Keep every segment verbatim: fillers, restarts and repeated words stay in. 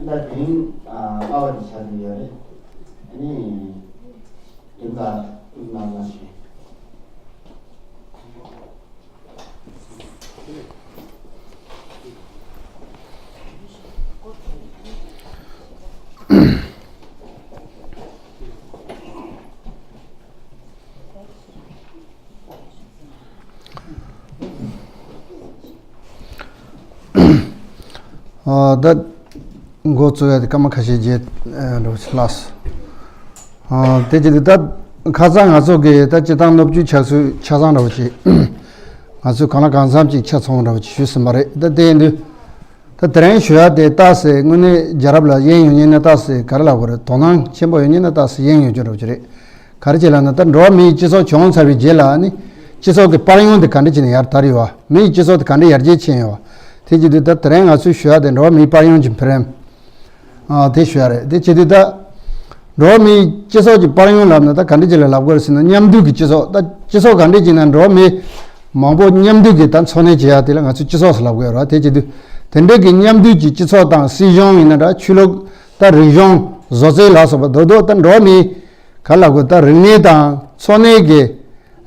ད་དེ་རིང་ཨ་ཨ་བ་དེ་ཆ་དེ་ཡོད་རེད། ཨ་ནི་དེ་ད་ཐུགས་སྣང་གནང་ཞིག་ཨ་ད་འགོ་བཙུགས་ཡ་དེ་སྐར་མ་ཁ་ཤས་རྗེས་འགྲོ་ཆེ་ལགས། ཨ་དེ་བྱས་ཏེ་ད་ཁ་སང་ང་ཚོ་གི་ད་སྤྱི་བཏང་སློབ་བརྒྱུད་ཆགས་ཚུལ་ཆ་ཚང་འདྲ་བོ་ཅིག་ང་ཚོས་གང་ལ་གང་འཚམ་ཅིག་ཆ་ཚང་འདྲ་བོ་ཅིག་ཞུས་ཟིན་པ་རེད། ད་དེ་ཡིན་དུས། ད་དེ་རིང་ཞུ་ཡ་དེ་ཏག་སེ་དངོས་གནས་རྒྱལ་རབས་ལ་དབྱིངས་ཡོད་མཁན་ནི་ཏག་སེ་ག་རེ་ལབ་དགོས་རེད། དོ་སྣང་ཆེན་པོ་ཡོད་མཁན་ནི་ཏག་སེ་དབྱིངས་ཡོད་རྒྱུ་འདྲ་བོ་ཅིག་རེད། ག་རེ་བྱས་ལབ་ན་ད་འགྲོ་བ་མིའི་སྤྱི་ཚོགས་བྱུང་ཚར་བའི་རྗེས་ལ་ནི་སྤྱི་ཚོགས་ཀྱི་དཔལ་ཡོན་དེ་ག་འདྲ་བྱས་ནས་ཡར་དར་ཡོད་བ། མིའི་སྤྱི་ཚོགས་དེ་ག་འདྲ་ཡར་རྒྱས་ཕྱིན་ཡོད་བ། དེ་བྱེད་དུས་ད་དེ་རིང་ང་ཚོས་ཞུ་ཡ་དེ་འགྲོ་བ་མིའི་དཔལ་ཡོན་གྱི་འཕེལ་རིམ། ཨ་དེ་ཞུ་ཡ་རེད། དེ་བྱེད་དུས་ད་འགྲོ་བ་མིའི་སྤྱི་ཚོགས་ཀྱི་དཔལ་ཡོན་ལབ་ན་ད་ག་འདྲ་ཅིག་ལ་ལབ་དགོས་རེད་ཟེར་ན། མཉམ་འདུས་ཀྱི་སྤྱི་ཚོགས། ད་སྤྱི་ཚོགས་ག་འདྲ་ཅིག་ན་འགྲོ་བ་མི་མང་པོ་མཉམ་འདུས་ཀྱི་ད་འཚོ་གནས་བྱེད་ཡ་དེ་ལ་ང་ཚོས་སྤྱི་ཚོགས་ཟེར་ལབ་དགོས་རེད། དེ་བྱེད་དུས་དེ་འདྲ་གི་མཉམ་འདུས་ཀྱི་སྤྱི་ཚོགས་དང་སྲིད་གཞུང་ཡིན་ན་འདྲ། ཆོས་ལུགས། ད་རིག་གཞུང་། བཟོ་རྩལ་ལ་སོགས་པ་རྡོག་རྡོག་ད་འགྲོ་བ་མིའི་ག་ལབ་དགོས། ད་རིག་གནས་དང་འཚོ་གནས་ཀྱི་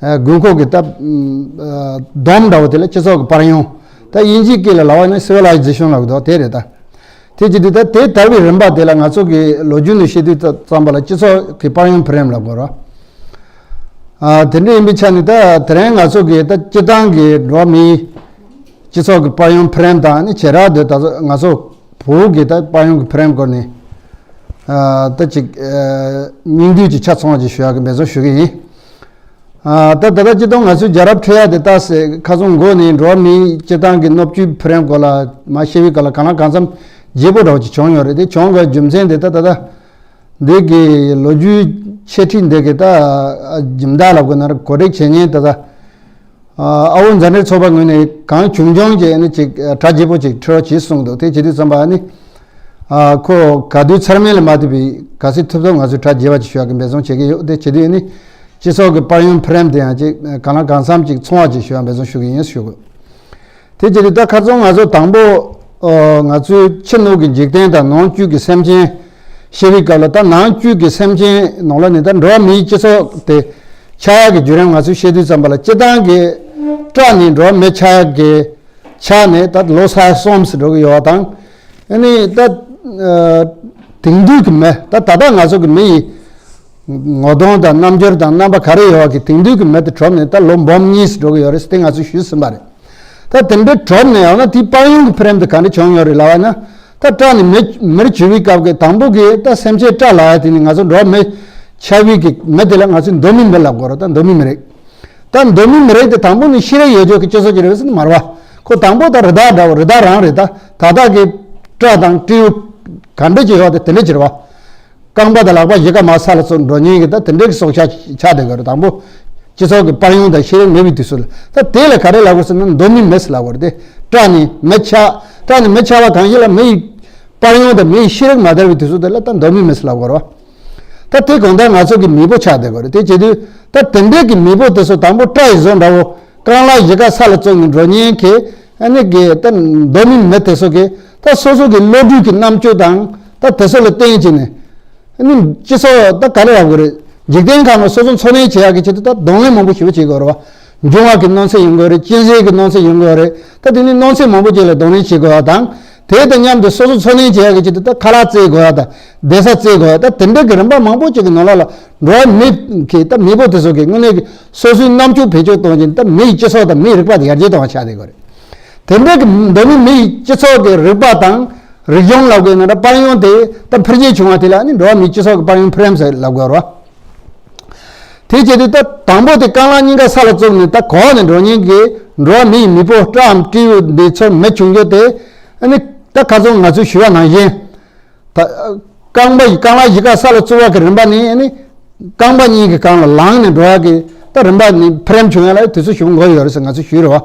ཨ་དགོས་མཁོ་གི་ད་ཨ་སྡོམ་འདྲ་བོ་དེ་ལ་སྤྱི་ཚོགས་ཀྱི་དཔལ་ཡོན། ད་དབྱིན་ཇིའི་སྐད་ལ་ལབ་པ་ན་སི་ཝི་ལའི་ཛེ་ཤན་ལབ་ཀྱི་འདུག་དེ་རེད་ད། དེ་བྱེད་དུས་ད་དེ་དར་བའི་རིམ་པ་དེ་ལ་ང་ཚོ་གི་ལོ་རྒྱུས་ནས་བཤད་དུས་ཙམ་པ་ལ་སྤྱི་ཚོགས་ཀྱི་དཔལ་ཡོན་འཕེལ་རིམ་ལབ་དགོས་རེད། ཨ་དེ་འདྲ་ཡིན་པའི་ཆ་ནས་ད་དེ་རིང་ང་ཚོ་གི་ད་སྤྱི་བཏང་གི་འགྲོ་བ་མིའི་སྤྱི་ཚོགས་ཀྱི་དཔལ་ཡོན་འཕེལ་རིམ་དང་ནི་བྱེ་བྲག་ཏུ་ད་ང་ཚོ་བོད་ཀྱི་ད་དཔལ་ཡོན་གྱི་འཕེལ་རིམ་སྐོར་ནས་ཨ་ད་ཅིག་ཨ་སྙིང་བསྡུས་ཀྱི་ཆ་ཚང་བ་ཅིག་ཞུ་ཡག་གི་འབད་བརྩོན་ཞུ་གི་ཡིན། ཨ་ད་ད་ལྟ་སྤྱིར་བཏང་ང་ཚོའི་རྒྱལ་རབས་འཕྲོད་ཡ་དེ་ལྟ་སེ་ཁ་སང་འགོ་ནས་འགྲོ་བ་མིའི་སྤྱི་བཏང་གི་སྣོད་བཅུད་འཕེལ་རིམ་སྐོར་ལ་མར་བཤད་པའི་སྐབས་ལ་གང་ལ་གང་འཚམ་བརྗེ་པོ་འདྲ་བོ་ཅིག་བྱུང་ཡོད་རེད། དེ་བྱུང་བའི་རྒྱུ་མཚན་དེ་ད་ད་ལྟ་འདི་གི་ལོ་རྒྱུས་འཆད་ཁྲིད་འདི་གི་ད་སྦྱིན་བདག་ལབ་དགོས་ན་ར་གོ་སྒྲིག་བྱེད་མཁན་ད་ད་ཨ་བོ་མཛའ་འབྲེལ་ཚོགས་པ་ངོས་ནས་གང་བྱུང་བྱུང་ཅིག་ནི་ཅིག་གྲ་རྒྱས་པོ་ཅིག་འཁྲིད་རོགས་བྱེད་གསུངས་འདུག་དེ་བྱེད་དུས་ཙམ་པ་ནི། ཨ་ཁོ་ག་དུས་ཚར་མེད་ལ་མ་ལྟོས་པའི་ག་ཚོད་ཐུབ་ཐུབ་ང་ཚོས་གྲ་རྒྱས་པ་ཅིག་ཞུ་ཡག་གི་འབད་བརྩོན་བྱེད་ཀྱི་ཡོད། དེ་བྱེད་དུས་ནི་སྤྱི་ཚོགས་ཀྱི་དཔལ་ཡོན་འཕེལ་རིམ་དེ་ཡང་ཅིག་གང་ལ་གང་འཚམ་ཅིག་ཚང་བ་ཅིག་ཞུ་ཡག་འབད་བརྩོན་ཞུ་གི་ཡིན་ཞུ་དགོས། དེ་བྱེད་དུས་ད་ཁ་སང་ང་ཚོ་དང་པོ་ཨ་ང་ཚོའི་ཕྱི་ནང་གི་འཇིག་རྟེན་དང་ནང་བཅུད་ཀྱི་སེམས་ཅན་བཤད་པའི་སྐབས་ལ། ད་ནང་བཅུད་ཀྱི་སེམས་ཅན་ནང་ལ་ནི་ད་འགྲོ་བ་མིའི་སྤྱི་ཚོགས་དེ་ཆགས་ཡག་གི་བརྒྱུད་རིམ་ང་ཚོས་བཤད་དུས་ཙམ་པ་ལ་སྤྱིར་བཏང་གི་སྐྲ་ནས་འགྲོ་བ་མི་ཆགས་ཡག་གི་ཆ་ནས་ད་ལོ་ས་ཡ་གསུམ་ཙམ་འགྲོ་གི་ཡོད་པ་དང་། ཨ་ནི་ད་ཨ་དེང་དུས་ཀྱི་མི་ད་ད་ལྟ་ང་ཚོ་གི་མི་ཡི་ངོ་གདོང་དང་རྣམ་འགྱུར་དང་རྣམ་པ་ག་རེ་ཡོད་པ་གི་དེང་དུས་ཀྱི་མི་དེ་གྲུབ་ནས་ད་ལོ་འབུམ་གཉིས་ཙམ་འགྲོ་གི་ཡོད་རེད་ཟེར་དེ་ང་ཚོས་ཞུས་ཟིན་པ་རེད། ད་དེ་འདྲ་གྲུབ་ནས་ཡང་ན་དེའི་དཔལ་ཡོན་གྱི་འཕེལ་རིམ་དེ་ག་འདྲ་བྱུང་ཡོད་རེད་ལབ་པ་ན། ད་སྐྲ་ནི་མི་མིར་གྱུར་བའི་སྐབས་ཀྱི་དང་པོ་གི་ད་སེམས་ཅན་སྐྲ་ལབ་ཡ་དེ་ནི་ང་ཚོ་འགྲོ་བ་མི་ཆགས་པའི་གི་མི་དེ་ལ་ང་ཚོས་གདོད་མའི་མི་ལབ་དགོས་རེད། ད་གདོད་མའི་མི་རིགས། ད་གདོད་མའི་མི་རིགས་དེ་དང་པོ་ནི་ཤེས་རིག་ཡོད་ཆོག་གི་སྤྱི་ཚོགས་ཅིག་རེད་ཟེར་ན་མ་རེད་བ། ཁོ་དང་པོ་ད་རི་དྭགས་འདྲ་བོ་རི་དྭགས་རང་རེད། ད་ད་ལྟ་གི་སྐྲ་དང་སྤྲེའུ་ག་འདྲ་ཅིག་ཡོད་དེ་དེ་འདྲ་ཅིག་རེད་བ། རྐང་པ་དང་ལག་པ་གཞིས་ཀ་མར་ས་ལ་བཙུགས་འགྲོ་མཁན་གྱི་ད་དེ་འདྲའི་གི་སྲོག་ཆགས་ཆགས་བསྡད་ཀྱི་རེད། དང་པོ་སྤྱི་ཚོགས་ཀྱི་དཔལ་ཡོན་དང་ཤེས་རིག་མེད་པའི་དུས་སུ་ལ། ད་དེ་ལ་ག་རེ་ལབ་དགོས་ཟེར་ན་གདོད་མའི་མི་ཟེར་ལབ་དགོས་རེད་དེ། སྐྲ་ནི་མི་ཆགས། སྐྲ་ནི་མི་ཆགས་པ་གང་ཞིག་ལ་མི་ཡི་དཔལ་ཡོན་དང་མི་ཡི་ཤེས་རིག་མ་དར་བའི་དུས་སུ་དེ་ལ་ད་གདོད་མའི་མི་ཟེར་ལབ་དགོས་རེད་བ། ད་དེ་གང་ལྟར་ང་ཚོ་གི་མེས་པོ་ཆགས་བསྡད་ཀྱི་རེད། དེ་བྱེད་དུས་ད་དེ་འདྲའི་གི་མེས་པོ་དེ་ཚོ་དང་པོ་སྐྲ་ཡི་བཟོ་འདྲ་བོ་རྐང་ལག་གཞིས་ཀ་ས་ལ་བཙུགས་ནས་འགྲོ་མཁན་གྱི་ཨ་ནི་གི་ད་གདོད་མའི་མི་དེ་ཚོ་གི་ད་སོ་སོ་གི་བློ་གྲོས་ཀྱི་རྣམ་དཔྱོད་དང་ད་དེ་ཚོ་ལ་བརྟེན་བྱས་ནས་ཨ་ནི་སྤྱི་ཚོགས་ད་ག་རེ་ལབ་དགོས་རེད། འཇིག་རྟེན་ཁག་ནང་སོ་སོ་འཚོ་གནས་བྱེད་ཡག་གི་ཆེད་དུ་ད་གདོང་ལེན་མང་པོ་ཞེ་པོ་བྱེད་དགོས་རེད་བ། འབྱུང་བ་གི་གནོད་འཚེ་ཡོང་གི་རེད། གཅན་གཟན་གྱི་གནོད་འཚེ་ཡོང་གི་རེད། ད་དེ་ནི་གནོད་འཚེ་མང་པོ་ཅིག་ལ་གདོང་ལེན་བྱེད་དགོས་པ་དང་། དེ་དང་མཉམ་དུ་སོ་སོ་འཚོ་གནས་བྱེད་ཡག་གི་ཆེད་དུ་ད་ཁ་ལག་བཙལ་དགོས་པ་དང་། བསྡད་ས་བཙལ་དགོས་པ། ད་དེ་འདྲ་གི་རིམ་པ་མང་པོ་ཅིག་གི་ནང་ལོགས་ལ་འགྲོ་བ་མི་གི་ད་མེས་པོ་དེ་ཚོ་གི་དངོས་གནས་ཀྱི་སོ་སོའི་རྣམ་དཔྱོད་བེད་སྤྱོད་གཏོང་བྱས་ནས་ད་མི་ཡི་སྤྱི་ཚོགས་དང་མི་ཡི་རིག་པ་དེ་ཡར་རྒྱས་གཏོང་བ་ཆགས་བསྡད་ཀྱི་རེད། དེ་འདྲ་གི་གདོད་མའི་མི་ཡི་སྤྱི་ཚོགས་ཀྱི་རིག་པ་དང་རིག་གཞུང་ལབ་དགོས་ན་ད་དཔལ་ཡོན་དེ་ད་འཕེལ་རྒྱས་བྱུང་བ་དེ་ལ་ནི་འགྲོ་བ་མིའི་སྤྱི་ཚོགས་ཀྱི་དཔལ་ཡོན་འཕེལ་རིམ་ཟེར་ལབ་དགོས་རེད་བ། དེ་བྱས་དུས་ད་དང་པོ་དེ་རྐང་ལག་གཉིས་ཀ་ས་ལ་བཙུགས་ནས་ད་གོག་ནས་འགྲོ་མཁན་གྱི་འགྲོ་བ་མི་ཡི་མེས་པོ་སྐྲའམ་སྤྲེའུ་འདི་ཚོ་མི་བྱུང་རྒྱུ་དེ། ཨ་ནི་ད་ཁ་སང་ང་ཚོས་ཞུས་པ་ནང་བཞིན། ད་རྐང་པ་ཡི་རྐང་ལག་གཞིས་ཀ་ས་ལ་བཙུགས་པ་གི་རིམ་པ་ནི་ཨ་ནི་རྐང་པ་གཉིས་ཀྱི་སྒང་ལ་ལངས་ནས་འགྲོ་ཡག་གི་ད་རིམ་པ་ནི་འཕེལ་རིམ་བྱུང་ཡག་ལ་དུས་ཚོད་ཞེ་པོ་འགོར་ཡོད་རེད་ཟེར་ང་ཚོས་ཞུས་རེད་བ།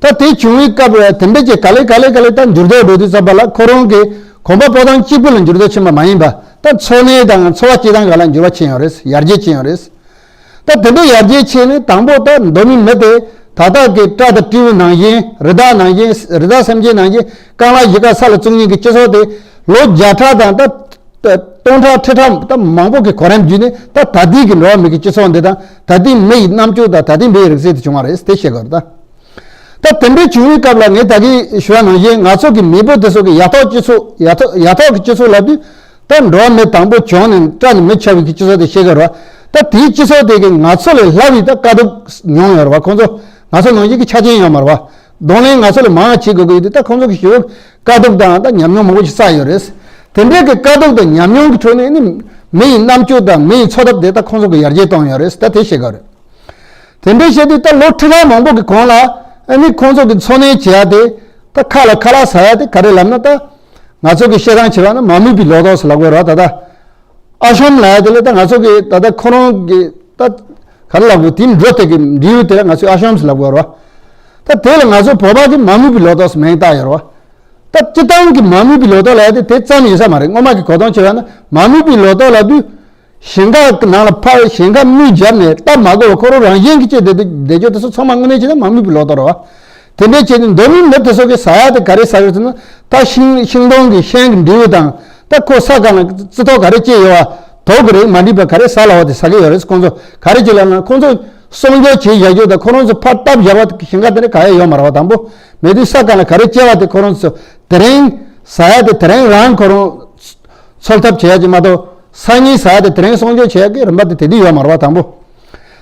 ད་དེ་བྱུང་བའི་སྐབས་ལ་དེ་འདྲ་ཅིག་ག་ལེ་ག་ལེ་ག་ལེ་ད་འགྱུར་ལྡོག་འགྲོ་དུས་ཙམ་པ་ལ་ཁོ་རང་གི་གོམ་པ་སྤོ་སྟངས་གཅིག་པུ་ལ་འགྱུར་ལྡོག་ཕྱིན་པ་མ་ཡིན་པ། ད་འཚོ་གནས་དང་འཚོ་བ་སྐྱེལ་སྟངས་སྒང་ལ་འགྱུར་བ་ཕྱིན་ཡོད་རེད། ཡར་རྒྱས་ཕྱིན་ཡོད་རེད། ད་དེ་འདྲ་ཡར་རྒྱས་ཕྱིན་ནས་དང་པོ་ད་གདོད་མའི་མི་དེ་ད་ལྟ་གི་སྐྲ་དང་སྤྲེའུ་ནང་བཞིན། རི་དྭགས་ནང་བཞིན། རི་དྭགས་སེམས་ཅན་ནང་བཞིན་རྐང་ལག་གཞིས་ཀ་ས་ལ་བཙུགས་མཁན་གྱི་སྤྱི་ཚོགས་དེ་ ལོ་བརྒྱ་ཕྲག་དང་ད་སྟོང་ཕྲག་ཁྲི་ཕྲག་ད་མང་པོ་གི་གོ་རིམ་བརྒྱུད་ནས་ད་ད་ལྟའི་གི་འགྲོ་བ་མི་གི་སྤྱི་ཚོགས་འདི་དང་ད་ལྟའི་མི་ཡི་རྣམ་དཔྱོད་དང་ད་ལྟའི་མི་ཡི་རིག་རྩལ་དེ་བྱུང་བ་རེད། དེ་ཤེས་དགོས་རེད་ད། ད་དེ་འདྲའི་བྱུང་བའི་སྐབས་ལ་ངས་ད་གིན་ཞུ་བ་ནང་བཞིན་ང་ཚོ་གི་མེས་པོ་དེ་ཚོ་གི་ཡ་ཐོག་སྤྱི་ཚོགས་ཡ་ཐོག་ཡ་ཐོག་གི་སྤྱི་ཚོགས་ལབ་དུས་ད་འགྲོ་བ་མི་དང་པོ་བྱུང་ནས་སྐྲག་ནས་མི་ཆགས་པའི་གི་སྤྱི་ཚོགས་དེ་ཤེས་དགོས་རེད། ད་དེའི་སྤྱི་ཚོགས་དེ་གི་ང་ཚོ་ལས་ལྷག་པའི་ད་དཀའ་སྡུག་མྱོང་ཡོད་རེད་བ། ཁོང་ཚོ་ང་ཚོ་ནང་བཞིན་གི་ཆ་རྐྱེན་ཡོད་མ་རེད་བ། གདོང་ལེན་ང་ཚོ་ལས་མང་བ་བྱེད་དགོས་ཀྱི་ཡོད་དུས་ད་ཁོང་ཚོ་གི་ཞེ་པོ་དཀའ་སྡུག་དང་ད་ཉམས་མྱོང་མང་པོ་ཞིག་བསགས་ཡོད་རེད། དེ་འདྲའི་གི་དཀའ་སྡུག་དང་ཉམས་མྱོང་གི་ཁྲོད་ནས་ནི་མི་ཡི་རྣམ་དཔྱོད་དང་མི་ཡི་འཚོ་ཐབས་དེ་ད་ཁོང་ཚོ་གི་ཡར་རྒྱས་བཏང་ཡོད་རེད། ད་དེ་ཤེས་དགོས་རེད། དེ་འདྲའི་བྱས་དུས་ད་ལོ་ཁྲི་ཕྲག་མང་པོ་གི་གོང་ལ་ཨ་ནི་ཁོང་ཚོ་གི་འཚོ་གནས་བྱེད་ཡ་དེ་ད་ཁ་ལ་ཁ་ལག་ཟ་ཡ་དེ་ག་རེ་ལབ་ན་ད་ང་ཚོ་གི་བཤད་སྟངས་བྱས་པ་ན་མ་རྨོས་པའི་ལོ་ཏོག་ཟེར་ལབ་དགོས་རེད་བ། ད་ད་ཨ་ཤོམ་ལབ་ཡ་དེ་ལ་ད་ང་ཚོ་གི་ད་ད་ཁོ་རང་གི་ད་ག་རེ་ལབ་དགོས། དེའི་འབྲུ་དེ་གི་འབྲས་བུ་དེ་ལ་ང་ཚོས་ཨ་ཤོམ་ཟེར་ལབ་དགོས་རེད་བ། ད་དེ་ལ་ང་ཚོ་བོད་པ་གི་མ་རྨོས་པའི་ལོ་ཏོག་ཟེར་མིང་བཏགས་ཡོད་རེད་བ། ད་སྤྱིར་བཏང་གི་མ་རྨོས་པའི་ལོ་ཏོག་ལབ་ཡ་དེ་དེ་ཙམ་ཡིན་ས་མ་རེད། སྔོན་མ་གི་གོ་སྟངས་བྱས་པ་ན་མ་རྨོས་པའི་ལོ་ཏོག་ལབ་དུས། ཞིང་ཁ་ནང་ལ་ཕར་ཞིང་ཁ་རྨོས་བརྒྱབ་ནས་སྟབས་མ་དགོས་པ་ཁོ་རང་རང་བཞིན་གྱིས་སྐྱེས་བསྡད་བསྡད་རྒྱུ་དེ་ཚོ་ཚང་མ་དངོས་གནས་བྱས་ན་མ་རྨོས་པའི་ལོ་ཏོག་རེད་བ། དེ་འདྲའི་བྱས་ནས་མདོ་སྨད་མི་དེ་ཚོ་གིས་ཟ་ཡ་དེ་ག་རེ་ཟ་གི་ཡོད་ཟེར་ན། ད་ཤིང་ཤིང་སྡོང་གི་ཤིང་གི་འབྲས་བུ་དང་། ད་ཁོ་ས་གང་ལ་རྩི་ཏོག་ག་རེ་སྐྱེས་ཡོད་བ། དོག་གི་རིགས་མ་འགྲིག་པ་ག་རེ་ཟ་ལ་བ་དེ་ཟ་གི་ཡོད་རེད། ཁོང་ཚོ་ག་རེ་བྱེད་ལབ་ན་ཁོང་ཚོ་གསོག་འཇོག་བྱེད་བཞག་རྒྱུ་དང་ཁོ་རང་ཚོ་ཕར་བཏབ་བཞག་པ་ཞིང་ཁ་དེ་འདྲ་ག་ཡ་ཡོད་མ་རེད་བ། དང་པོ་མེད་དུས་ས་གང་ལ་ག་རེ་སྐྱེ་བ་དེ་ཁོ་རང་ཚོ་དེ་རིང་ཟ་ཡ་དེ་དེ་རིང་རང་ཁོ་རང་འཚོ་ཐབས་བྱེད་ཡ་ཅིག་མ་གཏོགས། སང་ཉིན་ཟ་ཡ་དེ་དེ་རིང་སྲུང་སྐྱོབ་བྱེད་ཡ་གི་རིམ་པ་དེ་དེ་དུས་ཡོད་མ་རེད་བ། དང་པོ།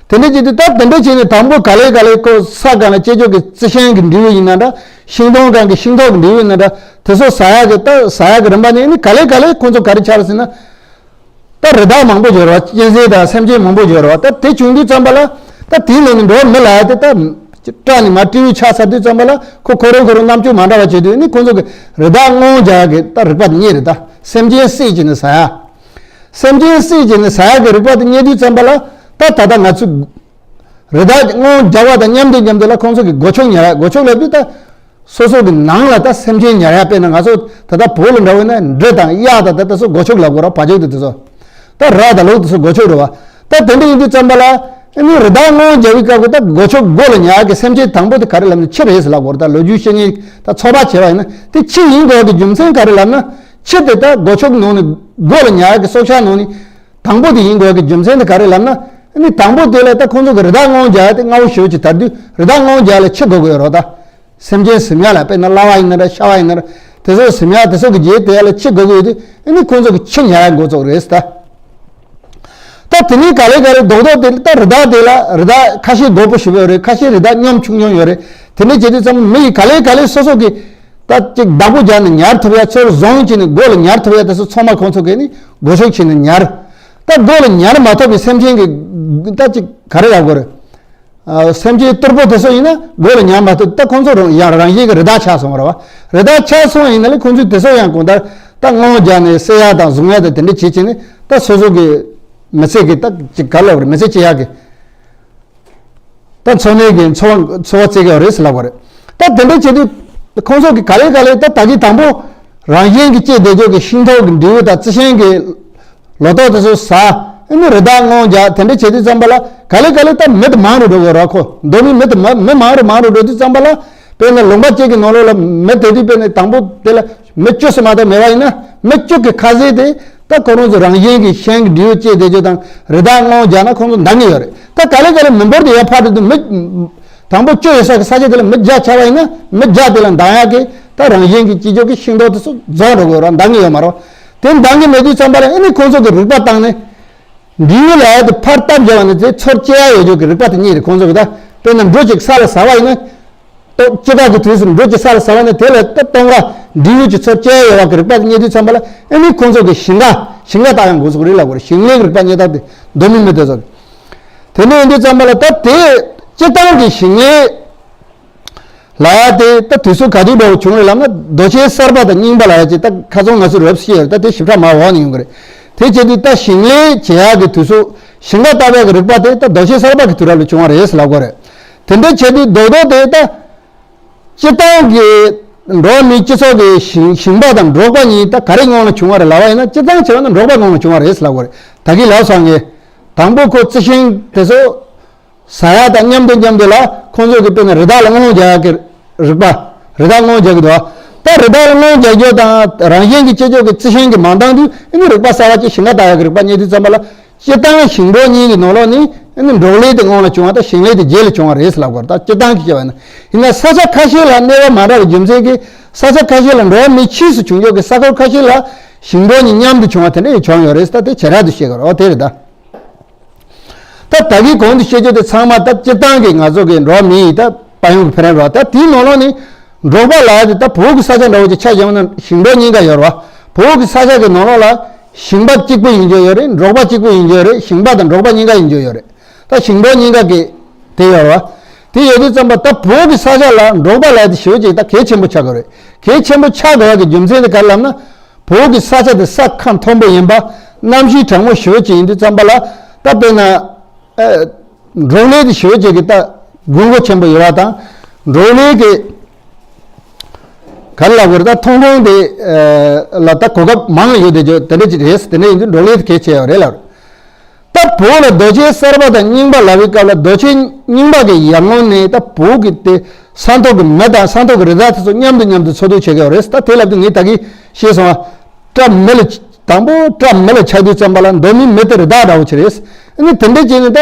དེ་འདྲ་བྱེད་དུས་ད་དེ་འདྲ་བྱས་ནས་དང་པོ་ག་ལེ་ག་ལེ་ཁོ་ས་གང་ལ་སྐྱེ་འཇོག་གི་རྩི་ཤིང་གི་འབྲས་བུ་ཡིན་ན་འདྲ། ཤིང་སྡོང་གང་གི་ཤིང་ཐོག་གི་འབྲས་བུ་ཡིན་ན་འདྲ། དེ་ཚོ་ཟ་ཡ་གི་ད་ཟ་ཡ་གི་རིམ་པ་ནི་ནི་ག་ལེ་ག་ལེ་ཁོ་ཚོ་ག་རེ་ཆགས་རེད་ཟེར་ན། ད་རི་དྭགས་མང་པོ་ཡོད་རེད་བ། གཅན་གཟན་དང་སེམས་ཅན་མང་པོ་ཡོད་རེད་བ། ད་དེ་བྱུང་དུས་ཙམ་པ་ལ་ད་དེའི་ནང་ནས་འགྲོ་བ་མི་ལ་ཡ་དེ་ད་སྐྲག་ནས་མ་སྤྲེའུ་ཆགས་ཚར་དུས་ཙམ་པ་ལ་ཁོ་ཁོ་རང་ཁོ་རང་རྣམ་དཔྱོད་མ་འདྲ་བ་བྱེད་དུས་ནི་ཁོ་ཚོ་གི་རི་དྭགས་སྔོ་རྒྱག་ཡ་གི་ད་རིག་པ་དེ་རྙེད་རེད། ད་སེམས་ཅན་བསད་བྱས་ནས་ཟ་ཡ། སེམས་ཅན་བསད་བྱས་ནས་ཟ་ཡ་གི་རིག་པ་དེ་རྙེད་དུས་ཙམ་པ་ལ་ད་ད་ལྟ་ང་ཚོ་རི་དྭགས་སྔོ་རྒྱག་པ་དང་མཉམ་དུ་མཉམ་དུ་ལ་ཁོང་ཚོ་གི་སྒོ་ཕྱུགས་ཉར་ཡ། སྒོ་ཕྱུགས་ལབ་དུས་ད་སོ་སོ་གི་ནང་ལ་ད་སེམས་ཅན་ཉར་ཡ། དཔེར་ན་ང་ཚོ་ད་ལྟ་བོད་ལ་འདྲ་བོ་ན་འབྲི་དང་གཡག་དང་ད་ལྟ་སོ་སྒོ་ཕྱུགས་ལབ་དགོས་ར། བ་ཕྱུགས་དེ་དེ་ཚོ་ད་ར་དང་ལུག་དེ་ཚོ་སྒོ་ཕྱུགས་རེད་བ། ད་དེ་འདྲ་ཡིན་དུས་ཙམ་པ་ལ་ཨ་ནི་རི་དྭགས་སྔོ་རྒྱག་པའི་སྐབས་ཀྱི་ད་སྒོ་ཕྱུགས་སྒོ་ལ་ཉར་ཡ་གི་སེམས་ཅན་དང་པོ་དེ་ག་རེ་ལབ་ན་ཁྱི་རེད་ཟེར་ལབ་དགོས་ར། ད་ལོ་རྒྱུས་བཤད་མཁན་ད་ཚོ་པ་བྱས་པ་ཡིན་ན་དེ་ཁྱི་ཡིན་དགོས་ཀྱི་རྒྱུ་མཚན་ག་རེ་ལབ་ན། ཁྱི་དེ་ད་སྒོ་ཕྱུགས་ནང་ནས་སྒོ་ལ་ཉར་ཡ་གི་སྲོག་ཆགས་ནང་ནས། དང་པོ་དེ་ཡིན་དགོས་ཀྱི་རྒྱུ་མཚན་དེ་ག་རེ་ལབ་ན། ཨ་ནི་དང་པོ་དེ་ལ་ད་ཁོང་ཚོ་གི་རི་དྭགས་སྔོ་རྒྱག་ཡ་དེ་སྔ་བོ་ཞེ་པོ་ཅིག་དར་དུས་རི་དྭགས་སྔོ་རྒྱག་ཡ་ལ་ཁྱི་དགོས་ཀྱི་ཡོད་རེད་བ། ད་སེམས་ཅན་གཟིམ་ཡ་ལ་དཔེར་ན་གླ་བ་ཡིན་ན་འདྲ་ཤ་བ་ཡིན་ན་འདྲ་དེ་ཚོ་གཟིམ་ཡ་དེ་ཚོ་གི་རྗེས་དེ་ཡ་ལ་ཁྱི་དགོས་ཀྱི་ཡོད་དུས་ཨ་ནི་ཁོང་ཚོ་གི་ཁྱི་ཉར་ཡ་འགོ་བཙུགས་རེད་ད། ད་དེ་ནས་ག་ལེ་ག་ལེ་རྡོག་རྡོག་དེ་ད་རི་དྭགས་དེ་ལ་རི་དྭགས་ཁ་ཤས་རྡོག་པོ་ཞེ་པོ་ཡོད་རེད། ཁ་ཤས་རི་དྭགས་སྙོམ་ཆུང་ཆུང་ཡོད་རེད། དེ་འདྲ་བྱེད་དུས་ཙམ་མི་ཡིས་ག་ལེ་ག་ལེ་སོ་སོ་གི་ད་ཅིག་བདག་པོ་རྒྱག་ནས་ཉར་ཐུབ་ཡ། ཚུར་བཟུང་བྱས་ནས་སྒོ་ལ་ཉར་ཐུབ་ཡ་དེ་ཚོ་ཚང་མ་ཁོང་ཚོ་གིས་ནི་སྒོ་ཕྱུགས་བྱས་ནས་ཉར། ད་སྒོ་ལ་ཉར་མ་ཐུབ་པའི་སེམས་ཅན་གྱི་ད་ཅིག་ག་རེ་ལབ་དགོས་རེད། ཨ། སེམས་ཅན་གཏུར་པོ་དེ་ཚོ་ཡིན་ན་སྒོ་ལ་ཉར་མ་ཐུབ། ད་ཁོང་ཚོ་རང་ཡང་རང་བཞིན་གྱི་རི་དྭགས་ཆགས་སོང་བ་རེད་བ། རི་དྭགས་ཆགས་སོང་བ་ཡིན་ན་ལས་ཁོང་ཚོས་དེ་ཚོ་ཡང་གང་ལྟར་ད་སྔོ་རྒྱག་ནས་བསད་ཡ་དང་བཟུང་ཡ་དང་དེ་འདྲ་བྱེད་བྱས་ནས་ད་སོ་སོ་གི་མི་ཚེ་གི་ད་ཅིག་ག་རེ་ལབ་དགོས་རེད། མི་ཚེ་སྐྱེལ་ཡ་གི། ད་འཚོ་གནས་ཀྱི་འཚོ་བ་འཚོ་བ་བརྩི་གི་ཡོད་རེད་ཟེར་ལབ་པ་རེད། ད་དེ་འདྲ་བྱེད་དུས་ཁོང་ཚོ་གི་ག་ལེ་ག་ལེ་ད་ད་གི་དང་པོ་རང་བཞིན་གྱི་སྐྱེས་བསྡད་ཆོག་གི་ཤིང་ཐོག་གི་འབྲས་བུ་དང་རྩི་ཤིང་གི་ལོ་ཏོག་དེ་ཚོ་ཟ། ཨ་ནི་རི་དྭགས་སྔོ་རྒྱག་དེ་འདྲ་བྱེད་དུས་ཙམ་པ་ལ་ག་ལེ་ག་ལེ་ད་མི་དེ་མང་རུ་འགྲོ་གི་རེད། ཁོ་མདོ་སྨད་མི་དེ་མ་མི་མང་རུ་མང་རུ་འགྲོ་དུས་ཙམ་པ་ལ། དཔེར་ན་ལུང་པ་གཅིག་གི་ནང་ལོགས་ལ་མི་དེ་དུས་དཔེར་ན་དང་པོ་དེ་ལ་མི་བཅུ་ཙམ་མ་གཏོགས་མེད་པ་ཡིན་ན་མི་བཅུ་གི་ཁ་ཟས་དེ་ད་ཁོ་རང་ཚོ་རང་བཞིན་གྱི་ཤིང་གི་འབྲས་བུ་སྐྱེས་བསྡད་རྒྱུ་དང་རི་དྭགས་སྔོ་རྒྱག་ན་ཁོང་ཚོ་འདང་གི་ཡོད་རེད། ད་ག་ལེ་ག་ལེ་མི་འབོར་དེ་ཡར་འཕར་དུས་མི་དང་པོ་བཅུ་ཡོད་ས་གི་ས་ཆ་དེ་ལ་མི་བརྒྱ་ཆགས་པ་ཡིན་ན་མི་བརྒྱ་དེ་ལ་འདང་ཡག་གི་ད་རང་བཞིན་གྱི་སྐྱེས་ཆོག་གི་ཤིང་ཏོག་དེ་ཚོ་རྫོགས་འགྲོ་གི་ཡོད་རེད། འདང་གི་ཡོད་མ་རེད། དེ་འདང་གི་མེད་དུས་ཙམ་པ་ལ་ཨ་ནི་ཁོང་ཚོ་གི་རིག་པ་བཏང་ནས། འབྲས་བུ་ལ་ཡ་དེ་ཕར་བཏབ་བཞག་པ་ནི་དེ་ཚུར་སྐྱེ་ཡ་ཡོད་རྒྱུ་གི་རིག་པ་དེ་རྙེད་རེད། ཁོང་ཚོ་གི་ད་དཔེར་ན་འབྲུ་གཅིག་ས་ལ་ཟ་བ་ཡིན་ན། ལྟོ་སྐྱེ་འགག་གི་དུས་སུ་འབྲུ་གཅིག་ས་ལ་ཟ་བ་ནི་དེ་ལ་ད་སྟོང་ག་འབྲས་བུ་གཅིག་ཚུར་སྐྱེ་ཡ་ཡོད་པ་གི་རིག་པ་དེ་རྙེད་དུས་ཙམ་པ་ལ་ཨ་ནི་ཁོང་ཚོ་གི་ཞིང་ཁ་ཞིང་ཁ་བཏབ་ཡ་འགོ་ཚུགས་རེད་ལབ་དགོས་རེད། ཞིང་ལས་ཀྱི་རིག་པ་རྙེད་ཐབས་དེ་མདོ་སྨད་མི་དེ་ཚོ་གི། དེ་འདྲ་ཡིན་དུས་ཙམ་པ་ལ་ད་དེ་སྤྱིར་བཏང་གི་ཞིང་ལས། ལབ་ཡ་དེ་ད་དུས་ཚོད་ག་དུས་འདྲ་བོ་བྱུང་རེད་ལབ་ན་རྡོ་ཆས་གསར་པ་དང་རྙིང་པ་ལབ་ཡ་ཅིག་ད་ཁ་སང་ང་ཚོས་རོབ་བཤད་ཡོད་རེད། ད་དེ་ཞིབ་ཕྲ་མར་འོག་ནས་ཡོང་གི་རེད། དེ་བྱས་དུས་ད་ཞིང་ལས་བྱེད་ཡག་གི་དུས་ཚོད་ཞིང་ཁ་བཏབ་ཡག་གི་རིག་པ་དེ་ད་རྡོ་ཆས་གསར་པ་གི་དུས་རབས་ལ་བྱུང་བ་རེད་ཟེར་ལབ་དགོས་རེད། དེ་འདྲ་བྱས་དུས་རྡོག་རྡོག་དེ་ད་སྤྱིར་བཏང་གི་འགྲོ་བ་མིའི་སྤྱི་ཚོགས་ཀྱི་ཞིང་ཞིང་པ་དང་འབྲོག་པ་གཉིས་ད་ག་རེ་སྔོན་ལ་བྱུང་བ་རེད་ལབ་པ་ཡིན་ན་སྤྱིར་བཏང་བྱས་པ་ན་འབྲོག་པ་སྔོན་ལ་བྱུང་བ་རེད་ཟེར་ལབ་དགོས་རེད། ད་གིན་ལབ་སོང་ངས་དང་པོ་ཁོ་རྩི་ཤིང་དེ་ཚོ། ཟ་ཡ་དང་མཉམ་དུ་མཉམ་དུ་ལ་ཁོང་ཚོ་གི་དཔེར་ན་རི་དྭགས་ལ་སྔོ་རྒྱག་ཡ་གི་རིག་པ། རི་དྭགས་སྔོ་རྒྱག་གི་འདུག་ད་རི་དྭགས་ལ་རྔོན་རྒྱག་རྒྱུ་དང་རང་བཞིན་གྱི་སྐྱེ་ལྕོགས་ཀྱི་རྩི་ཤིང་གི་མ་འདང་དུས་ཨ་ནི་རིག་པ་གསར་བ་ཅིག་ཞིང་ཁ་བཏབ་ཡག་གི་རིག་པ་རྙེད་དུས་ཙམ་པ་ལ། སྤྱིར་བཏང་ཞིང་འབྲོག་གཉིས་ཀྱི་ནང་ལོགས་ནས་ཨ་ནི་འབྲོག་ལས་དེ་སྔོན་ལ་བྱུང་བ་དང་ཞིང་ལས་དེ་རྗེས་ལ་བྱུང་བ་རེད་ཟེར་ལབ་དགོས་རེད། ད་སྤྱིར་བཏང་གི་བཤད་པ་ཡིན་ན། ཡིན་ན་ས་ཆ་ཁ་ཤས་ལ་གནས་བབ་མ་འདྲ་བའི་རྒྱུ་མཚན་གྱིས་ས་ཆ་ཁ་ཤས་ལ་འགྲོ་བ་མིའི་ཕྱིས་སུ་བྱུང་ཆོག་གི་ས་ཁུལ་ཁ་ཤས་ལ་ཞིང་འབྲོག་གཉིས་མཉམ་དུ་བྱུང་བ་དེ་འདྲ་ཡང་བྱུང་ཡོད་རེད། ད་དེ་བྱེ་བྲག་ཏུ་བཤད་དགོས་རེད། འོ་དེ་རེད་ད། ད་ད་གིན་གོང་དུ་བཤད་རྒྱུ་དེ་ཚང་མ་ད་སྤྱིར་བཏང་གི་ང་ཚོ་གི་འགྲོ་བ་མི་ཡི་ད་དཔལ་ཡོན་གྱི་འཕེལ་རིམ་རེད། ད་དེའི་ནང་ལོགས་ནས་འབྲོག་པ་ལབ་ཡག་དེ་ད་བོད་ཀྱི་ས་ཆ་འདྲ་བོ་ཅིག་ཆ་བཞག་ན་ཞིང་འབྲོག་གཉིས་ཀ་ཡོད་རེད་བ། བོད་ཀྱི་ས་ཆ་གི་ནང་ལོགས་ལ་ཞིང་པ་གཅིག་པུ་ཡིན་རྒྱུ་ཡོད་རེད། འབྲོག་པ་གཅིག་པུ་ཡིན་རྒྱུ་ཡོད་རེད། ཞིང་པ་དང་འབྲོག་པ་གཉིས་ཀ་ཡིན་རྒྱུ་ཡོད་རེད། ད་ཞིང་འབྲོག་གཉིས་ཀ་གི་དེ་ཡོད་རེད་བ། དེ་ཡོད་དུས་ཙམ་པ་ད་བོད་ཀྱི་ས་ཆ་ལ་འབྲོག་པ་ལབ་ཡག་དེ་ཞེ་པོ་ཅིག་ད་གལ་ཆེན་པོ་ཆགས་དགོས་རེད། གལ་ཆེན་པོ་ཆགས་དགོས་ཡག་གི་རྒྱུ་མཚན་དེ་ག་རེ་ལབ་ན། བོད་ཀྱི་ས་ཆ་དེ་ས་ཁ་མཐོན་པོ་ཡིན་པ། གནམ་གཤིས་གྲང་མོ་ཞེ་པོ་ཅིག་ཡིན་དུས་ཙམ་པ་ལ། ད་དཔེར་ན། ཨ། འབྲོག་ལས་དེ་ཞེ་པོ་ཅིག་གི་ད་དགོས་མཁོ་ཆེན་པོ་ཡོད་པ་དང་། འབྲོག་ལས་ཀྱི་ག་རེ་ལབ་དགོས་རེད། ད་མཐོང་གྲོང་དེ་ལ་ད་གོ་སྐབས་མང་ཡོད་དེ་ཅོ་དེ་འདྲ་ཅིག་རེད། དེ་འདྲ་ཡིན་དུས་འབྲོག་ལས་དེ་གལ་ཆེ་བ་རེད་ལབ་རེད། ད་བོད་ལ་རྡོ་ཆས་གསར་པ་དང་རྙིང་པ་ལབ་པའི་སྐབས་ལ་རྡོ་ཆས་རྙིང་པ་གི་ཡར་སྔོན་ནས་ད་བོད་ཀྱི་དེ་ས་ཐོག་གི་མི་དང་ས་ཐོག་གི་རི་དྭགས་དེ་ཚོ་མཉམ་དུ་མཉམ་དུ་འཚོ་སྡོད་བྱེད་ཀྱི་ཡོད་རེད། ད་དེ་ལབ་དུས་ངས་ད་གིན་བཤད་སོང་བ། སྐྲ་མི་ལ་དང་པོ་སྐྲ་མི་ལ་ཆགས་དུས་ཙམ་པ་ལ་གདོད་མའི་མི་དེ་རི་དྭགས་འདྲ་བོ་ཅིག་རེད། ཨ་ནི་དེ་འདྲ་བྱས་ནས་ད་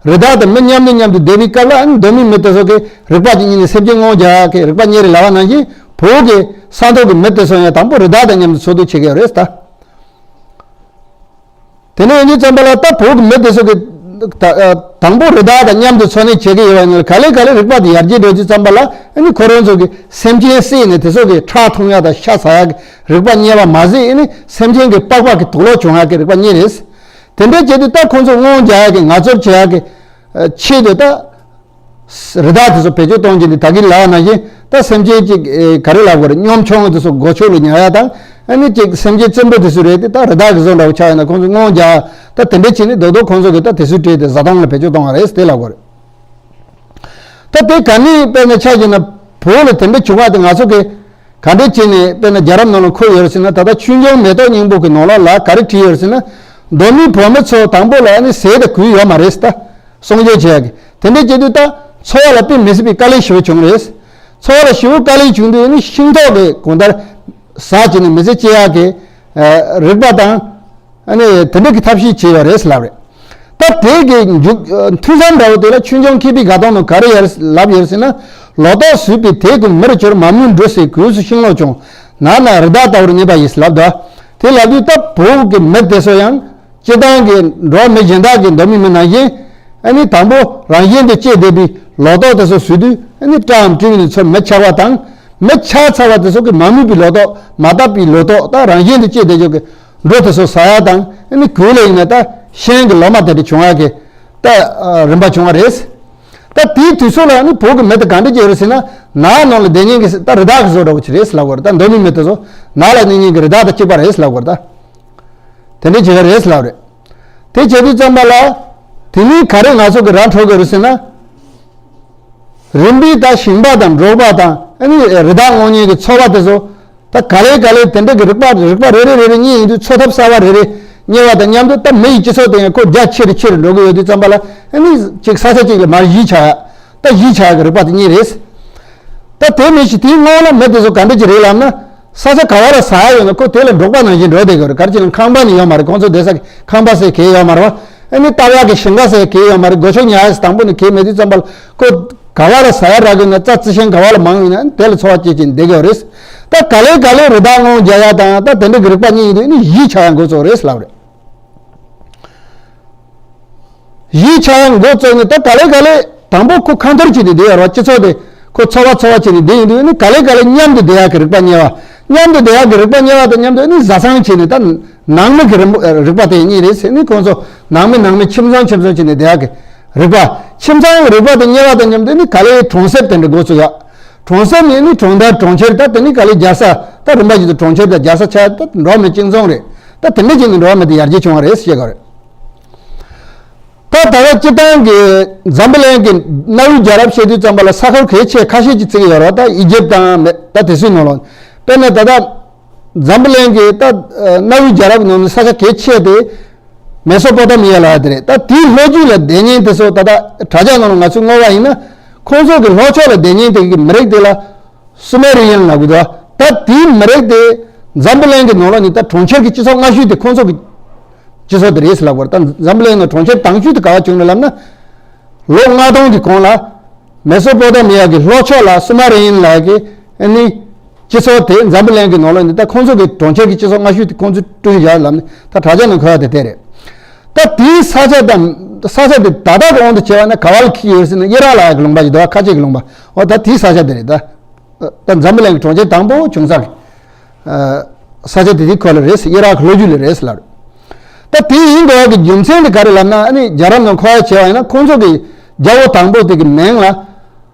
རི་དྭགས་དང་མི་མཉམ་དུ་མཉམ་དུ་བསྡད་པའི་སྐབས་ལ། ཨ་ནི་གདོད་མའི་མི་དེ་ཚོ་གིས་རིག་པ་ཅིག་རྙེད་ནས་སེམས་ཅན་སྔོན་རྒྱག་གི་རིག་པ་རྙེད་རེད་ལབ་པ་ནང་བཞིན། བོད་ཀྱི་ས་ཐོག་གི་མི་དེ་ཚོ་ཡང་དང་པོ་རི་དྭགས་དང་མཉམ་དུ་འཚོ་སྡོད་བྱེད་ཀྱི་ཡོད་རེད་ད། དེ་ནས་ཡིན་དུས་ཙམ་པ་ལ་ད་བོད་ཀྱི་མི་དེ་ཚོ་གིས་ད་ཨ་དང་པོ་རི་དྭགས་དང་མཉམ་དུ་འཚོ་གནས་བྱེད་ཀྱི་ཡོད་པ་ཡིན་ན། ག་ལེ་ག་ལེ་རིག་པ་དེ་ཡར་རྒྱས་འགྲོ་དུས་ཙམ་པ་ལ། ཨ་ནི་ཁོ་རང་ཚོ་གིས་སེམས་ཅན་བསད་ནས་དེ་ཚོ་གི་ཁྲག་འཐུང་ཡག་དང་ཤ་ཟ་ཡག་གི་རིག་པ་རྙེད་པ་མ་ཟད། ཨ་ནི་སེམས་ཅན་གྱི་པགས་པ་གི་དུག་ལོག་བྱུང་ཡག་གི་རིག་པ་རྙེད་རེད། དེ་འདྲ་བྱེད་དུས་ད་ཁོ་ཚོ་སྔོན་རྒྱག་ཡག་གི་ངལ་རྩོལ་བྱེད་ཡག་གི་ཨ་ཆེད་དུ་ད། རི་དྭགས་དེ་ཚོ་བེད་སྤྱོད་གཏོང་གི་འདུག་ད་གིན་ལབ་པ་ནང་བཞིན་ད་སེམས་ཅན་གཅིག་ཨེ་ག་རེ་ལབ་དགོས་རེད། གཉོམ་ཆུང་དེ་ཚོ་སྒོ་ཕྱུགས་ལ་ཉར་ཡག་དང་། ཨ་ནི་གཅིག་སེམས་ཅན་བཙན་པོ་དེ་ཚོ་རེད་དེ། ད་རི་དྭགས་ཀྱི་བཟོ་འདྲ་བོ་ཆགས་ཡོད་ན་ཁོང་ཚོ་སྔོན་རྒྱག་ད་དེ་འདྲ་བྱས་ནས་རྡོག་རྡོག་ཁོང་ཚོ་གིས་ད་དེ་ཚོའི་གྲས་དེ་བཟའ་བཏུང་ལ་བེད་སྤྱོད་གཏོང་བ་རེད་དེ་ལབ་དགོས་རེད། ད་དེ་ག་ནས་དཔེར་ན་ཆ་བཞག་ན་བོད་ལ་དེ་འདྲ་བྱུང་བ་དེ་ང་ཚོ་གིས་ག་འདྲ་བྱས་ནས་དཔེར་ན་རྒྱལ་རབས་ནང་ལ་འཁོད་ཡོད་རེད་ཟེར་ན། ད་ལྟ་ཆོས་འབྱུང་མེ་ཏོག་སྙིང་པོ་གི་ནང་ལོགས་ལ་ག་རེ་བྲིས་ཡོད་རེད་ཟེར་ན། གདོད་མའི་བོད་མི་ཚོ་དང་པོ་ལ་ཨ་ནི་ཟས་དང་གོས་ཡོད་མ་རེད་ད། སྲུང་སྐྱོབ་བྱེད་ཡག་གི། དེ་འདྲ་བྱེད་དུས་ད་འཚོ་བ་ལ་དཔེ་མི་སྲིད་པའི་དཀའ་ལས་ཞེ་པོ་བྱུང་རེད། འཚོ་བ་ལ་ཞེ་པོ་དཀའ་ལས་བྱུང་དུས་ཨ་ནི་ཤིང་ཏོག་གི་གང་ལྟར་ཟ་བྱས་ནས་མི་ཚེ་སྐྱེལ་ཡག་གི་ཨ་རིག་པ་དང་། ཨ་ནི་དེ་འདྲ་གི་ཐབས་ཤེས་བྱས་ཡོད་རེད་ལབ་རེད། ད་དེ་གི་མཇུག་ཨ་ཐུན་མཚམས་འདྲ་བོ་དེ་ལ་ཆོས་འབྱུང་མཁས་པའི་དགའ་སྟོན་ནང་ག་རེ་ཡར་ལབ་ཡོད་ཟེར་ན། ལོ་ཏོག་ཟོས་པའི་དེད་ཀྱི་མིར་གྱུར། མ་རྨོས་འབྲུ་ཟས་གོས་སུ་ཤིང་ལོག་བྱུང་། ནགས་ན་རི་དྭགས་ལྟ་བུར་གནས་པ་ཡིས་ལབ་ད། དེ་ལབ་དུས་ད་བོད་ཀྱི་མི་དེ་ཚོ་ཡང་སྤྱིར་བཏང་གི་འགྲོ་བ་མི་གཞན་དག་གི་གདོད་མའི་མི་ནང་བཞིན། ཨ་ནི་དང་པོ་རང་བཞིན་དུ་སྐྱེས་བསྡད་པའི་ལོ་ཏོག་དེ་ཚོ་ཟོས་དུས་ཨ་ནི་སྐྲའམ་སྤྲེའུ་ནི་ཚུར་མི་ཆགས་པ་དང་། མི་ཆགས་ཚར་བ་དེ་ཚོ་གིས་མ་རྨོས་པའི་ལོ་ཏོག་མ་བཏབ་པའི་ལོ་ཏོག་ད་རང་བཞིན་དུ་སྐྱེས་བསྡད་ཆོག་གི་འབྲུ་དེ་ཚོ་ཟ་ཡག་དང་། ཨ་ནི་གོས་ལ་ཡིན་ན་ད་ཤིང་གི་ལོ་མ་དེ་འདྲ་བྱུང་ཡག་གི་ད་རིམ་པ་བྱུང་བ་རེད། ད་དེའི་དུས་ཚོད་ལ་ཨ་ནི་བོད་ཀྱི་མི་དེ་ག་འདྲ་ཅིག་རེད་ཟེར་ན། ནགས་ནང་ལ་བསྡད་མཁན་གྱི་ད་རི་དྭགས་ཀྱི་བཟོ་འདྲ་བོ་ཅིག་རེད་ལབ་དགོས་རེད། ད་གདོད་མའི་མི་དེ་ཚོ་ནགས་ལ་གནས་མཁན་གྱི་རི་དྭགས་དང་གཅིག་པ་རེད་ལབ་དགོས་རེད་ད། དེ་འདྲ་བྱེད་ཀ་རེད་ལབ་རེད། དེ་བྱེད་དུས་ཙམ་པ་ལ། དེ་ནས་ག་རེ་ང་ཚོ་གི་ར་འཕྲོད་དགོས་རེད་ཟེར་ན། རིམ་པས་ད་ཞིང་པ་དང་འབྲོག་པ་དང་ཨ་ནི་རི་དྭགས་རྔོན་མཁན་གྱི་ཚོ་པ་དེ་ཚོ། ད་ག་ལེ་ག་ལེ་དེ་འདྲ་གི་རིག་པ་རིག་པ་རེ་རེ་རེ་རེ་རྙེད་ཡོང་དུས། འཚོ་ཐབས་གསར་བ་རེ་རེ་རྙེད་པ་དང་མཉམ་དུ་ད་མི་ཡི་སྤྱི་ཚོགས་དེ་ཡང་ཁོ་རྒྱ་ཆེ་རུ་ཆེ་རུ་འགྲོ་གི་ཡོད་དུས་ཙམ་པ་ལ། ཨ་ནི་གཅིག་ས་ཆ་གཅིག་ལ་མར་གཞིས་ཆགས་ཡག་ད་གཞིས་ཆགས་ཡག་གི་རིག་པ་དེ་རྙེད་རེད། ད་དེ་མིན་ཞིག་དེའི་སྔོན་ལ་མི་དེ་ཚོ་ག་འདྲ་ཅིག་རེད་ལབ་ན། ས་ཆ་ག་བ་ལ་ཟ་ཡག་ཡོད་ན་ཁོ་དེ་ལ་འབྲོག་པ་ནང་བཞིན་འགྲོ་བསྡད་དགོས་རེད། ག་རེ་བྱས་ན་ཁང་པ་ནི་ཡོད་མ་རེད། ཁོང་ཚོ་བསྡད་ས་གི་ཁང་པ་ཟེར་གང་ཡང་ཡོད་མ་རེད་བ། ཨ་ནི་བཏབ་ཡག་གི་ཞིང་ཁ་ཟེར་གང་ཡང་ཡོད་མ་རེད། སྒོ་ཕྱུགས་ཉར་ཡག་ཟེར་དང་པོ་ནས་གང་ཡང་མེད་དུས་ཙམ་པ་ལ་ཁོ་ག་བ་ལ་ཟ་ཡག་རག་གི་ཡོད་ན། རྩྭ་རྩི་ཤིང་ག་བ་ལ་མང་ཡོད་ན་དེ་ལ་འཚོ་བ་སྐྱེལ་བྱས་བསྡད་དགོས་རེད། ད་ག་ལེ་ག་ལེ་རི་དྭགས་རྔོན་རྒྱག་ཡག་དང་ད་དེ་འདྲ་གི་རིག་པ་རྙེད་ཡོང་དུས་ཨ་ནི་གཞིས་ཆགས་ཡག་འགོ་བཙུགས་རེད་ལབ་རེད། གཞིས་ཆགས་ཡག་འགོ་བཙུགས་ནས་ད་ག་ལེ་ག་ལེ་དང་པོ་ཁོ་ཁ་འཐོར་བྱས་ནས་བསྡད་ཡོད་རེད་བ། སྤྱི་ཚོགས་དེ་ཁོ་ཚོ་བ་ཚོ་བ་བྱས་ནས་བསྡད་ཡོང་དུས་ཨ་ནི་ག་ལེ་ག་ལེ་མཉམ་དུ་བསྡད་ཡག་གི་རིག་པ་རྙེད་པ། མཉམ་དུ་བསྡད་ཡག་གི་རིག་པ་རྙེད་པ་དང་མཉམ་དུ་ཨ་ནི་བཟའ་ཚང་བྱས་ནས་ད་ནང་མི་གི་རིག་རིག་པ་དེ་རྙེད་རེད་ཟེར་ནས། ཁོང་ཚོ་ནང་མི་ནང་མི་ཁྱིམ་ཚང་ཁྱིམ་ཚང་བྱས་ནས་བསྡད་ཡག་གི་རིག་པ། ཁྱིམ་ཚང་གི་རིག་པ་དེ་རྙེད་པ་དང་མཉམ་དུ་ཨ་ནི་ག་ལེ་གྲོང་གསེབ་དེ་འདྲ་འགོ་བཙུགས་ཡག་གྲོང་གསེབ་ནས་ནི་གྲོང་རྡལ་གྲོང་ཁྱེར། ད་དེ་ནི་ག་ལེ་རྒྱལ་ས། ད་རིམ་པ་བཞིན་དུ་གྲོང་ཁྱེར་དང་རྒྱལ་ས་ཆགས། ད་འགྲོ་བ་མི་གཅིག་མཚུངས་རེད། ད་དེ་འདྲ་བྱས་ནས་འགྲོ་བ་མི་དེ་ཡར་རྒྱས་བྱུང་བ་རེད་ཟེར་བཤད་གི་རེད། ད་ད་ལྟ་སྤྱིར་བཏང་གི་འཛམ་བུ་གླིང་གི་གནའ་བོའི་རྒྱལ་རབས་བཤད་དུས་ཙམ་པ་ལ་ས་ཁུལ་གལ་ཆེ་ཁ་ཤས་ཅིག་བརྩི་གི་ཡོད་རེད། ད་ཨི་ཇེབ་དང་མེ་ད་དེ་ཚོའི་ནང་ལོགས། དཔེར་ན་ད་ལྟ་འཛམ་བུ་གླིང་གི་ད་གནའ་བོའི་རྒྱལ་རབས་ནང་ནས་ས་ཆ་གལ་ཆེ་དེ། མེ་སོ་པོ་ཏ་མི་ཡ་ལབ་ཡག་དེ་རེད། ད་དེའི་ལྷོ་རྒྱུད་ལ་སྡོད་མཁན་དེ་ཚོ་ད་ལྟ་དྲ་རྒྱ་ནང་ལ་ང་ཚོས་བསྔོགས་པ་ཡིན་ན། ཁོང་ཚོ་གི་ལྷོ་ཕྱོགས་ལ་སྡོད་མཁན་དེ་གི་མི་རིགས་དེ་ལ་སུ་མེ་རི་ཡན་ལབ་གི་འདུག་ད་ ད་དེའི་མི་རིགས་དེ་འཛམ་བུ་གླིང་གི་ནང་ལོགས་ནས་ད་གྲོང་ཁྱེར་གྱི་སྤྱི་ཚོགས་སྔ་ཤོས་དེ་ཁོང་ཚོ་གི་སྤྱི་ཚོགས་དེ་རེད་ཟེར་ལབ་དགོས་རེད། ད་འཛམ་བུ་གླིང་ནང་གྲོང་ཁྱེར་དང་ཤོས་དེ་ག་བ་བྱུང་ནས་ལབ་ན། ལོ་ལྔ་སྟོང་གི་གོང་ལ་མེ་སོ་པོ་ཏ་མི་ཡ་གི་ལྷོ་ཕྱོགས་ལ་སུ་མ་རི་ཡན་ལབ་ཀྱི་ཨ་ནི་སྤྱི་ཚོགས་དེ་འཛམ་བུ་གླིང་གི་ནང་ལོགས་ནས་ད་ཁོང་ཚོ་གི་གྲོང་ཁྱེར་གྱི་སྤྱི་ཚོགས་སྔ་ཤོས་དེ་ཁོང་ཚོས་བསྐྲུན་བཞག་ལབ་ནས་ད་དྲ་རྒྱ་ནང་འཁོད་ཡ་དེ་དེ་རེད། ད་དེའི་ས་ཆ་དང་ས་ཆ་དེ་ད་ལྟ་གི་དབང་དུ་བྱས་པ་ན་ག་བ་ལ་འཁེལ་ཡོད་ཟེར་ན་ཨི་རག་ལབ་ཡ་གི་ལུང་པ་ཞིག་འདུག་ཁ་ཆེ་གི་ལུང་པ། འོ་ད་དེའི་ས་ཆ་དེ་རེད་ད། ད་འཛམ་བུ་གླིང་གི་གྲོང་ཁྱེར་དང་པོ་བྱུང་ས་གི་ས་ཆ་དེ་དེའི་ཁོ་ལ་རེད་ཟེར། ཨི་རག་གི་ལྷོ་རྒྱུད་ལ་རེད་ཟེར་ལབ་རེད། ད་དེ་ཡིན་དགོས་ཡ་གི་རྒྱུ་མཚན་དེ་ག་རེ་ལབ་ན། ཨ་ནི་རྒྱལ་རབས་ནང་འཁོད་ཡ་བྱས་པ་ཡིན་ན་ཁོང་ཚོ་གི་རྒྱལ་པོ་དང་པོ་དེ་གི་མིང་ལ་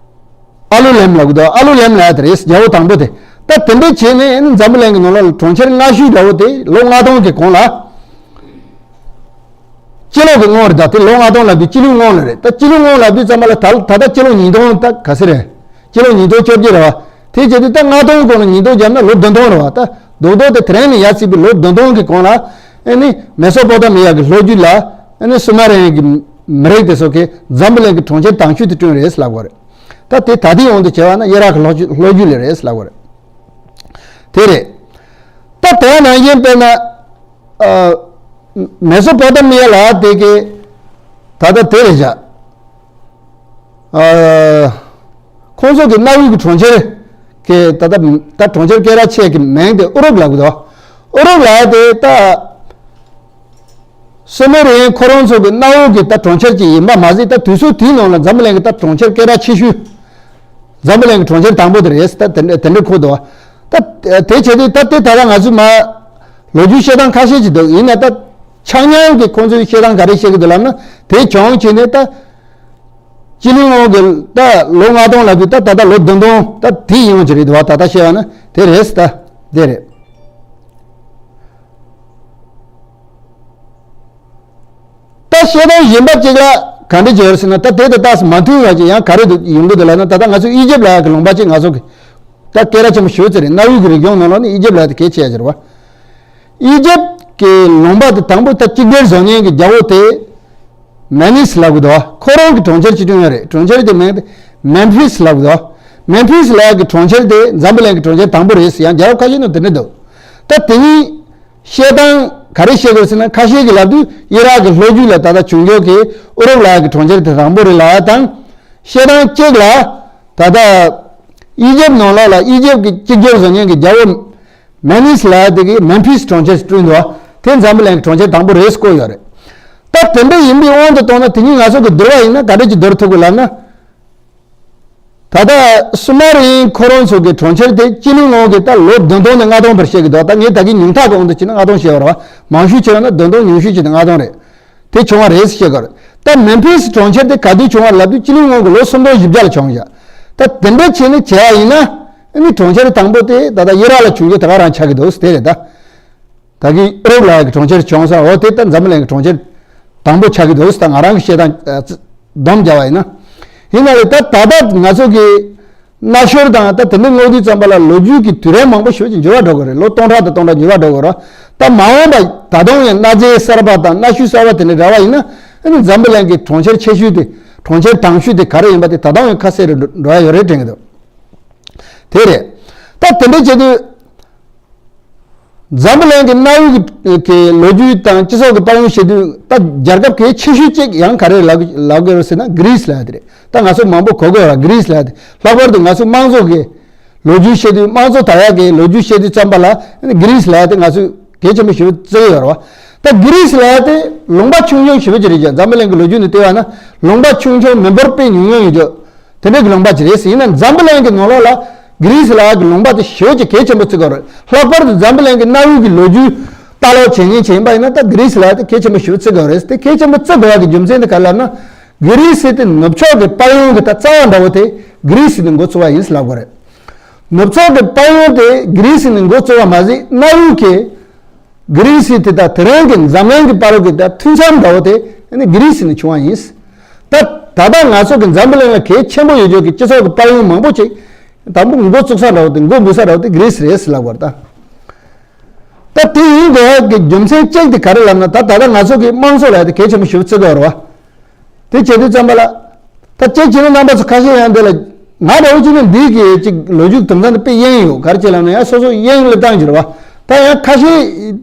ཨ་ལུ་ལེམ་ལབ་གི་འདུག་ཨ་ལུ་ལེམ་ལབ་ཡ་དེ་རེད། རྒྱལ་པོ་དང་པོ་དེ། ད་དེ་འདྲ་བྱས་ནས་ཨ་ནི་འཛམ་བུ་གླིང་གི་ནང་ལ་གྲོང་ཁྱེར་སྔ་ཤོས་འདྲ་བོ་དེ་ལོ་ལྔ་སྟོང་གི་གོང་ལ། སྤྱི་ལོ་གི་སྔོན་རེད། ད་དེ་ལོ་ལྔ་སྟོང་ལབ་དུས་སྤྱི་ལོའི་སྔོན་ལ་རེད། ད་སྤྱི་ལོའི་སྔོན་ལབ་དུས་ཙམ་པ་ལ་ད་ད་ལྟ་སྤྱི་ལོ་ཉིས་སྟོང་ད་ག་ཚོད་རེད། སྤྱི་ལོ་ཉིས་སྟོང་བཅོ་བརྒྱད་རེད་བ། དེ་བྱས་དུས་ད་ལྔ་སྟོང་གོང་ལ་ཉིས་སྟོང་བརྒྱབ་ན་ལོ་བདུན་སྟོང་རེད་བ། ད་རྡོག་རྡོག་དེ་དེ་རིང་ནས་ཡར་བརྩིས་པའི་ལོ་བདུན་སྟོང་གི་གོང་ལ་ཨ་ནི་མེ་སོ་པོ་ཏ་མི་ཡ་གི་ལྷོ་རྒྱུད་ལ་ཨ་ནི་སུ་མ་ར་ཡན་གྱི་མི་རིགས་དེ་ཚོ་གིས་འཛམ་བུ་གླིང་གི་གྲོང་ཁྱེར་དང་ཤོས་དེ་བསྐྲུན་རེད་ལབ་དགོས་རེད། ད་དེ་ད་ལྟའི་དབང་དུ་བྱས་པ་ན་ཨི་རག་གི་ལྷོ་རྒྱུད་ལྷོ་རྒྱུད་ལ་རེད་ལབ་དགོས་རེད། དེ་རེད། ད་དེ་ནང་བཞིན་དཔེར་ན། ཨ། མེ་སོ་པོ་ཏ་མི་ཡ་ལབ་དེ་གི་ད་ལྟ་དེ་རེད་བཞག་ཨ། ཁོང་ཚོ་གི་གནའ་བོའི་གི་གྲོང་ཁྱེར་གི་ད་ལྟ་ད་གྲོང་ཁྱེར་སྐད་གྲགས་ཆེ་གི་མིང་དེ་ཨུ་རུབ་ལབ་གི་འདུག་ཨུ་རུབ་ལབ་དེ་ད་སུ་མེ་རི་ཡན་ཁོ་རང་ཚོ་གི་གནའ་བོ་གི་ད་གྲོང་ཁྱེར་ཅིག་ཡིན་པ་མ་ཟད། ད་དུས་ཚོད་དེའི་ནང་ལ་འཛམ་བུ་གླིང་གི་ད་གྲོང་ཁྱེར་སྐད་གྲགས་ཆེ་ཤོས། འཛམ་བུ་གླིང་གི་གྲོང་ཁྱེར་དང་པོ་དེ་རེད། ད་དེ་འདྲ་དེ་འདྲ་འཁོད་འདུག་ད་དེ་བྱས་དུས་ད་དེ་ད་ལྟ་ང་ཚོས་མ་ལོ་རྒྱུས་བཤད་སྟངས་ཁ་ཤས་ཅིག་འདུག་ཡིན་ན་ད་ཆ་མཉམ་གྱི་ཁོང་ཚོས་བཤད་སྟངས་ག་རེ་བཤད་ཀྱི་འདུག་ལབ་ན། དེ་བྱུང་བྱས་ནས་ད་སྤྱི་ལོའི་སྔོན་གྱི་ད་ལོ་ལྔ་སྟོང་ལབ་དུས་ད་ད་ལྟ་ལོ་བདུན་སྟོང་ད་དེ་ཡིན་པ་ཅིག་རེད་འདུག་བ། ད་ལྟ་བཤད་པ་ན་དེ་རེད། ད་དེ་རེད། ད་བཤད་སྟངས་གཞན་པ་གཅིག་ལ་ག་འདྲ་བྱས་ཡོད་ཟེར་ན། ད་དེ་དང་ཏོག་ཙམ་མ་མཐུན་པ་ཅིག་ཡང་ག་རེ་འདུག་ཡོང་གི་འདུག་ལབ་ན། ད་ལྟ་ང་ཚོ་ཨི་ཇེབ་ལབ་ཡག་གི་ལུང་པ་ཅིག་ང་ཚོ་གི་ད་སྐད་གྲགས་ཆེན་པོ་ཞེ་པོ་ཅིག་རེད། གནའ་བོའི་གི་རིག་གཞུང་ནང་ལོགས་ནས་ཨི་ཇེབ་ལབ་ཡག་དེ་གལ་ཆེ་ཡ་ཅིག་རེད་བ། ཨི་ཇེབ་གི་ལུང་པ་དེ་དང་པོ་ད་གཅིག་སྒྲིལ་བཟོ་མཁན་གྱི་རྒྱལ་པོ་དེ་མེ་ནིས་ལབ་གི་འདུག་ཁོ་རང་གི་གྲོང་ཁྱེར་ཅིག་བསྐྲུན་ཡོད་རེད། གྲོང་ཁྱེར་དེ་མིང་དེ་མེམ་ཕིས་ལབ་གི་འདུག་མེམ་ཕིས་ལབ་ཡག་གི་གྲོང་ཁྱེར་དེ་འཛམ་བུ་གླིང་གི་གྲོང་ཁྱེར་དང་པོ་རེད་ཟེར། ཡང་རྒྱལ་རབས་ཁ་ཤས་ནང་དེ་འདྲ་འདུག་ད་དེ་གཉིས་བཤད་སྟངས་ག་རེ་བཤད་དགོས་ཟེར་ན། ཁ་ཤས་ཀྱིས་ལབ་དུས་ཨི་རག་གི་ལྷོ་རྒྱུད་ལ་ད་ལྟ་བྱུང་ཡོད་ཀྱི་ཨུ་རུབ་ལབ་ཡག་གི་གྲོང་ཁྱེར་དེ་དང་པོ་རེད་ལབ་ཡག་དང་། བཤད་སྟངས་གཅིག་ལ་ད་ལྟ་ཨི་ཇེབ་ནང་ལོགས་ལ་ཨི་ཇེབ་ཀྱི་གཅིག་གྱུར་བཟོ་མཁན་གྱི་རྒྱལ་པོ་མེ་ནིས་ལབ་ཡག་དེ་གིས་མེམ་ཕིས་གྲོང་ཁྱེར་བསྐྲུན་འདུག་དེ་འཛམ་བུ་གླིང་གི་གྲོང་ཁྱེར་དང་པོ་རེད་བཀོད་ཡོད་རེད། ད་དེ་འདྲ་ཡིན་པའི་དབང་དུ་བཏང་ན་དེ་གཉིས་ང་ཚོ་གིས་བསྡུར་བ་ཡིན་ན་ག་འདྲ་ཅིག་བསྡུར་ཐུབ་དགོས་ལབ་ན། ད་ལྟ་སུ་མ་རི་ཡན་ཁོ་རང་ཚོ་གི་གྲོང་ཁྱེར་དེ་སྤྱི་ལོའི་སྔོན་གྱི་ད་ལོ་བདུན་སྟོང་ནས་ལྔ་སྟོང་བར་བཤད་ཀྱི་འདུག་ད་ངས་ད་གིན་ཉུང་མཐའ་གི་དབང་དུ་བྱས་ན་ལྔ་སྟོང་བཤད་པ་རེད་བ། མང་ཤོས་བྱས་པ་ན་བདུན་སྟོང་ཉུང་ཤོས་བྱས་ན་ལྔ་སྟོང་རེད། དེ་བྱུང་བ་རེད་ཟེར་བཤད་གི་རེད། ད་མེམ་ཕིས་གྲོང་ཁྱེར་དེ་ག་དུས་བྱུང་བ་ལབ་དུས་སྤྱི་ལོའི་སྔོན་གྱི་ལོ་སུམ་སྟོང་བཞི་བརྒྱ་ལ་བྱུང་བཞག་ད་དེ་འདྲ་བྱས་ནས་བྱས་པ་ཡིན་ན་ཨ་ནི་གྲོང་ཁྱེར་དང་པོ་དེ་ད་ལྟ་ཨི་རག་ལ་བྱུང་རྒྱུ་དེ་ག་རང་ཆགས་ཀྱི་འདུག་དེ་རེད་ད། ད་གིན་ཨུ་རུབ་ལབ་ཡག་གི་གྲོང་ཁྱེར་བྱུང་ས་འོ་དེ་ད་འཛམ་བུ་གླིང་གི་གྲོང་ཁྱེར་དང་པོ་ཆགས་ཀྱི་འདུག་ད་ང་རང་གི་བཤད་སྟངས་ཨ་ཙི་སྡོམ་རྒྱག་པ་ཡིན་ན། ཡིན་ན་ལས་ད་ད་ལྟ་ང་ཚོ་གི་གནའ་ཤུལ་དང་ད་དེ་འདྲ་བསྔོག་དུས་ཙམ་པ་ལ་ལོ་རྒྱུས་ཀྱི་དུས་རིམ་མང་པོ་ཞེ་པོ་ཅིག་འགྱུར་བ་འགྲོ་གི་རེད། ལོ་སྟོང་ཕྲག་དང་སྟོང་ཕྲག་འགྱུར་བ་འགྲོ་གི་རེད། ད་མ་འོངས་པ་ད་དུང་ཡང་གནའ་རྫས་གསར་པ་དང་གནའ་ཤུལ་གསར་པ་དེ་འདྲ་རག་པ་ཡིན་ན་ཨ་ནི་འཛམ་བུ་གླིང་གི་གྲོང་ཁྱེར་ཆེ་ཤོས་དེ་གྲོང་ཁྱེར་དང་ཤོས་དེ་ག་རེ་ཡིན་པ་དེ་ད་དུང་ཡང་ཁ་གསལ་རུ་འགྲོ་ཡ་ཡོད་རེད་དྲན་གི་འདུག་དེ་རེད། ད་དེ་འདྲ་བྱེད་དུས། འཛམ་བུ་གླིང་གི་གནའ་བོའི་གི་ལོ་རྒྱུས་དང་སྤྱི་ཚོགས་ཀྱི་དཔལ་ཡོན་བཤད་དུས་ད་རྒྱལ་ཁབ་གལ་ཆེ་ཤོས་གཅིག་ཡང་ག་རེ་ལབ་ལབ་དགོས་རེད་ཟེར་ན་གྷི་རིས་ལབ་ཡ་དེ་རེད། ད་ང་ཚོ་མང་པོ་གོ་གི་ཡོད་ར་གྷི་རིས་ལབ་ཡ་དེ། ལྷག་པར་དུ་ང་ཚོ་དམངས་གཙོ་གི་ལོ་རྒྱུས་བཤད་དུས་དམངས་གཙོ་དར་ཡག་གི་ལོ་རྒྱུས་བཤད་དུས་ཙམ་པ་ལ་གྷི་རིས་ལབ་ཡ་དེ་ང་ཚོས་གལ་ཆེན་པོ་ཞེ་པོ་བརྩི་གི་ཡོད་ར་བ། ད་གྷི་རིས་ལབ་ཡ་དེ་ལུང་པ་ཆུང་ཆུང་ཞེ་པོ་ཅིག་རེད་ཀྱང་འཛམ་བུ་གླིང་གི་ལོ་རྒྱུས་ནས་བལྟས་པ་ན་ལུང་པ་ཆུང་ཆུང་མི་འབོར་དཔེ་ཉུང་ཉུང་ཡོད་ཀྱང་། དེ་འདྲ་གི་ལུང་པ་ཅིག་རེད་ཟེར། ཡིན་ན་འཛམ་བུ་གླིང་གི་ནང་ལོགས་ལ་གྷི་རིས་ལབ་ཡ་གི་ལུང་པ་དེ་ཞེ་པོ་ཅིག་གལ་ཆེན་པོ་བརྩི་གི་ཡོད་རེད། ལྷག་པར་དུ་འཛམ་བུ་གླིང་གི་གནའ་བོའི་གི་ལོ་རྒྱུས་ལྟ་ཀློག་བྱེད་མཁན་བྱས་ཡིན་པ་ཡིན་ན་ད་གྷི་རིས་ལབ་ཡ་དེ་གལ་ཆེན་པོ་ཞེ་པོ་བརྩི་གི་ཡོད་རེད། དེ་གལ་ཆེན་པོ་བརྩི་དགོས་ཡ་གི་རྒྱུ་མཚན་དེ་ག་རེ་ལབ་ན། གྷི་རིས་དེ་ནུབ་ཕྱོགས་ཀྱི་དཔལ་ཡོན་གྱི་ད་རྩ་བ་འདྲ་བོ་དེ་གྷི་རིས་དེ་འགོ་བཙུགས་པ་ཡིན་ཟེར་ལབ་དགོས་རེད། ནུབ་ཕྱོགས་ཀྱི་དཔལ་ཡོན་དེ་གྷི་རིས་དེ་འགོ་བཙུགས་པ་མ་ཟད་གནའ་བོའི་གི་གྷི་རིས་དེ་དང་དེ་རིང་གི་འཛམ་གླིང་གི་བར་གྱི་ད་མཐུད་མཚམས་འདྲ་བོ་དེ་ནི་གྷི་རིས་ནས་བྱུང་བ་ཡིན། ད་ད་ལྟ་ང་ཚོ་གི་འཛམ་བུ་གླིང་ལ་གལ་ཆེན་པོ་ཡོད་རྒྱུ་གི་སྤྱི་ཚོགས་ཀྱི་དཔལ་ཡོན་མང་པོ་ཅིག་དང་པོ་འགོ་བཙུགས་ས་འདྲ་བོ་དེ་འགོ་འབུས་ས་འདྲ་བོ་དེ་གྷི་རིས་རེད་ཟེར་ལབ་པ་རེད་ད། ད་དེ་ཡིན་དགོས་ཡག་གི་རྒྱུ་མཚན་གཅིག་དེ་ག་རེ་ལབ་ན་ད་ད་ལྟ་ང་ཚོ་གི་དམངས་གཙོ་ལབ་ཡ་དེ་གལ་ཆེན་པོ་ཞེ་པོ་བརྩི་དགོས་རེད་བ། དེ་བྱེད་དུས་ཙམ་པ་ལ། ད་གཅིག་བྱས་ན་རྣམ་པ་ཚོ་ཁ་ཤས་ཡང་འདི་ལ་ ང་འདྲ་བོ་ཅིག་ནི་འདི་གི་ཅིག་ལོ་རྒྱུས་དོན་ཚན་འདི་དཔེ་གཡེང་ཡོད། ག་རེ་བྱས་ལབ་ན་ཡང་སོ་སོ་གཡེང་ལ་བཏང་གི་རེད་བ། ད་ཡང་ཁ་ཤས་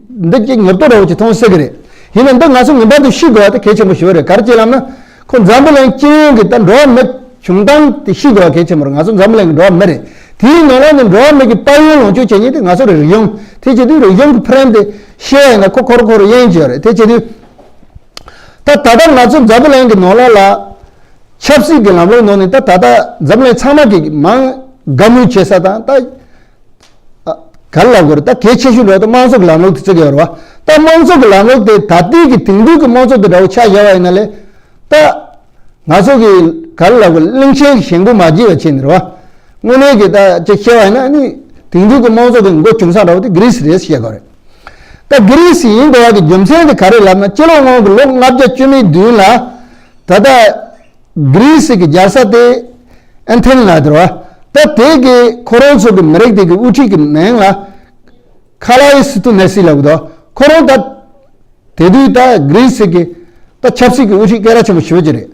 འདི་ཅིག་ཉེར་ཐོག་འདྲ་བོ་ཅིག་མཐོང་སྲིད་གི་རེད། ཡིན་ན་འདི་ང་ཚོ་ངེས་པར་དུ་ཤེས་དགོས་པ་དེ་གལ་ཆེན་པོ་ཞེ་པོ་རེད། ག་རེ་བྱས་ལབ་ན། ཁོ་འཛམ་བུ་གླིང་སྤྱི་ཡོངས་ཀྱི་ད་འགྲོ་བ་མི་བྱུང་སྟངས་དེ་ཤེས་དགོས་པ་གལ་ཆེན་པོ་རེད། ང་ཚོ་འཛམ་བུ་གླིང་གི་འགྲོ་བ་མི་རེད། དེའི་ནང་ལོགས་ནས་འགྲོ་བ་མི་གི་དཔལ་ཡོན་ལོངས་སྤྱོད་བྱེད་མཁན་དེ་ང་ཚོ་རེད། རིག་གཞུང་དེ་བྱེད་དུས་རིག་གཞུང་གི་ཕ་རན་དེ་ཤེས་ཡ་ཡིན་ན་ཁོ་ཁོ་རང་ཁོ་རང་གཡེང་གི་ཡོད་རེད། དེ་བྱེད་དུས། ད་ད་ལྟ་ང་ཚོ་འཛམ་བུ་གླིང་གི་ནང་ལོགས་ལ་ཆབ་སྲིད་ཀྱི་ལམ་ལུགས་ནང་ནས་ད་ད་ལྟ་འཛམ་བུ་གླིང་ཚང་མ་གི་མང་དགའ་མོས་བྱེད་ས་དང་ད་ཨ་ག་རེ་ལབ་དགོས་རེད། ད་གལ་ཆེ་ཤོས་འགྲོ་ད་དམངས་གཙོ་གི་ལམ་ལུགས་དེ་བརྩི་གི་ཡོད་རེད་བ། ད་དམངས་གཙོ་གི་ལམ་ལུགས་དེ་ད་ལྟའི་གི་དེང་དུས་ཀྱི་དམངས་གཙོ་དེ་འདྲ་བོ་ཆ་བཞག་པ་ཡིན་ན་ལས་ད་ང་ཚོ་གི་ག་རེ་ལབ་དགོས། གླིང་ཆེན་གྱི་ཞིང་པོ་མ་བརྗེད་པ་བྱས་ནས་རེད་བ། དངོས་གནས་གི་ད་ཅིག་བཤད་པ་ཡིན་ན་ནི་དེང་དུས་ཀྱི་དམངས་གཙོ་དེ་འགོ་བྱུང་ས་འདྲ་བོ་དེ་གྷི་རི་སི་རེད་ཟེར་བཤད་དགོས་རེད། ད་གྷི་རི་སི་ཡིན་དགོས་པ་གི་རྒྱུ་མཚན་དེ་ག་རེ་ལབ་ན། སྤྱི་ལོ་སྔོན་གྱི་ལོ་ལྔ་བརྒྱ་བཅུ་མེད་བདུན་ལ་ད་ལྟ་གྷི་རི་སི་གི་རྒྱལ་ས་དེ་ཨེ་ཐེན་ལ་དེར་བ། ད་དེ་གི་ཁོ་རང་ཚོ་གི་མི་རིགས་དེ་གི་དབུ་ཁྲིད་ཀྱི་མིང་ལ་ཁ་ལ་ཡི་སི་ཐུ་ནེ་སི་ལབ་གི་འདུག་ཁོ་རང་ད་དེ་དུས་ད་གྷི་རི་སི་གི་ད་ཆབ་སྲིད་ཀྱི་དབུ་ཁྲིད་སྐད་གྲགས་ཆེན་པོ་ཞེ་པོ་ཅིག་རེད།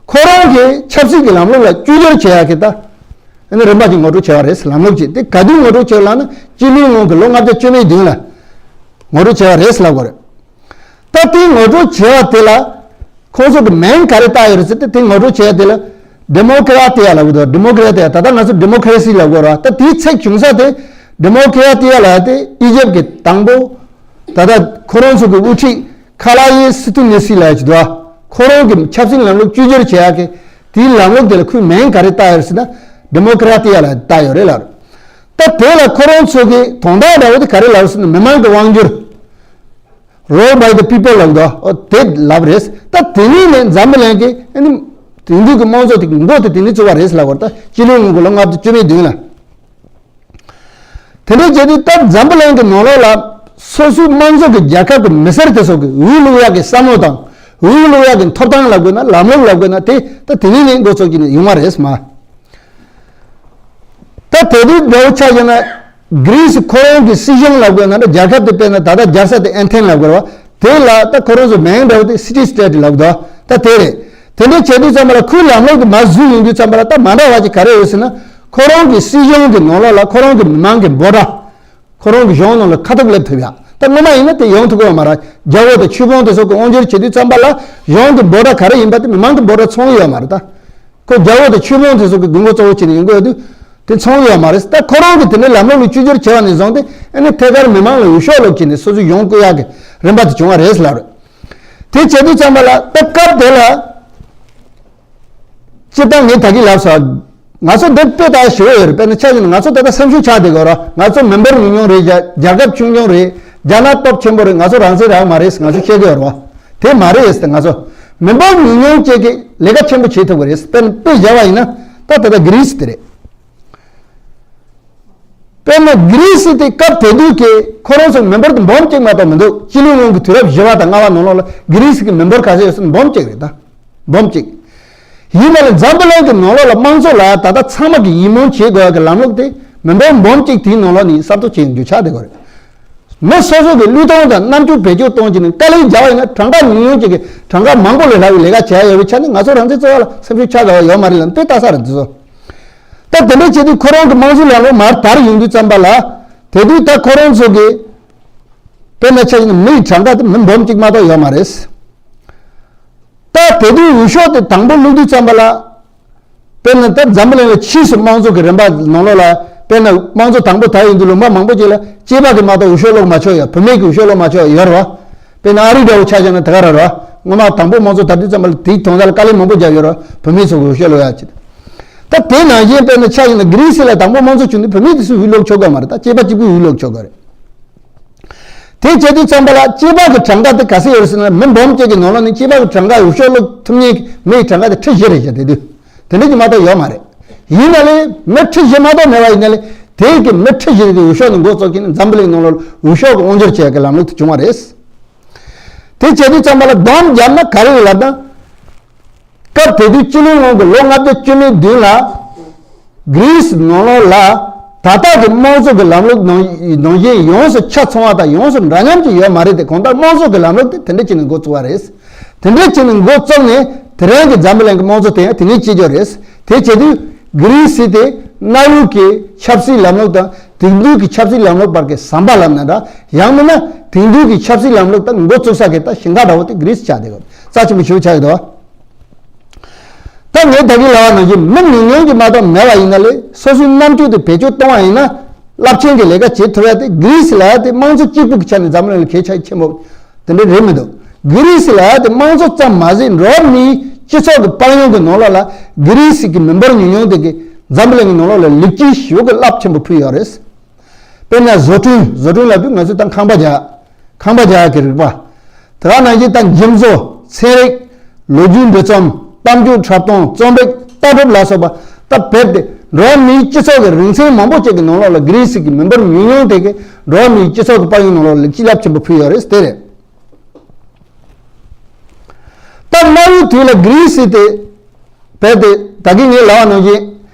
ཁོ་རང་གི་ཆབ་སྲིད་ཀྱི་ལམ་ལུགས་ལ་བཅོས་བསྒྱུར་བྱེད་ཡག་གི་ད་ཨ་ནི་རིམ་པ་ཅིག་ངོ་སྤྲོད་བྱས་པ་རེད། ལམ་ལུགས་ཅིག་དེ་ག་དུས་ངོ་སྤྲོད་བྱས་ལབ་ན། སྤྱི་ལོའི་སྔོན་གྱི་ལོ་ལྔ་བརྒྱ་བཅུ་མེད་བདུན་ལ་ངོ་སྤྲོད་བྱས་པ་རེད་ལབ་དགོས་རེད། ད་དེ་ངོ་སྤྲོད་བྱས་པ་དེ་ལ་ཁོང་ཚོ་གི་མིང་ག་རེ་བཏགས་ཡོད་རེད་ཟེར་ཏེ། དེ་ངོ་སྤྲོད་བྱས་པ་དེ་ལ་ཌི་མོ་ཀི་ར་ཏི་ཡ་ལབ་གི་འདུག་ཌི་མོ་ཀི་ར་ཏི་ཡ། ད་ལྟ་ང་ཚོ་ཌི་མོ་ཀི་རེ་སི་ལབ་དགོས་རེད་བ། ད་དེའི་ཚིག་བྱུང་ས་དེ་ཌི་མོ་ཀི་ར་ཏི་ཡ་ལབ་ཡ་དེ་ཨི་ཇེབ་ཀྱི་དང་པོ་ད་ལྟ་ཁོ་རང་ཚོ་གི་དབུ་ཁྲིད་ཁ་ལ་ཡི་སི་ཐུ་ནེ་སི་ལབ་ཡ་ཅིག་འདུག་བ། ཁོ་རང་གི་ཆབ་སྲིད་ལམ་ལུགས་བཅོས་བསྒྱུར་བྱེད་ཡག་གི་དེའི་ལམ་ལུགས་དེ་ལ་ཁོའི་མིང་ག་རེ་བཏགས་ཡོད་རེད་ཟེར་ན། ཌི་མོ་ཀི་ར་ཏི་ཡ་ལབ་བཏགས་ཡོད་རེད་ལབ། ད་དེ་ལ་ཁོ་རང་ཚོ་གི་དོན་དག་འདྲ་བོ་དེ་ག་རེ་ལབ་ཟེར་ན། མི་མང་གི་དབང་སྒྱུར། Rule by the people ལབ་འདུག་འོ་དེ་ལབ་རེད། ད་དེ་ནས་ནས་འཛམ་བུ་གླིང་གི་ཨ་ནི་དེང་དུས་ཀྱི་དམངས་གཙོ་དེ་མགོ་དེ་དེ་ནས་བཙུགས་པ་རེད་ལབ་དགོས་རེད། ད་སྤྱི་ལོའི་སྔོན་གྱི་ལོ་ལྔ་བརྒྱ་བཅུ་མེད་བདུན་ལ། དེ་འདྲ་བྱས་དུས་ད་འཛམ་བུ་གླིང་གི་ནང་ལོགས་ལ་སོ་སོའི་དམངས་གཙོ་གི་རྒྱལ་ཁབ་ཀྱི་མི་སེར་དེ་ཚོ་གི་འོས་བླུག་ཡག་གི་བསམ་བློ་དང་འོས་བླུག་ཡག་གི་ཐོབ་ཐང་ལབ་དགོས་ན། ལམ་ལུགས་ལབ་དགོས་ན། དེ་ད་དེ་ནས་ནས་འགོ་ཚུགས་ཀྱི་ནས་ཡོང་བ་རེད་མ། ད་དེ་དུས་འདྲ་བོ་ཆ་བཞག་ན། གྷི་རི་སི་ཁོ་རང་གི་སྲིད་གཞུང་ལབ་དགོས་ན་འདྲ། རྒྱལ་ཁབ་དེ་དཔེར་ན་ད་ལྟ་རྒྱལ་ས་དེ་ཨེན་ཐེན་ལབ་དགོས་རེད་བ། དེ་ལ་ད་ཁོ་རང་ཚོ་མིང་འདྲ་བོ་དེ་སི་ཊི་སི་ཊེ་ཊི་ལབ་འདུག་ད་དེ་རེད། དེ་འདྲ་བྱེད་དུས་ཙམ་པ་ལ་ཁོའི་ལམ་ལུགས་དེ་མར་བཟོས་ཡོང་དུས་ཙམ་པ་ལ་ད་མ་འདྲ་བ་ཅིག་ག་རེ་ཡོད་ཟེར་ན། ཁོ་རང་གི་སྲིད་གཞུང་གི་ནང་ལོགས་ལ་ཁོ་རང་གི་མི་མང་གི་འབོད་སྒྲ། ཁོ་རང་གི་གཞུང་ནང་ལ་ཁ་ཐུག་སླེབས་ཐུབ་ཡ། ད་སྔོན་མ་ཡིན་ན་དེ་ཡོང་ཐུབ་ཀྱི་ཡོད་མ་རེད། རྒྱལ་པོ་དང་ཆོས་དཔོན་དེ་ཚོ་གི་དབང་སྒྱུར་བྱེད་དུས་ཙམ་པ་ལ་གཞུང་གི་འབོད་སྒྲ་ག་རེ་ཡིན་པ་དེ་མི་མང་གི་འབོད་སྒྲ་ཚང་གི་ཡོད་མ་རེད་ད། ཁོ་རྒྱལ་པོ་དང་ཆོས་དཔོན་དེ་ཚོ་གི་དགོས་མཁོ་གཙོ་བོ་བྱས་ནས་ཡོང་གི་ཡོད་དུས་དེ་ཚང་གི་ཡོད་མ་རེད། ད་ཁོ་རང་གི་དེ་འདྲའི་ལམ་ལུགས་ལ་བཅོས་བསྒྱུར་བྱས་པ་ནས་བཟུང་སྟེ་ཨ་ནི་ཐད་ཀར་མི་མང་ལ་འོས་ཤོག་སློག་བྱས་ནས་སོ་སོའི་གཞུང་བསྐོ་ཡག་གི་རིམ་པ་དེ་བྱུང་བ་རེད་ལབ་རེད། དེ་བྱེད་དུས་ཙམ་པ་ལ་ད་སྐབས་དེ་ལ། སྤྱིར་བཏང་ངས་ད་གིན་ལབ་སོང་། ང་ཚོ་འདི་དཔེ་ལྟ་ཞེ་པོ་ཡོད་རེད། དཔེར་ན་ཆ་བཞག་ན་ང་ཚོ་ད་ལྟ་སེམས་ཤུགས་ཆག་བསྡད་ཡོད་རེད། ང་ཚོ་མི་འབོར་ཉུང་ཉུང་རེད། རྒྱ་རྒྱལ་ཁབ་ཆུང་ཆུང་རེད། རྒྱ་ནག་སྟོབས་ཆེན་པོ་རེད། ང་ཚོ་རང་བཙན་རག་མ་རེད་ཟེར་ང་ཚོ་བཤད་ཀྱི་ཡོད་རེད་བ། དེ་མ་རེད་ཟེར། ང་ཚོ་མི་འབོར་ཉུང་ཉུང་བཅས་ཀྱིས་ལས་ཀ་ཆེན་པོ་བྱེད་ཐུབ་ཀྱི་རེད། དཔེར་ན་དཔེ་བཞག་པ་ཡིན་ན་ད་ད་ལྟ་གྷི་རི་སི་དེ་རེད། དཔེར་ན་གྷི་རི་སི་དེ་སྐབས་དེ་དུས་ཀྱི་ཁོ་རང་ཚོ་མི་འབོར་དེ་འབུམ་གཅིག་མ་གཏོགས་མི་འདུག་སྤྱི་ལོའི་སྔོན་གྱི་དུས་རབས་བཞི་པ་དང་ལྔ་པ་ནང་ལོགས་ལ་གྷི་རི་སི་གི་མི་འབོར་ག་ཚོད་ཡོད་ཟེར་ན་འབུམ་གཅིག་རེད་ད། འབུམ་གཅིག་ཡིན་ན་ལས་འཛམ་བུ་གླིང་གི་ནང་ལོགས་ལ་དམངས་གཙོ་ལབ་ཡ་ད་ལྟ་ཚང་མ་གིས་ཡིད་སྨོན་བྱེད་དགོས་ཡ་གི་ལམ་ལུགས་དེ་མི་འབོར་འབུམ་གཅིག་དེའི་ནང་ལོགས་ནས་གསར་གཏོད་བྱེད་རྒྱུ་ཆགས་བསྡད་ཡོད་རེད། མི་སོ་སོ་གི་བློས་གཏོང་དང་རྣམ་འགྱུར་བེད་སྤྱོད་གཏོང་བྱས་ནས་དཀའ་ལས་རྒྱག་པ་ཡིན་ན་གྲངས་ཀ་ཉུང་ཉུང་ཅིག་གིས་གྲངས་ཀ་མང་པོ་ལས་ལྷག་པའི་ལས་ཀ་བྱེད་ཡ་ཡོད་པའི་ཆ་ནས་ང་ཚོ་རང་བཙན་རྩོད་ཡ་ལ་སེམས་ཤུགས་ཆག་དགོས་པ་ཡོད་མ་རེད་ལབ་དཔེ་ལྟ་ས་རེད་འདི་ཚོ། ད་དེ་འདྲ་བྱེད་དུས་ཁོ་རང་གི་དམངས་གཙོའི་ལམ་ལུགས་མར་དར་ཡོང་དུས་ཙམ་པ་ལ། དེ་དུས་ད་ཁོ་རང་ཚོ་གི་དཔེར་ན་ཆ་བཞག་ན་མི་ཡི་གྲངས་ཀ་དེ་མི་འབུམ་གཅིག་མ་གཏོགས་ཡོད་མ་རེད། ད་དེ་དུས་འོས་ཤོག་དེ་དང་པོ་བླུག་དུས་ཙམ་པ་ལ། དཔེར་ན་ད་འཛམ་བུ་གླིང་ལ་ཕྱིས་སུ་དམངས་གཙོ་གི་རིམ་པ་ནང་ལོགས་ལ་དཔེར་ན་དམངས་གཙོ་དང་པོ་དར་ཡོང་དུས་ལུང་པ་མང་པོ་ཅིག་ལ་སྐྱེས་པ་གིས་མ་གཏོགས་འོས་ཤོག་སློག་མ་ཆོག་ཡ། བུད་མེད་ཀྱིས་འོས་ཤོག་སློག་མ་ཆོག་ཡ་ཡོད་རེད་བ། དཔེར་ན་ཨ་རི་འདྲ་བོ་ཆ་བཞག་ན་དེ་ག་རང་རེད་བ། སྔོན་མ་དང་པོ་དམངས་གཙོ་དར་དུས་ཙམ་པ་ལ་དེའི་དོན་དག་ལ་དཀའ་ལས་མང་པོ་བརྒྱབ་ཡོད་རེད་བ། བུད་མེད་ཚོ་གིས་འོས་ཤོག་སློག་ཡ་ཅིག་ད་དེ་ནང་བཞིན་དཔེར་ན་ཆ་བཞག་ན་གྷི་རི་སི་ལ་དང་པོ་དམངས་གཙོ་བྱུང་དུས་བུད་མེད་དེ་ཚོས་འོས་སློག་ཆོག་གི་མ་རེད། ད་སྐྱེས་པ་གཅིག་པུས་འོས་སློག་ཆོག་གི་རེད། དེ་བྱེད་དུས་ཙམ་པ་ལ་སྐྱེས་པ་གི་གྲངས་ཀ་དེ་ག་ཚོད་ཡོད་རེད་ཟེར་ན། མི་འབུམ་གཅིག་གི་ནང་ལོགས་ནས་སྐྱེས་པ་གི་གྲངས་ཀ་འོས་ཤོག་སློག་ཐུབ་མཁན་གྱི་མི་ཡི་གྲངས་ཀ་དེ་ཁྲི་བཞི་རེད་བཞག་དེ་དུས། དེ་འདྲ་ཅིག་མ་གཏོགས་ཡོད་མ་རེད། ཡིན་ན་ལས་མི་ཁྲི་བཞི་མ་གཏོགས་མེད་པ་ཡིན་ན་ལས་དེ་གི་མི་ཁྲི་བཞི་དེ་འོས་ཤོག་ནས་འགོ་བཙུགས་ཀྱིན་འཛམ་བུ་གླིང་ནང་ལོགས་འོས་ཤོག་གི་དབང་སྒྱུར་བྱེད་ཡག་གི་ལམ་ལུགས་དེ་བྱུང་བ་རེད། དེ་བྱེད་དུས་ཙམ་པ་ལ་སྡོམ་བརྒྱབ་ན་ག་རེ་རེད་ལབ་ན། སྐབས་དེ་དུས་སྤྱི་ལོའི་སྔོན་གྱི་ལོ་ལྔ་བརྒྱ་བཅུ་མེད་བདུན་ལ། གྷི་རི་སི་ནང་ལོགས་ལ་ད་ལྟ་གི་དམངས་གཙོ་གི་ལམ་ལུགས་ནང་ནང་བཞིན་ཡོངས་སུ་ཆ་ཚང་བ་དང་ཡོངས་སུ་འདྲ་མཉམ་ཅིག་ཡོད་མ་རེད་དེ། གང་ལྟར་དམངས་གཙོ་གི་ལམ་ལུགས་དེ་དེ་འདྲ་བྱས་ནས་འགོ་བཙུགས་པ་རེད། དེ་འདྲ་བྱས་ནས་འགོ་བཙུགས་ནས་དེ་རིང་གི་འཛམ་བུ་གླིང་གི་དམངས་གཙོ་དེ་ཡང་དེ་ནས་སྐྱེས་རྒྱུ་རེད། དེ་བྱེད་དུས་ གྷི་རི་སི་དེ་གནའ་བོའི་གི་ཆབ་སྲིད་ལམ་ལུགས་དང་དེང་དུས་ཀྱི་ཆབ་སྲིད་ལམ་ལུགས་བར་གྱི་ཟམ་པ་ལབ་ན་འདྲ། ཡང་མིན་ན་དེང་དུས་ཀྱི་ཆབ་སྲིད་ལམ་ལུགས་དང་འགོ་བཙུགས་ས་གི་ད་ཞེང་ཁ་འདྲ་བོ་དེ་གྷི་རི་སི་ཆགས་བསྡད་ཡོད། རྩ་ཆེན་པོ་ཞེ་པོ་ཆགས་ཡོད་དོ། ད་ངས་ད་གིན་ལབ་པ་ནང་བཞིན་མི་ཉུང་ཉུང་གིས་མ་གཏོགས་མེད་པ་ཡིན་ན་ལས། སོ་སོའི་རྣམ་དཔྱོད་དེ་བེད་སྤྱོད་གཏོང་བ་ཡིན་ན། རླབས་ཆེན་གྱི་ལས་ཀ་བྱེད་ཐུབ་ཡ་དེ། གྷི་རི་སི་ལབ་ཡ་དེ་དམངས་གཙོ་གཅིག་པུ་གི་ཆ་ནས་འཛམ་གླིང་ལ་གལ་ཆེ་ཆེན་པོ་དེ་འདྲ་རེད་མི་འདུག་གྷི་རི་སི་ལབ་ཡ་དེ་དམངས་གཙོ་ཙམ་མ་ཟད། འགྲོ་བ་མིའི་སྤྱི་ཚོགས་ཀྱི་དཔལ་ཡོན་གྱི་ནང་ལོགས་ལ་གྷི་རི་སི་གི་མི་འབོར་ཉུང་ཉུང་དེ་གིས་འཛམ་གླིང་གི་ནང་ལོགས་ལ་ལེགས་སྐྱེས་ཞེ་པོ་གི་རླབས་ཆེན་པོ་ཕུལ་ཡོད་རེད། དཔེར་ན་བཟོ་སྐྲུན། བཟོ་སྐྲུན་ལབ་དུས་ང་ཚོས་ད་ཁང་པ་རྒྱག་ཁང་པ་རྒྱག་ཡག་གི་རིག་པ། དེ་ག་ནང་བཞིན་ད་འཇིམ་བཟོ། ཚན་རིག་ལོ་རྒྱུས་འབྲི་རྩོམ། གཏམ་རྒྱུད་འཁྲབ་སྟོན། རྩོམ་རིག་ལྟ་གྲུབ་ལ་སོགས་པ། ད་རྦད་དེ་འགྲོ་བ་མིའི་སྤྱི་ཚོགས་ཀྱི་རིག་ཚན་མང་པོ་ཅིག་གི་ནང་ལོགས་ལ་གྷི་རི་སི་གི་མི་འབོར་ཉུང་ཉུང་དེ་གིས་འགྲོ་བ་མིའི་སྤྱི་ཚོགས་ཀྱི་དཔལ་ཡོན་ནང་ལོགས་ལ་ལེགས་སྐྱེས་རླབས་ཆེན་པོ་ཕུལ་ཡོད་རེད། དེ་རེད། ད་གནའ་བོའི་དུས་ལ་གྷི་རི་སི་དེ། རྦད་དེ་ད་གིན་ངས་ལབ་པ་ནང་བཞིན་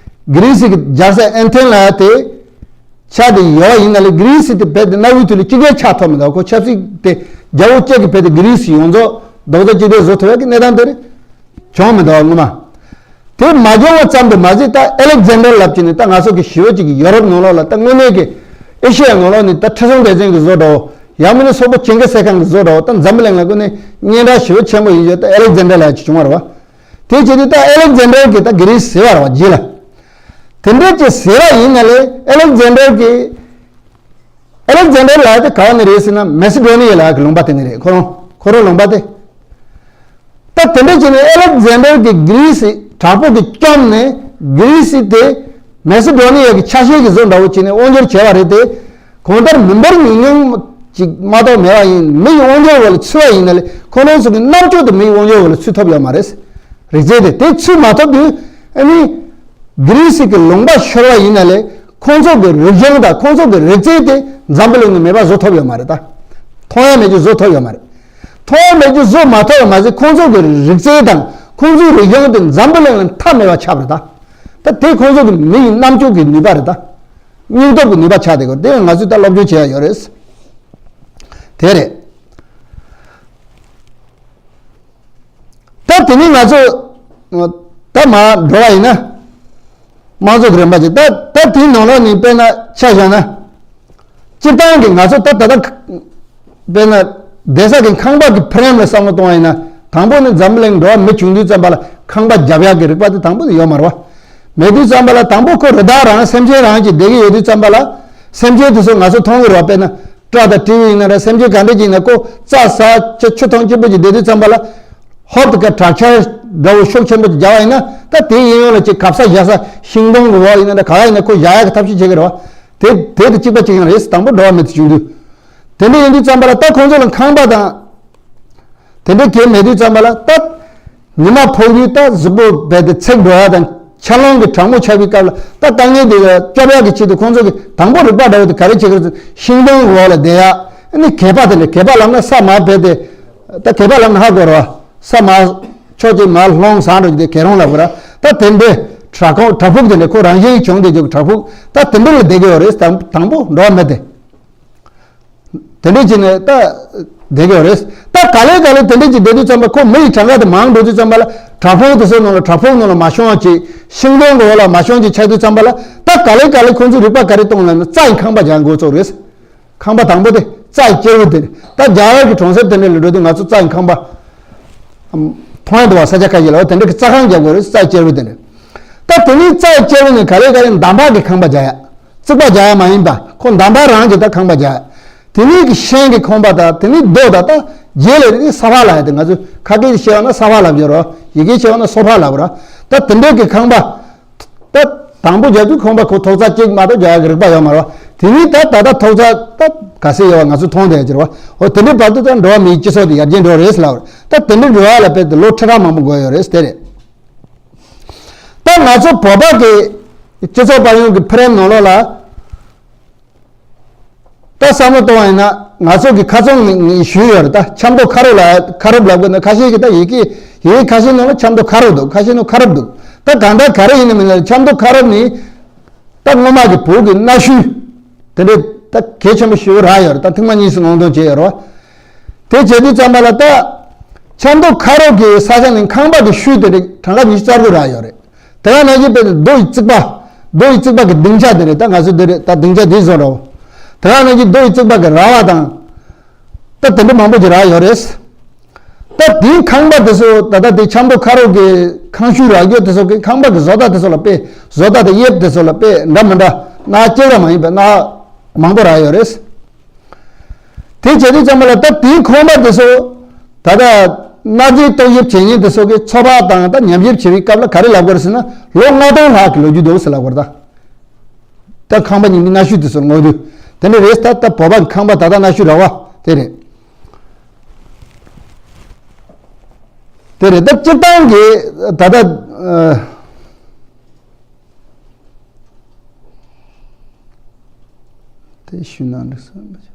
གྷི་རི་སི་གི་རྒྱལ་ས་ཨེ་ཐེན་ལབ་ཡ་དེ་ཆགས་བསྡད་ཡོད་ཡིན་ན་ལས། གྷི་རི་སི་དེ་རྦད་དེ་གནའ་བོའི་དུས་ལ་སྤྱི་སྒེར་ཆགས་ཐུབ་མི་འདུག་ཁོ་ཆབ་སྲིད་དེ་རྒྱལ་པོ་གཅིག་གིས་རྦད་དེ་གྷི་རི་སི་ཡོངས་རྫོགས་རྡོག་རྩ་གཅིག་སྒྲིལ་བཟོ་ཐུབ་ཡ་གི་གནས་སྟངས་དེ་རེད། བྱུང་མི་འདུག་སྔོན་མ། དེ་མ་བྱུང་བ་ཙམ་དུ་མ་ཟད། ད་ཨེ་ལེག་ཛན་ཌར་ལབ་ཀྱི་ནི་ད་ང་ཚོ་གི་ཞི་བ་གཅིག་གི་ཡོ་རོབ་ནང་ལོགས་ལ། ད་དངོས་གནས་ཀྱི་ཨེ་ཤི་ཡ་ནང་ལོགས་ནི་ད་ཁྲི་སྲོང་ལྡེ་བཙན་གྱི་བཟོ་འདྲ་བོ། ཡང་མིན་ན་སོག་པོ་ཆེན་ཁི་སེ་ཁང་གི་བཟོ་འདྲ་བོ། ད་འཛམ་བུ་གླིང་ལ་དངོས་གནས་སྙན་གྲགས་ཞེ་པོ་ཆེན་པོ་ཡིན་རྒྱུ་ད་ཨེ་ལེག་ཛན་ཌར་ལབ་ཡ་ཅིག་བྱུང་བ་རེད་བ། དེ་བྱས་དུས་ད་ཨེ་ལེག་ཛན་ཌར་གྱིས་ད་གྷི་རི་སི་བཟས་པ་རེད་བ་རྗེས་ལ། དེ་འདྲ་ཅིག་བཟས་པ་ཡིན་ན་ལས། ཨེ་ལེག་ཛན་ཌར་གྱིས། ཨེ་ལེག་ཛན་ཌར་ལབ་ཡ་དེ་ག་བ་ནས་རེད་ཟེར་ན། མེ་སི་ཌོ་ནི་ཡ་ལབ་ཡ་གི་ལུང་པ་དེ་ནས་རེད། ཁོ་རང་ཁོ་རང་ལུང་པ་དེ། ད་དེ་འདྲ་བྱས་ནས་ཨེ་ལེག་ཛན་ཌར་གྱིས་གྷི་རི་སི་དྲག་པོ་གིས་བཅོམ་ནས། གྷི་རི་སི་དེ་མེ་སི་ཌོ་ནི་ཡ་གི་ཆ་ཤས་ཀྱི་བཟོ་འདྲ་བོ་བྱས་ནས་དབང་སྒྱུར་བྱས་པ་རེད་དེ། གང་ལྟར་མི་འབོར་ཉུང་ཉུང་ཅིག་མ་གཏོགས་མེད་པ་ཡིན། མི་ཡི་དབང་སྒྱུར་འོག་ལ་ཚུད་པ་ཡིན་ན་ལས། ཁོ་རང་ཚོ་གི་རྣམ་དཔྱོད་དེ་མི་ཡི་དབང་སྒྱུར་འོག་ལ་ཚུད་ཐུབ་ཡོད་མ་རེད། རིག་རྩལ་དེ་དེ་ཚུད་མ་ཐུབ་དུས། ཨ་ནི་གྷི་རི་སི་གི་ལུང་པ་ཤོར་བ་ཡིན་ན་ལས། ཁོང་ཚོ་གི་རིག་གཞུང་དང་ཁོང་ཚོ་གི་རིག་རྩལ་དེ་འཛམ་བུ་གླིང་ནས་མེད་པ་བཟོ་ཐུབ་ཡོད་མ་རེད། ད་མཐོང་ཡ་མེད་རྒྱུ་བཟོ་ཐུབ་ཡོད་མ་རེད། མཐོང་ཡ་མེད་རྒྱུ་བཟོ་མ་ཐུབ་པ་མ་ཟད། ཁོང་ཚོ་གི་རིག་རྩལ་དང་ཁོང་ཚོའི་རིག་གཞུང་དེ་འཛམ་བུ་གླིང་ལ་མཐའ་མེད་པ་ཆགས་པ་རེད། ད་ད་དེ་ཁོང་ཚོ་གི་མི་ཡི་རྣམ་དཔྱོད་ཀྱི་ནུས་པ་རེད། ད་སྙིང་སྟོབས་ཀྱི་ནུས་པ་ཆགས་བསྡད་ཡོད་རེད། དེ་ང་ཚོས་ད་སློབ་སྦྱོང་བྱེད་ཡ་ཡོད་རེད། དེ་རེད། ད་དེ་ནས་ང་ཚོ་ད་མར་འགྲོ་བ་ཡིན་ན། དམངས་གཙོ་གི་རིམ་པ་ཅིག་ད་ད་དེའི་ནང་ལོགས་ནས་དཔེར་ན་ཆ་བཞག་ན། སྤྱིར་བཏང་གི་ང་ཚོ་ད་ད་ལྟ་དཔེར་ན་བསྡད་ས་གི་ཁང་པ་གི་ཕི་རེམ་ལ་བསམ་བློ་གཏོང་བ་ཡིན་ན། དང་པོ་ནི་འཛམ་བུ་གླིང་འགྲོ་བ་མི་བྱུང་དུས་ཙམ་པ་ལ་ཁང་པ་རྒྱབ་ཡག་གི་རིག་པ་དེ་དང་པོ་ནས་ཡོད་མ་རེད་བ། མེད་དུས་ཙམ་པ་ལ་དང་པོ་ཁོ་རི་དྭགས་རང་སེམས་ཅན་རང་གིས་བསྡད་ཀྱི་ཡོད་དུས་ཙམ་པ་ལ། སེམས་ཅན་དེ་ཚོ་ང་ཚོ་མཐོང་གི་རེད་བ། དཔེར་ན་སྤྲ་དང་སྤྲེའུ་ཡིན་ན་ར། སེམས་ཅན་ག་འདྲ་ཅིག་ཡིན་ན། ཁོ་རྩྭ་ཟ་ཆུ་ཆུ་འཐུང་སྐྱིད་པོ་ཅིག་བསྡད་དུས་ཙམ་པ་ལ། ཧོབ་ཏེ་ཀ་དྲག་ཆར་འདྲ་བོ་ཤུགས་ཆེན་པོ་ཅིག་རྒྱག་པ་ཡིན་ན། ད་དེའི་གཡས་གཡོན་ལ་ཅིག་གབ་ས་བཞག་ས་ཤིང་སྡོང་གི་འོག་ཡིན་ན་འདྲ། ག་ཡིན་ན་ཁོ་བཞག་ཡག་གི་ཐབས་ཤེས་བྱེད་ཀྱི་རེད་བ། དེ་དེ་དང་གཅིག་པ་གཅིག་རྐྱང་རེད། དང་པོ་འགྲོ་བ་མི་དེ་བྱུང་དུས། དེ་འདྲ་ཡིན་དུས་ཙམ་པ་ལ་ད་ཁོང་ཚོ་ལ་ཁང་པ་དང་དེ་འདྲ་གས་མེད་དུས་ཙམ་པ་ལ། ད་ཉི་མ་ཕོག་དུས་ད་གཟུགས་པོ་རྦད་དེ་འཚིག་འགྲོ་ཡ་དང་། ཆར་རླུང་གི་གྲང་མོ་ཆགས་པའི་སྐབས་ལ། ད་དཀའ་ངལ་དེ་ལ་སྐྱོབ་ཡག་གི་ཆེད་དུ་ཁོང་ཚོ་གིས་དང་པོ་རིག་པ་འདྲ་བོ་དེ་ག་རེ་བྱེད་ཀྱི་རེད་ཟེར། ཤིང་སྡོང་གི་འོག་ལ་བསྡད་ཡ། ཨ་ནི་གད་པ་དེ་འདྲ། གད་པ་ལབ་ན་ས་མར་རྦད་དེ། ད་གད་པ་ལབ་ན་ཧ་གོ་རེད་བ། ས་མར་ཕྱོགས་གཅིག་མར་ལྷུང་ཟག་འགྲོ་རྒྱུ་དེ་གད་རོང་ལབ་དགོས་ར། ད་དེ་འདྲའི་བྲག་ཁུང་བྲག་ཕུག་དེ་འདྲ། ཁོ་རང་བཞིན་གྱིས་བྱུང་བསྡད་རྒྱུ་གི་བྲག་ཕུག་ད་དེ་འདྲ་ལ་བསྡད་ཀྱི་ཡོད་རེད། དང་དང་པོ་འགྲོ་བ་མི་དེ། དེ་འདྲ་བྱས་ནས་ད་བསྡད་ཀྱི་ཡོད་རེད། ད་ག་ལེ་ག་ལེ་དེ་འདྲ་ཅིག་བསྡད་དུས་ཙམ་པ། ཁོ་མི་ཡི་གྲངས་ཀ་དེ་མང་འགྲོ་དུས་ཙམ་པ་ལ། བྲག་ཕུག་དེ་ཚོ་ནང་ལ། བྲག་ཕུག་ནང་ལ་མ་ཤོང་བ་ཅིག་ཤིང་སྡོང་གི་འོག་ལ་མ་ཤོང་ཅིག་ཆགས་དུས་ཙམ་པ་ལ། ད་ག་ལེ་ག་ལེ་ཁོང་ཚོས་རིག་པ་ག་རེ་གཏོང་ལབ་ན། རྩྭ་ཡི་ཁང་པ་རྒྱག་འགོ་བཙུགས་རེད། ཁང་པ་དང་པོ་དེ་རྩྭ་ཡི་ཅེར་བུ་དེ་རེད། ད་རྒྱ་གར་གྱི་གྲོང་གསེབ་དེ་འདྲ་ལ་འགྲོ་དུས་ང་ཚོ་རྩྭ་ཡི་ཁང་པ་མཐོང་ཡ་འདུག་བ། ས་ཆ་ཁ་ཤས་ལ་འོ་དེ་འདྲ་གི་རྩྭ་ཁང་རྒྱག་དགོས་རེད། རྩྭ་ཡི་ཅེར་བུ་དེ་འདྲ། ད་དེ་ནས་རྩྭ་ཡི་ཅེར་བུ་ནས་ག་ལེ་ག་ལེ་འདམ་བག་གི་ཁང་པ་རྒྱག་ཡ། རྩིག་པ་རྒྱག་ཡ་མ་ཡིན་པ། ཁོ་འདམ་བག་རང་གི་ད་ཁང་པ་རྒྱག་ཡ། དེ་ནས་གི་ཤིང་གི་ཁང་པ་དང་། དེ་ནས་རྡོ་དང་། ད་རྗེས་ལ་དེ་ནས་ས་ཕག་ལབ་ཡ་དེ། ང་ཚོས་ཁ་སྐད་བཤད་པ་ན་ས་ཕག་ལབ་ཀྱི་རེད། ཡི་གེ་བཤད་པ་ན་སོ་ཕག་ལབ་ར། ད་དེ་འདྲ་གི་ཁང་པ། ད་དང་པོ་རྒྱག་དུས་ཁང་པ་ཁོ་ཐོག་རྩེག་གཅིག་མ་གཏོགས་རྒྱག་ཡག་གི་རིག་པ་ཡོད་མ་རེད་བ། དེ་ནས་ད་ད་ལྟ་ཐོག་རྩེག་ད་ག་ཚད་ཡོད་པ་ང་ཚོས་མཐོང་བསྡད་ཡོད་ཀྱི་རེད་བ། འོ་དེ་འདྲའི་བར་དུ་ད་འགྲོ་བ་མིའི་སྤྱི་ཚོགས་དེ་ཡར་རྒྱས་འགྲོ་རེད་ཟེར་ལབ་རེད། ད་དེ་འདྲ་འགྲོ་ཡ་ལ་དཔེ་དེ་ལོ་ཁྲི་ཕྲག་མང་པོ་འགོར་ཡོད་རེད་ཟེར་དེ་རེད། ད་ང་ཚོ་བོད་པ་གི་སྤྱི་ཚོགས་དཔལ་ཡོན་གྱི་ཕི་རེམ་ནང་ལོགས་ལ། ད་བསམ་བློ་གཏོང་བ་ཡིན་ན། ང་ཚོ་གི་ཁ་རྩང་ནས་ངས་ཞུས་ཡོད་རེད། ད་ཆབ་མདོ་ཁ་རོག་ལ། ཁ་རོག་ལབ་དགོས་ན། ཁ་ཤས་ཀྱིས་ད་ཡི་གེ་ཡི་གེ་ཁ་ཤས་ནང་ལ་ཆབ་མདོ་ཁ་རོག་འདུག་ཁ་ཤས་ནང་ཁ་རོབ་འདུག་ད་གང་ལྟར་ག་རེ་ཡིན་ན་མིན་ན། ཆབ་མདོ་ཁ་རོབ་ནི་ད་སྔོན་མ་གི་བོད་ཀྱི་གནའ་ཤུལ་དེ་འདྲའི་ད་གལ་ཆེན་པོ་ཞེ་པོ་རག་ཡོད་རེད། ད་ཐེངས་མ་གཉིས་སུ་སྔོག་འདོན་བྱས་ཡོད་རེད་བ། དེ་བྱེད་དུས་ཙམ་པ་ལ། ད་ཆབ་མདོ་ཁ་རོག་གི་ས་ཆ་ནས་ཁང་པ་གི་ཤུལ་དེ་འདྲའི་གྲངས་ཀ་ཉི་ཤུ་རྩ་དགུ་རག་ཡོད་རེད། དེ་ག་ནང་བཞིན་དཔེར་ན་རྡོ་ཡི་རྩིག་པ། རྡོ་ཡི་རྩིག་པ་གི་སྡིངས་ཆ་དེ་རེད། ད་ང་ཚོ་འདི་རེད། ད་སྡིངས་ཆ་འདི་བཟོ་འདྲ་བོ། དེ་ག་ནང་བཞིན་རྡོ་ཡི་རྩིག་པ་གི་ར་བ་དང་། ད་དེ་འདྲ་མང་པོ་ཅིག་རག་ཡོད་རེད། ད་དེའི་ཁང་པ་དེ་ཚོ་ད་ལྟ་དེ་ཆབ་མདོ་ཁ་རོག་གི་ཁང་ཤུལ་རག་རྒྱུ་དེ་ཚོ་གི་ཁང་པ་གི་བཟོ་ལྟ་དེ་ཚོ་ལ་དཔེ། བཟོ་ལྟ་དང་དབྱིབས་དེ་ཚོ་ལ་དཔེ་འདྲ་མི་འདྲ། སྣ་གཅིག་ར་མ་ཡིན་པའི་སྣ་མང་པོ་རག་ཡོད་རེད། དེ་བྱེད་དུས་ཙམ་པ་ལ་ད་དེའི་ཁང་པ་དེ་ཚོ་ད་ལྟ་གནའ་རྫས་རྟོག་ཞིབ་བྱེད་མཁན་དེ་ཚོ་གིས་ཚོད་དཔག་དང་ད་ཉམས་ཞིབ་བྱེད་པའི་སྐབས་ལ་ག་རེ་ལབ་དགོས་རེད་ཟེར་ན། ལོ་ལྔ་སྟོང་ལྷག་གི་ལོ་རྒྱུས་འདུག་ཟེར་ལབ་དགོས་རེད་ད། ད་ཁང་པ་རྙིང་པའི་གནའ་ཤུལ་དེ་ཚོར་ངོས་དུས་དེ་འདྲ་རེད། ད་ད་བོད་པ་གི་ཁང་པ་ད་ལྟ་གནའ་ཤུལ་ར་བ་དེ་རེད། དེ་རེད། ད་སྤྱིར་བཏང་གི་ད་ལྟ་ཨ། དེ་ཞུས་ན་འགྲིག་ས་མ་བྱུང་།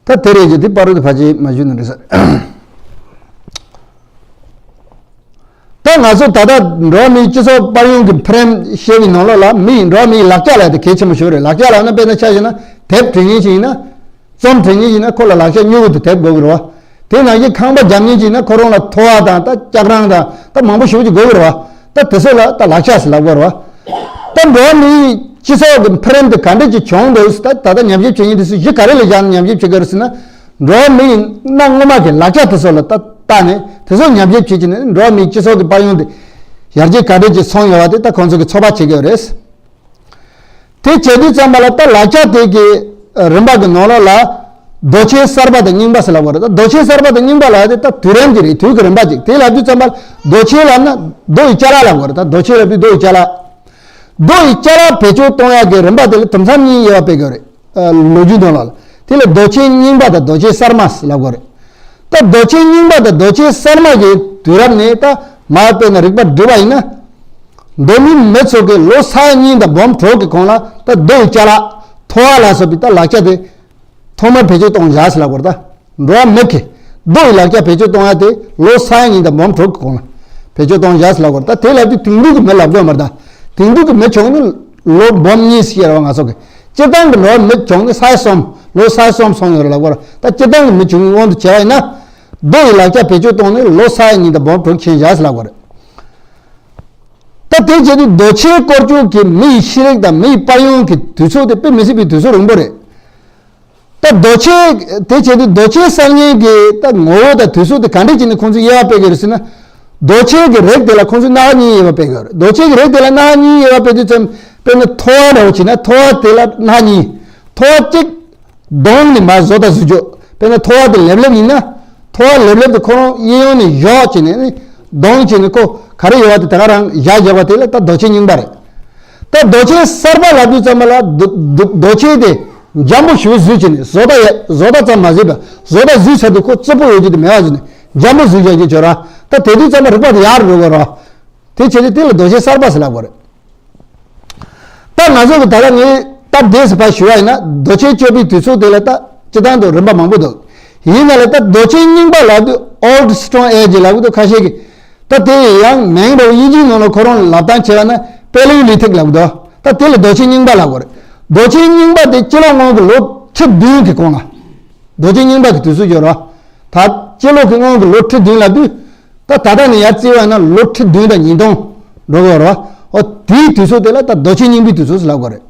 ད་དེ་རེད་ཀྱི་དེ་པ་རུ་དེ་ཕལ་ཆེར་མ་ཞུས་ན་འགྲིག་ས། ད་ང་ཚོ་ད་ལྟ་འགྲོ་བ་མིའི་སྤྱི་ཚོགས་པར་ཡུང་གི་ཕི་རེམ་བཤད་པའི་ནང་ལོགས་ལ་མིའི་འགྲོ་བ་མིའི་ལག་ཆ་ལབ་དེ་གལ་ཆེན་པོ་ཞིག་རེད། ལག་ཆ་ལབ་ན་དཔེར་ན་ཆ་བཞག་ན་དེབ་འབྲི་མཁན་ཞིག་ཡིན་ན། རྩོམ་འབྲི་མཁན་ཞིག་ཡིན་ན་ཁོ་ལ་ལག་ཆ་སྨྱུ་གུ་དང་དེབ་དགོས་ཀྱི་རེད་བ། དེ་ནང་བཞིན་ཁང་པ་རྒྱབ་མཁན་ཞིག་ཡིན་ན་ཁོ་རང་ལ་ཐོ་བ་དང་ད་ལྕགས་རིང་དང་ད་མང་པོ་ཞེ་པོ་ཅིག་དགོས་ཀྱི་རེད་བ། ད་དེ་ཚོ་ལ་ད་ལག་ཆ་ཟེར་ལབ་དགོས་རེད་བ། ད་འགྲོ་བ་མིའི་སྤྱི་ཚོགས་ཀྱི་འཕེལ་རིམ་དེ་ག་འདྲ་ཅིག་བྱུང་འདུག་ད་ད་ལྟ་ཉམས་ཞིབ་བྱེད་མཁན་དེ་ཚོས་གཞི་ག་རེ་ལ་བཞག་ནས་ཉམས་ཞིབ་བྱེད་ཀྱི་རེད་ཟེར་ན། འགྲོ་བ་མིའི་གནའ་སྔོན་མ་གི་ལག་ཆ་དེ་ཚོ་ལ་ད་བལྟས་ནས་དེ་ཚོ་ཉམས་ཞིབ་བྱེད་ཀྱི་ནས་འགྲོ་བ་མིའི་སྤྱི་ཚོགས་ཀྱི་དཔལ་ཡོན་དེ་ཡར་རྒྱས་ག་འདྲ་ཅིག་སོང་ཡོད་པ་དེ་ད་ཁོང་ཚོ་གིས་ཚོད་དཔག་བྱེད་ཀྱི་ཡོད་རེད། དེ་བྱེད་དུས་ཙམ་པ་ལ་ད་ལག་ཆ་དེ་གི་རིམ་པ་གི་ནང་ལོགས་ལ་རྡོ་ཆས་གསར་པ་དང་རྙིང་པ་ཟེར་ལབ་དགོས་རེད། ད་རྡོ་ཆས་གསར་པ་དང་རྙིང་པ་ལབ་ཡ་དེ་ད་དུས་རིམ་གྱི་རེད། དུས་ཀྱི་རིམ་པ་ཅིག་དེ་ལབ་དུས་ཙམ་པ་ལ་རྡོ་ཆས་ལབ་ན་རྡོ་ཡི་ཅ་ལག་ལབ་དགོས་རེད། ད་རྡོ་ཆས་ལབ་དུས་རྡོ་ཡི་ཅ་ལག་རྡོ་ཡི་ཅ་ལག་བེད་སྤྱོད་གཏོང་ཡ་གི་རིམ་པ་དེ་ལ་དུམ་མཚམས་གཉིས་དབྱེ་བ་སྤེལ་དགོས་རེད། ཨ། ལོ་རྒྱུས་ནང་ལ་དེ་ལ་རྡོ་ཆས་རྙིང་པ་དང་རྡོ་ཆས་གསར་མ་ལབ་དགོས་རེད། ད་རྡོ་ཆས་རྙིང་པ་དང་རྡོ་ཆས་གསར་མ་གི་དུས་རབས་ནས་ད་མར་དཔེར་ན་རིག་པ་བསྒྲིགས་པ་ཡིན་ན། མདོ་སྨད་མི་ཚོ་གི་ལོ་ས་ཡ་གཉིས་དང་འབུམ་དྲུག་གི་གོང་ལ་ད་རྡོ་ཡི་ཅ་ལག་ཐོ་བ་ལ་སོགས་པའི་ད་ལག་ཆ་དེ་ཐོག་མར་བེད་སྤྱོད་གཏོང་བཞག་ཟེར་ལབ་དགོས་རེད་ད། འགྲོ་བ་མི་གི་རྡོ་ཡི་ལག་ཆ་བེད་སྤྱོད་གཏོང་ཡ་དེ་ལོ་ས་ཡ་གཉིས་དང་འབུམ་དྲུག་གི་གོང་ལ་བེད་སྤྱོད་གཏོང་བཞག་ཟེར་ལབ་དགོས་རེད། ད་དེ་ལབ་དུས་དེང་དུས་ཀྱི་མི་ལབ་དགོས་མ་རེད་ད། དེང་དུས་ཀྱི་མི་བྱུང་ནི་ལོ་འབུམ་གཉིས་ཟེར་བ་ང་ཚོ་གི། སྤྱིར་བཏང་གི་འགྲོ་བ་མི་བྱུང་ནི་ས་ཡ་གསུམ། ལོ་ས་ཡ་གསུམ་སོང་ཡོད་རེད་ལབ་དགོས་རེད། ད་སྤྱིར་བཏང་གི་མི་བྱུང་བའི་དབང་དུ་བྱས་པ་ཡིན་ན། རྡོ་ཡི་ལག་ཆ་བེད་སྤྱོད་གཏོང་ནི་ལོ་ས་ཡ་གཉིས་དང་འབུམ་དྲུག་ཕྱིན་བཞག་ཟེར་ལབ་དགོས་རེད། ད་དེ་བྱེད་དུས་རྡོ་ཆས་སྐོར་སྐྱོད་ཀྱི་མི་ཡི་ཤེས་རིག་དང་མི་ཡི་དཔལ་ཡོན་གྱི་དུས་ཚོད་དེ་དཔེ་མི་སྲིད་པའི་དུས་ཚོད་རིང་པོ་རེད། ད་རྡོ་ཆས་དེ་བྱེད་དུས་རྡོ་ཆས་གསར་རྙིང་གི་ད་ངོ་བོ་དང་དུས་ཚོད་དེ་ག་འདྲས་བྱས་ནས་ཁོང་ཚོས་དབྱེ་བ་སྤེལ་གྱི་རེད་ཟེར་ན། རྡོ་ཆས་ཀྱི་རིགས་དེ་ལ་ཁོང་ཚོས་སྣ་ཁ་གཉིས་དབྱེ་བ་སྤེལ་གྱི་ཡོད་རེད། རྡོ་ཆས་ཀྱི་རིགས་དེ་ལ་སྣ་ཁ་གཉིས་དབྱེ་བ་སྤེལ་དུས་ཙམ་དཔེར་ན་ཐོ་བ་འདྲ་བོ་བྱས་ན་ཐོ་བ་དེ་ལ་སྣ་ཁ་གཉིས། ཐོ་བ་གཅིག་གདོང་ནས་མར་བཟོ་དང་བཟོ་རྒྱུ། དཔེར་ན་ཐོ་བ་དེ་ལེབ་ལེབ་ཡིན་ན། ཐོ་བ་ལེབ་ལེབ་དེ་ཁོ་རང་གཡས་གཡོན་ནས་བཞག་བྱས་ནས་ནི་གདོང་བྱས་ནས་ཁོ་ག་རེ་ཡོད་པ་དེ་དེ་ག་རང་བཞག་བཞག་པ་དེ་ལ་ད་རྡོ་ཆས་རྙིང་པ་རེད། ད་རྡོ་ཆས་གསར་པ་ལབ་དུས་ཙམ་པ་ལ་རྡོ་རྡོ་རྡོ་ཆས་དེ་འཇམ་པོ་ཞེ་པོ་བཟོས་བྱས་ནས་བཟོ་ལྟ་ཡ་བཟོ་ལྟ་ཙམ་མ་བཟོས་པ། བཟོ་ལྟ་བཟོས་ཚར་དུས་ཁོ་རྩུབ་པོ་ཡོད་རྒྱུ་དེ་མེད་པ་བཟོས་ནས་འཇམ་པོ་བཟོས་བཞག་རྒྱུ་བྱོས་ར། ད་དེ་དུས་ཙམ་པ་རིག་པ་དེ་ཡར་འགྲོ་དགོས་ར། དེ་བྱས་ཏེ་དེ་ལ་རྡོ་ཆས་གསར་པ་ཟེར་ལབ་དགོས་རེད། ད་ང་ཚོ་གི་ད་ལྟ་ངས་སྟབས་བདེ་ཟེར་བ་ཞུ་བ་ཡིན་ན་རྡོ་ཆས་སྤྱོད་པའི་དུས་ཚོད་དེ་ལ་ད་སྤྱིར་བཏང་དུ་རིམ་པ་མང་པོ་འདུག་ཡིན་ན་ལས་ད་རྡོ་ཆས་རྙིང་པ་ལབ་དུས་Old Stone Age ལབ་གི་འདུག་ཁ་ཤས་ཀྱིས། ད་དེ་ཡང་མིང་འདྲ་བོ་དབྱིན་ཇིའི་ནང་ལ་ཁོ་རང་ལབ་སྟངས་བྱས་པ་ན་Paleolithic ལབ་གི་འདུག་ད་དེ་ལ་རྡོ་ཆས་རྙིང་པ་ལབ་དགོས་རེད། རྡོ་ཆས་རྙིང་པ་དེ་སྤྱི་ལོ་སྔོན་གྱི་ལོ་ཁྲི་བདུན་གྱི་གོང་ལ། རྡོ་ཆས་རྙིང་པ་གི་དུས་ཚོད་ཡོད་རེད། ད་སྤྱི་ལོ་གི་སྔོན་གྱི་ལོ་ཁྲི་བདུན་ལབ་དུས། ད་ད་ལྟ་ནས་ཡར་བརྩིས་པ་ན་ལོ་ཁྲི་བདུན་དང་ཉིས་སྟོང་འགྲོ་གི་ཡོད་རེད་བ། འོ་དེའི་དུས་ཚོད་དེ་ལ་ད་རྡོ་ཆས་རྙིང་པའི་དུས་ཚོད་ལབ་དགོས་རེད།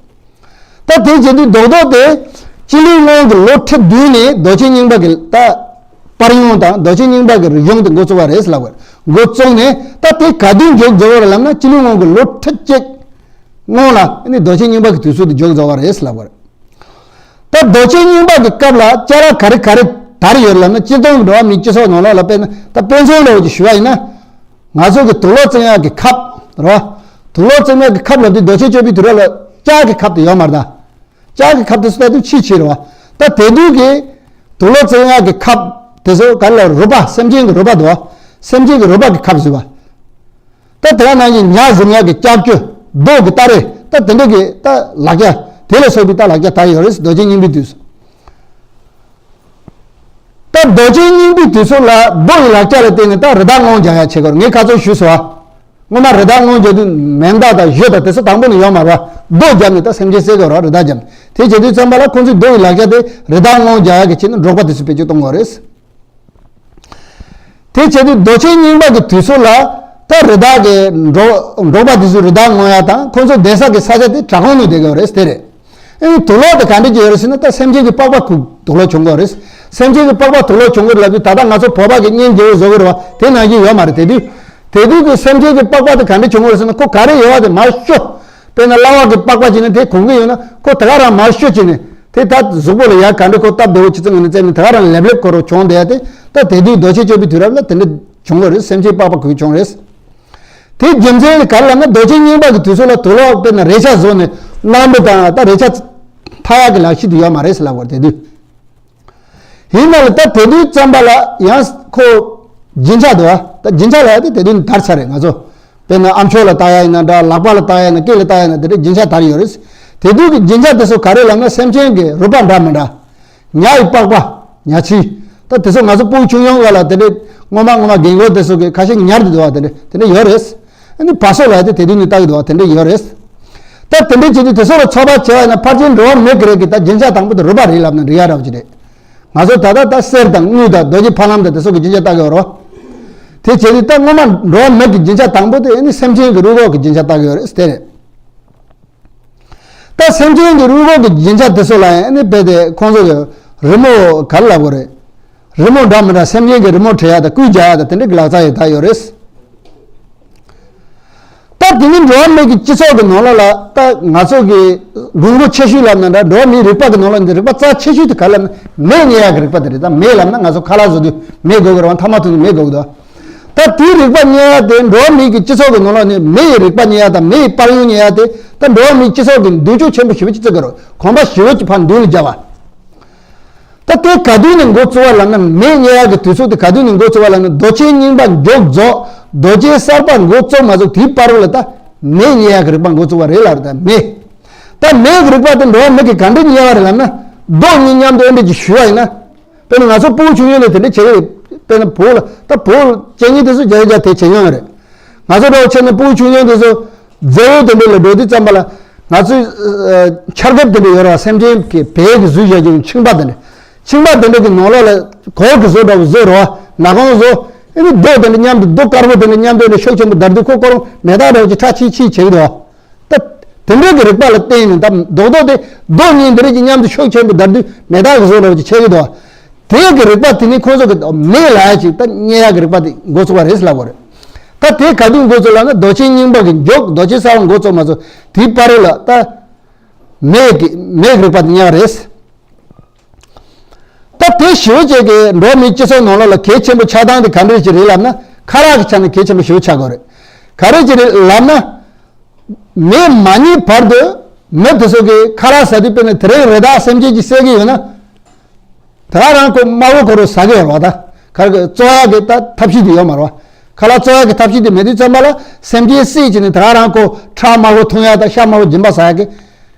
ད་དེ་བྱེད་དུས་རྡོག་རྡོག་དེ་སྤྱི་ལོའི་སྔོན་གྱི་ལོ་ཁྲི་བདུན་ནས་རྡོ་ཆས་རྙིང་པ་གི་ད་པར་ཡོང་དང་རྡོ་ཆས་རྙིང་པ་གི་རིག་གཞུང་དེ་འགོ་བཙུགས་པ་རེད་ལབ་དགོས་རེད། འགོ་བཙུགས་ནས་ད་དེ་ག་དུས་མཇུག་རྫོགས་པ་རེད་ལབ་ན་སྤྱི་ལོའི་སྔོན་གྱི་ལོ་ཁྲི་གཅིག་སྔོན་ལ་ཨ་ནི་རྡོ་ཆས་རྙིང་པ་གི་དུས་ཚོད་དེ་མཇུག་རྫོགས་པ་རེད་ལབ་དགོས་རེད། ད་རྡོ་ཆས་རྙིང་པ་གི་སྐབས་ལ་ཅ་ལག་ག་རེ་ག་རེ་དར་ཡོད་ལབ་ན་སྤྱིར་བཏང་གི་འགྲོ་བ་མིའི་སྤྱི་ཚོགས་ནང་ལོགས་ལ་དཔེར་ན་ད་དཔེ་མཚོན་འདྲ་བོ་ཅིག་ཞུ་བ་ཡིན་ན། ང་ཚོ་གི་དུག་ལོག་བཙེམ་ཡག་གི་ཁབ་རེད་བ། དུག་ལོག་བཙེམ་ཡག་གི་ཁབ་ལབ་དུས་རྡོ་ཆས་སྤྱོད་པའི་དུས་རབས་ལ་ལྕགས་ཀྱི་ཁབ་དེ་ཡོད་མ་རེད་ད། ལྕགས་ཀྱི་ཁབ་དེ་ཚོ་ལྟ་དུས་ཆེས་ཆེ་རེད་བ། ད་དེ་དུས་ཀྱི་དུག་ལོག་བཙེམ་ཡག་གི་ཁབ་དེ་ཚོ་ག་རེ་ལབ་རུས་པ་སེམས་ཅན་གྱི་རུས་པ་འདུག་བ། སེམས་ཅན་གྱི་རུས་པ་གི་ཁབ་བཟོས་པ། ད་དེ་ག་ནང་བཞིན་ཉ་གཟིམ་ཡག་གི་ལྕགས་ཀྱུ། རྡོ་གི་སྟ་རེ། ད་དེ་འདྲ་གི་ད་ལག་ཆ་དེ་ལ་སོགས་པའི་ད་ལག་ཆ་དར་ཡོད་རེད་རྡོ་ཆས་རྙིང་པའི་དུས་སུ། ད་རྡོ་ཆས་རྙིང་པའི་དུས་སུ་ལ་རྡོ་ཡི་ལག་ཆ་ལ་བརྟེན་ནས་ད་རི་དྭགས་རྔོན་རྒྱག་ཡག་བྱེད་དགོས་རེད། ངས་ཁ་ཚོན་ཞུས་སོང་བ། སྔོན་མ་རི་དྭགས་རྔོན་རྒྱག་དུས་མེ་མདའ་དང་གཞུ་དང་དེ་ཚོ་དང་པོ་ནས་ཡོད་མ་རེད་བ། རྡོ་བརྒྱབ་ནས་ད་སེམས་ཅན་བསད་དགོས་རེད་བ། རི་དྭགས་བརྒྱབ་ནས་དེ་བྱེད་དུས་ཙམ་པ་ལ་ཁོང་ཚོས་རྡོ་ཡི་ལག་ཆ་དེ་རི་དྭགས་རྔོན་རྒྱག་ཡག་གི་ཆེད་དུ་འབྲོག་པ་དེ་ཚོས་བེད་སྤྱོད་གཏོང་དགོས་རེད། དེ་བྱས་དུས་རྡོ་རྗེ་རྙིང་པ་གི་དུས་སུ་ལ་ད་རི་དྭགས་ཀྱི་འབྲོག་འབྲོག་པ་དེ་ཚོས་རི་དྭགས་རྔོན་ཡ་དང་ཁོང་ཚོ་བསྡད་ས་གི་ས་ཆ་དེ་བྲག་ཁུང་ནང་བསྡད་ཀྱི་ཡོད་རེད་དེ་རེད། ཨེ་དུག་ལོག་དེ་ག་འདྲ་ཅིག་ཡོད་རེད་ཟེར་ན། ད་སེམས་ཅན་གྱི་པགས་པ་ཁུག་དུག་ལོག་བྱུང་གི་ཡོད་རེད། སེམས་ཅན་གྱི་པགས་པ་དུག་ལོག་བྱུང་གི་ཡོད་ལབ་དུས་ད་ལྟ་ང་ཚོ་བོད་པ་གི་གཉེན་རྒྱལ་པོ་བཟོ་གི་རེད་བ། དེ་ནང་བཞིན་ཡོད་མ་རེད། དེ་དུས་དེ་དུས་ཀྱི་སེམས་ཅན་གྱི་པགས་པ་དེ་ག་འདྲ་བྱུང་གི་ཡོད་རེད་ཟེར་ན། ཁོ་ག་རེ་ཡོད་བ་དེ་མར་བཤོ། དཔེར་ན་གླ་བ་གི་པགས་པ་ཅིག་ནི་དེ་གོན་གི་ཡོད་ན་ཁོ་དེ་ག་རང་མར་བཤོ་བྱས་ནས་དེ་ད་གཟུགས་པོ་ལ་ཡར་ག་འདྲ་ཁོ་སྟབས་བདེ་བོ་ཅིག་བཙལ་ནས་བཙལ་ནས་དེ་ག་རང་ལེབ་ལེབ་ཁོ་རང་བྱུང་བསྡད་ཡ་དེ། ད་དེ་དུས་རྡོ་རྗེ་གཅོད་པའི་དུས་རབས་ལ་དེ་འདྲ་བྱུང་གི་རེད། སེམས་ཅན་པགས་པ་ཁུག་བྱུང་རེད། དེ་རྒྱུ་མཚན་ནི་ག་རེ་ལབ་ན། རྡོ་རྗེ་རྙིང་པ་གི་དུས་ཚོད་ལ་དུག་ལོག་དཔེར་ན་རས་ཆ་བཟོ་ནས་གླང་པོ་དང་ད་རས་ཆ་འཐག་ཡག་གི་ལག་ཤེས་དེ་ཡོད་མ་རེད་ཟེར་ལབ་པ་རེད་དེ་དུས། ཡིན་ན་ལ་ད་དེ་དུས་ཙམ་པ་ལ་ཡང་ཁོ་རྒྱན་ཆ་འདུག་ཨ། ད་རྒྱན་ཆ་ལབ་ཡ་དེ་དེ་དུས་ནི་དར་ཚར་རེད། ང་ཚོ་དཔེར་ན་ཨ་མཆོག་ལ་བཏགས་ཡ་ཡིན་ན་འདྲ། ལག་པ་ལ་བཏགས་ཡ་ཡིན་ན། སྐེ་ལ་བཏགས་ཡ་ཡིན་ན། དེ་འདྲའི་རྒྱན་ཆ་དར་ཡོད་རེད། དེ་དུས་ཀྱི་རྒྱན་ཆ་དེ་ཚོ་ག་རེ་ལབ་ན། སེམས་ཅན་གྱི་རུས་པ་འདྲ་མི་འདྲ། ཉ་ཡི་པགས་པ། ཉ་ཚིལ། ད་དེ་ཚོ་ང་ཚོ་སྤུ་གུ་ཆུང་ཆུང་སྒང་ལ་དེ་འདྲའི་སྔོན་མ་སྔོན་མ་རྒན་གོག་དེ་ཚོ་གི་ཁ་ཤས་ཉར་དུ་འདུག་བ། དེ་འདྲ་དེ་འདྲ་ཡོད་རེད། ཨ་ནི་བ་སོ་ལ་དེ་དེ་དུས་ནས་བཏགས་ཀྱི་འདུག་བ། དེ་འདྲ་ཡོད་རེད། ད་དེ་འདྲ་བྱེད་དུས་དེ་ཚོ་ལ་ཚོད་དཔག་བྱས་པ་ཡིན་ན། ཕལ་ཆེར་འགྲོ་བ་མི་གི་རིགས་ཀྱི་ད་རྒྱན་ཆ་དང་པོ་དེ་རུས་པ་རེད་ལབ་ན་འགྲིག་ཡ་འདྲ་བོ་ཅིག་རེད། ང་ཚོ་ད་ལྟ་ད་གསེར་དང་དངུལ་དང་རྡོ་རྗེ་ཕ་ལམ་དང་དེ་ཚོ་གི་རྒྱན་ཆ་བཏགས་ཀྱི་ཡོད་རེད་བ། དེ་བྱེད་དུས་ད་སྔོན་མ་འགྲོ་བ་མི་གི་རྒྱན་ཆ་དང་པོ་དེ་ཨ་ནི་སེམས་ཅན་གྱི་རུས་ཁོག་གི་རྒྱན་ཆ་བཏགས་ཀྱི་ཡོད་རེད། དེ་རེད། ད་སེམས་ཅན་གྱི་རུས་ཁོག་གི་རྒྱན་ཆ་དེ་ཚོ་ལ་ཡང་ཨ་ནི་རྦད་དེ་ཁོང་ཚོ་གི་རི་མོ་ག་རེ་ལབ་དགོས་རེད། རི་མོ་འདྲ་མི་འདྲ། སེམས་ཅན་གྱི་རི་མོ་བྲི་ཡ་དང་སྐུལ་རྒྱག་ཡ་དང་དེ་འདྲ་གི་ལག་རྩལ་ཡང་དར་ཡོད་རེད། ད་དེ་ནི་འགྲོ་བ་མི་གི་སྤྱི་ཚོགས་ཀྱི་ནང་ལོགས་ལ་ད་ང་ཚོ་གི་དགོས་མཁོ་ཆེ་ཤོས་ལབ་ན་འདྲ། འགྲོ་བ་མིའི་རིག་པ་གི་ནང་ལོགས་ནས་རིག་པ་རྩ་ཆེ་ཤོས་དེ་ག་རེ་ལབ་ན། མེ་རྙེད་ཡ་གི་རིག་པ་དེ་རེད། ད་མེ་ལབ་ན་ང་ཚོ་ཁ་ལག་བཟོ་དུས་མེ་དགོས་ཀྱི་རེད་བ། མཐའ་མ་ཐུག་ནས་མེ་དགོས་ཀྱི་འདུག་ད་དེའི་རིག་པ་རྙེད་ཡ་དེ་འགྲོ་བ་མི་གི་སྤྱི་ཚོགས་ཀྱི་ནང་ལོགས་ནས་མེ་ཡི་རིག་པ་རྙེད་ཡ་དང་མེ་ཡི་པར་ཡུང་རྙེད་ཡ་དེ། ད་འགྲོ་བ་མིའི་སྤྱི་ཚོགས་ཀྱི་མདུན་སྐྱོད་ཆེན་པོ་ཞེ་པོ་ཅིག་བརྩི་གི་རེད། གོམ་པ་ཞེ་པོ་ཅིག་ཕར་མདུན་ལ་རྒྱབ་པ། ད་དེ་ག་དུས་ནས་འགོ་བཙུགས་པ་ལབ་ན། མེ་རྙེད་ཡ་གི་དུས་ཚོད་དེ་ག་དུས་ནས་འགོ་བཙུགས་པ་ལབ་ན། རྡོ་རྗེ་རྙིང་པ་མཇུག་རྫོགས། རྡོ་རྗེ་གསར་པ་འགོ་བཙུགས་མ་བཙུགས་དེའི་བར་དུ་ལ་ད་མེ་རྙེད་ཡ་གི་རིག་པ་འགོ་བཙུགས་པ་རེད་ལབ་རེད། ད་མེ། ད་མེ་གི་རིག་པ་དེ་འགྲོ་བ་མི་གིས་ག་འདྲ་རྙེད་པ་རེད་ལབ་ན། རྡོ་གཉིས་མཉམ་དུ་ཨེ་འདྲ་ཅིག་གཞུས་པ་ཡིན་ན། དཔེར་ན་ང་ཚོ་སྤུ་གུ་ཆུང་ཆུང་ནས་དེ་འདྲ་བྱེད་ཀྱི་རེད། དཔེར་ན་བོད་ལ། ད་བོད་ལ་བྱེད་མཁན་དེ་ཚོ་རྒྱ་ཡིག་རྒྱ་དེ་བྱེད་མྱོང་ཡོད་རེད། ང་ཚོ་འདྲ་བོ་བྱས་ན་སྤུ་གུ་ཆུང་ཆུང་དེ་ཚོ་མཛེས་བོ་དེ་འདྲ་ལ་འགྲོ་དུས་ཙམ་པ་ལ། ང་ཚོའི་ཨ་ཆར་ཁེབས་དེ་འདྲ་ཡོད་རེད་བ། སེམས་ཅན་གྱི་བལ་གྱིས་བཟོས་བཞག་རྒྱུ་མཆིན་པ་དེ་འདྲ། མཆིན་པ་དེ་འདྲ་གི་ནང་ལོགས་ལ་གོས་ཀྱི་བཟོ་འདྲ་བོ་བཟོས་རེད་བ། ནག་ཁུང་བཟོ། ཨ་ནི་རྡོ་དེ་འདྲ་མཉམ་དུ། རྡོ་དཀར་པོ་དེ་འདྲ་མཉམ་དུ་ཨ་ནི་ཤུགས་ཆེན་པོ་བརྡར་དུས་ཁོ་ཁོ་རང་མེ་སྟག་འདྲ་བོ་ཅིག་ཁྲ་ཆིལ་ཆིལ་བྱེད་ཀྱི་འདུག་བ། ད་དེ་འདྲ་གི་རིག་པ་ལ་བརྟེན་ནས། ད་རྡོག་རྡོག་དེ་རྡོ་གཉིས་འདི་འདྲ་གི་མཉམ་དུ་ཤུགས་ཆེན་པོ་བརྡར་དུས་མེ་སྟག་གི་བཟོ་འདྲ་བོ་ཅིག་ཆགས་ཀྱི་འདུག་བ། དེ་གི་རིག་པ་དེ་ནི་ཁོང་ཚོ་གི་མེ་ལབ་ཡ་ཅིག་ད་རྙེད་ཡ་གི་རིག་པ་དེ་འགོ་བཙུགས་པ་རེད་ལབ་དགོས་རེད། ད་དེ་ག་དུས་འགོ་བཙུགས་ལབ་ན། རྡོ་རྗེ་རྙིང་པ་གི་མཇུག་རྡོ་རྗེ་གསར་པ་འགོ་བཙུགས་མ་བཙུགས་དེའི་བར་དུ་ལ་ད་མེ་གི་མེ་གི་རིག་པ་དེ་རྙེད་པ་རེད། ད་དེ་ཞེ་པོ་ཅིག་གི་འགྲོ་བ་མིའི་སྤྱི་ཚོགས་ནང་ལོགས་ལ་གལ་ཆེན་པོ་ཆགས་སྟངས་དེ་ག་འདྲ་ཅིག་རེད་ལབ་ན། ཁ་ལག་གི་ཆ་ནས་གལ་ཆེན་པོ་ཞེ་པོ་ཆགས་དགོས་རེད། ག་རེ་ཅིག་རེད་ལབ་ན། མེ་མ་རྙེད་བར་དུ་མི་དེ་ཚོ་གིས་ཁ་ལག་ཟ་དུས། དཔེར་ན་དེ་རིང་རི་དྭགས་སེམས་ཅན་གྱིས་བསད་ཀྱི་ཡོད་ན། དེ་ག་རང་ཁོ་དམར་པོ་ཁོ་རང་ཟ་གི་ཡོད་རེད་བ། ད་ག་རེ་གི་བཙོ་ཡག་གི་ད་ཐབས་ཤེས་དེ་ཡོད་མ་རེད་བ། ཁ་ལག་བཙོ་ཡག་གི་ཐབས་ཤེས་དེ་མེད་དུས་ཙམ་པ་ལ་སེམས་ཅན་བསད་བྱས་ནས་དེ་ག་རང་ཁོ་ཁྲག་དམར་པོ་འཐུང་ཡག་དང་ཤ་དམར་པོ་སྦྱིན་པ་ཟ་ཡག་གི་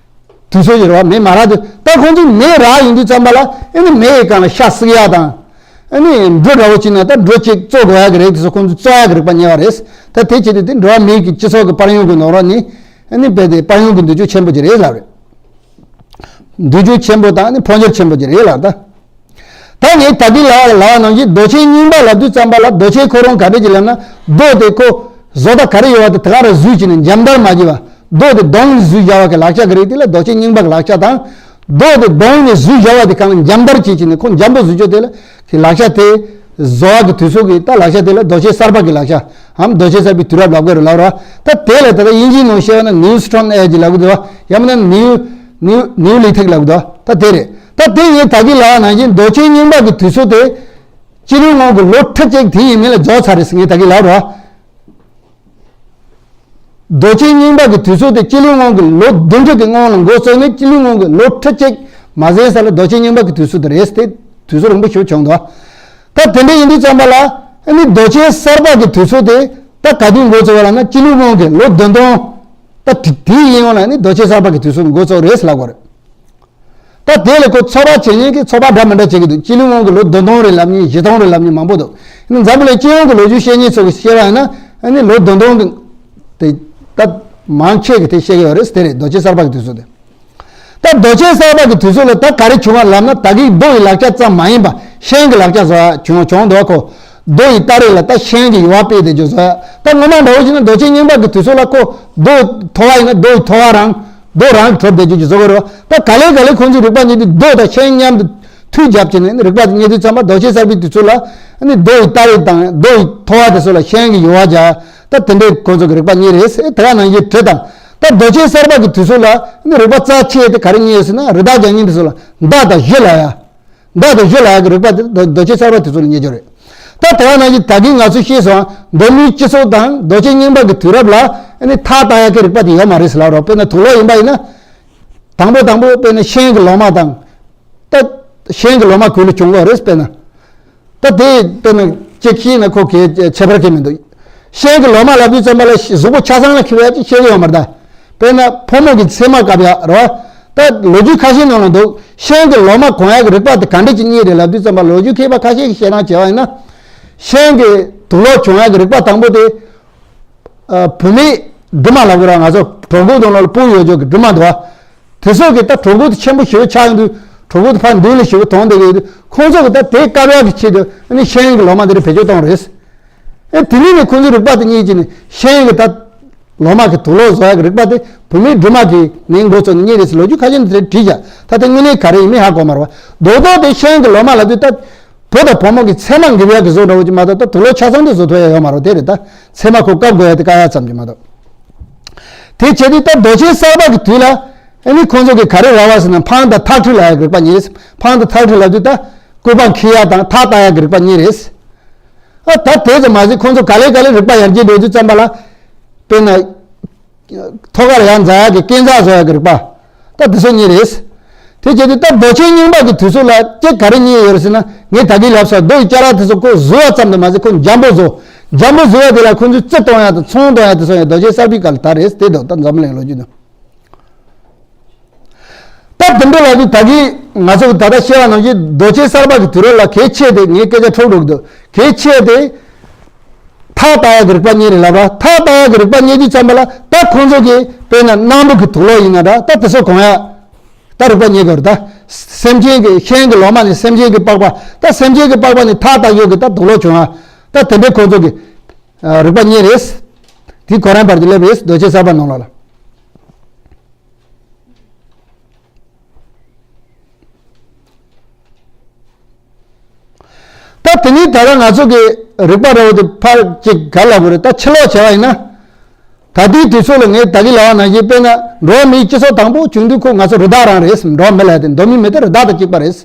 དུས་ཚོད་ཅིག་རེད་བ། མེ་མ་རག་དུས། ད་ཁོང་ཚོས་མེ་རག་ཡོང་དུས་ཙམ་པ་ལ་ཨ་ནི་མེ་ཡི་སྒང་ལ་ཤ་བསྲེག་ཡག་དང་། ཨ་ནི་འབྲུ་འདྲ་བོ་ཅིག་ན་ད་འབྲུ་གཅིག་བཙོ་དགོས་ཡག་གི་རིགས་དེ་ཚོ་ཁོང་ཚོས་བཙོ་ཡག་གི་རིག་པ་རྙེད་པ་རེད། ད་དེ་བྱེད་དུས་དེ་འགྲོ་བ་མིའི་གི་སྤྱི་ཚོགས་ཀྱི་དཔལ་ཡོན་གྱི་ནང་ལོགས་ནས་ཨ་ནི་རྦད་དེ་དཔལ་ཡོན་གྱི་འདོད་ཆུང་ཆེན་པོ་ཅིག་རེད་ལབ་རེད། འདོད་ཆུང་ཆེན་པོ་དང་ཨ་ནི་འཕོ་འགྱུར་ཆེན་པོ་ཅིག་རེད་ལབ། ད་ད་ངས་ད་གིན་ལབ་ལབ་པ་ནང་བཞིན་རྡོ་རྗེ་རྙིང་པ་ལབ་དུས་ཙམ་པ་ལ། རྡོ་རྗེ་ཁོ་རང་ག་འདྲ་ཅིག་ལབ་ན། རྡོ་དེ་ཁོ་བཟོ་ལྟ་ག་རེ་ཡོད་པ་དེ་དེ་ག་རང་བཟོས་བྱས་ནས་འཇམ་ལྟར་མ་བྱས་པ། རྡོ་དེ་བརྡུངས་ནས་བཟོས་བཞག་པ་གི་ལག་ཆ་གི་རིགས་དེ་ལ་རྡོ་རྗེ་རྙིང་པ་གི་ལག་ཆ་དང་། རྡོ་དེ་བརྡུངས་ནས་བཟོས་བཞག་པ་དེ་གང་ལ་འཇམ་ལྟར་བྱས་བྱས་ནས་ཁོ་འཇམ་པོ་བཟོས་ཆོག་དེ་ལ་གི་ལག་ཆ་དེ་བཟོ་བ་གི་དུས་ཚོད་ཀྱི་ད་ལག་ཆ་དེ་ལ་རྡོ་རྗེ་གསར་པ་གི་ལག་ཆའམ་རྡོ་རྗེ་གསར་པའི་དུས་རབས་ལབ་དགོས་རེད་ལབ་ར། ད་དེ་ལ་ད་ལྟ་དབྱིན་ཇིའི་ནང་བཤད་པ་ན་New Stone Age ལབ་གི་འདུག་བ། ཡང་མིན་ན་New New Neolithic ལབ་གི་འདུག་བ། ད་དེ་རེད། ད་དེ་ངས་ད་གིན་ལབ་པ་ནང་བཞིན་རྡོ་རྗེ་རྙིང་པ་གི་དུས་ཚོད་དེ་སྤྱི་ལོའི་སྔོན་གྱི་ལོ་ཁྲི་གཅིག་དེ་ཡས་མས་ལ་རྫོགས་ཚར་རེད་ཟེར་ངས་ད་གིན་ལབ་ར། རྡོ་རྗེ་རྙིང་པ་གི་དུས་ཚོད་དེ་སྤྱི་ལོའི་སྔོན་གྱི་ལོ་བདུན་ཁྲི་གི་སྔོན་ལ་འགོ་བཙུགས་ནས་སྤྱི་ལོའི་སྔོན་གྱི་ལོ་ཁྲི་གཅིག་མ་ཟིན་ས་ལ་རྡོ་རྗེ་རྙིང་པ་གི་དུས་ཚོད་དེ་རེད་དེ། དུས་ཚོད་རིང་པོ་ཞིག་བྱུང་འདུག་ད་དེ་འདྲ་ཡིན་དུས་ཙམ་པ་ལ་ཨ་ནི་རྡོ་རྗེ་གསར་པ་གི་དུས་ཚོད་དེ་ད་ག་དུས་འགོ་བཙུགས་པ་ལབ་ན། སྤྱི་ལོའི་སྔོན་གྱི་ལོ་བདུན་སྟོང་ད་དེ་དེའི་ཡིན་ཡོང་ལ་ཨ་ནི་རྡོ་རྗེ་གསར་པ་གི་དུས་ཚོད་འགོ་བཙུགས་རེད་ཟེར་ལབ་དགོས་རེད། ད་དེ་ལ་ཁོ་ཚོད་དཔག་བྱེད་མཁན་གྱིས་ཚོད་དཔག་འདྲ་མི་འདྲ་བྱེད་ཀྱི་འདུག་སྤྱི་ལོའི་སྔོན་གྱི་ལོ་བདུན་སྟོང་རེད་ལབ་མཁན། བཞི་སྟོང་རེད་ལབ་མཁན་མང་པོ་འདུག་ཨ་ནི་འཛམ་བུ་གླིང་སྤྱི་ཡོངས་ཀྱི་ལོ་རྒྱུས་བཤད་མཁན་ཚོ་གིས་བཤད་པ་ཡིན་ན་ཨ་ནི་ལོ་བདུན་སྟོང་གི་དེ་ད་མང་ཆེ་གི་དེ་བཤད་ཀྱི་ཡོད་རེད། དེ་རེད། རྡོ་རྗེ་གསར་པ་གི་དུས་ཚོད་དེ། ད་རྡོ་རྗེ་གསར་པ་གི་དུས་ཚོད་ལ་ད་ག་རེ་བྱུང་བ་ལབ་ན། ད་གིན་རྡོ་ཡི་ལག་ཆ་ཙམ་མ་ཡིན་པ་ཤིང་གི་ལག་ཆ་བཟོ་ཡ་བྱུང་བྱུང་འདུག་ཁོ་ རྡོ་ཡི་སྟ་རེ་ལ་ད་ཤིང་གི་ཡུ་བ་སྤེལ་བསྡད་རྒྱུ་བཟོ་ཡ། ད་སྔོན་མ་འདྲ་བོ་ཞིག་ན་རྡོ་རྗེ་སྙིང་པོ་གི་དུས་ཚོད་ལ་ཁོ་རྡོ་མཐོ་བ་ཡིན་ན་རྡོ་ཡི་མཐོ་བ་རང་རྡོ་རང་གྲུབ་བསྡད་རྒྱུ་གི་བཟོ་དགོས་རེད་བ། ད་ག་ལེ་ག་ལེ་ཁོང་ཚོའི་རིག་པ་ཉིད་དུ་རྡོ་དང་ཤིང་མཉམ་དུ་མཐུད་རྒྱབ་བྱས་ནས་རིག་པ་དེ་རྙེད་དུས་ཙམ་པ་རྡོ་རྗེ་གསར་པའི་དུས་ཚོད་ལ་ནི་རྡོ་ཡི་སྟ་རེ་དང་རྡོ་ཡི་མཐོ་བ་དེ་ཚོ་ལ་ཤིང་གི་ཡུ་བ་རྒྱག་ད་དེ་འདྲའི་ཁོང་ཚོ་གི་རིག་པ་རྙེད་རེད། དེ་ག་ནང་བཞིན་གྲི་དང་། ད་རྡོ་རྗེ་གསར་པ་གི་དུས་ཚོད་ལ་ནི་རིག་པ་རྩ་ཆེ་དེ་ག་རེ་རྙེད་ཡོད་ཟེར་ན་རི་དྭགས་རྒྱག་མཁན་དེ་ཚོ་ལ་མདའ་དང་གཞུ་ལ་ཡ། མདའ་དང་གཞུ་ལ་ཡ་གི་རིག་པ་དེ་རྡོ་རྡོ་རྗེ་གསར་པ་དེ་ཚོ་ལ་རྙེད་རྒྱུ་རེད། ད་དེ་ག་ནང་བཞིན་ད་གིན་ང་ཚོས་ཤེས་སོང་། མདོ་སྨད་སྤྱི་ཚོགས་དང་རྡོ་རྗེ་སྙིང་པོ་གི་དུས་རབས་ལ་ཨ་ནི་ཐག་བཏགས་ཡ་གི་རིག་པ་དེ་ཡོད་མ་རེད་ཟེར་ལབ་རོགས། དཔེར་ན་དུག་ལོག་ཡིན་པ་ཡིན་ན། དང་པོ་དང་པོ་དཔེར་ན་ཤིང་གི་ལོ་མ་དང་། ད་ཤིང་གི་ལོ་མ་ཁུལ་ལ་བྱུང་གི་རེད་དཔེར་ན། ད་དེ་དཔེར་ན་གཅིག་ཤེས་ན་ཁོ་གའི་ཁྱད་པར་གང་མི་འདུག་ཤིང་གི་ལོ་མ་ལབ་དུས་ཙམ་པ་ལ་གཟུགས་པོ་ཆ་ཚང་ལ་འཁེལ་བ་ཅིག་ཤེས་ཀྱི་ཡོད་མ་རེད་ད། དཔེར་ན་ཕོ་མོ་གི་མཚན་མ་བཀབ་ཡག་རེད་བ། ད་ལོ་རྒྱུས་ཁ་ཤས་ནང་ལ་འདུག་ཤིང་གི་ལོ་མ་གོན་ཡག་གི་རིག་པ་དེ་ག་འདྲ་ཅིག་རྙེད་རེད་ལབ་དུས་ཙམ་པ་ལོ་རྒྱུས་མཁས་པ་ཁ་ཤས་ཀྱིས་བཤད་སྟངས་བྱས་པ་ཡིན་ན། ཤིང་གི་དུག་ལོག་བྱུང་ཡག་གི་རིག་པ་དང་པོ་དེ། ཨ། བུད་མེད་སྦྲུམ་མ་ལབ་དགོས་ར། ང་ཚོ་གྲོད་ཁོག་དང་ནང་ལ་སྤུ་ཡོད་ཅོག་གི་སྦྲུམ་མ་འདུག་བ། དེ་ཚོ་གི་ད་གྲོད་ཁོག་དེ་ཆེན་པོ་ཞེ་པོ་ཆགས་ཡོང་དུས་གྲོད་ཁོག་དེ་ཕར་མདུན་ལ་ཞེ་པོ་དོང་བསྡད་ཀྱི་ཡོད་དུས་ཁོང་ཚོ་གི་ད་དེ་བཀབ་ཡག་གི་ཆེད་དུ་ཨ་ནི་ཤིང་གི་ལོ་མ་འདི་རིགས་བེད་སྤྱོད་གཏོང་རེད། ཨེ་དེ་ནས་ནི་ཁོང་ཚོའི་རིག་པ་དེ་རྙེད་ཀྱི་ནི་ཤིང་གི་ད་ལོ་མ་གི་དུག་ལོག་བཟོ་ཡག་གི་རིག་པ་དེ་བུད་མེད་སྦྲུམ་མ་གི་ནས་འགོ་བཙུགས་ནས་རྙེད་རེད་ཟེར་ལོ་རྒྱུས་ཁ་ཤས་ནི་དེ་འདྲ་བྲིས་བཞག་ད་དེ་དངོས་གནས་ག་རེ་ཡིན་མིན་ཧ་གོ་མ་རེད་བ། རྡོག་རྡོག་དེ་ཤིང་གི་ལོ་མ་ལབ་དུས་ད། བུ་དང་བུ་མོ་གི་མཚན་མ་འགེབས་ཡག་གི་བཟོ་འདྲ་བོ་ཅིག་མ་གཏོགས་ད་དུག་ལོག་ཆ་ཚང་དུ་བཟོ་ཐུབ་ཡག་ཡོད་མ་རེད། དེ་རེད་ད། མཚན་མ་ཁོ་བཀབ་དགོས་ཡག་དེ་བཀག་ཡག་ཙམ་གྱིས་མ་གཏོགས། དེ་བྱས་དུས་ད་རྡོ་རྗེ་གསར་པ་གི་དུས་ལ་ཨ་ནི་ཁོང་ཚོ་གི་ག་རེ་རག་པ་ཟེར་ན་འཕང་དང་ཐག་ཁྲུས་ལབ་ཡག་གི་རིག་པ་རྙེད་རེད། འཕང་དང་ཐག་ཁྲུས་ལབ་དུས་ད་སྐུད་པ་འཁྱེར་ཡག་དང་ཐག་བཏགས་ཡག་གི་རིག་པ་རྙེད་རེད། ཨ་ད་དེ་ཙམ་མ་ཟད་ཁོང་ཚོ་ག་ལེ་ག་ལེ་རིག་པ་ཡར་རྒྱས་འགྲོ་དུས་ཙམ་པ་ལ། དཔེར་ན། ཐོག་ཁར་ཡར་འཛེག་ཡག་གི་སྐས་འཛེག་བཟོ་ཡག་གི་རིག་པ། ད་དེ་ཚོ་རྙེད་རེད། དེ་བྱས་དུས་ད་རྡོ་རྗེ་སྙིང་པོ་གི་དུས་ཚོད་ལ་སྐད་ག་རེ་རྙེད་ཡོད་རེད་ཟེར་ན་ངས་ད་གིན་ལབ་ས་རྡོ་ཡི་སྐྱ་ར་དེ་ཚོ་ཁོ་བཟོ་བ་ཙམ་དུ་མ་ཟད་ཁོ་འཇམ་པོ་བཟོ། འཇམ་པོ་བཟོ་ཡག་དེ་ལ་ཁོ་ཚོས་རྩི་གཏོང་ཡག་དང་ཚོང་གཏོང་ཡག་དེ་ཚོ་ཡང་རྡོ་རྗེ་གསར་པའི་སྐབས་ལ་ད་རེད་དེ་འདུག་ད་འཛམ་བུ་གླིང་ལོ་རྒྱུས་ནང་། ད་དེ་འདྲ་ལབ་དུས་ད་གིན་ང་ཚོ་གི་ད་ལྟ་བཤད་པ་ནང་བཞིན་རྡོ་རྗེ་གསར་པ་གི་དུས་རབས་ལ་གལ་ཆེ་དེ་ངའི་སྐད་ཆ་འཁྲུག་འགྲོ་གི་འདུག་གལ་ཆེ་དེ། ཐག་བཏགས་ཡག་གི་རིག་པ་རྙེད་རེད་ལབ་ར། ཐག་བཏགས་ཡག་གི་རིག་པ་རྙེད་དུས་ཙམ་པ་ལ་ད་ཁོང་ཚོ་གི་དཔེར་ན་སྣམ་བུ་གི་དུག་ལོག་ཡིན་ན་འདྲ་ད་དེ་ཚོ་གོན་ཡག་ད་རིག་པ་རྙེད་དགོས་རེད་ད། སེམས་ཅན་གི་ཤིང་གི་ལོ་མ་ནས་སེམས་ཅན་གི་པགས་པ་ད་སེམས་ཅན་གི་པགས་པ་ནས་ཐག་བཏགས་ཡག་གི་ད་དུག་ལོག་བྱུང་ཡག་ད་དེ་འདྲའི་ཁོང་ཚོ་གི་རིག་པ་རྙེད་རེད། དེ་ཁོ་རང་བར་དུ་སླེབས་རེད་རྡོ་རྗེ་གསར་པ་ནང་ལོགས་ལ། ད་དེ་ནས་ད་ལྟ་ང་ཚོ་གི་རིག་པ་འདྲ་བོ་དེ་ཕར་ཅིག་ག་ལ་བོ་རེད་ད་ཕྱིར་ལོག་བྱས་པ་ཡིན་ན། ད་ལྟའི་དུས་ཚོད་ལ་ངས་ད་གིན་ལབ་པ་ནང་བཞིན་དཔེར་ན་འགྲོ་བ་མིའི་སྤྱི་ཚོགས་དང་པོ་བྱུང་དུས་ཁོ་ང་ཚོ་རི་དྭགས་རང་རེད། འགྲོ་བ་མི་ལབ་དེ་འགྲོ་མི་མི་དེ་རི་དྭགས་དང་གཅིག་པ་རེད།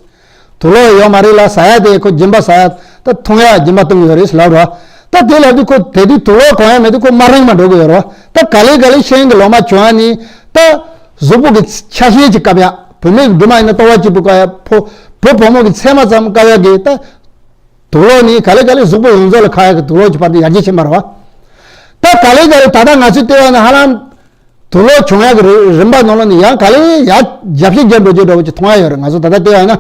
དུག་ལོག་ཡོད་མ་རེད་ལ་ཟ་ཡག་དེ་ཁོ་སྦྱིན་པ་ཟ་ཡག་ད་འཐུང་ཡག་སྦྱིན་པ་བཏང་གི་ཡོད་རེད་ལབ་ར། ད་དེ་ལབ་དུས་ཁོ་དེ་དུས་དུག་ལོག་གོན་ཡག་མེད་དུས་ཁོ་དམར་རིང་མ་འགྲོ་གི་ཡོད་ར། ད་ག་ལེ་ག་ལེ་ཤིང་གི་ལོ་མ་བྱུང་ཡག་ནི་ད་གཟུགས་པོ་གི་ཆ་ཤས་ཅིག་བཀབ་ཡག་བུད་མེད་ཀྱི་སྦྲུམ་མ་ཡིན་ན་ལྟོ་བ་གཅིག་པུ་བཀབ་ཡག་ཕོ་བུ་བུ་མོ་གི་མཚན་མ་ཙམ་བཀབ་ཡག་གི་ད་དུག་ལོག་ནི་ག་ལེ་ག་ལེ་གཟུགས་པོ་ཡོངས་རྫོགས་ལ་ཁ་ཡག་གི་དུག་ལོག་གི་བར་དུ་ཡར་རྒྱས་ཕྱིན་པ་རེད་བ། ད་ག་ལེ་ག་ལེ་ད་ལྟ་ང་ཚོས་ལྟོས་པ་ན་ཧ་ལམ་དུག་ལོག་བྱུང་ཡག་གི་རི་རིམ་པ་ནང་ལ་ནི་ཡང་ག་ལེ་ཡར་རྒྱབ་བཤིག་རྒྱབ་འགྲོ་རྒྱུ་འདྲ་བོ་ཅིག་མཐོང་ཡག་ཡོད་རེད། ང་ཚོ་ད་ལྟ་ལྟོས་པ་ན།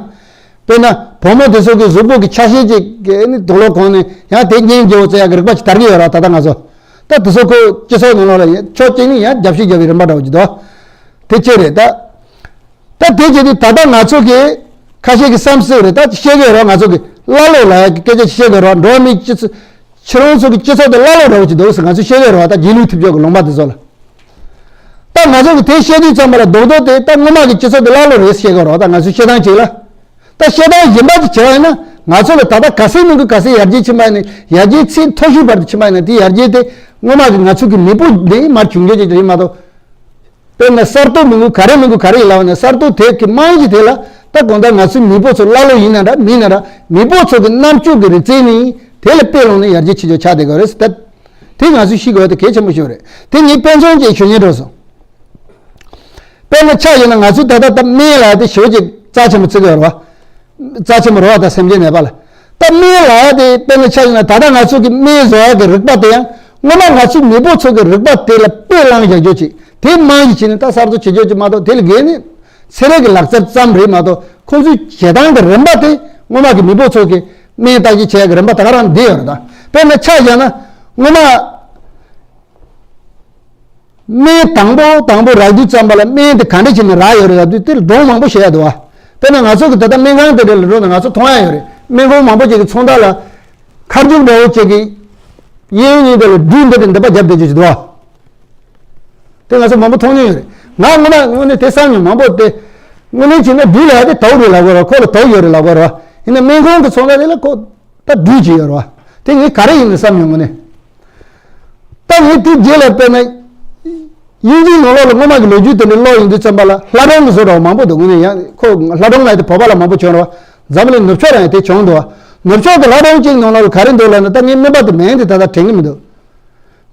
དཔེར་ན་བུ་མོ་དེ་ཚོ་གི་གཟུགས་པོ་གི་ཆ་ཤས་ཅིག་གི་ནི་དུག་ལོག་གོན་ནས་ཡང་དེ་གཉེན་རྒྱལ་བོ་བཙལ་ཡག་གི་རིག་པ་ཅིག་དར་གྱི་ཡོད་ར། ད་ལྟ་ང་ཚོ་ད་དེ་ཚོ་ཁོ་སྤྱི་ཚོགས་ནང་ལོགས་ལ་ཡང་ཕྱོགས་གཅིག་ནས་ཡང་རྒྱབ་བཤིག་རྒྱབ་པའི་རིམ་པ་འདྲ་བོ་ཅིག་འདུག་དེ་ཅི་རེད་ད། ད་དེ་བྱས་དུས་ད་ལྟ་ང་ཚོ་གི་ཁ་ཤས་ཀྱི་བསམ་ཚུལ་རེད་ད་བཤད་ཀྱི་ཡོད་ར། ང་ཚོ་གི་ཀླ་ཀློ་ལབ་ཡག་གི་སྐད་ཆ་བཤད་ཀྱི་ཡོད་ར། འགྲོ་བ་མིའི་སྤྱི་ཚོགས་ཕྱི་རོལ་ཚོ་གི་སྤྱི་ཚོགས་དེ་ཀླ་ཀློ་འདྲ་བོ་ཅིག་འདུག་ཟེར་ང་ཚོས་བཤད་ཀྱི་ཡོད་ར། ད་རྗེས་ལུས་ཐེབས་ཆོག་གི་ལུང་པ་དེ་ཚོ་ལ། ད་ང་ཚོ་གི་དེ་བཤད་དུས་ཙམ་པ་ལ་རྡོག་རྡོག་དེ་ད་སྔོན་མ་གི་སྤྱི་ཚོགས་དེ་ཀླ་ཀློ་རེད་བཤད་ཀྱི་ར། ད་ང་ཚོས་བཤད་སྟངས་གཅིག་ལ། ད་བཤད་སྟངས་གཞན་པ་ཅིག་བྱས་པ་ཡིན་ན་ང་ཚོ་ལ་ད་ལྟ་ག་ཚད་མིན་དགོས་ག་ཚད་ཡར་རྒྱས་ཕྱིན་པ་ཡིན་ན་ཡར་རྒྱས་ཚད་མཐོ་ཤོས་བར་དུ་ཕྱིན་པ་ཡིན་ན་དེ་ཡར་རྒྱས་དེ་སྔོན་མ་གི་ང་ཚོ་གི་མེས་པོ་ནས་མར་བྱུང་རྒྱུ་ཅིག་རེད་མ་གཏོགས། དཔེར་ན་གསར་གཏོད་མི་དགོས་ག་རེ་མི་དགོས་ག་རེ་ཡིན་ལབ་ན་གསར་གཏོད་དེ་གི་རྨང་གཞི་དེ་ལ་ད་གང་ལྟར་ང་ཚོའི་མེས་པོ་ཚོ་ཀླ་ཀློ་ཡིན་ན་འདྲ་མིན་ན་འདྲ་མེས་པོ་ཚོ་གི་རྣམ་དཔྱོད་ཀྱི་རིག་རྩལ་ནི་དེ་ལ་དཔེ་བླངས་ནས་ཡར་རྒྱས་ཕྱིན་ཆོག་ཆགས་བསྡད་དགོས་རེད་ཟེར་ད། དེ་ང་ཚོས་ཤེས་དགོས་དེ་གལ་ཆེན་པོ་ཞིག་རེད། དེ་ངས་དཔེ་མཚོན་ཅིག་ཞུ་སྙིང་འདོད་སོང་། དཔེར་ན་ཆ་བཞག་ན་ང་ཚོས་ད་ལྟ་ད་སྨན་ལབ་ཡག་དེ་ཞེ་པོ་ཅིག་རྩ་ཆེན་པོ་བརྩི་གི་ཡོད་རེད་བ། རྩ་ཆེན་པོ་རེད་བ་ད་སེམས་ཅན་ནད་པ་ལ། ད་སྨན་ལབ་ཡག་དེ་དཔེར་ན་ཆ་བཞག་ན་ད་ལྟ་ང་ཚོ་གི་སྨན་བཟོ་ཡག་གི་རིག་པ་དེ་ཡང་སྔོན་མ་ང་ཚོའི་མེས་པོ་ཚོ་གི་རིག་པ་དེ་ལ་དཔེ་བླངས་བཞག་རྒྱུ་ཅིག་དེ་རྨང་གཞི་བྱས་ནས་ད་གསར་གཏོད་བྱེད་རྒྱུ་ཅིག་མ་གཏོགས་དེ་ལ་དགོས་ནི་ཚན་རིག་གི་ལག་རྩལ་ཙམ་རེད་མ་གཏོགས་ཁོང་ཚོའི་བྱེད་སྟངས་ཀྱི་རིམ་པ་དེ་སྔོན་མ་གི་མེས་པོ་ཚོ་གི་སྨན་བརྟག་དཔྱད་བྱེད་ཡག་གི་རིམ་པ་ད་ག་རང་འདི་ཡོད་རེད་ད། དཔེར་ན་ཆ་བཞག་ན་སྔོན་མ། སྨན་དང་པོ་དང་པོ་རག་དུས་ཙམ་པ་ལ་སྨན་དེ་ག་འདྲ་བྱས་ནས་རག་ཡོད་རེད་ལབ་དུས་དེ་ལ་སྒྲུང་མང་པོ་བཤད་ཡག་འདུག་བ། དཔེར་ན་ང་ཚོ་གི་ད་ལྟ་སྨན་ཁང་དེ་འདྲ་ལ་འགྲོ་ན་ང་ཚོ་མཐོང་ཡག་ཡོད་རེད། སྨན་ཁང་མང་པོ་ཅིག་གི་ཚོང་རྟགས་ལ་ ཁ་རྒྱུག་འདྲ་བོ་ཅིག་གིས་གཡས་གཡོན་གཉིས་དེ་ལ་སྦྲུལ་འདི་དང་འདི་པ་རྒྱབ་བསྡད་རྒྱུ་ཅིག་འདུག་བ། དེ་ང་ཚོ་མང་པོ་མཐོང་མྱོང་ཡོད་རེད། ང་སྔོན་མ་དངོས་གནས་དེ་བསམ་མྱོང་། མང་པོ་དེ་དངོས་གནས་བྱས་ན་སྦྲུལ་ལ་ཡ་དེ་དོགས་རེད་ལབ་དགོས་རེད། ཁོ་ལ་དོགས་ཡོད་རེད་ལབ་དགོས་རེད་བ། ཡིན་ན་སྨན་ཁང་གི་ཚོང་ལ་དེ་ལ་ཁོ་ད་སྦྲུལ་ཅིག་ཡོད་རེད་བ། དེ་ངས་ག་རེ་ཡིན་ནས་བསམ་མྱོང་། དངོས་གནས། ད་ངས་དེའི་རྗེས་ལ་དཔེར་ན། དབྱིན་ཇིའི་ནང་ལོགས་ལ་སྔོན་མ་གི་ལོ་རྒྱུས་དེ་འདྲ་ཀློག་ཡོང་དུས་ཙམ་པ་ལ་ལྷ་སྒྲུང་གི་བཟོ་འདྲ་བ་མང་པོ་འདུག་དངོས་གནས་ཡང་ཁོ་ལྷ་སྒྲུང་ལ་དེ་བོད་པ་ལ་མང་པོ་བྱུང་རེད་བ། འཛམ་གླིང་ནུབ་ཕྱོགས་ལ་ཡང་དེ་བྱུང་འདུག་བ། ནུབ་ཕྱོགས་ཀྱི་ལྷ་སྒྲུང་གཅིག་ནང་ལོགས་ལ་ག་རེ་འདུག་ལབ་ན། ད་ངས་སྨན་པ་དེ་མིང་དེ་ད་ལྟ་དྲན་གི་མི་འདུག་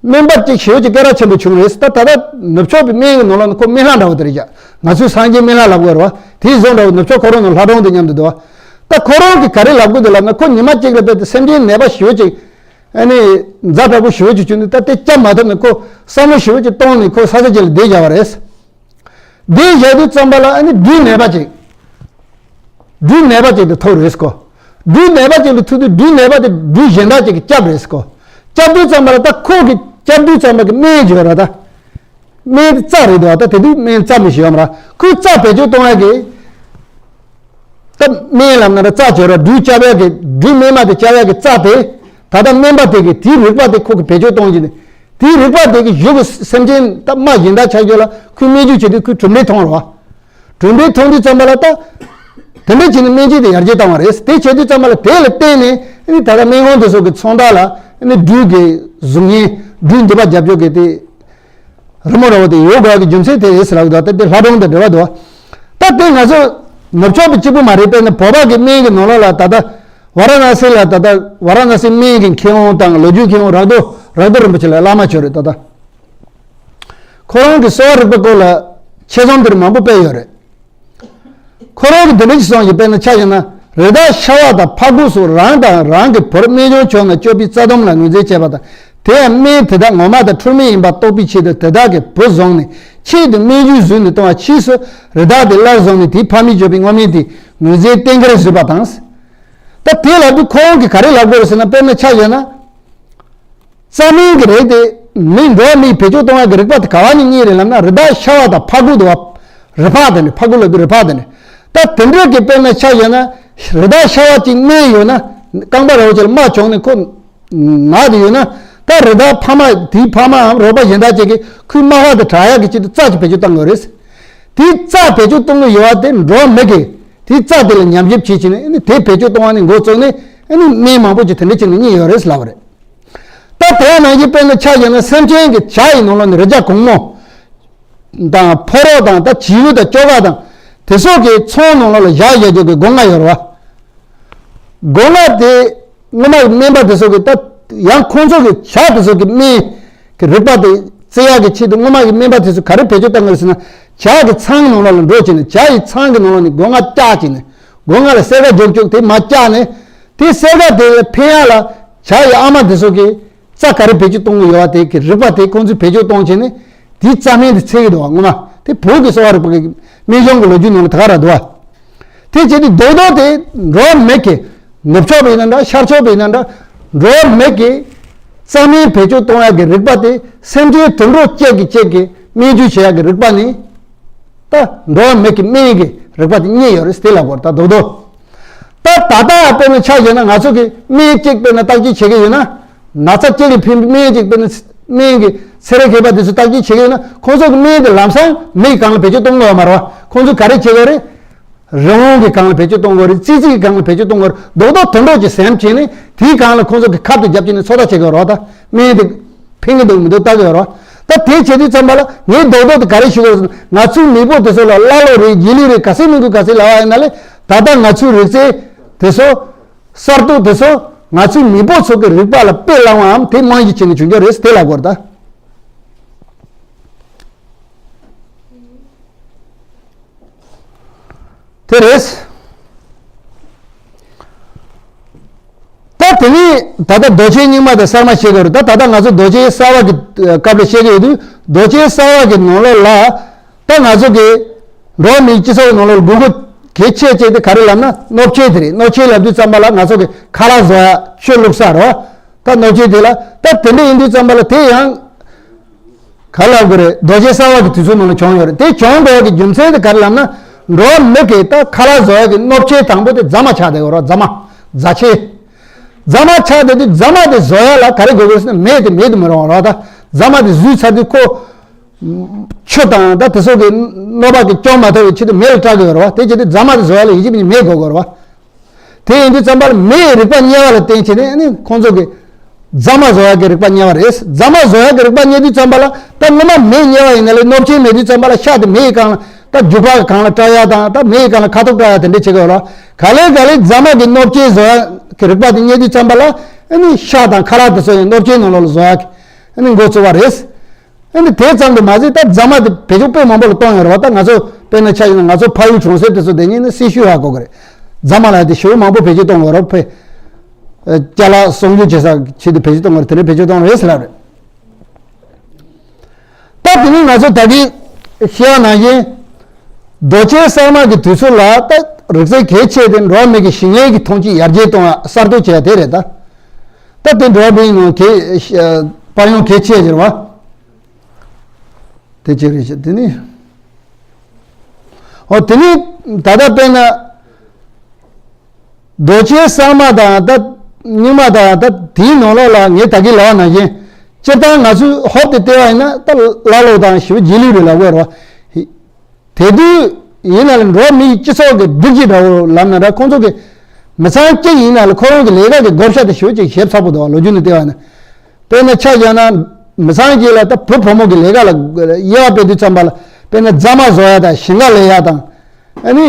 སྨན་པ་གཅིག་ཞེ་པོ་ཅིག་སྐད་གྲགས་ཆེན་པོ་བྱུང་རེད། ད་ད་ལྟ་ནུབ་ཕྱོགས་པའི་སྨན་གྱི་ནང་ལོགས་ནས་ཁོ་སྨན་ལྷ་འདྲ་བོ་དེ་རེད་ཀྱ། ང་ཚོའི་སངས་རྒྱས་སྨན་བླ་ལབ་དགོས་རེད་བ། དེའི་བཟོ་འདྲ་བོ་ནུབ་ཕྱོགས་ཁོ་རང་ནང་ལྷ་སྒྲུང་དེ་མཉམ་དུ་འདུག་བ། ད་ཁོ་རང་གིས་ག་རེ་ལབ་དགོས་འདུག་ལབ་ན། ཁོ་ཉི་མ་གཅིག་ལ་དཔེ་དེ་སེམས་ཅན་ནད་པ་ཞེ་པོ་ཅིག་ཨ་ནི་ཛ་དྲག་པོ་ཞེ་པོ་ཅིག་བྱུང་ནས། ད་དེ་སྐྱབས་མ་ཐུབ་ནས་ཁོ་བསམ་བློ་ཞེ་པོ་ཅིག་གཏོང་ནས་ཁོ་ས་ཆ་ཅིག་ལ་བསྡད་བཞག་པ་རེད། བསྡད་བཞག་དུས་ཙམ་པ་ལ་ཨ་ནི་སྦྲུལ་ནད་པ་ཅིག་སྦྲུལ་ནད་པ་ཅིག་དེ་ཐུག་རེད་ཁོ། སྦྲུལ་ནད་པ་ཅིག་དེ་ཐུག་དུས་སྦྲུལ་ནད་པ་དེ་སྦྲུལ་གཞན་དག་ཅིག་གིས་བསྐྱབས་རེད་ཁོ། བསྐྱབས་དུས་ཙམ་པ་ལ་ད་ཁོ་གིས་བསྐྱབས་དུས་ཙམ་པ་གི་སྨན་བྱས་ར་ད། སྨན་དེ་རྩ་རེད་འདུག་བ། ད་དེ་དུས་སྨན་རྩ་མི་ཞིག་ཡོད་མ་ར། ཁོས་རྩ་བེད་སྤྱོད་གཏོང་ཡ་གི། ད་སྨན་ལབ་ན་ར་རྩ་བྱོས་ར། སྦྲུལ་བསྐྱབ་ཡ་གི་སྦྲུལ་སྨན་མ་དེ་བསྐྱབ་ཡ་གི་རྩ་དེ། ད་ལྟ་སྨན་པ་དེ་གིས་དེའི་རིག་པ་དེ་ཁོ་གིས་བེད་སྤྱོད་གཏོང་གི་ནི། དེའི་རིག་པ་དེ་གིས་གཞུག་གི་སེམས་ཅན་ད་རྨ་གཞན་དག་ཆགས་རྒྱུ་ལ་ཁོས་སྨན་བཅོས་བྱེད་དུས་ཁོས་གྲུབ་འབྲས་མཐོང་ར་བ། གྲུབ་འབྲས་མཐོང་དུས་ཙམ་པ་ལ་ད། དེ་འདྲ་བྱས་ནས་སྨན་བཅོས་དེ་ཡར་རྒྱས་བཏང་བ་རེད། དེ་བྱས་དུས་ཙམ་པ་ལ་དེ་ལ་བརྟེན་ནས་ཨ་ནི་ད་ལྟ་སྨན་ཁང་དེ་ཚོ་གི་ཚོང་བདག་ལ་ཨ་ནི་སྦྲུལ་གྱི་གཟུགས་བརྙན་སྦྲུལ་འདི་པ་རྒྱབ་སྐྱོར་གྱི་དེ། རི་མོ་ར་བ་དེ་ཡོད་དགོས་ཀྱི་རྒྱུ་མཚན་དེ་རེད་ཟེར་ལབ་འདུག་ད་དེ་ལྷ་སྒྲུང་དང་འབྲེལ་བ་འདུག་ད་དེ་ང་ཚོ་ནུབ་ཕྱོགས་པ་གཅིག་པུ་མ་རེད། དཔེར་ན་བོད་པ་གི་སྨན་གྱི་ནང་ལོགས་ལ་ད་ལྟ་ཝ་ར་ཎ་སི་ལ་ད་ལྟ་ཝ་ར་ཎ་སི་སྨན་གྱི་མཁས་དབང་དང་ལོ་རྒྱུས་མཁས་དབང་རག་རྡོ་རག་རྡོ་རིན་པོ་ཆེ་ལ་བླ་མ་ཆོས་རེད་ད་ལྟ། ཁོ་རང་གི་གསོ་བ་རིག་པའི་སྐོར་ལ་ཆེད་རྩོམ་འདིར་མང་པོ་སྤེལ་ཡོད་རེད། ཁོ་རང་གིས་འདི་འདྲ་ཞིག་གསུངས་ཡོད། དཔེར་ན་ཆ་བཞག་ན། རི་དྭགས་ཤ་བ་དང་ཕ་གུ་སོགས་རང་དང་རང་གི་བུར་རྨས་སྐྱོན་བྱུང་ན་སྐྱོབ་པའི་རྩ་སྡོམ་ལ་ངོས་འཛིན་བྱས་པ་དང་། དེ་ཡང་སྨན་དེ་དག་ངོ་མ་དང་འཁྲུལ་མེད་ཡིན་པ་རྟོགས་པའི་ཆེད་དུ་དེ་དག་གི་བུ་བཟུང་ནས་ཆེད་དུ་སྨན་རྒྱུ་བཟོས་ནས་བཏང་བ། ཕྱིས་སུ་རི་དྭགས་དེ་སླར་བཟུང་ནས་དེའི་ཕ་མས་སྐྱོབ་པའི་སྔོ་སྨན་དེ་ངོས་འཛིན་གཏན་འཁེལ་བཟོས་པ་དང་། ད་དེ་ལབ་དུས་ཁོ་རང་གིས་ག་རེ་ལབ་དགོས་རེད་ཟེར་ན། དཔེར་ན་ཆ་བཞག་ན། རྩ་སྨན་གྱི་རིགས་དེ་མི་འགྲོ་བ་མིའི་བེད་སྤྱོད་གཏོང་བ་གི་རིགས་པ་དེ་ག་བ་ནས་རྙེད་རེད་ལབ་ན། རི་དྭགས་ཤ་བ་དང་ཕ་གུ་དེ་བ། རི་ཕག་དེ་ནི་ཕ་གུ་ལབ་དུས་རི་ཕག་དེ་ནི། ད་དེ་འདྲ་གི་དཔེར་ན་ཆ་བཞག་ན། རི་དྭགས་ཤ་བ་གཅིག་རྨས་ཡོད་ན། རྐང་པ་ར་བ་ཅིག་ལ་རྨ་བྱུང་ནས་ཁོ་ན་དེ་ཡོད་ན། ད་རི་དྭགས་ཕ་མ་དེའི་ཕ་མའམ་རོགས་པ་གཞན་དག་ཅིག་གིས་ཁོའི་རྨ་ཁ་དེ་དྲག་ཡག་གི་ཆེད་དུ་རྩ་ཅིག་བེད་སྤྱོད་གཏོང་དགོས་རེད། དེའི་རྩ་བེད་སྤྱོད་གཏོང་གི་ཡོད་པ་དེ་འགྲོ་བ་མི་གིས་དེའི་རྩ་དེ་ལ་ཉམས་ཞིབ་བྱེད་བྱས་ནས། ཨ་ནི་དེ་བེད་སྤྱོད་གཏོང་བ་ནས་འགོ་བཙུགས་ནས། ཨ་ནི་སྨན་མང་པོ་ཅིག་དེ་འདྲ་བྱས་ནས་རྙེད་ཡོད་རེད་ལབ་པ་རེད། ད་དེ་ནང་བཞིན་དཔེར་ན་ཆ་བཞག་ན། སེམས་ཅན་གྱི་བྱ་ཡི་ནང་ལོགས་ནས་རི་བྱ་གུང་མོ་དང་ཕོ་རོག་དང་། ད་བྱིའུ་དང་ཅོ་ག་དང་། དེ་སོགས་ཀྱི་ཚོང་ནང་ལོགས་ལ་བཞག་བཞག་རྒྱུ་གི་སྒོ་ང་ཡོད་རེད་བ། སྒོ་ང་དེ་སྔོན་མ་གི་སྨན་པ་དེ་ཚོ་གིས་ད་ཡང་ཁོང་ཚོ་གི་བྱ་དེ་ཚོ་གི་སྨན་གྱི་རིག་པ་དེ་བཙལ་ཡག་གི་ཆེད་དུ་སྔོན་མ་གི་སྨན་པ་དེ་ཚོ་ག་རེ་བེད་སྤྱོད་བཏང་གི་རེད་ཟེར་ན། བྱ་གི་ཚང་ནང་ལོགས་ལ་འགྲོ་བྱས་ནས། བྱ་ཡི་ཚང་གི་ནང་ལོགས་ནས་སྒོ་ང་བཀྱག་བྱས་ནས། སྒོ་ང་ལ་སེར་ཀ་རྒྱོབ་རྒྱོབ་དེ་མར་བཀྱག་ནས། དེ་སེར་ཀ་དེ་ལ་ཕན་ཡག་ལ་བྱ་ཡི་ཨ་མ་དེ་ཚོ་གིས་རྩ་ག་རེ་བེད་སྤྱོད་གཏོང་གི་ཡོད་པ་དེ་གི་རིག་པ་དེ་ཁོང་ཚོས་བེད་སྤྱོད་གཏོང་བྱས་ནས། དེའི་རྩ་སྨན་དེ་འཚོལ་གི་འདུག་བ། སྔོན་མ་དེ་བོད་ཀྱི་གསོ་བ་རིག་པ་གི་སྨན་གཞུང་གི་ལོ་རྒྱུས་ནང་ལ་དེ་ག་ར་འདུག་བ། དེ་བྱས་ཏེ་རྡོག་རྡོག་དེ་འགྲོ་བ་མི་གི། ནུབ་ཕྱོགས་པ་ཡིན་ན་འདྲ། ཤར་ཕྱོགས་པ་ཡིན་ན་འདྲ། འགྲོ་བ་མི་གི་རྩ་སྨན་བེད་སྤྱོད་གཏོང་ཡག་གི་རིག་པ་དེ། སེམས་ཅན་དུད་འགྲོ་གཅིག་གིས་གཅིག་གི་སྨན་བཅོས་བྱེད་ཡག་གི་རིག་པ་ནི། ད་འགྲོ་བ་མི་གི་སྨན་གྱི་རིག་པ་དེ་རྙེད་ཡོད་རེད། དེ་ལ་གོ་ད་རྡོག་རྡོག་ད་ད་ལྟ་དཔེར་ན་ཆ་བཞག་ན། ང་ཚོ་གི་སྨན་གཅིག་དཔེར་ན་བརྟག་དཔྱད་བྱེད་ཀྱི་ཡོད་ན། ན་ཚ་གཅིག་ལ་ཕན་པའི་སྨན་གཅིག་དཔེར་ན་སྨན་གྱི་ཚན་རིག་མཁས་པ་དེ་ཚོས་བརྟག་དཔྱད་བྱེད་ཀྱི་ཡོད་ན། ཁོང་ཚོ་གི་སྨན་དེ་ལམ་སང་མི་གང་ལ་བེད་སྤྱོད་གཏོང་དགོས་པ་མ་རེད་བ། ཁོང་ཚོས་ག་རེ་བྱེད་དགོས་རེད། རི་བོང་གི་སྒང་ལ་བེད་སྤྱོད་གཏོང་དགོས་རེད། ཙི་ཙི་གི་སྒང་ལ་བེད་སྤྱོད་གཏོང་དགོས་རེད། རྡོག་རྡོག་དུད་འགྲོ་གི་སེམས་བྱས་ནས་དེའི་སྒང་ལ་ཁོང་ཚོ་གི་ཁབ་དེ་བརྒྱབ་བྱས་ནས་ཚོད་ལྟ་བྱེད་དགོས་རེད་བ། ད་སྨན་དེ་ཕན་གྱི་འདུག་མི་འདུག་ལྟ་གི་ཡོད་རེད་བ། ད་དེ་བྱེད་དུས་ཙམ་པ་ལ་ངས་རྡོག་རྡོག་དེ་ག་རེ་ཞུ་དགོས་རེད་ཟེར་ན། ང་ཚོའི་མེས་པོ་དེ་ཚོ་ལ་ཀླ་ཀློ་རེད། རྗེས་ལུས་རེད། ག་ཚོད་མིན་དགོས་ག་ཚོད་ལབ་པ་ཡིན་ན་ལས། ད་ལྟ་ང་ཚོའི་རིག་རྩལ་དེ་ཚོ་གསར་གཏོད་དེ་ཚོ་ང་ཚོའི་མེས་པོ་ཚོ་གི་རིག་པ་ལ་དཔེ་བླངས་པའམ་དེ་རྨང་གཞི་བྱས་ནས་བྱུང་རྒྱུ་རེད་ཟེར་དེ་ལབ་དགོས་རེད་ད། དེ་རེད། ད་དེ་ནས་ད་ལྟ་རྡོ་ཆས་རྙིང་མ་དང་གསར་མ་བཤད་དགོས་རེད། ད་ད་ལྟ་ང་ཚོ་རྡོ་ཆས་གསར་བ་གི་སྐབས་ལ་བཤད་ཀྱི་ཡོད་དུས། རྡོ་ཆས་གསར་བ་གི་ནང་ལོགས་ལ་ད་ང་ཚོ་གི་འགྲོ་བ་མིའི་སྤྱི་ཚོགས་ནང་ལོགས་ལ་དགོས་མཁོ་གལ་ཆེ་ཆེ་དེ་ག་རེ་ལབ་ན་གནོད་བྱེད་དེ་རེད། གནོད་བྱེད་ལབ་དུས་ཙམ་པ་ལ་ང་ཚོ་གི་ཁ་ལག་བཟོ་ཡ། ཆུ་བླུགས་ས་རེད་བ། ད་གནོད་བྱེད་དེ་ལ་ད་དེ་འདྲ་ཡིན་དུས་ཙམ་པ་ལ་དེ་ཡང་ག་ལབ་དགོས་རེད། རྡོ་ཆས་གསར་བ་གི་དུས་ཚོད་ནང་ལ་བྱུང་ཡོད་རེད། དེ་བྱུང་དགོས་ཀྱི་རྒྱུ་མཚན་དེ་ག་རེ་ལབ་ན། འགྲོ་བ་མི་གིས་ད་ཁ་ལག་བཟོ་ཡ་གི་གནོད་བྱེད་དང་པོ་དེ་རྫ་མ་ཆགས་བསྡད་ཡོད་རེད་བ། རྫ་མ། རྫ་ཆས། རྫ་མ་ཆགས་བསྡད་དུས་རྫ་མ་དེ་བཟོ་ཡ་ལ་ག་རེ་དགོས་དགོས་ཟེར་ན་མེ་དེ་མེད་དུ་མི་རུང་བ་རེད་བ། ད་རྫ་མ་དེ་བཟོས་ཚར་དུས་ཁོ་ཆུ་དང་ད་དེ་ཚོ་གི་གནོད་པ་གི་སྐྱོན་མ་ཐེབས་པའི་ཆེད་དུ་མེ་ལ་སྐྲག་གི་ཡོད་རེད་བ། དེ་བྱས་དུས་རྫ་མ་དེ་བཟོ་ཡ་ལ་ཡིན་གཅིག་མིན་གཅིག་མེ་དགོས་དགོས་རེད་བ། དེ་ཡིན་དུས་ཙམ་པ་ལ་མེ་ཡི་རིག་པ་རྙེད་པ་ལ་བརྟེན་བྱས་ནས་ཨ་ནི་ཁོང་ཚོ་གི་རྫ་མ་བཟོ་ཡག་གི་རིག་པ་རྙེད་པ་རེད། རྫ་མ་བཟོ་ཡག་གི་རིག་པ་རྙེད་དུས་ཙམ་པ་ལ་ད་སྔོན་མ་མེ་རྙེད་པ་ཡིན་ན་ལས་གནོད་སྐྱེལ་མེད་དུས་ཙམ་པ་ལ་ཤ་དེ་མེ་ཡི་སྒང་ལ་ད་རྒྱུག་པ་གི་སྒང་ལ་སྐྲག་ཡག་དང་ད་མེ་ཡི་སྒང་ལ་ཁ་ཐུག་སྐྲག་ཡག་དེ་འདྲས་བྱེད་ཀྱི་ཡོད་ལ། ག་ལེ་ག་ལེ་རྫ་མ་གི་གནོད་སྐྱེལ་བཟོ་ཡག་གི་རིག་པ་དེ་རྙེད་དུས་ཙམ་པ་ལ་ཨ་ནི་ཤ་དང་ཁ་ལག་དེ་ཚོ་ཡང་གནོད་སྐྱེལ་ནང་ལོགས་ལ་བཟོ་ཡག་གི་ཨ་ནི་འགོ་བཙུགས་པ་རེད། ཨ་ནི་དེ་ཙམ་དུ་མ་ཟད་ད་རྫ་མ་དེ་བེད་སྤྱོད་དཔེ་མང་པོ་ལ་གཏོང་ཡོད་རེད་བ། ད་ང་ཚོ་དཔེར་ན་ཆ་བཞག་ན་ང་ཚོ་ཕ་ཡུལ་གྲོང་གསེབ་དེ་ཚོ་དེ་ཉིད་ནི་སེ་ཤུ་ཧ་གོ་གི་རེད། རྫ་མ་ལ་དེ་ཞེ་པོ་མང་པོ་བེད་སྤྱོད་གཏོང་གི་ཡོད་རེད། ཕེ་ཨ་ཅ་ལག་གསོག་འཇོག་བྱེད་ས་ཆེད་དུ་བེད་སྤྱོད་གཏོང་གི་རེད། དེ་འདྲ་བེད་སྤྱོད་གཏོང་རེད་ཟེར་ལབ་རེད། ད་དེ་ནི་ང་ཚོ་ད་གིན་བཤད་པ་ནང་བཞིན་རྡོ་ཆས་གསར་མ་གི་དུས་ཚོད་ལ་ད་རིག་རྩལ་གལ་ཆེ་དེ་འགྲོ་བ་མི་གི་ཞིང་ལས་ཀྱི་ཐོན་སྐྱེད་ཡར་རྒྱས་གཏོང་བ་གསར་གཏོད་བྱེད་ཡ་དེ་རེད་ད། ད་དེ་འགྲོ་བ་མིའི་ནང་གལ་ཨ་དཔལ་ཡོན་གལ་ཆེ་ཟེར་བ། དེ་ཅི་རེད་ཤག་དེ་ནི། ཨོ་དེ་ནི་ད་ལྟ་དཔེར་ན་རྡོ་ཆས་གསར་མ་དང་ད་རྙིང་མ་དང་ད་དེའི་ནང་ལོགས་ལ་ངས་ད་གིན་ལབ་པ་ནང་བཞིན་སྤྱིར་བཏང་ང་ཚོས་ཧོབ་སྟེ་བལྟས་པ་ཡིན་ན་ད་ཀླ་ཀློ་དང་ཞེ་པོ་རྗེས་ལུས་རེད་ལབ་དགོས་རེད་བ། དེ་དུས་ཡིན་ན་ལ་འགྲོ་བ་མིའི་སྤྱི་ཚོགས་ཀྱི་སྒྲིག་གཞི་འདྲ་བོ་ལབ་ན་འདྲ། ཁོང་ཚོ་གི་མི་ཚང་གཅིག་ཡིན་ན་ལ་ཁོ་རང་གི་ལས་ཀ་གི་བགོ་བཤའ་དེ་ཞེ་པོ་ཅིག་ཞིབ་ཚགས་པོ་འདུག་བ། ལོ་རྒྱུས་ནས་བལྟས་པ་ན། དཔེར་ན་ཆ་བཞག་ན་མི་ཚང་གཅིག་ལ་ད་བུ་བུ་མོ་གི་ལས་ཀ་ལ་དབྱེ་བ་སྤེལ་དུས་ཙམ་པ་ལ་དཔེར་ན་རྫ་མ་བཟོ་ཡ་དང་ཞིང་ཁ་ལས་ཡ་དང་ཨ་ནི་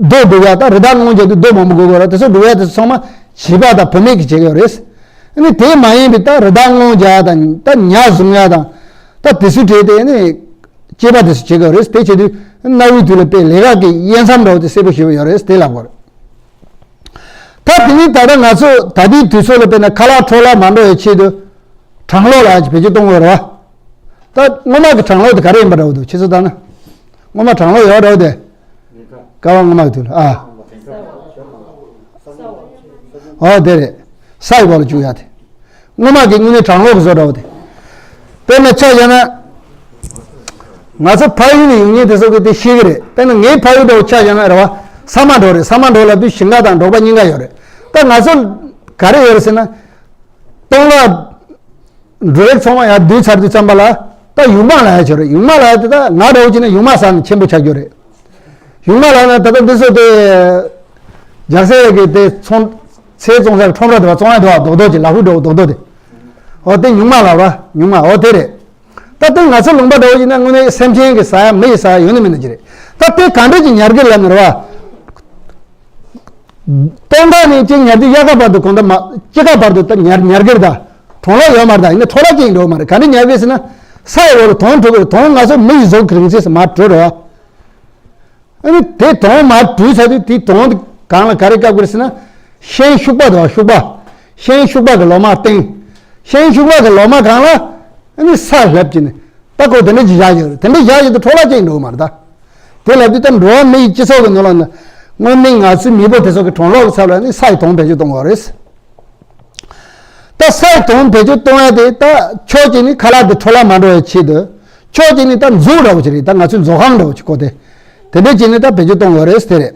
རྡོ་སྒྲུག་ཡ་ད་རི་དྭགས་རྔོན་རྒྱག་དུས་རྡོ་མང་པོ་དགོས་དགོས་ར། དེ་ཚོ་སྒྲུག་ཡ་དེ་ཚོ་ཚང་མ་བྱིས་པ་དང་བུད་མེད་ཀྱིས་བྱེད་ཀྱི་ཡོད་རེད། ཨ་ནི་དེ་མ་ཡིན་པའི་ད་རི་དྭགས་རྔོན་རྒྱག་ཡ་དང་ད་ཉ་བཟུང་ཡ་དང་ད་དེ་ཚོའི་གྲས་དེ་ཨ་ནི་སྐྱེས་པ་དེ་ཚོ་བྱེད་ཀྱི་ཡོད་རེད། དེ་བྱེད་དུས་གནའ་བོའི་དུས་ལ་དཔེ་ལས་ཀ་གི་དབྱེ་མཚམས་འདྲ་བོ་དེ་གསལ་པོ་ཞེ་པོ་ཡོད་རེད། དེ་ལབ་དགོས་རེད། ད་དེ་ནི་ད་ལྟ་ང་ཚོ་ད་ལྟའི་དུས་ཚོད་ལ་དཔེར་ན་ཁ་ལག་འཕྲོ་བརླག་མ་འགྲོ་བའི་ཆེད་དུ་གྲང་གློག་ལ་ཡང་བེད་སྤྱོད་གཏོང་དགོས་རེད་བ། ད་སྔོན་མ་གི་གྲང་གློག་དེ་ག་རེ་ཡིན་པ་འདྲ་བོ་འདུག་ཁྱེད་ཚོ་ལྟ་ན། སྔོན་མ་གྲང་གློག་ཡོད་འདྲ་བོ་དེ། ཀ་བ་སྔོན་མ་གི་དུས་ལ་ཨ། ཨོ་དེ་རེད། ས་ཡི་འོག་ལ་བཅུག་ཡ་དེ། སྔོན་མ་གི་དངོས་གནས་གྲང་གློག་གི་བཟོ་འདྲ་བོ་དེ། དཔེར་ན་ཆ་བཞག་ན། ང་ཚོ་ཕ་ཡུལ་ནས་ཡོང་མཁན་དེ་ཚོ་གི་དེ་ཤེས་ཀྱི་རེད། དཔེར་ན་ངའི་ཕ་ཡུལ་འདྲ་བོ་ཆ་བཞག་ན་རེད་བ། ས་མ་འབྲོག་རེད། ས་མ་འབྲོག་ལབ་དུས་ཞིང་ཁ་དང་འབྲོག་པ་གཉིས་ཀ་ཡོད་རེད། ད་ང་ཚོ་ག་རེ་ཡོད་རེད་ཟེར་ན། སྟོང་ལ། འབྲུ་རིགས་ཚང་མ་ཡར་བསྡུས་ཚར་དུས་ཙམ་པ་ལ། ད་ཡུང་མ་ལ་ཡ་ཆོད་རེད། ཡུང་མ་ལ་ཡ་དེ་ད་ང་འདྲ་བོ་བྱས་ན་ཡུང་མ་ཟ་ནས་ཆེན་པོ་ཆགས་རྒྱུ་རེད། ཡུང་མ་ལ་ན་ད་ལྟ་འདི་ཚོ་དེ། རྒྱག་སའི་གི་དེ་ཚོང་། ཚལ་བཙོང་ས་གི་ཁྲོམ་ར་དེ་བ་བཙོང་ཡ་དེ་བ་རྡོག་རྡོག་ཅིག་ལ་ཕུག་འགྲོ་རྡོག་རྡོག་དེ། འོ་དེ་ཉུང་མ་ལ་བ་ཉུང་མ་འོ་དེ་རེད། ད་དེ་ང་ཚོ་ལུང་པ་འདྲ་བོ་ཡིན་ན་དངོས་གནས་སེམས་ཅན་གི་ཟ་ཡ་མི་ཡི་ཟ་ཡ་ཡོད་ནི་མིན་ནི་ཅི་རེད། ད་དེ་ག་འདྲ་ཅིག་ཉར་གི་ལབ་ནི་རེད་བ། སྟོན་ཁ་ནས་ཅིག་ཉར་དུས་དབྱར་ཁ་བར་དུ་གང་ལྟར་མ་དཔྱིད་ཀ་བར་དུ་ད་ཉར་ཉར་གི་རེད་ད། གྲང་གློག་ཡོད་མ་རེད་ད། ཡིན་ན་འཕྲོ་བརླག་ཅིག་འགྲོ་གི་མ་རེད། ག་འདྲ་ཉར་གི་ཟེར་ན། ས་ཡི་འོག་ལ་དོང་འཁྲུ་གི་རེད། དོང་ང་ཚོ་མི་ཡི་གཟུགས་ཀྱི་རིང་ཚད་སུ་མར་བྲོས་རེད་བ། ཨ་ནི་དེ་དོང་མར་བྲུས་ཚར་དུས་དེ་དོང་དེ་སྒང་ལ་ག་རེ་བཀབ་དགོས་རེད་ཟེར་ན། ཤིང་ཤུག་པ་དང་ཤུག་པ། ཤིང་ཤུག་པ་གི་ལོ་མ་སྟེང་། ཤིང་ཤུག་པ་གི་ལོ་མ་སྒང་ལ་ཨ་ནི་ས་ལྷབ་ཀྱི་ནི། ད་ཁོ་དེ་འདྲ་ཅིག་བཞག་ཡོད་རེད། དེ་འདྲ་བཞག་ཡོད་དུས་འཕྲོ་བརླག་ཅིག་འགྲོ་གི་མ་རེད་ད། དེ་ལབ་དུས་ད་འགྲོ་བ་མི་ཡི་སྤྱི་ཚོགས་ཀྱི་ནང་ལ་ནི། དངོས་གནས་ང་ཚོའི་མེས་པོ་དེ་ཚོ་གི་གྲང་གློག་གི་ཚབ་ལ་ནི་ས་ཡི་དོང་བེད་སྤྱོད་གཏོང་དགོས་རེད། ད་ས་ཡི་དོང་བེད་སྤྱོད་གཏོང་ཡ་དེ་ད་ཕྱོགས་གཅིག་ནི་ཁ་ལག་དེ་འཕྲོ་བརླག་མ་འགྲོ་བའི་ཆེད་དུ། ཕྱོགས་གཅིག་ནི་ད་མཛོད་འདྲ་བོ་ཅིག་རེད། ད་ང་ཚོའི་མཛོད་ཁང་འདྲ་བོ་ཅིག་བཀོད་དེ། དེ་འདྲ་ཅིག་ནི་ད་བེད་སྤྱོད་གཏོང་དགོས་རེད་དེ་རེད།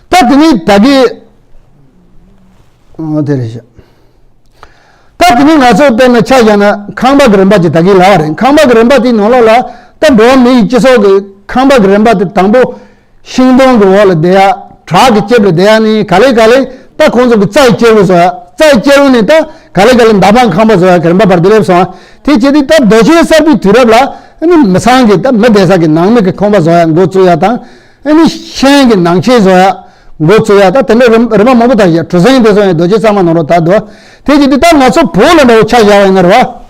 ད་དེ་ནི་ད་གི། ཨ་དེ་རེད་ཤག་ད་དེ་ནི་ང་ཚོ་དཔེར་ན་ཆ་བཞག་ན་ཁང་པ་གི་རིམ་པ་ཅིག་ད་གི་ལབ་པ་རེད། ཁང་པ་གི་རིམ་པ་དེའི་ནང་ལོགས་ལ་ད་འགྲོ་བ་མི་ཡི་སྤྱི་ཚོགས་ཀྱི་ཁང་པ་གི་རིམ་པ་དེ་དང་པོ། ཤིང་སྡོང་གི་འོག་ལ་བསྡད་ཡ། བྲག་གི་ལྕེབ་ལ་བསྡད་ཡ་ནི་ག་ལེ་ག་ལེ་ད་ཁོང་ཚོ་གི་རྩྭ་ཡི་ལྕེ་བོ་བཟོ་ཡ། རྩྭ་ཡི་ལྕེ་བོ་ནི་ད་ག་ལེ་ག་ལེ་མདའ་འཕང་ཁང་པ་བཟོ་ཡ་གི་རིམ་པ་བར་དུ་སླེབས་སོང་། དེ་བྱས་དུས་ད་རྡོ་ཆས་གསར་པའི་དུས་རབས་ལ་ཨ་ནི་མི་ཚང་གི་ད་མི་བསྡད་ས་གི་ནང་མི་གི་ཁང་པ་བཟོ་ཡ་འགོ་བཙུགས་ཡ་དང་། ཨ་ནི་ཤིང་གི་ནང་ཆས་བཟོ་ཡ་འགོ་བཙུགས་ཡ། ད་དེ་འདྲ་རིམ་རིམ་པ་མང་པོ་ད་བཞག་གྲུ་གཟིངས་དེ་ཚོ་ཡང་རྡོ་ཆས་གཙང་མ་ནང་ལོགས་ད་འདུག་དེ་བྱས་དུས་ད་ང་ཚོ་བོད་ལ་འདྲ་བོ་ཆ་བཞག་པ་ཡིན་ན་རེད་བ།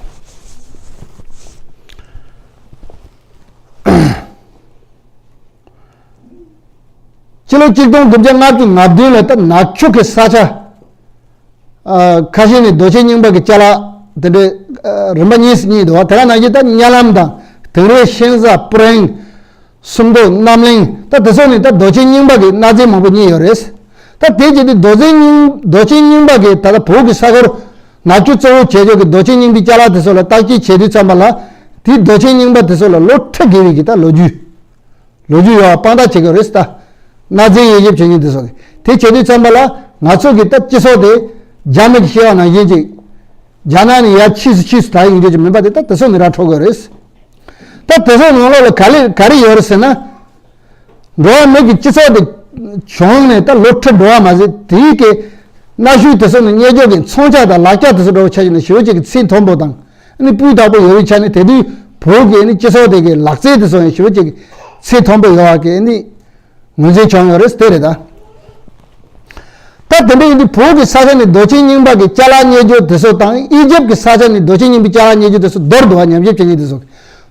སྤྱི་ལོ་གཅིག་སྟོང་དགུ་བརྒྱ་ལྔ་བཅུ་ང་བདུན་ལ་ད་ནག་ཆུ་གི་ས་ཆ། ཨ། ཁ་ཤས་ནས་རྡོ་ཆས་རྙིང་པ་གི་ཅ་ལག་དེ་འདྲའི་ཨ་རིམ་པ་གཉིས་སུ་གཉིས་འདུག་བ། དེ་ག་ནང་བཞིན་ད་གཉའ་ལམ་དང་དིང་རི་ཤིང་བཟའ་སྤུ་རིང་། སུམ་མདོ་རྣམ་གླིང་ད་དེ་ཚོ་ནས་ད་རྡོ་ཆས་རྙིང་པ་གི་གནའ་རྫས་མང་པོ་རྙེད་ཡོད་རེད། ད་དེ་བྱས་ཏེ་རྡོ་རྫས་རྙིང་རྡོ་ཆས་རྙིང་པ་གི་ད་ལྟ་བོད་ཀྱི་ས་ཁུལ་ནག་ཆུ་གཙོ་བོ་བྱས་ཆོག་གི་རྡོ་ཆས་རྙིང་པའི་ཅ་ལག་དེ་ཚོ་ལ་བརྟག་དཔྱད་བྱེད་དུས་ཙམ་པ་ལ། དེའི་རྡོ་ཆས་རྙིང་པ་དེ་ཚོ་ལ་ལོ་ཁྲི་བརྒལ་བའི་གི་ད་ལོ་རྒྱུས། ལོ་རྒྱུས་ཡོད་པ་དཔང་རྟགས་བྱེད་དགོས་རེད་ད། གནའ་རྫས་དབྱེ་ཞིབ་བྱེད་མཁན་དེ་ཚོ་གིས། དེ་བྱེད་དུས་ཙམ་པ་ལ་ང་ཚོ་གི་ད་སྤྱི་ཚོགས་དེ་རྒྱ་མི་གི་བཤད་པ་ནང་བཞིན་ཅིག་རྒྱ་ནག་ནས་ཡར་ཕྱིས་སུ་ཕྱིས་སུ་དར་ཡོང་རྒྱུ་ཅིག་མིན་པ་དེ་ད་དེ་ཚོ་ནས་ར་འཕྲོད་དགོས་རེད། ད་དེ་ཚོ་ནང་ལོགས་ལ་ག་ལེ་ག་རེ་ཡོད་རེད་ཟེར་ན། འགྲོ་བ་མི་གི་སྤྱི་ཚོགས་དེ་བྱུང་ནས་ད་ལོ་ཁྲི་འགྲོ་བ་མ་ཟད། དེའི་གི་གནའ་ཤུལ་དེ་ཚོ་ནས་རྙེད་རྒྱུ་གི་མཚོན་ཆ་དང་ལག་ཆ་དེ་ཚོ་འདྲ་བོ་ཆ་བཞག་ན་ཞེ་པོ་ཅིག་གི་ཚད་མཐོན་པོ་དང་། ཨ་ནི་སྤུས་དག་པོ་ཡོད་པའི་ཆ་ནས་དེ་དུས་བོད་ཀྱི་ཨ་ནི་སྤྱི་ཚོགས་དེ་གི་ལག་རྩལ་དེ་ཚོ་ཡང་ཞེ་པོ་ཅིག་གི་ཚད་མཐོན་པོ་ཡོད་པ་གི་ཨ་ནི་ངོས་འཛིན་བྱུང་ཡོད་རེད། དེ་རེད་ད། ད་དེ་འདྲ་ཡིན་དུས་བོད་ཀྱི་ས་ཆ་ནས་རྡོ་རྗེ་རྙིང་པ་གི་ཅ་ལག་རྙེད་རྒྱུ་དེ་ཚོ་དང་། ཨི་ཇེབ་ཀྱི་ས་ཆ་ནས་རྡོ་རྗེ་རྙིང་པའི་ཅ་ལག་རྙེད་རྒྱུ་དེ་ཚོ་མདོར་བསྡུ་བ་ཉམས་ཞིབ་བྱེད་མཁན་དེ་ཚོ།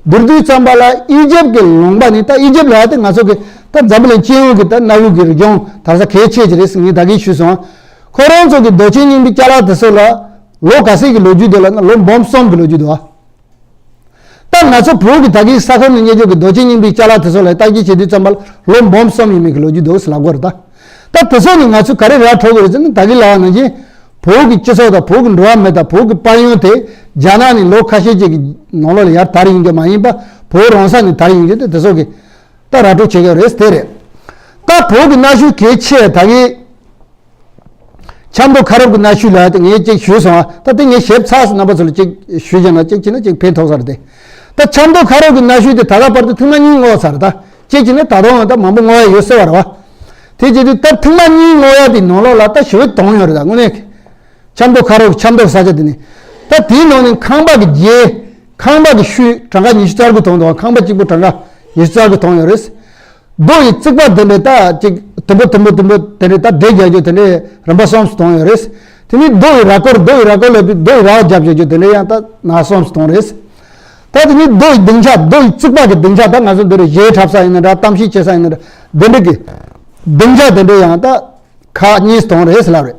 བསྡུར་དུས་ཙམ་པ་ལ་ཨི་ཇེབ་ཀྱི་ལུང་པ་ནི། ད་ཨི་ཇེབ་ལབ་ཡ་དེ་ང་ཚོ་གི་ད་འཛམ་བུ་གླིང་སྤྱི་ཡོངས་ཀྱི་ད་གནའ་བོའི་གི་རིག་གཞུང་དར་ས་གལ་ཆེ་ཅིག་རེད་ཟེར་ངས་ད་གིན་ཞུས་སོང་། ཁོ་རང་ཚོ་གི་རྡོ་རྗེ་རྙིང་པའི་ཅ་ལག་དེ་ཚོ་ལ་ལོ་ག་ཚོད་ཀྱི་ལོ་རྒྱུས་འདུག་ལབ་ན་ལོ་འབུམ་གསུམ་གྱི་ལོ་རྒྱུས་འདུག་ཨ། ད་ང་ཚོ་བོད་ཀྱི་ད་གིན་ས་ཁུལ་ནས་རྙེད་རྒྱུ་གི་རྡོ་རྗེ་རྙིང་པའི་ཅ་ལག་དེ་ཚོ་ལ་བརྟག་དཔྱད་བྱེད་དུས་ཙམ་པ་ལ་ལོ་འབུམ་གསུམ་ཡས་མས་ཀྱི་ལོ་རྒྱུས་འདུག་ཟེར་ལབ་དགོས་རེད་ད། ད་དེ་ཚོ་ནས་ང་ཚོ་ག་རེ་ར་འཕྲོད་དགོས་རེད་ཟེར་ན། ད་གིན་ལབ་པ་ནང་བཞིན་བོད་ཀྱི་སྤྱི་ཚོགས་དང་བོད་ཀྱི་འགྲོ་བ་མི་དང་བོད་ཀྱི་དཔལ་ཡོན་དེ་རྒྱ་ནག་ནས་ལོ་ཁ་ཤས་ཅིག་གི་ནང་ལོགས་ལ་ཡར་དར་ཡོང་རྒྱུ་མ་ཡིན་པ། བོད་རང་ས་ནས་དར་ཡོང་རྒྱུ་དེ་དེ་ཚོ་གི་ད་ར་འཕྲོད་བྱེད་དགོས་རེད། དེ་རེད། ད་བོད་ཀྱི་གནའ་ཤུལ་གལ་ཆེ་ད་གིན་ཆབ་མདོ་ཁ་རོག་གི་གནའ་ཤུལ་ལ་དེ་ངས་གཅིག་ཞུས་སོང་ཨ། ད་དེ་ངས་ཞིབ་ཚགས་སུ་རྣམ་པ་ཚོ་ལ་གཅིག་ཞུས་བྱས་ན་གཅིག་བྱས་ན་གཅིག་ཕན་ཐོགས་ས་རེད་དེ། ད་ཆབ་མདོ་ཁ་རོག་གི་གནའ་ཤུལ་དེ་ད་ལྟ་བར་དུ་ཐེངས་མ་གཉིས་བསྔོགས་ཚར། ད་གཅིག་བྱས་ན་ད་དུང་ད་མང་པོ་བསྔོག་ཡ་ཡོད་ཟེར་བ་རེད་བ། དེ་བྱེད་དུས་ད་ཐེངས་མ་གཉིས་བསྔོག་ཡ་དེ་ནང་ལོགས་ལ་ད་ཞེ་པོ་དོན་ཡོད་རེད། ད་དངོས་གནས་ཆབ་མདོ་ཁ་རོག་ཆབ་མདོ་ས་ཆ་དེ་ནི། ད་དེའི་ནང་ནས་ཁང་པ་གི་རྒྱན། ཁང་པ་གི་ཤུལ་གྲངས་ཀ་ཉི་ཤུ་རྩ་དགུ་ཐོན་འདུག་ཁང་པ་གཅིག་པོ་གྲངས་ཀ་ཉི་ཤུ་རྩ་དགུ་ཐོན་ཡོད་རེད། རྡོ་ཡི་རྩིག་པ་དེ་འདྲས་ད་ཅིག་དུམ་བུ་དུམ་བུ་དུམ་བུ་དེ་འདྲས་ད་སྒྲིལ་རྒྱག་རྒྱུ་དེ་འདྲས་རིམ་པ་གསུམ་དུ་ཐོན་ཡོད་རེད། དེ་ནས་རྡོ་ཡི་ར་སྐོར། རྡོ་ཡི་ར་སྐོར་ལ་རྡོ་ཡི་ར་བ་རྒྱབ་རྒྱག་རྒྱུ་དེ་འདྲས་ཡང་ད་ན་གསུམ་དུ་ཐོན་རེད། ད་དེ་ནས་རྡོ་ཡི་སྡིངས་ཆ། རྡོ་ཡི་རྩིག་པ་གི་སྡིངས་ཆ། ད་ང་ཚོ་འདི་རུ་གཞས་འཁྲབ་ས་ཡིན་ན་འདྲ། གཏམ་བཤད་བྱེད་ས་ཡིན་ན་འདྲ། འདི་འདྲས་ཀྱི་སྡིངས་ཆ་དེ་འདྲས་ཡང་ད་ཁག་གཉིས་ཐོན་རེད་ཟེར་ལབ་རེད།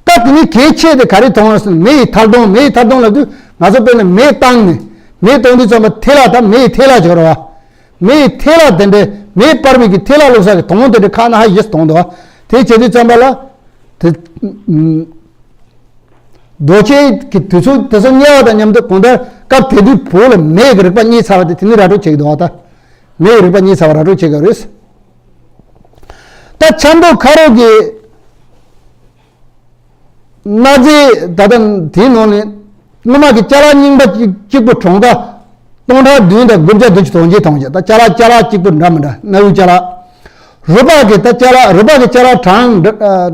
ད་དེ་ནས་གལ་ཆེ་དེ་ག་རེ་ཐོན་རེད་ཟེར་ན། མེ་ཡི་ཐད་གཏོང་། མེ་ཡི་ཐད་གཏོང་ལབ་དུས་ང་ཚོ་དཔེར་ན་མེ་བཏང་ནས། མེ་གཏོང་དུས་ཙམ་པ་ཐལ་བ། ད་མེ་ཡི་ཐལ་བ་སྦྱོར་བ། མེ་ཡི་ཐལ་བ་དེ་འདྲས། མེ་སྤར་བའི་གི་ཐལ་བ་བླུགས་ས་གི་དོང་དེ་འདྲས་ཁག་ན་ཧ་ཡིས་གཏོང་འདུག་བ། དེ་བྱེད་དུས་ཙམ་པ་ལ་དེ་རྡོ་ཆས་ཀྱི་དུས་ཚོད་དེ་ཚོ་ཉལ་བ་དང་མཉམ་དུ་གང་ལྟར་སྐབས་དེ་དུས་བོད་ལ་མེ་ཡི་གི་རིག་པ་རྙེད་ཚར་བ་དེ་དེ་ནས་ར་སྤྲོད་བྱེད་ཀྱི་འདུག་བ། ད་མེ་ཡི་རིག་པ་རྙེད་ཚར་བ་ར་སྤྲོད་བྱེད་ཀྱི་རེད། ད་ཆབ་མདོ་ཁ་རོག་གི་གནའ་རྫས་ད་ལྟ་དེའི་ནང་ནས་སྔོན་མ་གི་ཅ་ལག་རྙིང་པ་གཅིག་གཅིག་པོ་གྲངས་ཀ་སྟོང་ཕྲག་བདུན་དང་དགུ་བརྒྱ་བདུན་ཅུ་དོན་བརྒྱད་ཐོན་བྱས། ད་ཅ་ལག་ཅ་ལག་གཅིག་པོ་འདྲ་མི་འདྲ། གནའ་བོའི་ཅ་ལག་རུས་པ་གི་ད་ཅ་ལག་རུས་པ་གི་ཅ་ལག་གྲངས་འདྲ་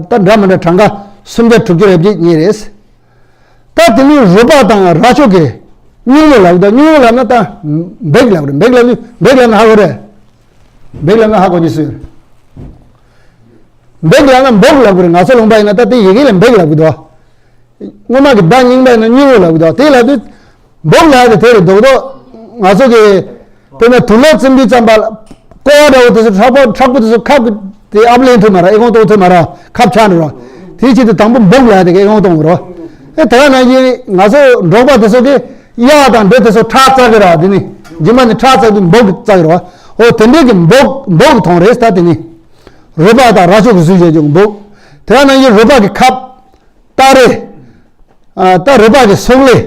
ད་འདྲ་མི་འདྲ་གྲངས་ཀ་སུམ་བརྒྱ་དྲུག་ཅུ་རེ་བརྒྱད་རྙེད་རེད། ད་དེ་ནས་རུས་པ་དང་རྭ་ཅོ་གི་སྙིང་བོ་ལབ། ད་སྙིང་བོ་ལབ་ན་ད་འབིགས་ལབ་རེད། འབིགས་ལབ་ན་འབིགས་ལབ་ན་ཧ་གོ་རེད། འབིགས་ལབ་ན་ཧ་གོ་ནི་སུ་ཡོད་རེད། འབིགས་ལབ་ན་འབོག་ལབ་གི་རེད། ང་ཚོ་ལུང་པ་ཡིན་ན་ད་དེ་ཡི་གེ་ལ་འབིགས་ལབ་གི་འདུག་སྔོན་མ་གི་བརྡ་རྙིང་པ་ཡིན་ན་སྙིང་བོ་ལབ་གི་འདུག་དེ་ལབ་དུས་འབོག་ལབ་དེ་དེ་རེད། རྡོག་རྡོག་ང་ཚོ་གི་དཔེར་ན་དུག་ལོག་བཙེམ་དུས་ཙམ་པ་ལ་ཀོ་བ་འདྲ་བོ་དེ་ཚོ་མཁྲེགས་པོ་མཁྲེགས་པོ་དེ་ཚོ་ཁབ་གི་དེ་ཨབ་ལེན་ཐུབ་མ་ར། ཨེ་ཀོང་གཏོང་ཐུབ་མ་ར། ཁབ་ཆགས་འགྲོ་ར། དེའི་ཆེད་དུ་དང་པོ་འབོག་ལབ་དེ་གི་ཨེ་ཀོང་གཏོང་དགོས་ར། ཨེ་དེ་ག་ནང་བཞིན་ང་ཚོ་འབྲོག་པ་དེ་ཚོ་གི་གཡག་དང་འབྲི་དེ་ཚོ་ཁྲག་བཙག་གི་ར། དེ་ནི་རྗེས་མ་ནི་ཁྲག་བཙག་དུས་འབོག་གི་བཙག་གི་ར། འོ་དེ་འདྲས་གི་འབོག་འབོག་གི་ཐོན་རེད། ད་དེ་ནི་རུས་པ་དང་རྭ་ཅོ་གི་གཟུགས་བྱས་ཀྱི་འབོག་དེ་ག་ནང་བཞིན་རུས་པ་གི་ཁབ། སྟ་རེ། ཨ་ད་རུས་པ་གི་སོག་ལེ།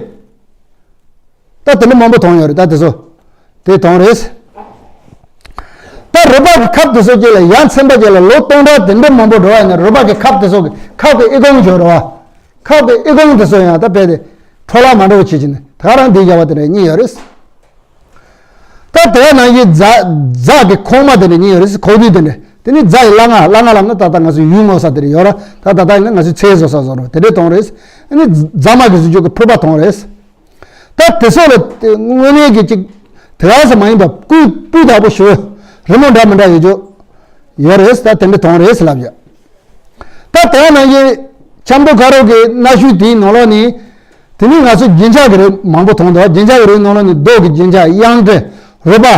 ད་དེ་འདྲ་མང་པོ་ཐོན་ཡོད་རེད། ད་དེ་ཚོ་དེ་ཐོན་རེད། ད་རུས་པ་གི་ཁབ་དེ་ཚོ་རྗེས་ལ་ཡ་མཚན་པ་རྗེས་ལ་ལོ་སྟོང་ཕྲག་དེ་འདྲ་མང་པོ་འགྲོ་བ་ཡིན་ན་རུས་པ་གི་ཁབ་དེ་ཚོ་གི་ཁབ་གི་ཨེ་ཀོང་འབྱོར་རེད་བ། ཁབ་གི་ཨེ་ཀོང་དེ་ཚོ་ཡང་ད་རྦད་དེ་འཕྲོ་བརླག་མ་འགྲོ་བ་བྱེད་ཀྱི་ནི་ད་ག་རང་དེ་བཞག་པ་དེ་འདྲ་རྙེད་ཡོད་རེད། ད་དེ་ག་ནང་བཞིན་རྫ་རྫ་གི་ཁོག་མ་དེ་འདྲ་རྙེད་ཡོད་རེད། ཁོག་རྡུལ་དེ་འདྲ། དེ་ནི་རྫ་ཡི་སླ་ང་། སླ་ང་ལབ་ན་ད་ལྟ་ང་ཚོ་ཡུལ་སྔོག་ས་དེ་འདྲ་ཡོད་ར། ད་ད་ལྟ་ཡིན་ན་ང་ཚོས་ཚལ་བཟོ་ས་བཟོ་འདྲ་བོ་དེ་འདྲ་ཐོན་རེད། ཨ་ནི་རྫ་མ་གི་གཟུགས་ཅོག་གི་ཕུར་པ་ཐོན་རེད། ད་དེ་ཚོ་ལ་དེ་དངོས་གནས་ཀྱི་ཅིག་དེ་ག་ས་མ་ཡིན་པ་སྤུས་སྤུས་དག་པོ་ཞེ་པོ་རི་མོ་འདྲ་མི་འདྲ་ཡོད་ཅོག་ཡོད་རེད། ད་དེ་འདྲ་ཐོན་རེད་ལབ་ཡ། ད་དེ་ག་ནང་བཞིན་ཆབ་མདོ་ཁ་རོག་གི་གནའ་ཤུལ་དེའི་ནང་ལོགས་ནས་དེ་ནི་ང་ཚོ་རྒྱན་ཆ་གི་རིགས་མང་པོ་ཐོན་འདུག་རྒྱན་ཆ་གི་རིགས་ནང་ལོགས་ནས་རྡོ་གི་རྒྱན་ཆ། གཡང་ཊི། རུས་པ།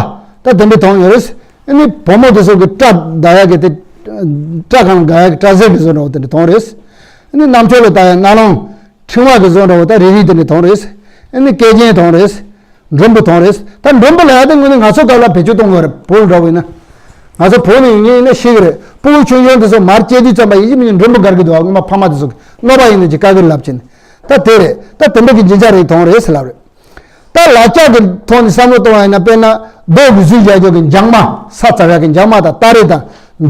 ད་དེ་འདྲ་ཐོན་ཡོད་རེད། ཨ་ནི་བུ་མོ་དེ་ཚོ་གི་སྐྲ་བལྡག་ཡ་གི་དེ་སྐྲ་གང་དགག་ཡ་གི་སྐྲ་གཟེར་གི་བཟོ་འདྲ་བོ་དེ་འདྲ་ཐོན་རེད། ཨ་ནི་གནམ་ཕྱོགས་ལ་བལྟ་ཡ་རྣ་ལུང་། ཕྲེང་བ་གི་བཟོ་འདྲ་བོ་ད་རེ་རེ་དེ་འདྲ་ཐོན་རེད། ཨ་ནི་སྐེ་རྒྱན་ཐོན་རེད། འགྲོན་བུ་ཐོན་རེད། ད་འགྲོན་བུ་ལབ་ཡ་དེ་དངོས་གནས་ང་ཚོ་སྐབས་ལ་བེད་སྤྱོད་གཏོང་དགོས་རེད། བོད་འདྲ་བོ་ཡིན་ན། ང་ཚོ་བོད་ནས་ཡིན་ངེས་ཡིན་ན་ཤེས་གི་རེད། སྤུ་གུ་ཆུང་ཆུང་དེ་ཚོ་མར་སྐྱེས་དུས་ཙམ་པ་ཡིན་གཅིག་མིན་གཅིག་འགྲོན་བུ་སྒར་གི་འདུག་ཨ་སྔོན་མ་ཕ་མ་དེ་ཚོ་གིས་གནོད་པ་ཡིན་ནི་ཅིག་དཀའ་གི་ལབ་བྱས་ནས། ད་དེ་རེད། ད་དེ་འདྲ་གི་རྒྱན་ཆ་རེ་ཐོན་རེད་ཟེར་ལབ་རེད། ད་ལག་ཆ་གི་ཐོག་ནས་བསམ་བློ་གཏོང་བ་ཡིན་ན། དཔེར་ན་རྡོ་གི་གཟུགས་བཞག་རྒྱུ་གི་འཇག་མ། ས་བཙབ་ཡ་གི་འཇག་མ་དང་། སྟ་རེ་དང་།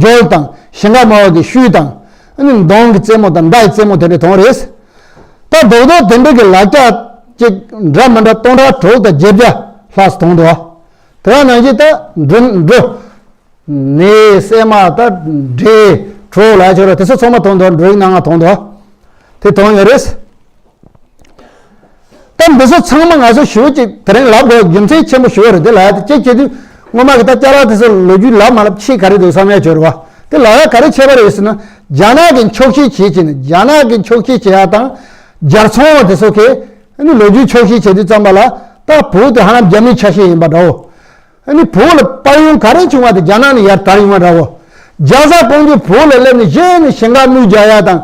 འཇོལ་དང་ ཞིང་ཁ་དམའ་བ་གི་ཤུལ་དང་། ཨ་ནི་གདོང་གི་རྩེ་མོ་དང་མདའ་ཡི་རྩེ་མོ་དེ་འདྲས་མཐོང་རེད། ད་རྡོག་རྡོག་དེ་འདྲས་ཀྱི་ལག་ཆ་ཅིག་འདྲ་མི་འདྲ་སྟོང་ཕྲག་དྲུག་དང་བརྒྱད་བརྒྱ་ལྷག་མཐོང་འདུག་དེ་ནང་བཞིན་ད་འབྲུ་འབྲུ། ནས་སྲན་མ་ད་འབྲས་གྲོ་ལ་ཆོ་ར་དེ་ཚོ་ཚང་མ་མཐོང་འདུག་འབྲུ་རིགས་སྣ་ལྔ་མཐོང་འདུག་དེ་མཐོང་ཡོད་རེད། ད་འདི་ཚོ་ཚང་མ་ང་ཚོ་ཞུ་ཅིག་དེ་རིང་ལབ་དགོས་རྒྱུ་མཚན་ཆེན་པོ་ཞུ་བ་རེད། དེ་ལ་དེ་ཅེས་བྱེད་དུས་སྔོན་མ་གི་ད་ཅ་ལག་དེ་ཚོ་ལོ་རྒྱུས་ལབ་མ་ལབ་ཆེས་ག་རེ་འདུག་བསམ་ཡ་ཆོ་ར་བ། དེ་ལ་ཡ་ག་རེ་བྱས་པ་རེད་ཟེར་ན། རྒྱ་ནག་གི་འཁྱོག་བཤད་བྱེད་ཀྱི་ནི་རྒྱ་ནག་གི་འཁྱོག་བཤད་བྱེད་ཡ་དང་། སྦྱར་ཚོང་བ་དེ་ཚོ་གིས་ཨ་ནི་ལོ་རྒྱུས་འཁྱོག་བཤད་བྱེད་དུས་ཙམ་པ་ལ། ད་བོད་དེ་ཧ་ལམ་རྒྱ་མིའི་ཆ་ཤས་ཡིན་པ་འདྲ་བོ། ཨ་ནི་བོད་ལ་དཔལ་ཡོན་ག་རེ་བྱུང་བ་དེ་རྒྱ་ནག་ནས་ཡར་དར་ཡོང་བ་འདྲ་བོ། རྒྱ་བཟའ་གང་ཅི་བོད་ལ་སླེབས་ནས་གཞི་ནས་ཞིང་ཁ་དམུས་རྒྱག་ཡ་དང་།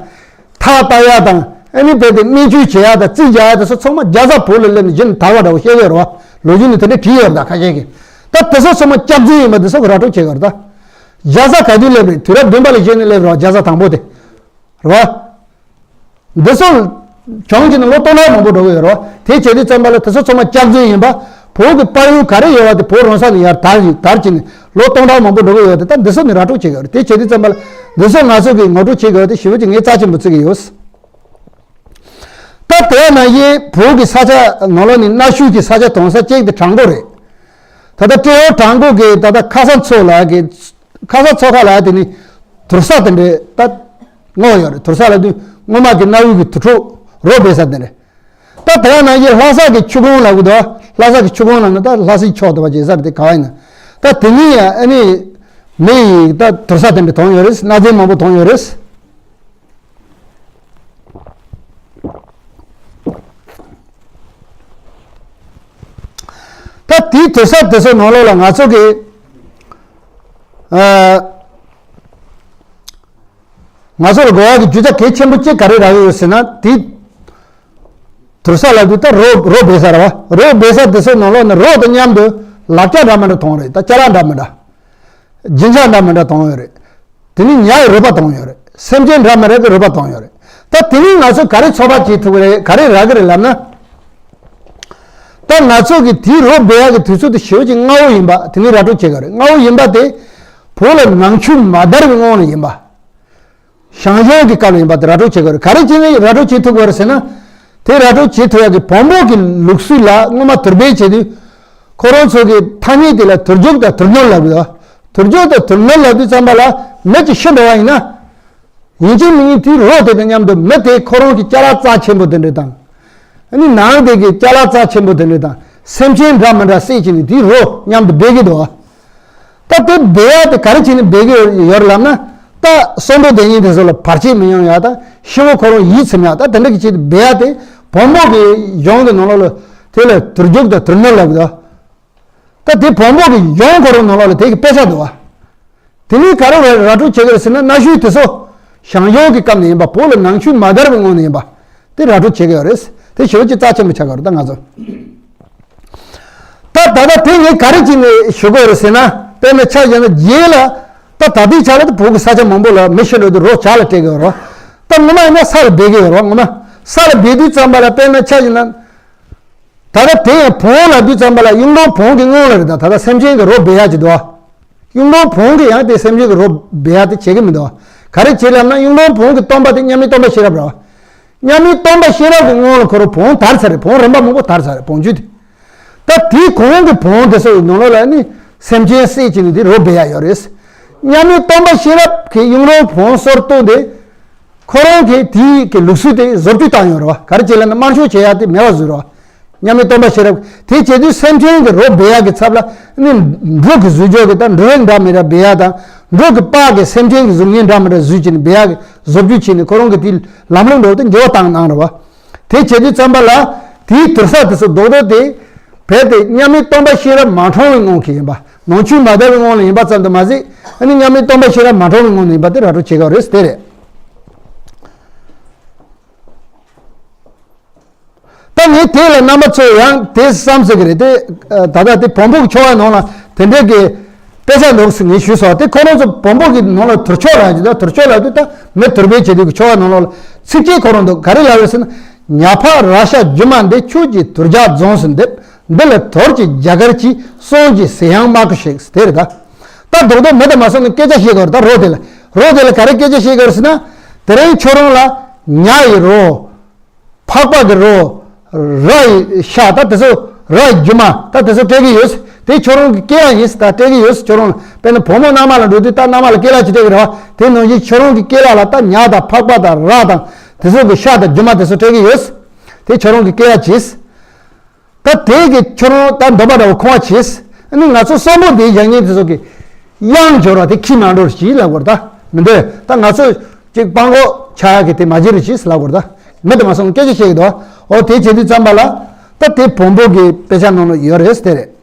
ཐག་བཏགས་ཡ་དང་། ཨ་ནི་བོད་དེ་སྨན་བཅོས་བྱེད་ཡ་དང་རྩིས་རྒྱག་ཡ་དེ་ཚོ་ཚང་མ་རྒྱ་བཟའ་བོད་ལ་སླེབས་ནས་གཞི་ནས་དར་བ་འདྲ་བོ་བཤད་ཡོད་རེད་བ། ལོ་རྒྱུས་ནས་དེ་འདྲ་བྲིས་ཡོད་རེད་ད་ཁ་ཤས་ཀྱིས། ད་དེ་ཚོ་ཚང་མ་སྐྱག་རྫུན་ཡིན་པ་དེ་ཚོ་གི་ར་སྤྲོད་བྱེད་དགོས་རེད་ད། རྒྱ་བཟའ་ག་དུས་སླེབས་རེད། དུས་རབས་བདུན་པ་ལ་གཞི་ནས་སླེབས་རེད་བ་རྒྱ་བཟའ་དང་པོ་དེ། རེད་བ། འདི་ཚོ་གྱོང་གྱི་ནང་ལོ་སྟོང་ཕྲག་མང་པོ་འགྲོ་གི་ཡོད་རེད་བ། དེ་བྱེད་དུས་ཙམ་པ་ལ་དེ་ཚོ་ཚང་མ་སྐྱག་རྫུན་ཡིན་པ། བོད་ཀྱི་དཔལ་ཡོན་ག་རེ་ཡོད་བ་དེ་བོད་རང་ས་ནས་ཡར་དར་ཡིན་དར་གྱི་ནས་ལོ་སྟོང་ཕྲག་མང་པོ་འགྲོ་གི་ཡོད་དེ། ད་འདི་ཚོ་ནས་ར་སྤྲོད་བྱེད་ཀྱི་ཡོད་རེད། དེ་བྱེད་དུས་ཙམ་པ་ལ་འདི་ཚོ་ང་ཚོ་གིས་ངོ་སྤྲོད་བྱེད་ཀྱི་ཡོད་དེ་ཞེ་པོ་ཅིག་ངས་རྩ་ཆེན་པོ་བརྩི་གི་ཡོད། ད་དེ་ནང་བཞིན་བོད་ཀྱི་ས་ཆ་ནང་ལོགས་ནས་གནའ་ཤུལ་གྱི་ས་ཆ་མཐོང་ས་གཅིག་དེ་བྲག་འགོ་རེད། ད་ལྟ་སྤྲེའུ་བྲག་འགོ་གི་ད་ལྟ་ཁ་ས་མཚོ་ལ་གི་ཁ་ས་མཚོ་ཁ་ལ་དེ་ནི་དུར་ས་དེ་འདྲའི་ད་སྔོག་ཡོད་རེད། དུར་ས་ལ་དུས་སྔོན་མ་གི་གནའ་བོའི་གི་དུར་ཁྲོད་རོ་སྦས་ས་དེ་འདྲ། ད་དེ་ཡང་ནང་བཞིན་ལྷ་ས་གི་ཆུ་ཁུང་ལ་གི་དོ། ལྷ་ས་གི་ཆུ་ཁུང་ལ་ནི་ད་ལྷ་སའི་ཕྱོགས་དུ་བ་ཇེ་སར་དེ་ག་བ་ཡིན་ན། ད་དེ་ནི་ཡང་ཨ་ནི་མི་ཡི་ད་དུར་ས་དེ་འདྲ་མཐོང་ཡོད་རེད། གནའ་རྫས་མང་པོ་མཐོང་ཡོད་རེད། ད་དེའི་དུར་ས་དེ་ཚོ་ནང་ལོགས་ལ་ང་ཚོ་གི་ཨ། ང་ཚོར་གོ་བ་གི་རྒྱུ་ཆ་གལ་ཆེན་པོ་གཅིག་ག་རེ་རག་ཡོད་ཟེར་ན། དེ་དུར་ས་ལབ་དུས་ད་རོ་རོ་སྦས་ས་རེད་བ། རོ་སྦས་ས་དེ་ཚོ་ནང་ལོགས་ནས་རོ་དང་མཉམ་དུ་ལག་ཆ་འདྲ་མི་འདྲ་མཐོང་རེད། ད་ཅ་ལག་འདྲ་མི་འདྲ། རྒྱན་ཆ་འདྲ་མི་འདྲ་མཐོང་ཡོད་རེད། དེ་ནས་ཉ་ཡི་རུས་པ་མཐོང་ཡོད་རེད། སེམས་ཅན་འདྲ་མི་འདྲ་གི་རུས་པ་མཐོང་ཡོད་རེད། ད་དེ་ནས་ང་ཚོས་ག་རེ་ཚོད་དཔག་བྱེད་ཐུབ་ཀྱི་རེད། ག་རེ་རག་གི་རེད་ལབ་ན། ད་ང་ཚོ་གི་དེའི་རོ་སྦས་ཡག་གི་དུས་ཚོད་དེ་ཞེ་པོ་ཅིག་སྔ་བོ་ཡིན་པ་དེ་ནི་ར་སྤྲོད་བྱེད་དགོས་རེད། སྔ་བོ་ཡིན་པ་དེ་བོད་ལ་ནང་ཆོས་མ་དར་བའི་སྔོན་ལ་ཡིན་པ། ཞང་ཞུང་གི་སྐབས་ལ་ཡིན་པ་དེ་ར་སྤྲོད་བྱེད་དགོས་རེད། ག་རེ་བྱས་ནས་ར་སྤྲོད་བྱེད་ཐུབ་དགོས་རེད་ཟེར་ན། དེ་ར་སྤྲོད་བྱེད་ཐུབ་ཡག་གི་བོན་པོ་གི་ལུགས་སྲོལ་ལ་སྔོན་མ་དུར་སྦས་བྱེད་དུས། ཁོ་རང་ཚོ་གི་ཐ་སྙད་དེ་ལ་དུར་རྒྱུག་དང་དུར་སྣོན་ལབ་ཡོད། དུར་རྒྱུག་དང་དུར་སྣོན་ལབ་དུས་ཙམ་པ་ལ་མི་གཅིག་ཤི་འགྲོ་བ་ཡིན་ན། ཡིན་གཅིག་མིན་གཅིག་དེའི་རོ་དེ་དང་མཉམ་དུ་མི་དེ་ཁོ་རང་གི་ཅ་ལག་རྩ་ཆེན་པོ་དེ་འདྲ་དང་། ཨ་ནི་ནང་དེ་གི་ཅ་ལག་རྩ་ཆེན་པོ་དེ་འདྲ་དང་སེམས་ཅན་འདྲ་མི་འདྲ་བསད་བྱས་ནས་དེའི་རོ་མཉམ་དུ་སྦས་ཀྱི་འདུག་ད་དེ་སྦས་ཡ་དེ་ག་རེ་བྱས་ནས་སྦས་ཀྱི་ཡོད་རེད་ལབ་ན། ད་གསོན་པོ་དེ་ཉིད་དེ་ཚོ་ལ་བར་ཆད་མི་ཡོང་ཡ་དང་ཤི་བོ་ཁོ་རང་ཡིད་ཚིམ་ཡ་ད་དེ་འདྲ་གི་ཆེད་དུ་སྦས་ཡ་དེ་བོན་པོ་གི་གཞུང་གི་ནང་ལོགས་ལ་དེ་ལ་དུར་རྒྱུག་དང་དུར་སྣོན་ལབ་ཀྱི་འདུག་ད་དེ་བོན་པོ་གི་གཞུང་ཁོ་རང་ནང་ལོགས་ལ་དེ་གི་དཔེ་ཆ་འདུག་བ། དེ་ནས་ག་རེ་ར་ར་སྤྲོད་བྱེད་ཀྱི་རེད་ཟེར་ན། གནའ་ཤུལ་དེ་ཚོ་ཞང་ཞུང་གི་སྐབས་ནས་ཡིན་པ། བོད་ལ་ནང་ཆོས་མ་དར་བའི་སྔོན་ནས་ཡིན་པ། དེ་ར་སྤྲོད་བྱེད་ཀྱི་ཡོད་རེད། དེ་ཞེ་པོ་ཅིག་རྩ་ཆེན་པོ་ཆགས་ཀྱི་རེད་ད་ང་ཚོ། ད་ད་ལྟ་དེ་ངས་ག་རེ་བྱས་ནས་ཞུ་དགོས་རེད་ཟེར་ན། དཔེར་ན་ཆ་བཞག་ན་རྗེས་ལ་ད་ད་ལྟའི་ཆ་ལ་ད་བོད་ཀྱི་ས་ཆ་མང་པོ་ལ་མི་ཤི་འགྲོ་དུས་རོ་བྱག་ལ་སྤྲད་ཀྱི་ཡོད་རེད་བ། ད་ངོ་མ་ཡིན་ན་ས་ལ་སྦས་ཀྱི་ཡོད་རེད་བ། ངོ་མ་ས་ལ་སྦས་དུས་ཙམ་པ་ལ་དཔེར་ན་ཆ་བཞག་ན། ད་ལྟ་དེ་ཡང་བོན་ལབ་དུས་ཙམ་པ་ལ་གཡུང་དྲུང་བོན་གྱི་སྔོན་ལ་རེད། ད་ད་ལྟ་སེམས་ཅན་གྱི་རོ་སྦས་ཡག་ཅིག་འདུག་བ། གཡུང་དྲུང་བོན་གྱི་ཡང་དེ་སེམས་ཅན་གྱི་རོ་སྦས་ཡག་དེ་བྱེད་ཀྱི་མི་འདུག་བ། ག་རེ་བྱེད་ལབ་ན་གཡུང་དྲུང་བོན་གྱི་སྟོན་པ་དེ་མཉམ་མེད་སྟོན་པ་ཤེས་རབ་རེད་བ། མཉམ་མེད་སྟོན་པ་ཤེས་རབ་ཀྱི་སྔོན་ལ་ཁོ་རང་བོན་དར་ཚར་རེད། བོན་རིམ་པ་མང་པོ་དར་ཚར་རེད། བོན་རྒྱུད་དེ། ད་དེའི་གོང་གི་བོན་དེ་ཚོ་ཡི་ནང་ལོགས་ལ་ནི་སེམས་ཅན་བསད་བྱས་ནས་དེ་རོ་སྦས་ཡག་ཡོད་རེད། མཉམ་མེད་སྟོན་པ་ཤེས་རབ་ཀྱིས་གཡུང་དྲུང་བོན་སོར་གཏོད་དེ། ཁོ་རང་གིས་དེའི་གི་ལུགས་སྲོལ་དེ་བཟོ་བཅོས་བཏང་ཡོད་རེད་བ། ག་རེ་བྱས་ལབ་ན་དམར་ཤོག་བྱེད་ཡག་དེ་མེད་པ་བཟོས་རེད་བ། མཉམ་མེད་སྟོན་པ་ཤེས་རབ་དེ་བྱེད་དུས་སེམས་ཅན་གྱི་རོ་སྦས་ཡག་གི་ཚབ་ལ་ནི་འབྲུ་གི་གཟུགས་སྦྱོར་གྱི་ད་འབྲུ་རིགས་འདྲ་མི་འདྲ་སྦས་ཡག་དང་། འབྲུ་གི་པགས་ཀྱི་སེམས་ཅན་གྱི་གཟུགས་བརྙན་འདྲ་མི་འདྲ་བཟོས་བྱས་ནས་སྦས་ཡག་གི་བཟོ་བཅོས་བྱས་ནས་ཁོ་རང་གིས་དེའི་ལམ་ལུགས་འདྲ་བོ་དེ་འགྱུར་བ་བཏང་གནང་རེད་བ། དེ་བྱེད་དུས་ཙམ་པ་ལ་དེའི་དུར་ས་དེ་ཚོ་རྡོག་རྡོག་དེ་རྦད་དེ་མཉམ་མེད་སྟོན་པ་ཤེས་རབ་མ་གྲོངས་པའི་སྔོན་གྱི་ཡིན་པ། ནང་ཆོས་མ་དར་བའི་སྔོན་ལ་ཡིན་པ་ཙམ་དུ་མ་ཟད། ཨ་ནི་མཉམ་མེད་སྟོན་པ་ཤེས་རབ་མ་གྲོངས་པའི་སྔོན་ལ་ཡིན་པ་དེ་ར་སྤྲོད་བྱེད་དགོས་རེད། དེ་རེད། ད་ངས་དེ་ལ་རྣམ་པ་ཚོས་ཡང་དེ་བསམ་ཟེར་གི་རེད་དེ། ད་ལྟ་དེ་བོན་པོ་གི་ཆོ་ག་ནང་ལ་དེ་འདྲའི་གི་དཔེ་ཆ་འདུག་ཟེར་ངས་ཞུས་སོང་། དེ་ཁོ་རང་ཚོ་བོན་པོ་གི་ནང་ལ་དུར་ཆོ་ལབ་ཀྱི་ད། དུར་ཆོ་ལབ་དུས་ད་མི་དུར་སྦས་བྱེད་དུས་ཀྱི་ཆོ་ག་ནང་ལོགས་ལ་ཚིགས་བཅད་ཁོ་རང་འདུག་ག་རེ་ལབ་ཡོད་ཟེར་ན། ཉ་ཕག་ར་ཤ་རྒྱུ་མ་འདི། ཁྱོད་ཀྱི་དུར་རྒྱག་རྫོང་སུ་འདེབས། འདི་ལ་དོར་གྱི་རྒྱ་གར་གྱི། སོང་གྱི་ཟེར་ཡང་མ་གོ་ཞིག་དེ་རེད་ད། ད་རྡོག་རྡོག་མི་དང་མ་སོང་ནས་སྐད་ཆ་བཤད་དགོས་རེད། ད་རོ་དེ་ལ་ རོ་དེ་ལ་ག་རེ་སྐད་ཆ་བཤད་ཀྱི་ཡོད་ཟེར་ན། དེ་རིང་ཁྱོད་རང་ལ་ཉ་ཡི་རོ། ཕག་པ་གི་རོ། ར་ཡི་ཤ། ད་དེ་ཚོ། ར་ཡི་རྒྱུ་མ། ད་དེ་ཚོ་སྤྲད་ཀྱི་ཡོད། དེ་ཁྱོད་རང་གི་སྐལ་བ་ཡིན། ད་སྤྲད་ཀྱི་ཡོད། ཁྱོད་རང་ལ། དཔེར་ན་བུ་མོ་མནའ་མ་ལ་འགྲོ་དུས་ད་མནའ་མ་ལ་སྐལ་བ་ཅིག་སྤྲད་ཀྱི་རེད་བ། དེ་ནང་བཞིན་ཁྱོད་རང་གི་སྐལ་བ་ལ་ད་ཉ་དང་ཕག་པ་དང་ར་དང་དེ་ཚོ་གི་ཤ་དང་རྒྱུ་མ་དེ་ཚོ་སྤྲད་ཀྱི་ཡོད། དེ་ཁྱོད་རང་གི་སྐལ་བ་གྱིས། ད་དེ་གི་ཁྱོད་རང་ད་འདོད་པ་འདྲ་བོ་ཁོང་བ་བྱས། ཨ་ནི་ང་ཚོ་གསོན་པོ་དེ་བཞག་མཁན་དེ་ཚོ་གི་གཡང་འབྱོར་བ་དེ་ཁྱི་མ་འགྲོ་ཞིག་ལབ་དགོས་རེད། ད་མི་འདོད། ད་ང་ཚོ་ཅིག་སྤང་གོ་ཆ་ཡག་གི་དེ་མ་བྱེད་རེད་ཞིག་ལབ་དགོས་རེད། ད་མི་དེ་མ་སོང་སྐད་ཆ་བཤད་ཀྱི་འདུག་འོ་དེ་བྱེད་དུས་ཙམ་པ་ལ། ད་དེ་བོན་པོ་གི་དཔེ་ཆ་ནང་ལ་ཡོད་རེད་དེ་རེད།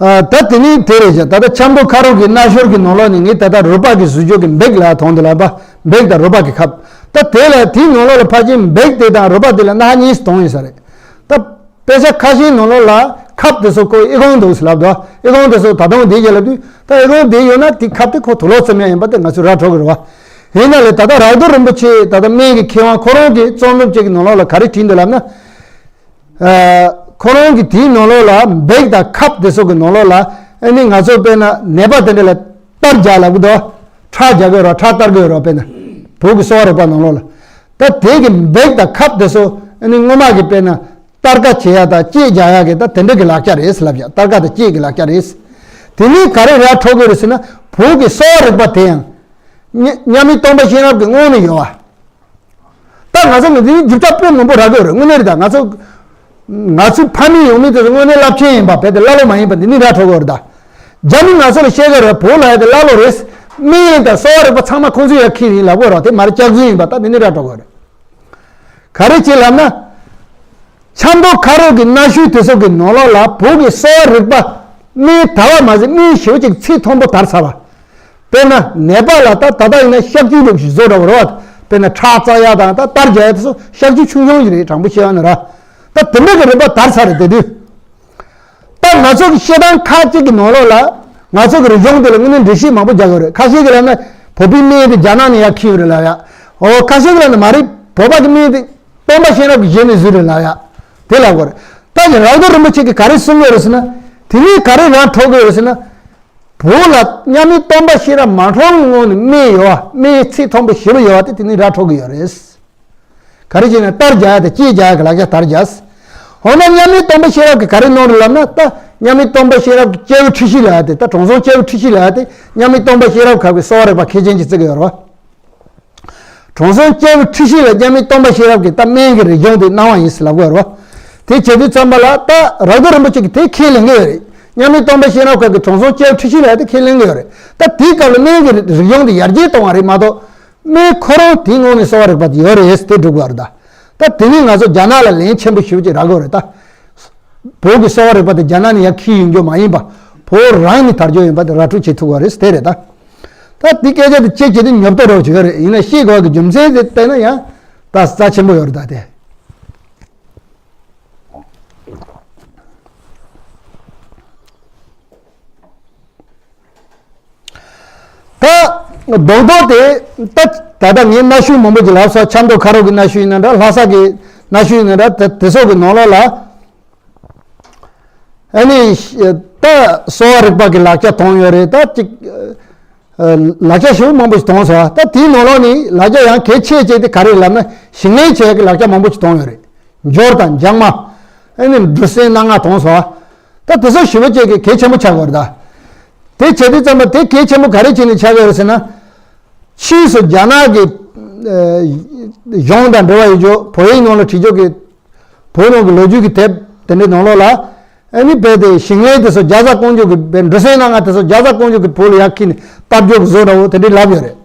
ཨ། ད་དེ་ནི་དེ་རེད་བྱ། ད་ལྟ་ཆབ་མདོ་ཁ་རོག་གི་སྣ་ཤོར་གྱི་ནང་ལོགས་ནས་ངས་ད་ལྟ་རོལ་པ་གི་ཟུར་འཇོག་གི་འབིག་ལ་མཐོང་དེ་ལ་པ། འབིག་དང་རོལ་པ་གི་ཁབ། ད་དེ་ལ་དེའི་ནང་ལོགས་ལ་ཕལ་ཆེར་འབིག་དེ་དང་རོལ་པ་དེ་ལ་སྣ་གཉིས་མཐོང་ཡོད་ས་རེད། ད་དཔེ་ཆ་ཁ་ཤས་ནང་ལོགས་ལ་ཁབ་དེ་ཚོ་ཁོ་ཨི་ཁུང་འདུག་ཟེར་ལབ་འདུག་ཨི་ཁུང་དེ་ཚོ་ད་དུང་དེ་རྗེས་ལ་དུས་ད་ཨི་ཁུང་དེ་ཡོད་ན་དེ་ཁབ་དེ་ཁོ་དུག་ལོག་བཙེམ་ཡ་ཡིན་པ་དེ་ང་ཚོས་ར་འཕྲོད་ཀྱི་རེད་བ། ཡིན་ན་ལས་ད་ལྟ་རག་རྡོ་རིན་པོ་ཆེ་ད་ལྟ་སྨན་གྱི་མཁས་དབང་ཁོ་རང་གི་རྩོམ་ལུགས་གཅིག་གི་ནང་ལོགས་ལ་ག་རེ་བྲིས་འདུག་ལབ་ན། ཨ། ཁོ་རང་གི་དེའི་ནང་ལོགས་ལ་འབིག་དང་ཁབ་དེ་ཚོ་གི་ནང་ལོགས་ལ་ཨ་ནི་ང་ཚོ་དཔེར་ན་ནད་པ་དེ་འདྲ་ལ་གཏར་རྒྱག་ལབ་གི་འདུག་ཁྲག་རྒྱག་གི་ཡོད་རེད། ཁྲག་གཏར་གི་ཡོད་རེད། དཔེར་ན་བོད་ཀྱི་གསོ་བ་རིག་པ་ནང་ལོགས་ལ། ད་དེ་གི་འབིག་དང་ཁབ་དེ་ཚོ་ཨ་ནི་སྔོན་མ་གི་དཔེར་ན་གཏར་ཁ་བྱེད་ཡ་དང་བཅད་རྒྱག་ཡ་གི་ད་དེ་འདྲ་གི་ལག་ཆ་རེད་ལབ་ཡ། གཏར་ཁ་དང་བཅད་གི་ལག་ཆ་རེད། དེ་ནི་ག་རེ་ར་འཕྲོད་གི་རེད་ཟེར་ན་བོད་ཀྱི་གསོ་བ་རིག་པ་དེ་ཡང་མཉམ་མེད་སྟོན་པ་གཤེན་རབ་ཀྱི་སྔོན་ནས་ཡོད་བ། ད་ང་ཚོ་ནི་འདིའི་རྒྱུ་ཆ་དཔེ་མང་པོ་རག་གི་ཡོད་རེད། དངོས་གནས་རེད། ད་ང་ཚོ་ང་ཚོའི་ཕ་མེས་ཡང་མེས་དེ་ཚོ་དངོས་གནས་རླབས་ཆེན་ཡིན་པ་རྦད་དེ་ཀླ་ཀློ་མ་ཡིན་པ་འདི་ནི་ར་འཕྲོད་གི་ཡོད་རེད། ད་རྒྱ་མི་ང་ཚོ་ལ་བཤད་གི་རེད། བོད་ལ་ཡ་དེ་ཀླ་ཀློ་རེད། སྨན་དང་གསོ་བ་རིག་པ་ཚང་མ་ཁོང་ཚོས་ཡ་ཁྱེར་ཡིན་ལབ་གི་ཡོད་རེད། དེ་མ་རེད། སྐྱག་རྫུན་ཡིན་པ་ད་འདི་ནི་ར་འཕྲོད་གི་ཡོད་རེད། ག་རེ་བྱེད་ལབ་ན། ཆབ་མདོ་ཁ་རོག་གི་གནའ་ཤུལ་དེ་ཚོ་གི་ནང་ལོགས་ལ་བོད་ཀྱི་གསོ་བ་རིག་པ་སྨན་དར་བ་མ་ཟད་སྨན་ཞེ་པོ་ཅིག་ཚད་མཐོན་པོ་དར་ཚར་བ། དཔེར་ན་ནད་པ་ལ་ད་ད་ལྟ་ཡིན་ན་གཤག་བཅོས་ལུགས་ཤིག་བཟོ་འདྲ་བོ་རེད་བ། དཔེར་ན་ཁྲག་བཙག་ཡ་དང་ད་གཏར་རྒྱག་ཡ་དེ་ཚོ་གཤག་བཅོས་ཆུང་ཆུང་ཞིག་རེད། དྲང་པོ་བཤད་ཡ་ན་ར། ད་དེ་འདྲ་གི་རིག་པ་དར་ཚར་རེད་དེ་དུས། ད་ང་ཚོ་གི་བཤད་སྟངས་ཁག་ཅིག་གི་ནང་ལོགས་ལ་ང་ཚོ་གི་རིག་གཞུང་དེ་ལ་དངོས་གནས་འགྲེལ་བཤད་མང་པོ་རྒྱག་གི་ཡོད་རེད། ཁ་ཤས་ཀྱིས་ལབ་ན་བོད་པའི་སྨན་དེ་རྒྱ་ནག་ནས་ཡར་ཁྱེར་ཡོད་རེད་ལབ་ཡ། འོ་ཁ་ཤས་ཀྱིས་ལབ་ན་མ་རེད། བོད་པ་གི་སྨན་དེ་སྟོན་པ་གཤེན་རབ་ཀྱི་ཞལ་ནས་བཟོས་རེད་ལབ་ཡ། དེ་ལབ་གི་ཡོད་རེད། ད་ཀྱང་རག་རྡོ་རིན་པོ་ཆེ་གིས་ག་རེ་གསུང་གི་ཡོད་རེད་ཟེར་ན། དེ་ནས་ག་རེ་ར་འཕྲོད་གི་ཡོད་རེད་ཟེར་ན། བོད་ལ་མཉམ་མེད་སྟོན་པ་གཤེན་རབ་མ་འཁྲུངས་སྔོན་ནས་སྨན་ཡོད་བ། སྨན་ཚད་མཐོན་པོ་ཞེ་པོ་ཡོད་བ་དེ་དེ་ནས་ར་འཕྲོད་གི་ཡོད་རེད། ག་རེ་བྱས་ན་གཏར་རྒྱག་ཡ་དང་བཅད་རྒྱག་ཡ་གི་ལག་ཆ་དར་རྒྱས། འོ་ན་མཉམ་མེད་སྟོན་པ་གཤེན་རབ་ཀྱིས་ག་རེ་གནང་རེད་ལབ་ན། ད་མཉམ་མེད་སྟོན་པ་གཤེན་རབ་ཀྱི་སྐྱེས་བུ་ཁྲི་བཞི་ལབ་ཡ་དེ། ད་དྲང་སྲོང་སྐྱེས་བུ་ཁྲི་བཞི་ལབ་ཡ་དེ་མཉམ་མེད་སྟོན་པ་གཤེན་རབ་ཁ་བའི་གསོ་བ་རིག་པ་མཁས་ཅན་གྱིས་བརྩི་གི་ཡོད་རེད་བ། དྲང་སྲོང་སྐྱེས་བུ་ཁྲི་བཞི་ལ་མཉམ་མེད་སྟོན་པ་གཤེན་རབ་ཀྱིས་ད་སྨན་གྱི་རིག་གཞུང་དེ་གནང་བ་ཡིན་ཟེར་ལབ་གི་ཡོད་རེད་བ། དེ་བྱེད་དུས་ཙམ་པ་ལ་ད་རག་རྡོ་རིན་པོ་ཆེ་གིས་དེ་ཁས་ལེན་གི་ཡོད་རེད། མཉམ་མེད་སྟོན་པ་གཤེན་རབ་ཁ་གིས་དྲང་སྲོང་སྐྱེས་བུ་ཁྲི་བཞི་ལབ་ཡ་དེ་ཁས་ལེན་གི་ཡོད་རེད། ད་དེའི་སྐབས་ལ་སྨན་གྱི་རིག་གཞུང་དེ་ཡར་རྒྱས་གཏོང་བ་རེད་མ་གཏོགས། སྨན་ཁོ་རང་དེའི་ངོས་ནས་གསོ་བ་རིག་པ་དེ་ཡོད་རེད་ཟེར་དེ་སྒྲུབ་དགོས་རེད་ད། ད་དེ་ནས་ང་ཚོ་རྒྱ་ནག་ལ་ལན་ཆེན་པོ་ཞེ་པོ་ཅིག་རག་གི་ཡོད་རེད་ད། བོད་ཀྱི་གསོ་བ་རིག་པ་དེ་རྒྱ་ནག་ནས་ཡར་འཁྱེར་ཡོང་རྒྱུ་མ་ཡིན་པ། བོད་རང་ནས་དར་རྒྱུ་ཡིན་པ་དེ་ར་སྤྲོད་བྱེད་ཐུབ་པ་རེད་ཟེར་དེ་རེད་ད། ད་དེ་སྐད་ཆ་དེ་ཅིག་བྱེད་དུས་ཉོབ་ཏོ་རོགས་བྱེད་ཀྱི་རེད། ཡིན་ན་ཤེས་དགོས་ཀྱི་རྒྱུ་མཚན་དེ་བལྟས་ན་ཡང་ད་རྩ་ཆེན་པོ་ཡོད་རེད་ད་དེ། ད་རྡོག་རྡོག་དེ་ད་ད་ལྟ་ངས་གནའ་ཤུལ་མང་པོ་ཅིག་ལབ་སོང་། ཆབ་མདོ་ཁ་རོག་གི་གནའ་ཤུལ་ཡིན་ན་འདྲ། ལྷ་ས་གི་གནའ་ཤུལ་ཡིན་ན་འདྲ། དེ་དེ་ཚོ་གི་ནང་ལོགས་ལ་ཨ་ནི་ད་གསོ་བ་རིག་པ་གི་ལག་ཆ་མཐོང་ཡོད་རེད། ད་ཅིག་ལག་ཆ་ཞེ་པོ་མང་པོ་ཞིག་མཐོང་སོང་། ད་དེའི་ནང་ལོགས་ནས་ལག་ཆ་ཡང་གལ་ཆེ་ཆེ་དེ་ག་རེ་ལབ་ན་ཞིང་ལས་བྱེད་ཡག་གི་ལག་ཆ་མང་པོ་ཞིག་མཐོང་ཡོད་རེད། འབྱོར་དང་འཇག་མ། ཨ་ནི་འབྲུ་སྲན་སྣ་ལྔ་མཐོང་སོང་། ད་དེ་ཚོ་ཞེ་པོ་ཅིག་གི་གལ་ཆེན་པོ་ཆགས་ཀྱི་ཡོད་རེད་ད། དེ་བྱེད་དུས་ཙམ་པ་དེ་གལ་ཆེན་པོ་ག་རེ་བྱས་ནས་ཆགས་ཀྱི་ཡོད་རེད་ཟེར་ན། ཕྱིས་སུ་རྒྱ་ནག་གི་གཞུང་དང་འབྲེལ་བ་ཡོད་རྒྱུ། བོད་ཡིག་ནང་ལ་བྲིས་རྒྱུ་གི་བོད་ནང་གི་ལོ་རྒྱུས་ཀྱི་དེབ་དེ་འདྲའི་ནང་ལོགས་ལ། ཨ་ནི་རྦད་དེ་ཞིང་ལས་དེ་ཚོ་རྒྱ་བཟའ་བཀོང་རྒྱུ་གི་རྦད་འབྲུ་སྲན་སྣ་ལྔ་དེ་ཚོ་རྒྱ་བཟའ་བཀོང་རྒྱུ་གི་བོད་ལ་ཡར་འཁྱེར་ནས་གཏར་རྒྱུ་གི་བཟོ་འདྲ་བོ་དེ་འདྲའི་ལབ་ཡོད་རེད།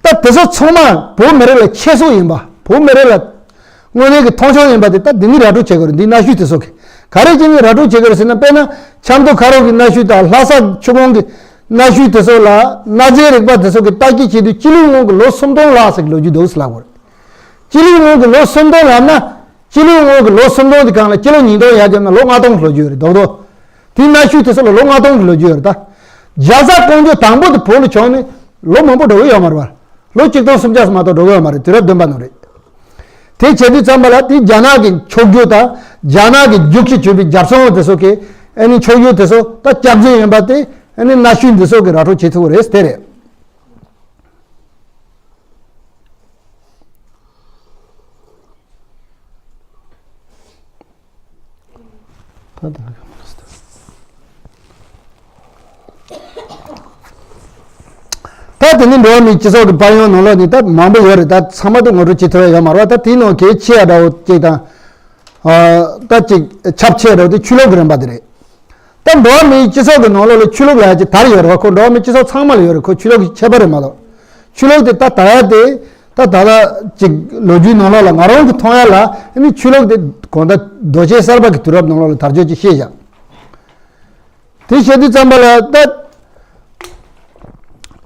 ད་དེ་ཚོ་ཚང་མ་བོད་མི་རིགས་ལ་ཁྱད་གསོད་ཡིན་པ། བོད་མི་རིགས་ལ་དངོས་གནས་ཀྱི་མཐོང་ཆུང་ཡིན་པ་དེ་ད་འདི་ནས་ར་སྤྲོད་བྱེད་དགོས་རེད། འདི་གནའ་ཤུལ་དེ་ཚོ་གི་ག་རེ་བྱས་ནས་ར་སྤྲོད་བྱེད་དགོས་རེད་ཟེར་ན། དཔེར་ན་ཆབ་མདོ་ཁ་རོག་གི་གནའ་ཤུལ་དང་ལྷ་ས་ཆུ་སྒང་གི་གནའ་ཤུལ་དེ་ཚོ་ལ་གནའ་རྫས་རིག་པ་དེ་ཚོ་གི་བརྟག་དཔྱད་བྱེད་དུས་སྤྱི་ལོའི་སྔོན་གྱི་ལོ་སུམ་སྟོང་ལྷག་ཙམ་གྱི་ལོ་རྒྱུས་འདུག་ཟེར་ལབ་དགོས་རེད། སྤྱི་ལོའི་སྔོན་གྱི་ལོ་སུམ་སྟོང་ལབ་ན། སྤྱི་ལོའི་སྔོན་གྱི་ལོ་སུམ་སྟོང་དེ་སྒང་ལ་སྤྱི་ལོ་ཉིས་སྟོང་ཡར་བརྒྱབ་ན་ལོ་ལྔ་སྟོང་གི་ལོ་རྒྱུས་ཡོད་རེད། རྡོག་རྡོག་དེའི་གནའ་ཤུལ་དེ་ཚོ་ལ་ལོ་ལྔ་སྟོང་གི་ལོ་རྒྱུས་ཡོད་རེད་ད། རྒྱ་བཟའ་ཀོང་ཇོ་དང་པོ་དེ་བོད་ལ་བྱོན་ནས་ལོ་མང་པོ་འགྲོ་གི་ཡོད་མ་རེད་པ། ལོ་གཅིག་སྟོང་སུམ་བརྒྱ་ཙམ་མ་གཏོགས་འགྲོ་གི་ཡོད་མ་རེད། དུས་རབས་བདུན་པ་ནང་རེད། དེ་བྱེད་དུས་ཙམ་པ་ལ་དེ་རྒྱ་ནག་གི་ཕྱོགས་བསྒྱུར་དང་རྒྱ་ནག་གི་རྒྱུགས་ཤིག་བྱུང་བའི་རྒྱབ་སོང་དེ་ཚོ་གི་ཨ་ནི་ཕྱོགས་བསྒྱུར་དེ་ཚོ་ད་སྐྱག་རྫུན་ཡིན་པ་དེ་ཨ་ནི་གནའ་ཤུལ་འདི་ཚོ་གི་ར་སྤྲོད་བྱེད་ཐུབ་ཀྱི་རེད། དེ་རེད། ད་དེ་ནི་འགྲོ་བ་མིའི་སྤྱི་ཚོགས་ཀྱི་དཔལ་ཡོན་ནང་ལོགས་ནི་ད་མང་པོ་ཡོད་རེད། ད་ཚང་མ་དུ་ངོ་སྤྲོད་བྱེད་ཐུབ་ཡ་ཡོད་མ་རེད་པ། ད་དེའི་ནང་གལ་ཆེ་ཡ་འདྲ་བོ་གཅིག་དང་། ད་གཅིག་ཁྱབ་ཆེ་ཡ་འདྲ་བོ་དེ་ཆོས་ལུགས་ཀྱི་རིམ་པ་དེ་རེད། ད་འགྲོ་བ་མིའི་སྤྱི་ཚོགས་ཀྱི་ནང་ལོགས་ལ་ཆོས་ལུགས་ལབ་ཡ་ཅིག་དར་ཡོད་རེད་པ། ཁོ་འགྲོ་བ་མིའི་སྤྱི་ཚོགས་ཚང་མ་ལ་ཡོད་རེད། ཁོ་ཆོས་ལུགས་ཀྱི་ཁྱད་པར་རེད་མ་གཏོགས། ཆོས་ལུགས་དེ་ད་དར་ཡ་དེ་ད་ད་ལྟ་ཅིག་ལོ་རྒྱུས་ནང་ལོགས་ལ་ང་རང་གི་མཐོང་ཡ་ལ་ཨ་ནི་ཆོས་ལུགས་དེ་གང་ལྟར་རྡོ་གཅལ་གསར་པ་གི་དུས་རབས་ནང་ལོགས་ལ་དར་རྒྱས་ཅིག་བཤད་བཞག་དེ་བཤད་དུས་ཙམ་པ་ལ་ད་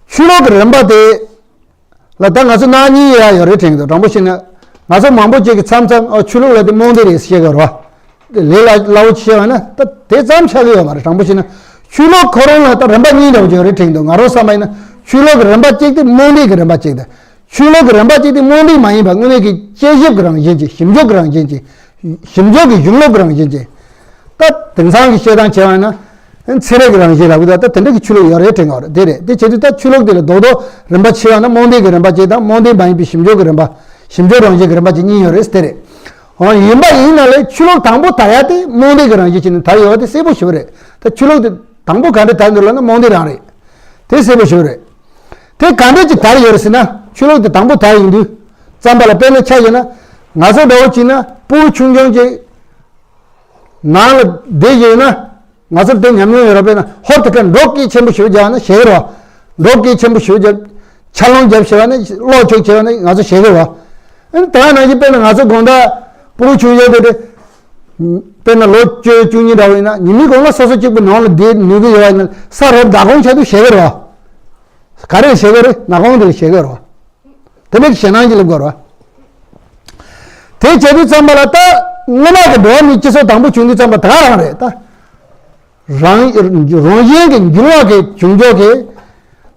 ཆོས་ལུགས་ཀྱི་རིམ་པ་དེ་ལ་ད་ང་ཚོ་སྣང་བརྙན་ཡ་ཡོད་རེད་དྲན་གྱི་འདུག་དྲང་པོ་བཤད་ན་ང་ཚོ་མང་པོ་ཅིག་གིས་མཚམས་མཚམས་ཨ་ཆོས་ལུགས་ལ་དེ་རྨོངས་དད་རེད་བཤད་ཀྱི་རེད་པ། ལས་སླ་པོ་བཤད་པ་ན་ད་དེ་ཙམ་ཆགས་ཀྱི་ཡོད་མ་རེད། དྲང་པོ་བཤད་ན་ཆོས་ལུགས་ཁོ་རང་ལ་ད་རིམ་པ་གཉིས་འདྲ་བོ་ཅིག་ཡོད་རེད་དྲན་གྱི་འདུག་ང་རང་བསམ་པ་ཡིན་ན་ཆོས་ལུགས་ཀྱི་རིམ་པ་གཅིག་དེ་རྨོངས་དད་ཀྱི་རིམ་པ་གཅིག་དང་། ཆོས་ལུགས་ཀྱི་རིམ་པ་གཅིག་དེ་རྨོངས་དད་མ་ཡིན་པ་དངོས་གནས་ཀྱི་དཔྱད་ཞིབ་ཀྱི་རང་བཞིན་ཅན། ཞིབ་འཇུག་གི་རང་བཞིན་ཅན། ཞིབ་འཇུག་གི་གཞུང་ལུགས་ཀྱི་རང་བཞིན་ཅན། ད་དེང་སང་གི་བཤད་སྟངས་བྱས་པ་ཡིན་ན་ཚན་རིག་གི་རང་བཞིན་ལབ་གི་འདུག་ད་དེ་འདྲ་གི་ཆོས་ལུགས་ཡོད་རེད་དྲན་གྱི་ཡོད་རེད། དེ་རེད། དེ་བྱེད་དུས་ད་ཆོས་ལུགས་དེ་ལ་རྡོག་རྡོག་རིམ་པ་ཕྱེ་བ་ན་རྨོངས་དད་ཀྱི་རིམ་པ་གཅིག་དང་རྨོངས་དད་མ་ཡིན་པའི་ཞིབ་འཇུག་གི་རིམ་པ། ཞིབ་འཇུག་རང་བཞིན་གྱི་རིམ་པ་གཅིག་གཉིས་ཡོད་རེད། དེ་རེད། འོ་ཡིན་པ་ཡིན་ན་ལས་ཆོས་ལུགས་དང་པོ་དར་ཡ་དེ་རྨོངས་དད་ཀྱི་རང་བཞིན་ཅན་ནས་དར་ཡོད་པ་དེ་གསལ་པོ་ཞེ་པོ་རེད། ད་ཆོས་ལུགས་དེ་དང་པོ་ག་འདྲ་དར་འདུག་ལབ་ན་རྨོངས་དད་རང་རེད། དེ་གསལ་པོ་ཞེ་པོ་རེད། དེ་ག་འདྲ་ཅིག་དར་ཡོད་རེད་ཟེར་ན་ཆོས་ལུགས་དེ་དང་པོ་དར་ཡོང་དུས་ཙམ་པ་ལ་དཔེར་ན་ཆ་བཞག་ན་ང་ཚོ་འདྲ་བོ་བྱས་ན་ཕྲུ་གུ་ཆུང་ཆུང་ཅིག་ནང་ལ་བསྡད་བཞག་ན་ང་ཚོར་དེ་ཉམས་མྱོང་ཡོད་རེད། དཔེར་ན་ཧོབ་ཏེ་ཁ་འབྲོག་སྐད་ཆེན་པོ་ཞེ་པོ་རྒྱག་ན་ཞེད་ཀྱི་རེད་པ། འབྲོག་སྐད་ཆེན་པོ་ཞེ་པོ་རྒྱབ་ཆར་རླུང་རྒྱབ་ཞེས་པ་ནི་གློག་འཁྱུག་བྱས་པ་ནི་ང་ཚོ་ཞེད་ཀྱི་རེད་པ། ཨ་ནི་དེ་ག་ནང་བཞིན་དཔེར་ན་ང་ཚོ་དགོང་དག་ཕྲུ་གུ་ཆུང་ཆུང་དེ་དེ་དཔེར་ན་ལོ་བཅུ་བཅུ་གཉིས་འདྲ་བོ་ཡིན་ན་ཉི་མའི་གུང་ལ་སོ་སོ་གཅིག་པུ་ནང་ལ་བསྡད་ནུས་ཀྱི་ཡོད་པ་ཡིན་ན་ས་རུབ་མདའ་དགོང་ཆགས་དུས་ཞེད་ཀྱི་རེད་པ། ག་རེ་ཞེད་ཀྱི་རེད། མདའ་དགོང་དེ་ལ་ཞེད་ཀྱི་རེད་པ། དེ་འདྲའི་ཞེད་སྣང་ཅིག་སླེབས་ཀྱི་རེད་པ། དེ་བྱེད་དུས་ཙམ་པ་ལ་ད་སྔོན་མ་གི་འགྲོ་བ་མིའི་སྤྱི་ཚོགས་དང་པོ་བྱུང་དུས་ཙམ་པ་ད་ག་རང་རེད་ད། རང་རང་བཞིན་གྱི་འགྱུར་བ་གི་བྱུང་ཕྱོགས་ཀྱི་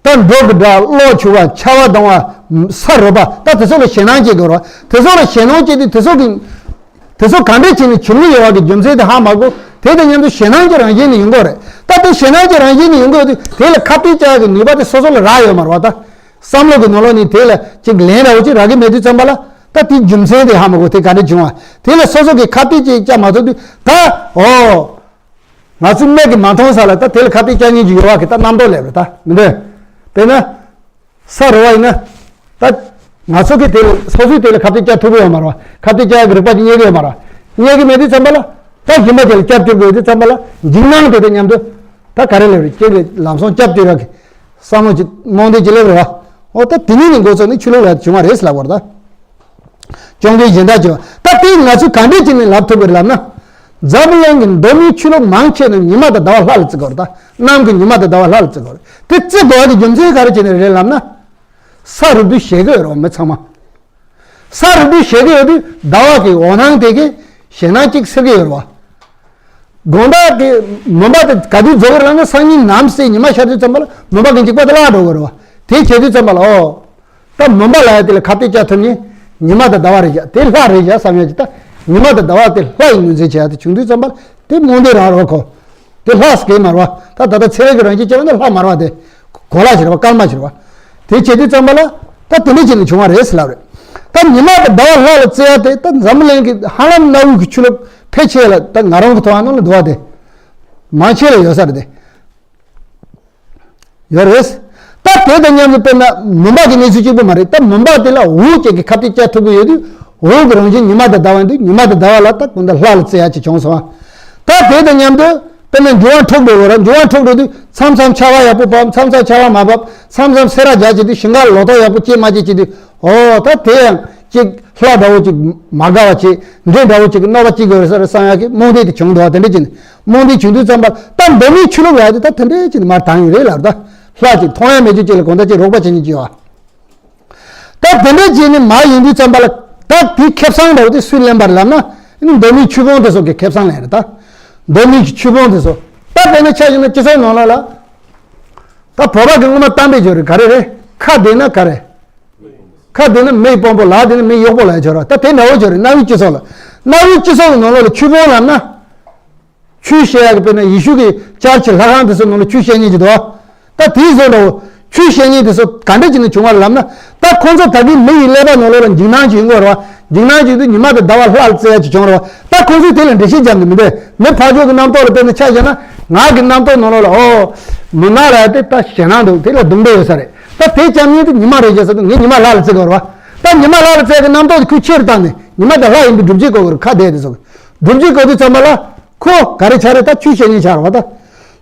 ད་འབྲོག་གི་སྒྲ་གློག་འཁྱུག་པ་ཆར་པ་ལྡང་བ་ས་རུབ་པ་ད་དེ་ཚོ་ལ་ཞེད་སྣང་སྐྱེ་དགོས་རེད་པ། དེ་ཚོ་ལ་ཞེད་སྣང་སྐྱེ་དུས་དེ་ཚོ་གི་དེ་ཚོ་ག་འདྲས་བྱས་ནས་བྱུང་གི་ཡོད་པ་གི་རྒྱུ་མཚན་དེ་ཧ་མ་གོ། དེ་དང་མཉམ་དུ་ཞེད་སྣང་གི་རང་བཞིན་ནས་ཡོང་གི་རེད། ད་དེ་ཞེད་སྣང་གི་རང་བཞིན་ནས་ཡོང་གི་ཡོད་དུས་དེ་ལ་ཁ་གཏད་བཅག་ཡག་གི་ནུས་པ་དེ་སོ་སོ་ལ་རག་ཡོད་མ་རེད་པ། ད་བསམ་བློ་གི་ནང་ལོགས་ནས་དེ་ལ་ཅིག་ལན་འདྲ་བོ་ཅིག་རག་གི་མེད་དུས་ཙམ་པ་ལ་ད་དེའི་རྒྱུ་མཚན་དེ་ཧ་མ་གོ། དེ་ག་འདྲས་བྱུང་བ་དེ་ལ་སོ་སོ་གི་ཁ་གཏད་ཅིག་བཅག་མ་ཐུབ་དུས་ད་ཨོ། ང་ཚོའི་མིག་གིས་མ་མཐོང་ས་ལ་ད་དེ་ལ་ཁ་གཏད་བཅག་མཁན་ཅིག་ཡོད་པ་གི་ད་རྣམ་རྟོག་སླེབས་རེད་ད། མི་འདུག་དཔེར་ན། ས་རུབ་པ་ཡིན་ན། ད་ང་ཚོ་གིས་དེ་ལ་སོ་སོའི་དེ་ལ་ཁ་གཏད་བཅག་ཐུབ་ཀྱི་ཡོད་མ་རེད་པ། ཁ་གཏད་བཅག་ཡག་གི་རིག་པ་ཅིག་རྙེད་ཀྱི་ཡོད་མ་རེད་པ། རྙེད་ཀྱི་མེད་དུས་ཙམ་པ་ལ་ད་སྦྱིན་པ་དེ་ལ་སྐྱབས་བཅོལ་དགོས་དུས་ཙམ་པ་ལ་འཇིགས་སྣང་དེ་དང་མཉམ་དུ་ད་ག་རེ་སླེབས་རེད། ཅིག་གི་ལམ་སང་སྐྱབས་བཅོལ་ཡག་གི་བསམ་བློ་ཅིག་རྨོངས་དད་ཅིག་སླེབས་རེད་པ། འོ་ད་དེ་ནས་ནི་འགོ་ཚུགས་ནས་ཆོས་ལུགས་ལ་བྱུང་བ་རེད་ཟེར་ལབ་པ་རེད་ད། སྐྱོང་མཁན་གཞན་དག་བྱེད་པ། ད་དེ་ང་ཚོས་ག་འདྲས་བྱས་ནས་ལབ་ཐུབ་ཀྱི་རེད་ལབ་ན། འཛམ་བུ་གླིང་གི་མདོ་སྨད་ཆོས་ལུགས་མང་ཆེ་ནི་ཉི་མ་དང་ཟླ་བ་ལྷ་ལ་བརྩི་གི་རེད་ད། གནམ་གྱི་ཉི་མ་དང་ཟླ་བ་ལྷ་ལ་བརྩི་གི་རེད། དེ་བརྩི་དགོས་པ་གི་རྒྱུ་མཚན་ག་རེ་བྱས་ནས་རེད་ལབ་ན། ས་རུབ་དུས་ཞེད་ཀྱི་ཡོད་རེད་པ་མི་ཚང་མ། ས་རུབ་དུས་ཞེད་ཀྱི་ཡོད་དུས་ཟླ་བ་གི་འོད་སྣང་དེ་གིས་ཞེད་སྣང་གཅིག་སེལ་གྱི་ཡོད་རེད་པ། དགོང་དག་གི་མུན་པ་དེ་ག་དུས་རྫོགས་ཀྱི་རེད་ལབ་ན་སང་ཉིན་ནམ་སེ་ཉི་མ་ཤར་དུས་ཙམ་པ་ལ་མུན་པ་གི་འཇིགས་པ་དེ་བརླག་འགྲོ་གི་རེད་པ། དེ་བྱེད་དུས་ཙམ་པ་ལ་ཨོ། ད་མུན་པ་ལབ་ཡག་དེ་ལ་ཁ་གཏད་བཅག་ཐུབ་མཁན་ཉི་མ་དང་ཟླ་བ་རེད་བཞག་དེ་ལྷ་རེད་བཞག་བསམ་ཡག་ཅིག་ད་ཉི་མ་དང་ཟླ་བ་དེ་ལྷ་ཡི་ངོས་འཛིན་བྱེད་ཡག་དེ་བྱུང་དུས་ཙམ་པ་ལ་དེ་རྨོངས་དད་རང་རེད་པ་ཁོ། དེ་ལྷ་ཟེར་གྱི་མ་རེད་པ། ད་ད་ལྟ་ཚན་རིག་གི་རང་བཞིན་བྱས་པ་ན་ལྷ་མ་རེད་པ། དེ་གོ་ལ་ཞིག་རེད་པ། སྐར་མ་ཞིག་རེད་པ། དེ་བྱེད་དུས་ཙམ་པ་ལ་ད་དེ་འདྲ་བྱས་ནས་བྱུང་བ་རེད་ཟེར་ལབ་རེད། ད་ཉི་མ་དང་ཟླ་བ་ལྷ་ལ་བརྩི་ཡག་དེ་ད་འཛམ་བུ་གླིང་གི་ཧ་ལམ་གནའ་བོའི་གི་ཆོས་ལུགས་ཕལ་ཆེ་ལ་ད་ང་རང་གི་ཐོག་ནང་ལ་འདུག་པ་དེ་མང་ཆེ་ལ་ཡོད་ས་རེད་དེ། ཡོད་རེད། ད་དེ་དང་མཉམ་དུ་དཔེར་ན་མུན་པ་གི་གནས་ཚུལ་གཅིག་པུ་མ་རེད། ད་མུན་པ་དེ་ལ་འོད་ཅིག་གིས་ཁ་གཏད་བཅག་ཐུབ་ཀྱི་ཡོད་དུས་འོད་ཀྱི་རང་བཞིན་ཉི་མ་དང་ཟླ་བ་ཡིན་དུས་ཉི་མ་དང་ཟླ་བ་ལ་ད་གང་ལྟར་ལྷ་ལ་བརྩི་ཡག་ཅིག་བྱུང་སོང་། ད་དེ་དང་མཉམ་དུ་དཔེར་ན་འབྱུང་བ་འཁྲུག་འགྲོ་དགོས་རེད། འབྱུང་བ་འཁྲུག་འགྲོ་དུས་མཚམས་མཚམས་ཆར་པ་ཡག་པོ་བབས། མཚམས་མཚམས་ཆར་པ་མ་བབས། མཚམས་མཚམས་སེར་བ་རྒྱག་བྱེད་དུས་ཞིང་ཁ་ལོ་ཏོག་ཡག་པོ་སྐྱེ་མ་སྐྱེ་བྱེད་དུས་ཨོ་ད་དེ་ཡང་ཅིག་ལྷ་འདྲ་བོ་ཅིག་མ་དགའ་བ་བྱེད། འདྲེ་འདྲ་བོ་ཅིག་གི་གནོད་པ་སྐྱེལ་དགོས་རེད་ཟེར་བསམ་ཡག་གི་རྨོངས་དད་དེ་བྱུང་འདུག་པ། དེ་འདྲ་བྱས་ནས་རྨོངས་དད་བྱུང་དུས་ཙམ་པ་ད་མདོ་སྨད་ཆོས་ལུགས་ལབ་ཡག་དེ་ད་དེ་འདྲ་བྱས་ནས་མར་བཏང་ཡོད་རེད་ལབ། ད་ལྷ་ཅིག་མཐོང་ཡག་མེད་རྒྱུ་ཅིག་ལ་གང་ལྟར་ཅིག་རོགས་པ་བྱེད་མཁན་ཅིག་ཡོད་པ། ད་དེ་འདྲ་བྱས་ནས་མར་ཡོང་དུས་ཙམ་པ་ལ་ད་དེའི་ཁེ་བཟང་འདྲ་བོ་དེ་སུས་ལེན་པ་རེད་ལབ་ན་ཨ་ནི་མདོ་སྨད་ཆོས་དཔོན་དེ་ཚོ་གི་ཁེ་བཟང་ལེན་རེད་ད། མདོ་སྨད་ཀྱི་ཆོས་དཔོན་དེ་ཚོ་ད་དཔེར་ན་ཆ་བཞག་ན་སྤྱི་ཚོགས་ནང་ལོགས་ལ། ད་བོད་པ་གི་སྔོན་མ་གཏམ་དཔེ་བརྗོད་རེད། ག་རེ་རེད། ཁ་བདེ་ན་ག་རེ། ཁ་བདེ་ན་མིག་སྤོམ་པོ། ལག་བདེ་ན་མིག་གཡོག་པོ་ལབ་ཡ་ཅིག་ཡོད་རེད་བ། ད་དེ་འདྲ་བོ་ཅིག་རེད། གནའ་བོའི་སྤྱི་ཚོགས་ལ། གནའ་བོའི་སྤྱི་ཚོགས་ཀྱི་ནང་ལོགས་ལ་ཆོས་སྤོང་ལབ་ན། ཆོས་བཤད་ཡག་གི། དཔེར་ན་ཡེ་ཤུ་གི་ཅར་ཆི་ལྷ་ཁང་དེ་ཚོ་ནང་ལ་ཆོས་བཤད་མཁན་ཅིག་འདུག་བ། ད་དེའི་བཟོ་འདྲ་བོ། ཆོས་བཤད་མཁན་དེ་ཚོ་ག་འདྲ་ཅིག་ནས་བྱུང་བ་རེད་ལབ་ན། ད་ཁོང་ཚོ་ད་གིན་མི་ཡི་ཀླད་པ་ནང་ལོགས་ལ་འཇིགས་སྣང་ཅིག་ཡོང་གི་རེད་བ། འཇིགས་སྣང་ཅིག་དུས་ཉི་མ་དང་ཟླ་བ་ལྷ་ལ་བརྩི་ཡ་ཅིག་བྱུང་རེད་བ། ད་ཁོང་ཚོས་དེ་ལ་འགྲེལ་བཤད་རྒྱབ་ནས་མི་འདུག་མི་ཕར་ཕྱོགས་ཀྱི་རྣམ་རྟོག་ལ། དཔེར་ན་ཆ་བཞག་ན། ང་གི་རྣམ་རྟོག་ནང་ལོགས་ལ། ཨོ། མུན་ནག་ལ་དེ་ད་ཞེད་སྣང་འདུག་དེ་ལ་རྡུང་འདོད་ཡོད་ས་རེད། ད་དེ་རྐྱབ་མཁན་དེ་ཉི་མ་རེད་ཅེས་ཟེར་དུས། ངས་ཉི་མ་ལྷ་ལ་བརྩི་གི་ཡོད་རེད་བ། ད་ཉི་མ་ལྷ་ལ་བརྩི་གི་རྣམ་རྟོག་དེ་ཁོས་ཆེ་རུ་བཏང་ནས་ཉི་མ་དང་ལྷ་ཡིན་པའི་སྒྲུབ་བྱེད་བཀོད་གི་རེད། ཁ་བདེ་དེ་ཚོ་སྒྲུབ་བྱེད་བཀོད་དུས་ཙམ་པ་ལ། ཁོ་ག་རེ་ཆགས་རེད། ད་ཆོས་བཤད་མཁན་ཆགས་རེད་བ། ད་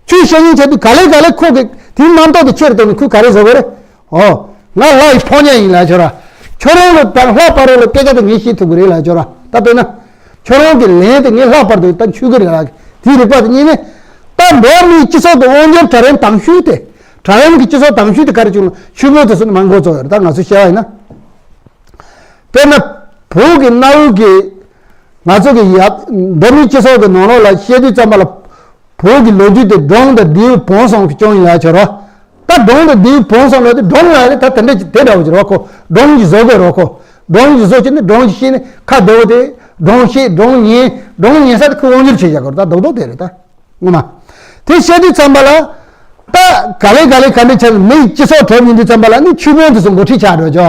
ཆོས་བཤད་མཁན་ཆགས་དུས་ག་ལེ་ག་ལེ་ཁོ་གི་དེའི་རྣམ་རྟོག་དེ་ཆེ་རུ་བཏང་ནས་ཁོས་ག་རེ་བཟོ་གི་རེད། ཨོ། ང་ལྷ་ཡི་ཕོ་ཉ་ཡིན་ལབ་ཡ་ཅིག་ཡོད་རེད་བ། ཁྱོད་རང་ལ་དང་ལྷ་བར་ལ་སྐད་ཆ་དེ་ངས་བཤད་ཐུབ་ཀྱི་རེད་ལབ་ཡ་ཅིག་ཡོད་རེད་བ། ད་དཔེར་ན། ཁྱོད་རང་གི་ལན་དེ་ངས་ལྷ་བར་དུ་ད་འཆུ་གི་རེད་ལབ། དེའི་རིག་པ་དེ་རྙེད་ནས། ད་འགྲོ་བ་མིའི་སྤྱི་ཚོགས་ཀྱི་དབང་སྒྱུར་གྲལ་རིམ་དང་ཤོས་དེ། གྲལ་རིམ་གྱི་སྤྱི་ཚོགས་དང་ཤོས་དེ་ག་རེ་བྱུང་ན། ཆོས་སྤོང་དེ་ཚོ་ནས་མར་འགོ་བཙུགས་ཡོད་རེད། ད་ང་ཚོ་བཤད་པ་ཡིན་ན། དཔེར་ན། བོད་ཀྱི་གནའ་བོའི་གི། ང་ཚོ་གི་ཡབ། འགྲོ་བ་མིའི་སྤྱི་ཚོགས་ཀྱི་ནང་ལོགས་ལ་བཤད་དུས་ཙམ་པ་ལ། བོད་ཀྱི་ལོ་རྒྱུས་དེ་འབྲོང་དང་དེའི་བུ་ཚང་གི་རྐྱང་ཡིན་ལབ་ཡ་ཅིག་ཡོད་རེད་བ། ད་འབྲོང་དང་དེའི་བུ་ཚང་ལབ་དུས། འབྲོང་ལབ་ཡ་དེ་ད་དེ་འདྲ་ཅིག་དེ་འདྲ་བོ་ཅིག་རེད་བ། ཁོ་འབྲོང་གིས་བཟོ་དགོས་རེད་བ། ཁོ་འབྲོང་གིས་བཟོ་བྱས་ནས། འབྲོང་གིས་ཤེས་ནས་ཁ་བདེ་བོ་དེ། འབྲོང་ཤེས། འབྲོང་ཉན། འབྲོང་ཉན་ས་དེ་ཁོས་དབང་སྒྱུར་བྱེད་བཞག་གི་རེད། ད་རྡོག་རྡོག་དེ་རེད། ད་ངོ་མ། དེ་བཤད་དུས་ཙམ་པ་ལ། ད་ག་ལེ་ག་ལེ་ག་འདྲ་ཆགས་ནས། མིའི་སྤྱི་ཚོགས་གྲལ་ཡིན་དུས་ཙམ་པ་ལ་ནི་ཆོས་སྤོང་དེ་ཚོ་འགོ་ཁྲིད་ཆགས་འགྲོ་ཅོ།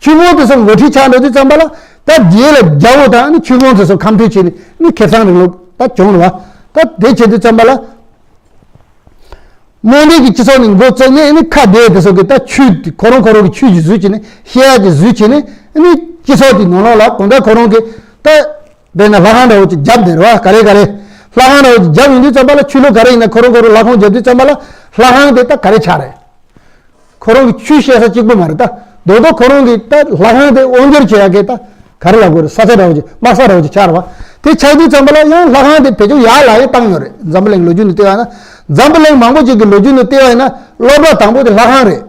ཆོས་སྤོང་དེ་ཚོ་འགོ་ཁྲིད་ཆགས་འགྲོ་དུས་ཙམ་པ་ལ། ད་རྗེས་ལ་རྒྱལ་པོ་དང་ནི་ཆོས་སྤོང་དེ་ཚོ་ཁ་མཐུན་བྱས་ནས་ནི་ཁེ་བཟང་རིང་ལུགས་ད་བྱུང་རེད་བ། ད་དེ་བྱེད་དུས་ཙམ་པ་ལ། རྨོངས་དད་ཀྱི་སྤྱི་ཚོགས་ནས་འགོ་བཙུགས་ནས་ནི། ཁ་བདེ་དེ་ཚོ་གིས་ད་ཆོས་དེ་ཁོ་རང་ཁོ་རང་གི་ཆོས་ཀྱི་བཟོས་བྱས་ནས། བཤད་ཡག་གི་བཟོས་བྱས་ནས་ནི། སྤྱི་ཚོགས་དེའི་ནང་ལོགས་ལ་གང་ལྟར་ཁོ་རང་གིས་ད། དཔེར་ན་ལྷ་ཁང་འདྲ་བོ་ཅིག་བརྒྱབ་བསྡད་རེད་བ། ག་རེ་ག་རེ། ལྷ་ཁང་འདྲ་བོ་ཅིག་བརྒྱབ་ཡོང་དུས་ཙམ་པ་ལ། ཆོས་ལུགས་ག་རེ་ཡིན་ན། ཁོ་རང་ཁོ་རང་ལྷ་ཁང་བརྒྱབ་དུས་ཙམ་པ་ལ། ལྷ་ཁང་དེ་ད་ག་རེ་ཆགས་རེད། ཁོ་རང་གི་ཆོས་བཤད་ས་གཅིག་པུ་མ་རེད། ད་རྡོག་རྡོག་ཁོ་རང་གིས་ད་ལྷ་ཁང་དེ་དབང་སྒྱུར་བྱེད་ཡག་གི་ད་ག་རེ་ལབ་དགོས་རེད། ས་ཆ་འདྲ་བོ་ཅིག། དམག་ས་འདྲ་བོ་ཅིག་ཆགས་རེད་བ། དེ་ཆགས་དུས་ཙམ་པ་ལ་ཡང་ལྷ་ཁང་དེ་བེད་སྤྱོད་ཡག་ལ་ཡང་བཏང་ཡོད་རེད། འཛམ་བུ་གླིང་ལོ་རྒྱུས་ནས་བལྟས་པ་ཡིན་ན། འཛམ་བུ་གླིང་མང་པོ་ཅིག་གི་ལོ་རྒྱུས་ནས་བལྟས་པ་ཡིན་ན། སློབ་གྲྭ་དང་པོ་དེ་ལྷ་ཁང་རེད།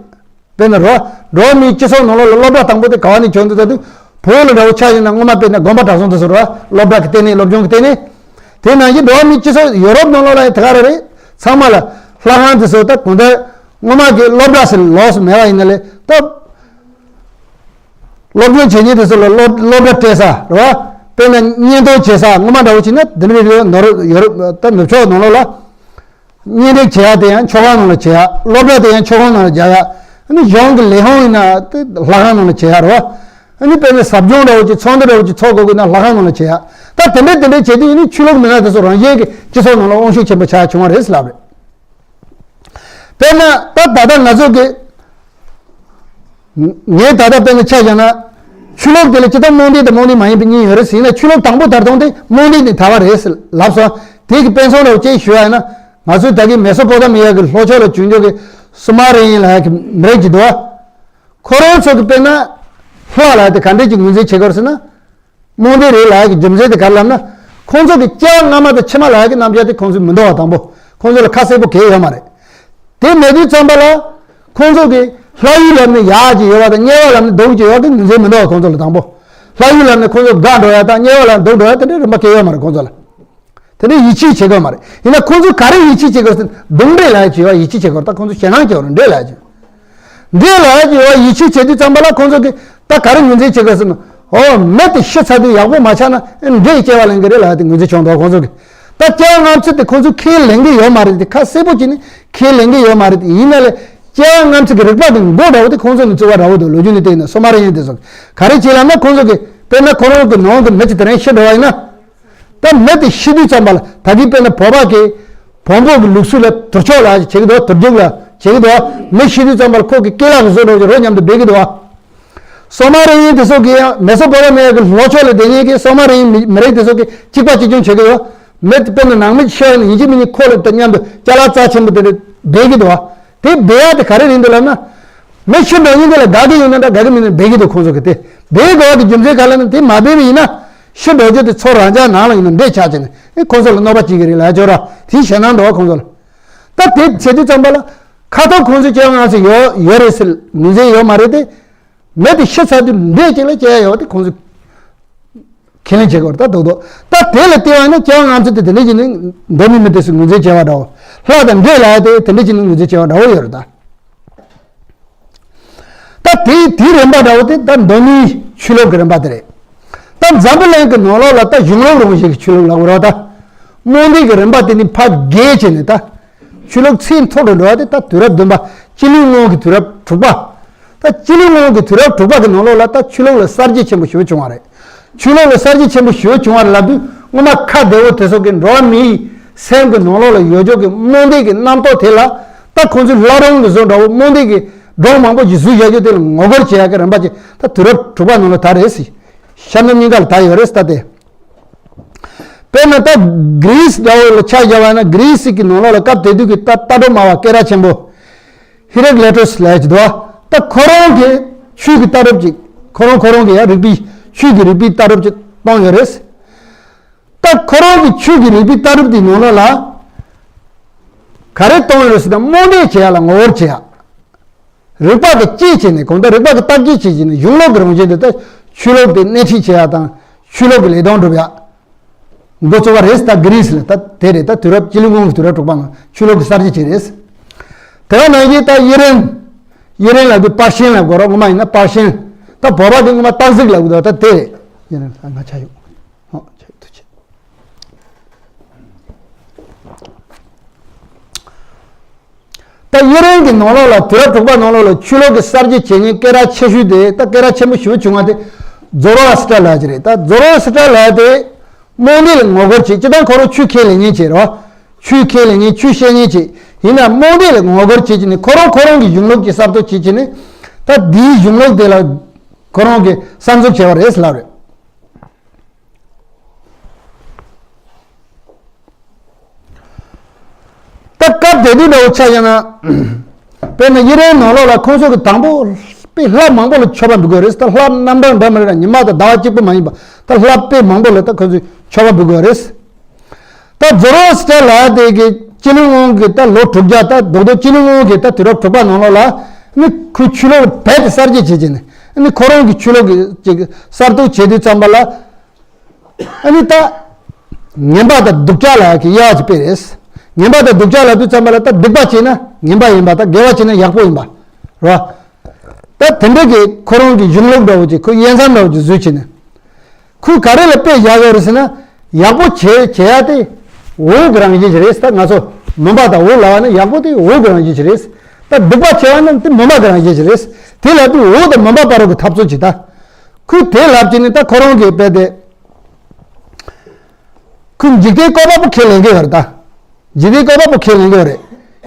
དཔེར་ན་རོ། འགྲོ་བ་མིའི་སྤྱི་ཚོགས་ནང་ལོགས་ལ་སློབ་གྲྭ་དང་པོ་དེ་ག་བ་ནས་བྱུང་འདུག་ཟེར་དུས། བོད་ལ་འདྲ་བོ་ཆ་བཞག་ན། སྔོན་མ་དཔེར་ན་དགོན་པ་གྲྭ་ཚང་དེ་ཚོ་རེད་བ། སློབ་གྲྭ་གི་ལྟེ་གནས། སློབ་སྦྱོང་གི་ལྟེ་གནས། དེ་ནང་བཞིན་འགྲོ་བ་མིའི་སྤྱི་ཚོགས་ཡོ་རོབ་ནང་ལོགས་ལ་ཡང་དེ་ག་རེ་རེད། ཚང་མ་ལ་ལྷ་ཁང་དེ་ཚོ་ད་གང་ལྟར་སྔོན་མ་གི་སློབ་གྲྭ་ཟེར་ལོགས་སུ་མེད་པ་ཡིན་ན་ལས། ད་སློབ་སྦྱོང་བྱེད་མཁན་དེ་ཚོ་ལ་སློབ་སློབ་གྲྭ་སྤྲད་ས་རེད་བ། དཔེར་ན་གཉེན་སྟོན་བྱེད་ས། སྔོན་མ་འདྲ་བོ་བྱས་ན་དེ་འདྲ་རེད། ནོར་ཡོ་རོབ་ད་ནུབ་ཕྱོགས་ནང་ལོགས་ལ། གཉེན་སྒྲིག་བྱེད་ཡག་དེ་ཡང་མཆོད་ཁང་ནང་ལ་བྱེད་ཡག། སློབ་གྲྭ་དེ་ཡང་མཆོད་ཁང་ནང་ལ་རྒྱག་ཡག། ཨ་ནི་གཞུང་གི་ལས་ཁུངས་ཡིན་ན་དེ་ལྷ་ཁང་ནང་ལ་བྱེད་ཡག་རེད་བ། ཨ་ནི་དཔེར་ན་ཟབ་སྦྱོང་འདྲ་བོ་ཅིག། ཚོགས་འདུ་འདྲ་བོ་ཅིག་ཚོགས་དགོས་ཀྱི་ན་ལྷ་ཁང་ནང་ལ་བྱེད་ཡག། ད་དེ་འདྲས་དེ་འདྲས་བྱེད་དུས་ཨ་ནི་ཆོས་ལུགས་མི་སྣ་དེ་ཚོ་རང་བཞིན་གྱིས་སྤྱི་ཚོགས་ནང་ལ་དབང་ཤུགས་ཆེན་པོ་ཆགས་བྱུང་བ་རེད་ཟེར་ལབ་རེད། དཔེར་ན་ད་ད་ལྟ་ང་ཚོ་གི། ངས་ད་ལྟ་དཔེར་ན་ཆ་བཞག་ན། ཆོས་ལུགས་དེ་ལ་ཇི་ལྟར་རྨོངས་དད་དང་རྨོངས་དད་མ་ཡིན་པ་གཉིས་ཡོད་རེད་ཟེར་ན། ཆོས་ལུགས་དང་པོ་དར་སྟངས་དེ་རྨོངས་དད་ནས་དར་བ་རེད་ཟེར་ལབ་སོང་། དེ་གི་དཔེ་མཚོན་རེ་ཅིག་ཞུ་ཡ་ཡིན་ན། ང་ཚོའི་ད་གིན་མེ་སོ་པོ་ཏ་མི་ཡ་གི་ལྷོ་ཕྱོགས་ལ་བྱུང་རྒྱུ་གི་སུ་མ་རི་ཡན་ལབ་ཡ་གི་མི་རིགས་ཅིག་འདུག་བ། ཁོ་རང་ཚོ་གི་དཔེར་ན་ལྷ་ལབ་ཡ་དེ་ག་འདྲས་ཀྱི་ངོས་འཛིན་བྱེད་དགོས་རེད་ཟེར་ན། རྨོངས་དད་རེད་ལབ་ཡ་གི་རྒྱུ་མཚན་དེ་ག་རེ་ལབ་ན། ཁོང་ཚོ་གི་སྐྱེ་བ་སྔ་མ་དང་ཕྱི་མ་ལབ་ཡ་གི་རྣམ་གཞག་དེ་ཁོང་ཚོས་མི་འདུག་བ། དང་པོ་ཁོང་ཚོ་ལ་ཁ་གསལ་པོ་གང་ཡང་ཡོད་མ་རེད། དེ་མེད་དུས་ཙམ་པ་ལ། ཁོང་ཚོ་གི་ལྷ་ཡུལ་ལབ་ནས་ཡག་ཅིག་ཡོད་པ་དང་། དམྱལ་བ་ལབ་ནས་སྡུག་ཅིག་ཡོད་པ་དེ་ངོས་འཛིན་མི་འདུག་བ། ཁོང་ཚོ་ལ། དང་པོ་ལྷ་ཡུལ་ལབ་ནས་ཁོང་ཚོ་དགའ་འགྲོ་ཡ་དང་། དམྱལ་བ་ལབ་ནས་སྡུག་འགྲོ་ཡ་དེ་འདྲའི་རིམ་པ་གང་ཡང་ཡོད་མ་རེད་ཁོང་ཚོ་ལ། དེ་འདྲའི་ཡིད་ཆེས་བྱེད་དགོས་མ་རེད། ཡིན་ན་ཁོང་ཚོས་ག་རེ་ཡིད་ཆེས་བྱེད་དགོས་ཟེར་ན། སྡུག་འདྲེ་ལབ་ཡ་ཅིག་ཡོད་པ་ཡིད་ཆེས་བྱེད་དགོས་རེད། ད་ཁོང་ཚོ་ཞེད་སྣང་སྐྱེ་བ་རེད། འདྲེ་ལབ་ཡ་ཅིག་ཡོད་པ། འདྲེ་ལབ་ཡ་ཅིག་ཡོད་པ་ཡིད་ཆེས་བྱེད་དུས་ཙམ་པ་ལ། ཁོང་ཚོ་གིས་ད་ག་རེ་ངོས་འཛིན་བྱེད་དགོས་ཟེར་ན། ཨོ། མི་དེ་ཤི་ཚར་དུས་ཡག་པོ་མ་ཆགས་ན། ཨེ། འདྲེས་སྐྱེ་བ་ལེན་གི་རེད་ལབ་ཡ་དེ་ངོས་འཛིན་བྱུང་འདུག་ཁོང་ཚོ་གིས། ད་སྐྱེ་བ་སྔ་ཕྱི་དེ་ཁོང་ཚོས་ཁས་ལེན་གི་ཡོད་མ་རེད། དེ་ཁ་གསལ་པོ་བྱས་ནས་ཁས་ལེན་གི་ཡོད་མ་རེད། དེ་ཡིན་ན་ལས་སྐྱེ་བ་སྔ་ཕྱི་གི་རིག་པ་དེ་མགོ་འདྲ་བོ་དེ་ཁོང་ཚོ་ནས་བཙུགས་པ་འདྲ་བོ་འདུག་ལོ་རྒྱུས་ནས་བལྟས་ན། སོ་མ་རི་ཡན་དེ་ཚོ་ག་རེ་བྱས་ལབ་ན། ཁོང་ཚོ་གིས་དཔེར་ན་ཁོ་རང་གི་ནང་གི་མི་དེ་དེ་རིང་ཤི་འགྲོ་བ་ཡིན་ན། ད་མི་དེ་ཤི་དུས་ཙམ་པ་ལ། ད་གིན་དཔེར་ན་བོད་པ་གི་བོན་པོ་གི་ལུགས་སྲོལ་ལ་དུར་ཆོག་ལབ་ཡ་ཅིག་བྱེད་ཀྱི་འདུག་དུར་རྒྱུག་ལབ་བྱེད་ཀྱི་འདུག་མི་ཤི་དུས་ཙམ་པ་ལ་ཁོ་གི་སྐེ་ལག་གི་བཟོ་འདྲ་བོ་ཅིག་རོ་མཉམ་དུ་སྦས་ཀྱི་འདུག་སོ་མ་རི་ཡན་དེ་ཚོ་གིས་ཡང་མེ་སོ་པོ་ཏ་མི་ཡ་གི་ལྷོ་ཕྱོགས་ལ་བསྡད་མཁན་གྱི་སོ་མ་རི་ཡན་མི་མི་རིགས་དེ་ཚོ་གིས་གཅིག་པ་གཅིག་རྐྱང་བྱེད་ཀྱི་ཡོད། མི་དེ་དཔེར་ན་ནང་མི་ཤི་བ་ཡིན་ན། ཡིན་གཅིག་མིན་གཅིག་ཁོ་ལ་དེ་མཉམ་དུ་ཅ་ལག་རྩ་ཆེན་པོ་དེ་འདྲ་སྦས་ཀྱི་འདུག་དེ་སྦས་ཡ་དེ་ག་རེ་རེད་འདུག་ལབ་ན། མི་ཤི་འགྲོ་མཁན་དེ་ལ་དགའ་གི་ཡོད་ན་འདྲ། དགའ་གི་མེད་ན་འདྲ། སྦས་ཀྱི་འདུག་ཁོང་ཚོ་གིས་དེ་སྦས་དགོས་པ་གི་རྒྱུ་མཚན་ག་རེ་ལབ་ན། དེ་མ་སྦས་པ་ཡིན་ན་ཤི་འགྲོ་རྒྱུ་དེ་ཚོ་རང་ཅག་ནང་ལ་ཡིན་ན་འདྲེས་ཆགས་བྱས་ནས། ཨེ། ཁོང་ཚོ་ལ་གནོད་པ་བྱེད་ཀྱི་རེད་ལབ་ཡ་ཅིག་ཡོད་ར། དེ་ཞེད་སྣང་འདུག་བ་ཁོང་ཚོ་ལ། ད་དེ་བྱེད་དུས་ཙམ་པ་ལ་ཁ་ཐོག་ཁོང་ཚོའི་སྐྱེ་བ་སྔ་ཕྱི་ཡོད་ཡོད་རེད་ཟེར་ངོས་འཛིན་ཡོད་མ་རེད་དེ། མི་དེ་ཤི་ཚར་དུས་འདྲེ་གཅིག་ལ་སྐྱེ་ཡ་ཡོད་པ་དེ་ཁོང་ཚོས་ཁས་ལེན་བྱེད་དགོས་རེད། ད་རྡོག་རྡོག་ད་དེ་ལ་བལྟས་པ་ཡིན་ན་སྐྱེ་བ་སྔ་ཕྱི་དེ་དེ་འདྲ་བྱས་ནས་འགྲོ་མི་མི་དེ་ཚོས་ངོས་འཛིན་བྱས་པ་འདྲ་བོ། ལྷ་དང་འདྲེ་ལབ་ཡ་དེ་དེ་འདྲ་བྱས་ནས་ངོས་འཛིན་བྱས་པ་འདྲ་བོ་ཡོད་རེད་ད། ད་དེ་དེའི་རིམ་པ་འདྲ་བོ་དེ་ད་མདོ་སྨད་ཆོས་ལུགས་ཀྱི་རིམ་པ་དེ་རེད། ད་འཛམ་བུ་གླིང་གི་ནང་ལོགས་ལ་ད་གཞུང་ལུགས་རང་བཞིན་གྱི་ཆོས་ལུགས་ལབ་དགོས་རེད་བ། ད་རྨོངས་དད་ཀྱི་རིམ་པ་དེ་ནི་ཕར་རྒྱས་བྱས་ནས་ད་ཆོས་ལུགས་ཚད་མཐོ་རུ་འགྲོ་བ་དེ་ད་དུས་རབས་བདུན་པ་སྤྱི་ལོའི་སྔོན་གྱི་དུས་རབས་དྲུག་པ། ད་སྤྱི་ལོའི་སྔོན་གྱི་དུས་རབས་དྲུག་པ་གི་ནང་ལོགས་ལ་ད་ཆོས་ལུགས་ལ་གསར་བརྗེ་ཆེན་པོ་ཞེ་པོ་བྱུང་བ་རེད། ཆོས་ལུགས་ལ་གསར་བརྗེ་ཆེན་པོ་ཞེ་པོ་བྱུང་བ་རེད་ལབ་དུས། སྔོན་མ་ཁ་བདེ་བོ་དེ་ཚོ་གི་འགྲོ་བ་མིའི་སེམས་ཀྱི་ནང་ལོགས་ལ་ཡོད་ཆོག་གི་རྨོངས་དད་ཀྱི་རྣམ་རྟོག་དེ་ལ། ད་ཁོང་ཚོས་བླ་བྲང་གི་བཟོ་འདྲ་བོ་རྨོངས་དད་ཀྱི་སྒྲུང་མང་པོ་ཞིག་བཟོས་བཞག་རྒྱུ་དེ་ལ་ངོ་རྒོལ་བྱེད་ཡག་གི་རིམ་པ་ཅིག་ད་དུས་རབས་དྲུག་པ་ནང་ལ་དར་རེད་ཟེར། ཤར་ནུབ་གཉིས་ཀ་ལ་དར་ཡོད་རེད་ཟེར། ད་དེ། དཔེར་ན་ད་གྷི་རིས་འདྲ་བོ་ལ་ཆ་བཞག་པ་ན། གྷི་རིས་ཀྱི་ནང་ལོགས་ལ་སྐབས་དེ་དུས་ཀྱི་ད་ལྟ་གྲུབ་སྨྲ་བ་སྐད་གྲགས་ཆེན་པོ་ཧི་རེག་ལེ་ཊོས་ལབ་ཀྱི་འདུག་ད་ཁོ་རང་གིས་ཆོས་ཀྱི་ལྟ་གྲུབ་ཅིག་ཁོ་རང་ཁོ་རང་གིས་ཡང་རིག་པའི་ཆོས་ཀྱི་རིག་པའི་ལྟ་གྲུབ་ཅིག་བཏོན་ཡོད་རེད། ད་ཁོ་རང་གི་ཆོས་ཀྱི་རིག་པའི་ལྟ་གྲུབ་དེའི་ནང་ལོགས་ལ་ག་རེ་བཏོན་ཡོད་རེད་ཟེར་ན། རྨོངས་དད་བྱེད་ཡག་ལ་ངོ་རྒོལ་བྱེད་ཡག་རིག་པ་གི་དཔྱད་བྱས་ནས། གང་ལྟར་རིག་པ་གི་བརྟག་དཔྱད་བྱས་བྱས་ནས་གཞུང་ལུགས་ཀྱི་རང་བཞིན་དེ་ད་ཆོས་ལུགས་དེ་སྣེ་ཁྲིད་བྱེད་ཡག་དང་ཆོས་ལུགས་ཀྱི་ལས་དོན་སྒྲུབ་ཡག་འགོ་བཙུགས་པ་རེད་ཟེར། ད་གྷི་རིས་ལ་ད་དེ་རེད། ད་དུས་རབས་སྤྱི་ལོའི་སྔོན་གྱི་དུས་རབས་དྲུག་པ་ནང་ཆོས་ལུགས་ཀྱི་གསར་བརྗེ་བྱས་རེད། དེ་ག་ནང་བཞིན་ད་དབྱི་རན། དབྱི་རན་ལབ་དུས་པར་ཤན་ལབ་དགོས་རེད། སྔོན་མ་ཡིན་ན་པར་ཤན། ད་བོད་པ་དེ་སྔོན་མ་སྟག་གཟིག་ལབ་དགོས་འདུག་ད་དེ་རེད། དབྱི་རན་ང་ཆ་ཡོད། ཨོ་ཆ་ཡོད་ཐུགས་རྗེ་ཆེ། ད་དབྱི་རན་གྱི་ནང་ལོགས་ལ། དུས་རབས་དྲུག་པ་ནང་ལོགས་ལ་ཆོས་ལུགས་ཀྱི་གསར་བརྗེ་བྱེད་མཁན་སྐད་གྲགས་ཆེ་ཤོས་དེ། ད་སྐད་གྲགས་ཆེན་པོ་ཞེ་པོ་བྱུང་བ་དེ་ཛོ་རོ་ཨ་སི་ཊར་ལབ་ཀྱི་རེད། ད་ཛོ་རོ་ཨ་སི་ཊར་ལབ་དེ་རྨོངས་དད་ལ་ངོ་རྒོལ་བྱེད། སྤྱིར་བཏང་ཁོ་རང་ཆོས་ཁས་ལེན་མཁན་ཅིག་རེད་བ། ཆོས་ཁས་ལེན་མཁན། ཆོས་བཤད་མཁན་ཅིག་ཡིན་ན། རྨོངས་དད་ལ་ངོ་རྒོལ་བྱེད་ཀྱི་ནི་ཁོ་རང་ཁོ་རང་གི་གཞུང་ལུགས་ཀྱི་གསར་གཏོད་བྱེད་ཀྱི་ནི། ད་འདིའི་གཞུང་ལུགས་དེ་ལ་ཁོ་རང་གིས་གསར་འཛུགས་བྱས་པ་རེད་ལབ་རེད། ད་སྐབས་དེ་དུས་འདྲ་བོ་ཆ་བཞག་ན། དཔེར་ན་དབྱི་རན་ནང་ལོགས་ལ་ཁོང་ཚོ་གི་དང་པོ་དཔེ་ལྷ་མང་པོ་ལ་མཆོད་པ་འབུལ་དགོས་རེད། ད་ལྷ་རྣམ་གྲངས་འདྲ་མི་འདྲ། ཉི་མ་དང་ཟླ་བ་གཅིག་པུ་མ་ཡིན་པ། ད་ལྷ་དཔེ་མང་པོ་ལ་ད་ཁོང་ཚོས་མཆོད་པ་འབུལ་དགོས་རེད། ད་ཛོ་རོ་སི་ཊར་ལབ་དེ་གི་སྤྱི་ལོའི་སྔོན་གྱི་ད་ལོ་དྲུག་བརྒྱ། ད་རྡོག་རྡོག་སྤྱི་ལོའི་སྔོན་གྱི་ད་དུས་རབས་དྲུག་པ་ནང་ལོགས་ལ་ནི་ཁོའི་ཆོས་ལུགས་རྦད་དེ་གསར་བརྗེ་བྱེད་ཀྱི་ནི། ནི་ཁོ་རང་གི་ཆོས་ལུགས་ཀྱི་ཅིག་གསར་གཏོད་བྱེད་དུས་ཙམ་པ་ལ། ཨ་ནི་ད་ངན་པ་དང་སྡུག་ཅག་ལབ་ཀྱི་དབྱེ་བ་ཅིག་སྤེལ་རེད། ངན་པ་དང་སྡུག་ཅག་ལབ་དུས་ཙམ་པ་ལ། ད་སྡིག་པ་བྱས་ན་ངན་པ་ཡིན་པ། ད་དགེ་བ་བྱས་ན་ཡག་པོ་ཡིན་པ་རེད་བ། ད་དེ་འདྲ་གི་ཁོ་རང་གི་གཞུང་ལུགས་འདྲ་བོ་ཅིག་ཁོས་དབྱེ་མཚམས་འདྲ་བོ་ཅིག་བཟོས་བྱས་ནས། ཁོས་ག་རེ་ལ་དཔེ་བཞག་ཡོད་རེད་ཟེར་ན། ཡག་པོ་བྱེད་བྱེད་ཡ་དེ་འོག་གི་རང་བཞིན་ཞིག་རེད། ད་ང་ཚོ་མུན་པ་དང་འོག་ལབ་པ་ན། ཡག་པོ་དེ་འོག་གི་རང་བཞིན་ཞིག་རེད། ད་སྡིག་པ་བྱེད་པ་ན་དེ་མུན་པ་གི་རང་བཞིན་ཞིག་རེད། དེ་ལབ་དུས་འོག་དང་མུན་པ་བར་གྱི་འཐབ་རྩོད་ཅིག་ད་ཁོས་དེ་ལབ་བྱས་ནས། ད་ཁོ་རང་གིས་དཔེ་དེ། ཁོས་འཇིག་རྟེན་བཀོད་པ་པོ་ཁས་ལེན་གྱི་ཡོད་རེད། ད་འཇིག་རྟེན་བཀོད་པ་པོ་ཁས་ལེན་གྱི་ཡོད་རེད།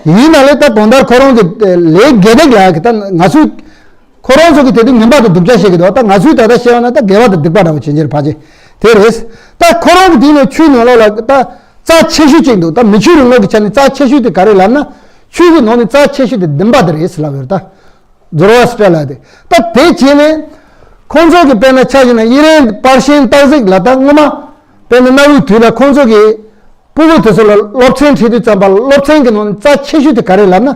ཡིན་ན་ལས་ད་གང་ལྟར་ཁོ་རང་གི་ལས་དགེ་སྡིག་ལ་གི་ད་ང་ཚོས་ཁོ་རང་ཚོ་གི་དེ་དུས་ངན་པ་དང་སྡུག་ཅག་བཤད་གི་འདུག་ད་ང་ཚོས་ད་ལྟ་བཤད་པ་ན་ད་དགེ་བ་དང་སྡིག་པ་འདྲ་བོ་བྱེད་རྒྱུ་རེད། ཕལ་ཆེར་དེ་རེད། ད་ཁོ་རང་གི་དེ་ནས་ཆོས་ནང་ལོགས་ལ་ད་རྩ་ཆེ་ཤོས་གཅིག་འདུག་ད་མི་ཆོས་རིང་ལུགས་ཀྱི་ཆ་ནས་རྩ་ཆེ་ཤོས་དེ་ག་རེ་ལབ་ན། ཆོས་ཀྱི་ནང་ནས་རྩ་ཆེ་ཤོས་དེ་བདེན་པ་དེ་རེད་ཟེར་ལབ་ཡོད་རེད། ད་ཛོ་རོ་ཨ་སི་ཊར་ལབ་དེ། ད་དེ་བྱས་ནས་ཁོང་ཚོ་གི་དཔེར་ན་ཆ་བཞག་ན། དབྱི་རན་པར་ཤན་སྟག་གཟིག་ལ་ད་སྔོན་མ་དཔེར་ན་གནའ་བོའི་དུས་ལ་ཁོང་ཚོ་གི་སྤུ་གུ་དེ་ཚོ་ལ་སློབ་ཚན་ཁྲིད་དུས་ཙམ་པ་ལ། སློབ་ཚན་གི་ནང་ནས་རྩ་ཆེ་ཤོས་དེ་ག་རེ་ལབ་ན།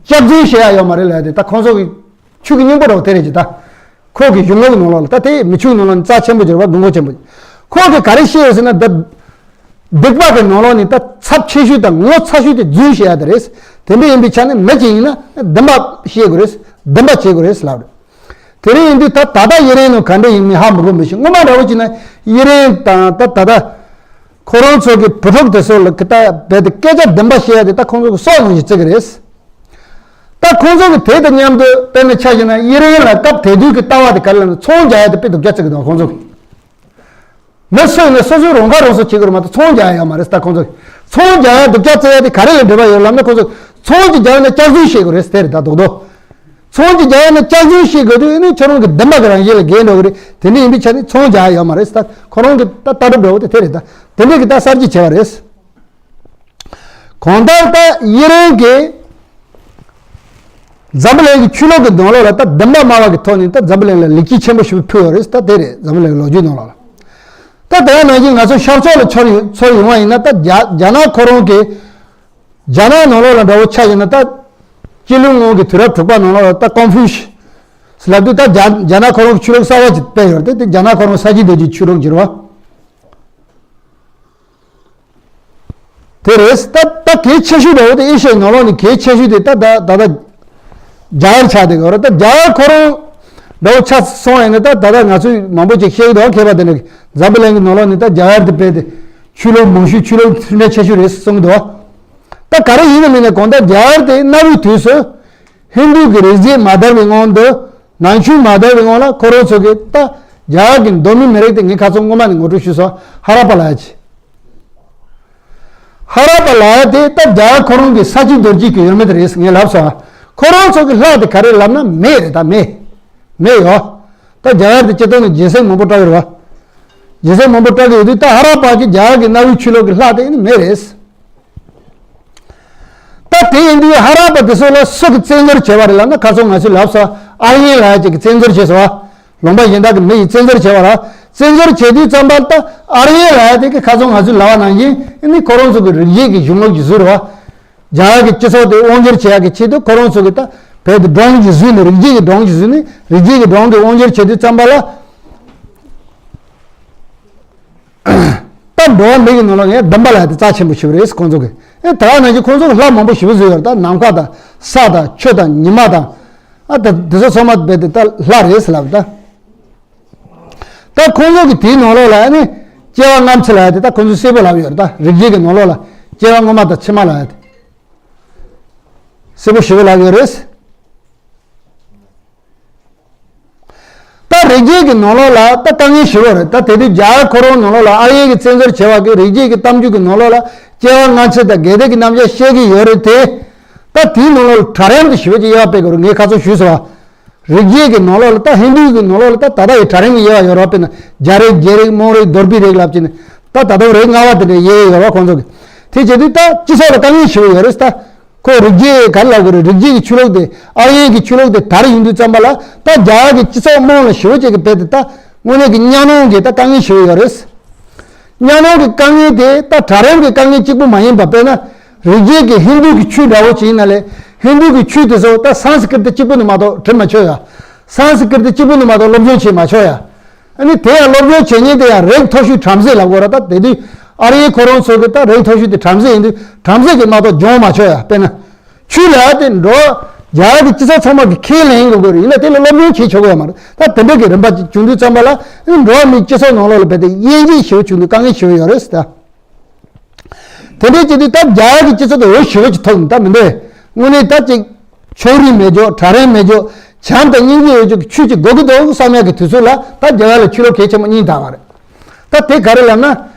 སྐྱག་རྫུན་བཤད་ཡ་ཡོད་མ་རེད་ལབ་དེ། ད་ཁོང་ཚོ་གི་ཆོས་ཀྱི་སྙིང་པོ་འདྲ་བོ་དེ་རེད་ཀྱི། ད་ཁོ་གི་གཞུང་ལུགས་ནང་ལོགས་ལ། ད་དེ་མི་ཆོས་ནང་ལོགས་ནས་རྩ་ཆེན་པོ་གྱུར་བ། དགོས་མཁོ་ཆེན་པོ། ཁོ་གི་ག་རེ་བཤད་ཡོད་ཟེར་ན། ད་སྡིག་པ་གི་ནང་ལོགས་ནས་ད་ཚབས་ཆེ་ཤོས་དང་ངོ་ཚ་ཤོས་དེ་རྫུན་བཤད་ཡ་དེ་རེད། དེ་འདྲ་ཡིན་པའི་ཆ་ནས་མི་གཅིག་ཡིན་ན་བདེན་པ་བཤད་དགོས་རེད། བདེན་པ་བྱེད་དགོས་རེད་ལབ་རེད། དེ་རིང་ཡིན་དུས་ད་ད་ལྟ་དབྱི་རན་ནང་ག་འདྲ་ཡིན་མིན་ཧ་མི་གོ་མི་ཤེས། སྔོན་མ་འདྲ་བོ་བྱས་ན་དབྱི་རན་དང་ད་ད་ལྟ་ཁོ་རང་ཚོ་གི་བུ་ཕྲུག་དེ་ཚོ་ལ་གི་ད་རྦད་དེ་སྐད་ཆ་བདེན་པ་བཤད་ཡ་དེ་ད་ཁོང་ཚོ་གི་སྲོག་ནང་བཞིན་བརྩི་གི་རེད། ད་ཁོང་ཚོ་གི་དེ་དང་མཉམ་དུ་དཔེར་ན་ཆ་བཞག་ན། དབྱི་རན་ལ་སྐབས་དེ་དུས་ཀྱི་ལྟ་བ་དེ་ག་རེ་ལབ་ན། ཚོང་རྒྱག་ཡ་དེ་དཔེ་སྡུག་ཅག་བརྩི་གི་འདུག་ཁོང་ཚོ་གི། མི་སུ་ཡིན་ན་སོ་སོའི་རང་ཁ་རང་གསོ་བྱེད་དགོས་རེད་མ་གཏོགས་ཚོང་རྒྱག་ཡ་ཡོད་མ་རེད། ད་ཁོང་ཚོ་ཚོང་རྒྱག་ཡ་སྡུག་ཅག་བརྩི་ཡ་དེ་ག་རེ་ལ་འབྲེལ་བ་ཡོད་ལབ་ན། ཁོང་ཚོ་ཚོང་ཅིག་རྒྱག་ཡོད་ན་སྐྱག་རྫུན་བཤད་དགོས་རེད་ཟེར་རེད། ད་རྡོག་རྡོག་ཚོང་ཅིག་རྒྱག་ཡོད་ན་སྐྱག་རྫུན་བཤད་དགོས་དུས་ནི་ཁྱོད་རང་གི་བདེན་པ་གི་རང་བཞིན་ལ་འགལ་འགྲོ་གི་རེད། དེ་འདྲ་ཡིན་པའི་ཆ་ནས་ཚོང་རྒྱག་ཡ་ཡོད་མ་རེད། ད་ཁོ་རང་གི་ད་ལྟ་གྲུབ་འདྲ་བོ་དེ་དེ་རེད། ད་དེ་འདྲ་གི་ད་གསར་བརྗེ་བྱས་པ་རེད། གང་ལྟར་ད་དབྱི་རན་གྱིས་འཛམ་བུ་གླིང་གི་ཆོས་ལུགས་ཀྱི་ནང་ལོགས་ལ་ད་བདེན་པ་སྨྲ་བ་གི་ཐོག་ནས་ད་འཛམ་བུ་གླིང་ལ་ལེགས་སྐྱེས་ཆེན་པོ་ཞིག་ཕུལ་ཡོད་རེད། ད་དེ་རེད། འཛམ་བུ་གླིང་གི་ལོ་རྒྱུས་ནང་ལོགས་ལ། ད་དེ་ག་ནང་བཞིན་ང་ཚོ་ཤར་ཕྱོགས་ལ་ཚུར་ཡོང་ཚུར་ཡོང་བ་ཡིན་ན། ད་རྒྱ་རྒྱ་ནག་ཁོ་རང་གི་རྒྱ་ནག་ནང་ལོགས་ལ་འདྲ་བོ་ཆ་བཞག་ན། ད་སྤྱི་ལོའི་སྔོན་གྱི་དུས་རབས་དྲུག་པ་ནང་ལོགས་ལ་ད་ཀོང་ཕུ་ཤི་ལབ་དུས། ད་རྒྱ་རྒྱ་ནག་ཁོ་རང་གི་ཆོས་ལུགས་གསར་བ་ཅིག་སྤེལ་ཡོད་རེད་དེ། རྒྱ་ནག་ཁོ་རང་ས་སྐྱ་བདེ་སྐྱིད་ཆོས་ལུགས་བསྒྱུར་བ། དེ་རེད། ད་ད་གལ་ཆེ་ཤོས་འདྲ་བོ་དེ། ཨེ་ཤ་ཡའི་ནང་ལོགས་ནས་གལ་ཆེ་ཤོས་དེ་ད་ད་ད་ད་ རྒྱ་གར་ཆགས་བསྡད་ཡོད་རེད། ད་རྒྱ་གར་ཁོ་རང་འདྲ་བོ་ཆགས་སོང་ཡིན་ན། ད་ད་ལྟ་ང་ཚོས་མང་པོ་ཅིག་བཤད་ཀྱི་འདུག་མཁས་པ་དེ་འདྲ་གིས། འཛམ་བུ་གླིང་གི་ནང་ལོགས་ནས་ད་རྒྱ་གར་དེ་རྦད་དེ་ཆོས་ལུགས་མང་ཤོས། ཆོས་ལུགས་མཐུན་སྒྲིལ་ཆེ་ཤོས་རེད་གསུང་གི་འདུག་ད་ག་རེ་ཡིན་ནམ་མིན་ནའི་གང་ལྟར་རྒྱ་གར་དེ་གནའ་བོའི་དུས་སུ་ཧིན་རྡུ་གི་རིག་བྱེད་མ་དར་བའི་སྔོན་དུ། ནང་ཆོས་མ་དར་བའི་སྔོན་ལ་ཁོ་རང་ཚོ་གིས་ད་རྒྱ་གར་གྱི་གདོད་མའི་མི་རིགས་དེ། ངས་ཁ་སང་སྔོན་མ་ནས་ངོ་སྤྲོད་ཞུས་སོང་། ཧ་ར་པ་ལབ་ཡ་ཅིག་ཧ་ར་པ་ལབ་ཡ་དེ་ད་རྒྱ་གར་ཁོ་རང་གི་ས་བྱི་རྡོ་རྗེ་གི་ཡུལ་མི་དེ་རེད། ངས་ལབ་སོང་། ཁོ་རང་ཚོ་གི་ལྷ་དེ་ག་རེ་ལབ་ན་མེ་རེད། ད་མེ། མེ་ཡོད། ད་རྒྱ་གར་དེ་སྤྱིར་བཏང་ནས་སྦྱིན་སྲེག་མང་པོ་སྤྲད་ཀྱི་རེད་བ། སྦྱིན་སྲེག་མང་པོ་སྤྲད་ཀྱི་ཡོད་དུས། ད་ཧ་ར་པ་གི་རྒྱ་གར་གི་གནའ་བོའི་ཆོས་ལུགས་ཀྱི་ལྷ་དེ་ནི་མེ་རེད། ད་དེ་ཡིན་དུས་ཧ་ར་པ་དེ་ཚོ་ལ་སུ་གིས་བཙན་འཛུལ་བྱས་པ་རེད་ལབ་ན། ཁ་སང་ང་ཚོས་ལབ་སོང་། ཨར་ཡན་ལབ་ཡ་ཅིག་གིས་བཙན་འཛུལ་བྱས་སོང་བ། ལུང་པ་གཞན་དག་གི་མི་ཡིས་བཙན་འཛུལ་བྱས་པ་རེད། བཙན་འཛུལ་བྱས་དུས་ཙམ་པ་ད་ཨར་ཡན་ལབ་ཡ་དེ་གིས་ཁ་སང་ང་ཚོས་ལབ་པ་ནང་བཞིན་ནི་ཁོ་རང་ཚོ་གི་རིག་བྱེད་ཀྱི་གཞུང་ལུགས་ཀྱི་བཟོ་རེད་བ། རྒྱ་གར་གྱི་སྤྱི་ཚོགས་དེ་དབང་སྒྱུར་བྱེད་ཡག་གི་ཆེད་དུ་ཁོ་རང་ཚོ་གིས་ད་བོད་དེ་སྒྲུང་གིས་བཟོས་ནས། རིག་བྱེད་ཀྱི་སྒྲུང་གིས་བཟོས་ནས། རིག་བྱེད་ཀྱི་སྒྲུང་གིས་དབང་སྒྱུར་བྱེད་དུས་ཙམ་པ་ལ། ད་འགྲོ་བ་མི་གི་ནང་ལོགས་ནས་སྡུམ་པ་ལབ་ཡ་དེ་རྩ་ཆེན་པོ་ཞེ་པོ་རེད། ཁོང་ཚོ་གིས། ཨེ། ད་ག་ནང་བཞིན་ཁོང་ཚོ་གིས་ལྷ་མང་པོ་ཞེ་པོ་བཟོས་ཡོད་རེད། ད་ནམ་མཁའ་དང་ས་དང་ཆུ་དང་ཉི་མ་དང་། ཨ། ད་དེ་ཚོ་ཚང་མ་རྦད་དེ་ད་ལྷ་རེད་ཟེར་ལབ་ད། ད་ཁོང་ཚོ་གིས་དེའི་ནང་ལོགས་ལ་ནི་སྐྱེ་བ་སྔ་ཕྱི་ལབ་ཡ་དེ་ད་ཁོང་ཚོས་གསལ་པོ་ལབ་ཡོད་རེད། ད་རིག་བྱེད་ཀྱི་ནང་ལོགས་ལ་སྐྱེ་བ་སྔོན་མ་དང་ཕྱི་མ་ལབ་ཡ་དེ་གསལ་པོ་ཞེ་པོ་ལབ་ཡོད་རེད། ད་རིག་བྱེད་ཀྱི་ནང་ལོགས་ལ་ད་དཀའ་ངལ་ཞེ་པོ་རེད། ད་དེ་དུས་རྒྱ་གར་ཁོ་རང་ནང་ལོགས་ལ་ཨར་ཡན་གྱིས་བཙན་འཛུལ་བྱས་པ་གི་རིག་བྱེད་ཀྱི་གཏམ་རྒྱུད་ཀྱི་ནང་ལོགས་ལ་སྐྱེ་བ་སྔ་ཕྱི་དང་རྒྱས་འདེབས་ཀྱི་རྣམ་གཞག་བཤད་ཀྱི་ཡོད་རེད་དེ། ད་དེའི་ནང་ལོགས་ལ་གྲལ་རིམ་དུ་ཞེ་པོ་ཅིག་དབྱེ་བ་སྤེལ་དགོས་རེད། ངས་ཁ་སང་ཞུས་སོང་བ། རིག་བྱེད་ཀྱི་ནང་ལོགས་ལ། ད་ཧིན་རྡུ་གི་ནང་ལོགས་ལ་ད་ད་ལྟ་ཡི་གྲལ་རིམ་གྱི་དབྱེ་བ་ཡོད་རེད་བ། དཔེར་ན་རྒྱལ་རིགས། རྒྱལ་རིགས། དམངས་རིགས། གདོལ་པའི་རིགས་ལབ་ཀྱི་ནི། ད་ད་དུང་རིགས་ལྔ་པ་དེ་འདྲ་དབྱེ་ཡོད་རེད་བ་ཁོང་ཚོ་གིས། དེ་བྱེད་དུས་ད་སྤྱི་ཚོགས་ལ་དཀའ་ངལ་ཞེ་པོ་ཡོད་རེད། ད་ཁོ་རིག་བྱེད་ག་རེ་ལབ་དགོས་རེད། རིག་བྱེད་ཀྱི་ཆོས་ལུགས་དེ། ཨར་ཡན་གྱི་ཆོས་ལུགས་དེ་དར་ཡོང་དུས་ཙམ་པ་ལ། ད་རྒྱ་གར་གྱི་སྤྱི་ཚོགས་དམངས་ལ་ཞེ་པོ་ཅིག་གི་རྦད་དེ་ད་དངོས་གནས་ཀྱི་གཉའ་གནོན་གྱི་ད་དཀའ་ངལ་ཞེ་པོ་ཡོད་རེད། གཉའ་གནོན་གྱི་དཀའ་ངལ་དེ་ད་གྲལ་རིམ་གྱི་དཀའ་ངལ་གཅིག་པུ་མ་ཡིན་པ། དཔེར་ན་རིག་བྱེད་ཀྱི་ཧིན་རྡུ་གི་ཆོས་འདྲ་བོ་ཅིག་ཡིན་ན་ལས། ཧིན་རྡུ་གི་ཆོས་དེ་ཚོ་ད་སཾ་སྐྲྀ་ཏ་གཅིག་པུ་ནས་མ་གཏོགས་བྲི་མ་ཆོག་ཡ། སཾ་སྐྲྀ་ཏ་གཅིག་པུ་ནས་མ་གཏོགས་སློབ་སྦྱོང་བྱེད་མ་ཆོག་ཡ། ཨ་ནི་དེ་ཡང་སློབ་སྦྱོང་བྱེད་མཁན་དེ་ཡང་རིགས་མཐོ་ཤོས་བྲམ་ཟེ་ལབ་དགོས་རེད། ད་དེ་དུས་ཨར་ཡན་ཁོ་རང་ཚོ་གི་ད་རིགས་མཐོ་ཤོས་དེ་བྲམ་ཟེ་ཡིན་དུས། བྲམ་ཟེ་གིས་མ་གཏོགས་སྦྱོང་མ་ཆོག་ཡ། དཔེར་ན། ཆོས་ལབ་ཡ་དེ་འགྲོ་བ་རྒྱ་གར་གྱི་སྤྱི་ཚོགས་ཚང་མ་གིས་ཁས་ལེན་དགོས་ཀྱི་རེད། ཡིན་ན་དེ་ལ་སློབ་སྦྱོང་བྱེད་ཆོག་གི་ཡོད་མ་རེད། ད་དེ་འདྲ་གི་རིམ་པ་ཅིག་བྱུང་དུས་ཙམ་པ་ལ། ཨ་ནི་འགྲོ་བ་མིའི་སྤྱི་ཚོགས་ནང་ལོགས་ལ་རྦད་དེ་དབྱེ་འབྱེད་ཞེ་པོ་བྱུང་དུས་དཀའ་ངལ་ཞེ་པོ་ཡོད་རེད་ཟེར་ད། དེ་འདྲའི་བྱེད་དུས་ད་རྒྱ་གར་གྱི་སྤྱི་ཚོགས་དེ་འུ་ཞེ་པོ་ཅིག་ཐུག་ནས། ད་མི་འདུག་དངོས་གནས་ད་ཅིག་ཕྱོགས་རིས་མེད་ཅོག་གྲལ་རིམ་མེད་ཅོག་བྱམས་དང་སྙིང་རྗེ་ཡོད་ཅོག་གི་ཆོས་ཅིག་དགོས་ཀྱི་འདུག་བསམ་ཡག་གི་དུས་ཚོད་ལ། ད་རྒྱ་གར་ལ་ཆོས་ལུགས་གལ་ཆེན་པོ་གཉིས་དར་བ་རེད། ད་དེ་ག་རེ་ལབ་ན།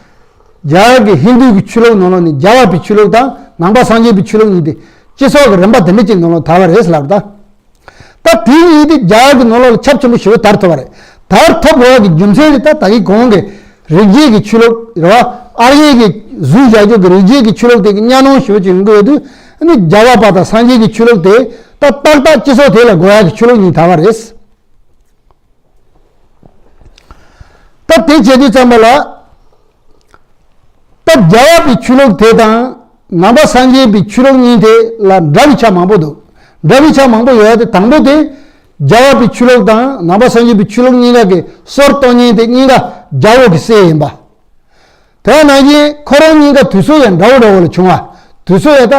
རྒྱ་གར་གྱི་ཧིན་རྡུ་གི་ཆོས་ལུགས་ནང་ལོགས་ནས་རྒྱལ་བ་པའི་ཆོས་ལུགས་དང་ནང་པ་སངས་རྒྱས་པའི་ཆོས་ལུགས་གཉིས་དེ་སྤྱི་ཚོགས་ཀྱི་རིམ་པ་དེ་འདྲ་ཅིག་ནང་ལོགས་དར་བ་རེད་ལབ་ད། ད་དེ་གཉིས་དེ་རྒྱ་གར་གྱི་ནང་ལོགས་ལ་ཁྱབ་ཆེན་པོ་ཞེ་པོ་དར་ཐུབ་པ་རེད། དར་ཐུབ་དགོས་ཡག་གི་རྒྱུ་མཚན་དེ་ད་ད་གིན་གོང་གི་རིག་བྱེད་ཀྱི་ཆོས་ལུགས་རེད་བ། ཨར་ཡན་གྱིས་བཟོས་བཞག་རྒྱུ་གི་རིག་བྱེད་ཀྱི་ཆོས་ལུགས་དེ་གི་གཉའ་གནོན་ཞེ་པོ་ཅིག་ཡོང་གི་ཡོད་དུས། ཨ་ནི་རྒྱལ་བ་པ་དང་སངས་རྒྱས་ཀྱི་ཆོས་ལུགས་དེ་ད་ཏག་ཏག་སྤྱི་ཚོགས་དེ་ལ་དགོས་ཡག་གི་ཆོས་ལུགས་གཉིས་དར་བ་རེད། ད་དེ་བྱེད་དུས་ཙམ་པ་ལ། ད་རྒྱལ་བ་པའི་ཆོས་ལུགས་དེ་དང་ནང་པ་སངས་རྒྱས་པའི་ཆོས་ལུགས་གཉིས་དེ་ལ་འདྲ་བའི་ཆ་མང་པོ་འདུག་འདྲ་བའི་ཆ་མང་པོ་ཡོད་ཡ་དེ། དང་པོ་དེ། རྒྱལ་བ་པའི་ཆོས་ལུགས་དང་ནང་པ་སངས་རྒྱས་པའི་ཆོས་ལུགས་གཉིས་ཀ་གི་སྲོལ་གཏོད་མཁན་དེ་གཉིས་ཀ་རྒྱལ་པོ་གི་སྲས་ཡིན་པ། དེ་ནང་བཞིན་ཁོ་རང་གཉིས་ཀ་དུས་ཚོད་ཡང་འདྲ་བོ་འདྲ་བོ་ལ་བྱུང་བ། དུས་ཚོད་ཡང་ད་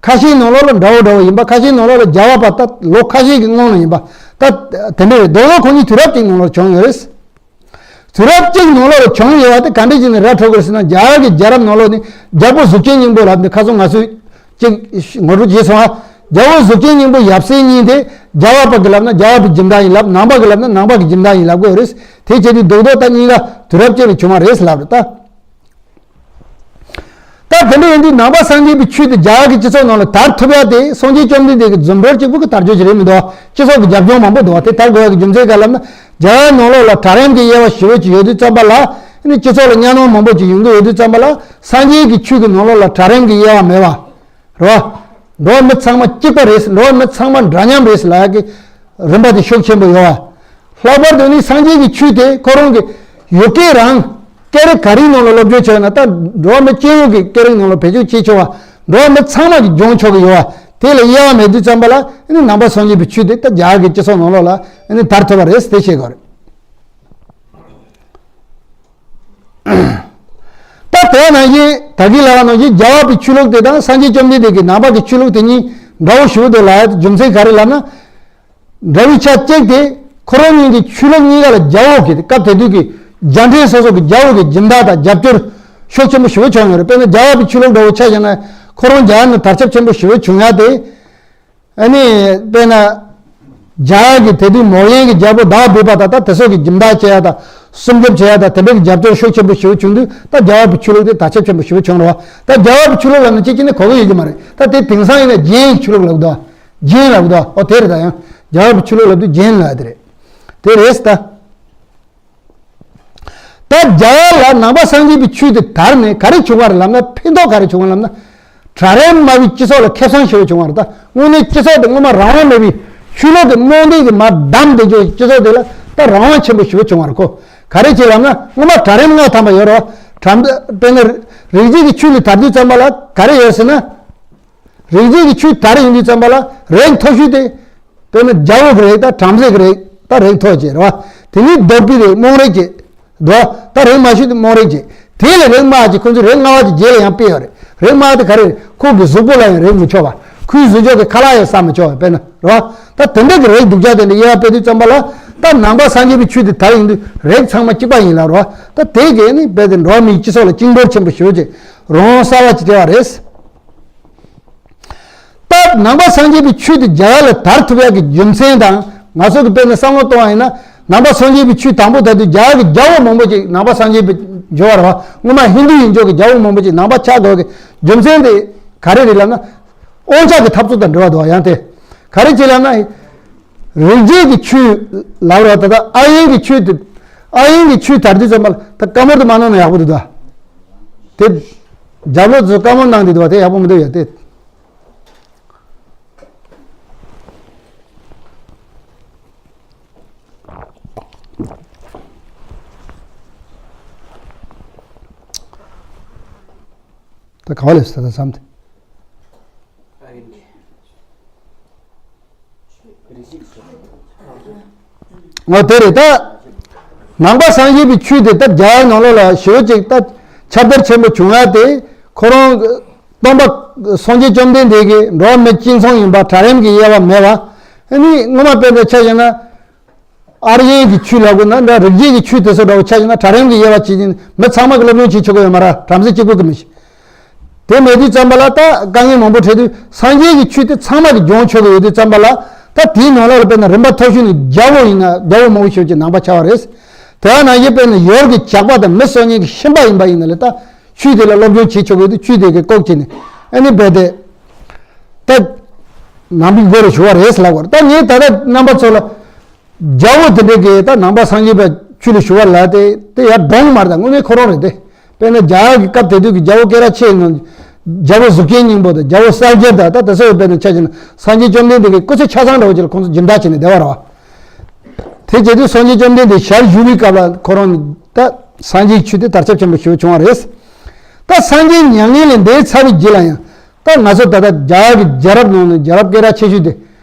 ཁ་ཤས་ནང་ལོགས་ལ་འདྲ་བོ་འདྲ་བོ་ཡིན་པ། ཁ་ཤས་ནང་ལོགས་ལ་རྒྱལ་བ་པ་ད་ལོ་ཁ་ཤས་ཀྱི་སྔོན་ལ་ཡིན་པ། ད་དེ་འདྲ་རེད། རྡོག་རྡོག་ཁོ་གཉིས་དུས་རབས་གཅིག་ནང་ལོགས་བྱུང་ཡོད་རེད། དུས་རབས་གཅིག་ནང་ལོགས་ལ་བྱུང་ཡོད་པ་དེ་ག་འདྲ་ཞིག་ནས་ར་འཕྲོད་དགོས་ཟེར་ན། རྒྱ་གར་གྱི་རྒྱལ་རབས་ནང་ལོགས་ནས་རྒྱལ་པོ་གཟུགས་ཅན་སྙིང་པོ་ལབ་ནས། ཁ་སང་ང་ཚོས་ཅིག་ངོ་སྤྲོད་བྱས་སོང་ཨ། རྒྱལ་པོ་གཟུགས་ཅན་སྙིང་པོ་ཡབ་སྲས་གཉིས་དེ། རྒྱལ་བ་པ་གིས་ལབ་ན་རྒྱལ་བ་པའི་རྒྱུན་ལྡན་ཡིན་ལབ། ནང་པ་གིས་ལབ་ན་ནང་པ་གི་རྒྱུན་ལྡན་ཡིན་ལབ་དགོས་རེད། དེ་བྱས་དུས་རྡོག་རྡོག་ད་གཉིས་ཀ་དུས་རབས་གཅིག་ལ་བྱུང་བ་རེད་ལབ་རེད་ད། ད་དེ་འདྲ་ཡིན་དུས་ནང་པ་སངས་རྒྱས་པའི་ཆོས་དེ་རྒྱ་གར་གྱི་སྤྱི་ཚོགས་ནང་ལ་དར་ཐུབ་ཡ་དེ། སངས་རྒྱས་བཅོམ་ལྡན་འདས་ཀྱི་རྫུ་འཕྲུལ་གཅིག་པུ་གིས་དར་རྒྱུ་ཞིག་རེད་མི་འདུག་སྤྱི་ཚོགས་ཀྱི་རྒྱབ་ལྗོངས་མང་པོ་འདུག་དེ་དར་དགོས་ཡ་གི་རྒྱུ་མཚན་ག་ལབ་ན། རྒྱ་གར་ནང་ལོགས་ལ་གྲལ་རིམ་གྱི་དབྱེ་བ་ཞེ་པོ་ཅིག་ཡོད་དུས་ཙམ་པ་ལ། ཨ་ནི་སྤྱི་ཚོགས་ལ་གཉའ་གནོན་མང་པོ་ཅིག་ཡོང་གི་ཡོད་དུས་ཙམ་པ་ལ། སངས་རྒྱས་ཀྱི་ཆོས་ཀྱི་ནང་ལོགས་ལ་གྲལ་རིམ་གྱི་དབྱེ་བ་མེད་པ། རེད་བ། འགྲོ་བ་མི་ཚང་མ་གཅིག་པ་རེད། འགྲོ་བ་མི་ཚང་མ་འདྲ་མཉམ་རེད་ལབ་ཡག་གི་རིམ་པ་དེ་ཤུགས་ཆེན་པོ་ཡོད་བ། ལྷག་པར་དུ་ནི་སངས་རྒྱས་ཀྱི་ཆོས་དེ་ཁོ་རང་གི་ཡུལ་སྐད་རང་། སྐད་རིགས་ག་རེའི་ནང་ལ་སློབ་སྦྱོང་བྱས་ན། ད་འགྲོ་བ་མི་སྤྱི་ཡོངས་ཀྱི་སྐད་རིགས་ནང་ལ་བེད་སྤྱོད་བྱེད་ཆོག་བ། འགྲོ་བ་མི་ཚང་མ་གིས་སྦྱོང་ཆོག་གི་ཡོད་བ། དེ་ལ་དབྱེ་བ་མེད་དུས་ཙམ་པ་ལ། ཨ་ནི་ནང་པ་སངས་རྒྱས་པའི་ཆོས་དེ་ད་རྒྱ་གར་གྱི་སྤྱི་ཚོགས་ནང་ལོགས་ལ་ཨ་ནི་དར་ཐུབ་པ་རེད། དེ་བཤད་དགོས་རེད། ད་དེ་ནང་བཞིན་ད་གིན་ལབ་པ་ནང་བཞིན་རྒྱལ་བ་པའི་ཆོས་ལུགས་དེ་དང་སངས་རྒྱས་བཅོམ་ལྡན་འདས་ཀྱི་ནང་པ་གི་ཆོས་ལུགས་དེ་གཉིས་ འདྲ་བོ་ཞུ་འདོད་ལ་རྒྱུ་མཚན་ག་རེ་ལབ་ན། འདྲ་བའི་ཆ་གཅིག་དེ་ཁོ་རང་གཉིས་ཀྱི་ཆོས་ལུགས་གཉིས་ཀ་ལ་རྒྱལ་པོ་གི་སྐབས་དེ་དུས་ཀྱི་རྒྱལ་ཕྲན་སོ་སོ་གི་རྒྱལ་པོ་གི་སྦྱིན་བདག་དང་རྒྱབ་སྐྱོར་ཤུགས་ཆེན་པོ་ཞེ་པོ་བྱུང་ཡོད་རེད། དཔེར་ན་རྒྱལ་བ་པའི་ཆོས་ལུགས་འདྲ་བོ་ཆ་བཞག་ན་ཁོ་རང་རྒྱལ་ནས་དར་ཁྱབ་ཆེན་པོ་ཞེ་པོ་བྱུང་ཡ་དེ། ཨ་ནི་དཔེར་ན། རྒྱ་གར་གྱི་དེ་དུས་མོར་ཡན་གྱི་རྒྱལ་པོ་ཟླ་བ་བྷུ་པ་དང་ད་དེ་ཚོ་གི་སྦྱིན་བདག་བྱེད་ཡ་དང་སྲུང་སྐྱོབ་བྱེད་ཡ་དང་དེ་འདྲ་གི་རྒྱབ་སྐྱོར་ཤུགས་ཆེན་པོ་ཞེ་པོ་བྱུང་དུས་ད་རྒྱལ་བ་པའི་ཆོས་ལུགས་དེ་དར་ཁྱབ་ཆེན་པོ་ཞེ་པོ་བྱུང་རེད་བ། ད་རྒྱལ་བ་པའི་ཆོས་ལུགས་ལབ་ན་ཅིག་ཅིག་ནི་གོ་གི་ཡོད་ཀྱི་མ་རེད། ད་དེ་དེང་སང་ཡིན་ན་རྒྱན་གྱི་ཆོས་ལུགས་ལབ་གི་འདུག་རྒྱན་ལབ་གི་འདུག་འོ་དེ་རེད། ད་ཡང་རྒྱལ་བ་པའི་ཆོས་ལུགས་ལབ་དུས་རྒྱན་ལབ་དེ་རེད། དེ་རེད་ད། ད་རྒྱ་གར་ལ་ནང་པ་སངས་རྒྱས་པའི་ཆོས་དེ་དར་ནས་ག་རེ་བྱུང་བ་རེད་ལབ་ན། ཕན་ཐོགས་ག་རེ་བྱུང་བ་ལབ་ན། གྲལ་རིམ་དམའ་བའི་སྤྱི་ཚོགས་ལ་ཁེ་བཟང་ཞེ་པོ་བྱུང་བ་རེད། ད་དངོས་གནས་སྤྱི་ཚོགས་དེ་སྔོན་མ་རང་དབང་མེད་པའི་ཆོས་ལུགས་ཀྱི་རྨོངས་དད་ཀྱིས་མར་བསྡམས་བསྡད་རྒྱུའི་སྤྱི་ཚོགས་དེ་ལ་ད་རང་དབང་ཆེན་པོ་ཞེ་པོ་བྱུང་བ་རེད་ཁོ། ག་རེ་བྱས་ལབ་ན་སྔོན་མ་གྲལ་རིམ་ལྔ་ཐམ་པ་ཡོད་རེད་བ། གྲམ་དཔེར་ན་རིགས་གཅིག་གི་ཆོས་ལ་དར་དུས་ཙམ་པ་ལ་ག་རེ་ཡོད་ཟེར་ན། རིགས་གཅིག་གི་ཆོས་དར་ཡོང་དུས་ཙམ་པ་ལ་རིགས་མཐོ་ཤོས་དེ། དཔེར་ན་རྒྱལ་པོ་གི་རིགས་དང་བྲམ་ཟེ་གི་རིགས་དང་རིགས་མཐོ་བྱས་རེད་བ། དེ་ནས་གདུག་པའི་རིགས་དམངས་རིགས་བྱས། འདུག་ད་རིགས་དམའ་ཤོས་དེ་དམངས་རིགས་བྱས། དེ་ལས་རིགས་དམའ་བ་ཅིག་ཁོང་ཚོས་རིགས་དམའ་བ་དེ་རྗེས་ལ་ཡང་སྤེལ་ཡོད་རེད། རིགས་དམའ་བ་དེ་ག་རེ་རེད། ཁོ་གི་གཟུགས་པོ་ལ་ཡང་རེག་མི་ཆོག་པ། ཁོའི་གཟུགས་ཕྱོགས་ཀྱི་ཁ་ལག་ཡང་ཟ་མི་ཆོག་པ་དཔེར་ན་རེད་བ། ད་དེ་འདྲ་གི་རིགས་སྡུག་ཅག་དེ་འདྲ་དབྱེ་བ་སྤེལ་དུས་ཙམ་པ་ལ། ད་ནང་པ་སངས་རྒྱས་པའི་ཆོས་དེ་དར་ཡོང་དུས་རིགས་ཚང་མ་གཅིག་པ་ཡིན་ལབ་རེད་བ། ད་དེ་གས་ནི་རྦད་དེ་འགྲོ་བ་མིའི་སྤྱི་ཚོགས་ལ་བཅིངས་འགྲོལ་ཆེན་པོ་ཞེ་པོ་ཅིག་རང་དབང་གསར་པ་ཅིག་སྤྲད་པ་རེད། ད་ནང་པ་སངས་རྒྱས་པའི་ཆོས་དེ་རྒྱ་གར་ལ་དར་ཐུབ་ཡག་གི་རྒྱུ་མཚན་དང་། ང་ཚོ་གི་དཔེར་ན་བསམ་བློ་གཏོང་བ་ཡིན་ན། ནང་པ་སངས་རྒྱས་པའི་ཆོས་དང་པོ་དར་དུས་རྒྱ་གར་གྱི་རྒྱལ་པོ་མང་པོ་ཅིག་ནང་པ་སངས་རྒྱས་པའི་འབྱོར་བ་རེད་བ། སྔོན་མ་ཧིན་རྡུ་ཡིན་ཆོག་གི་རྒྱལ་པོ་མང་པོ་ཅིག་ནང་པ་ཆགས་དགོས་ཀྱི་རྒྱུ་མཚན་དེ་ག་རེ་རེད་ལབ་ན། དབང་ཆ་གི་འཐབ་རྩོད་དང་འབྲེལ་བ་འདུག་བ། ཡང་དེ་ག་རེ་བྱས་ལབ་ན། རིགས་རྒྱུད་ཀྱི་ཆོས་ལབ་རེད་བ། ད་ལྟ་ཨར་ཡན་གྱི་ཆོས་དེ། ཨར་ཡན་གྱི་ཆོས་དར་དུས་ཙམ་པ་ལ་ད་བཀའ་མོལ་དེ་མ་གནང་ན་ཡག་པོ་འདུག་ད། དེ། རྒྱབ་ལོགས་ཚོས་བཀའ་མོལ་གནང་དེ་འདུག་བ། དེ་ཡག་པོ་མི་འདུག་ཡ་དེ། ད་ག་བ་ལས་ས་ད་བསམ་སྟེ། ང་དེ་རེད་ད། ནང་པ་སངས་རྒྱས་པའི་ཆོས་དེ་ད་རྒྱ་གར་ནང་ལོགས་ལ་ཞེ་པོ་ཅིག་ད་ཁྱབ་གདལ་ཆེན་པོ་བྱུང་ཡ་དེ། ཁོ་རང་སྟོན་པ་སངས་རྒྱས་བཅོམ་ལྡན་འདས་ཀྱིས་འགྲོ་བ་མི་གཅིག་མཚུངས་ཡིན་པ། གྲལ་རིམ་གྱི་དབྱེ་བ་མེད་པ། ཨ་ནི་སྔོན་མ་དཔེར་ན་ཆ་བཞག་ན། ཨར་ཡན་གྱི་ཆོས་ལབ་དགོས་ན་འདྲ། རིགས་རྒྱུད་ཀྱི་ཆོས་དེ་ཚོ་འདྲ་བོ་ཆ་བཞག་ན་གྲལ་རིམ་གྱི་དབྱེ་བ་ཕྱེ་ཅིང་མི་ཚང་མ་གིས་སློབ་སྦྱོང་བྱེད་ཆོག་གི་ཡོད་མ་རེད། བྲམ་ཟེ་གཅིག་པུ་གིས་མི་ཤེས། དེ་མེད་དུས་ཙམ་པ་ལ་ད་དཀའ་ངལ་མང་པོ་འཕྲད་དུས། སངས་རྒྱས་ཀྱི་ཆོས་དེ་ཚང་མ་གིས་སྦྱོང་ཆོག་གི་ཡོད་དུས་ཙམ་པ་ལ། ད་དེའི་ནང་ལོགས་ལ་དཔེར་ན་རིམ་པ་མཐོ་ཤོས་ནི་རྒྱལ་པོ་ཡིན་ན་རྒྱལ་པོ་མང་པོ་ཞེ་པོ་ཅིག་ནང་པ་ཆགས་པ་རེད། དེ་ནང་བཞིན་དཔེར་ན་ཡུལ་གྱི་ཇག་པ་དང་མི་གསོད་མཁན་གྱི་ཤན་པ་ཡིན་པ་ཡིན་ན་ལས་ད་ཆོས་དེ་ལ་སློབ་སྦྱོང་བྱེད་ཆོག་གི་ཡོད་དུས། ཆོས་དེ་གིས་ལྐོག་བྱས་ནས་ཨ་ནི་རྦད་དེ་ད་ནང་པའི་སྒོ་རུ་ཞུགས་པ་རེད་ལབ་པ་རེད། ད་ངས་ད་ལྟ་རྣམ་པ་ཚོ་ལ། རྒྱལ་པོ་དེ་འདྲས་ཀྱིས་ད་ནང་པ་སངས་རྒྱས་པའི་ཆོས་ལ་ཞུགས་པ་ལ་དེ་དེ་ཡར་འདྲོངས་མ་རེད། ད་དངོས་གནས་ཁོ་རང་རེད་དེ། དཔེར་ན་རྒྱ་གར་གྱི་སྐབས་དེ་དུས་ཀྱི་རྒྱལ་པོ་སྐེ་རགས་ཆེ་ཡིན་ནོ། རྒྱལ་པོ་གཟུགས་ཅན་སྙིང་པོ་དང་རྒྱལ་པོ་གསལ་རྒྱལ་དང་ད་དེ་ཚོ་ཡི་དཔེར་ན་ཆ་བཞག་ན་སངས་རྒྱས་བཅོམ་ལྡན་འདས་ཀྱི་སྐུ་ཚེ་ཆ་ཚང་འདྲ་བོ་ཅིག་ལ་ཁོང་ཚོ་སྦྱིན་བདག་བྱས་ནས་བསྡད་པ་རེད་བ། དེ་བྱས་དུས་སངས་རྒྱས་བཅོམ་ལྡན་འདས་ཞལ་བཞུགས་པའི་སྐབས་ལ་ཁོ་རང་ད་སངས་རྒྱས་ཀྱི་ཆོས་དེ་དར་ཁྱབ་ཆེན་པོ་ཞེ་པོ་བྱུང་བ་རེད། ད་སངས་རྒྱས་མྱ་ངན་ལས་འདས་ཚར་བའི་རྗེས་ལ་ཡང་། ད་ང་ཚོ་ད་ལྟ་རྒྱ་གར་གྱི་རྒྱལ་རབས་ནང་ནས་རྒྱལ་རབས་སྐད་གྲགས་ཆེ་ཤོས་དེ།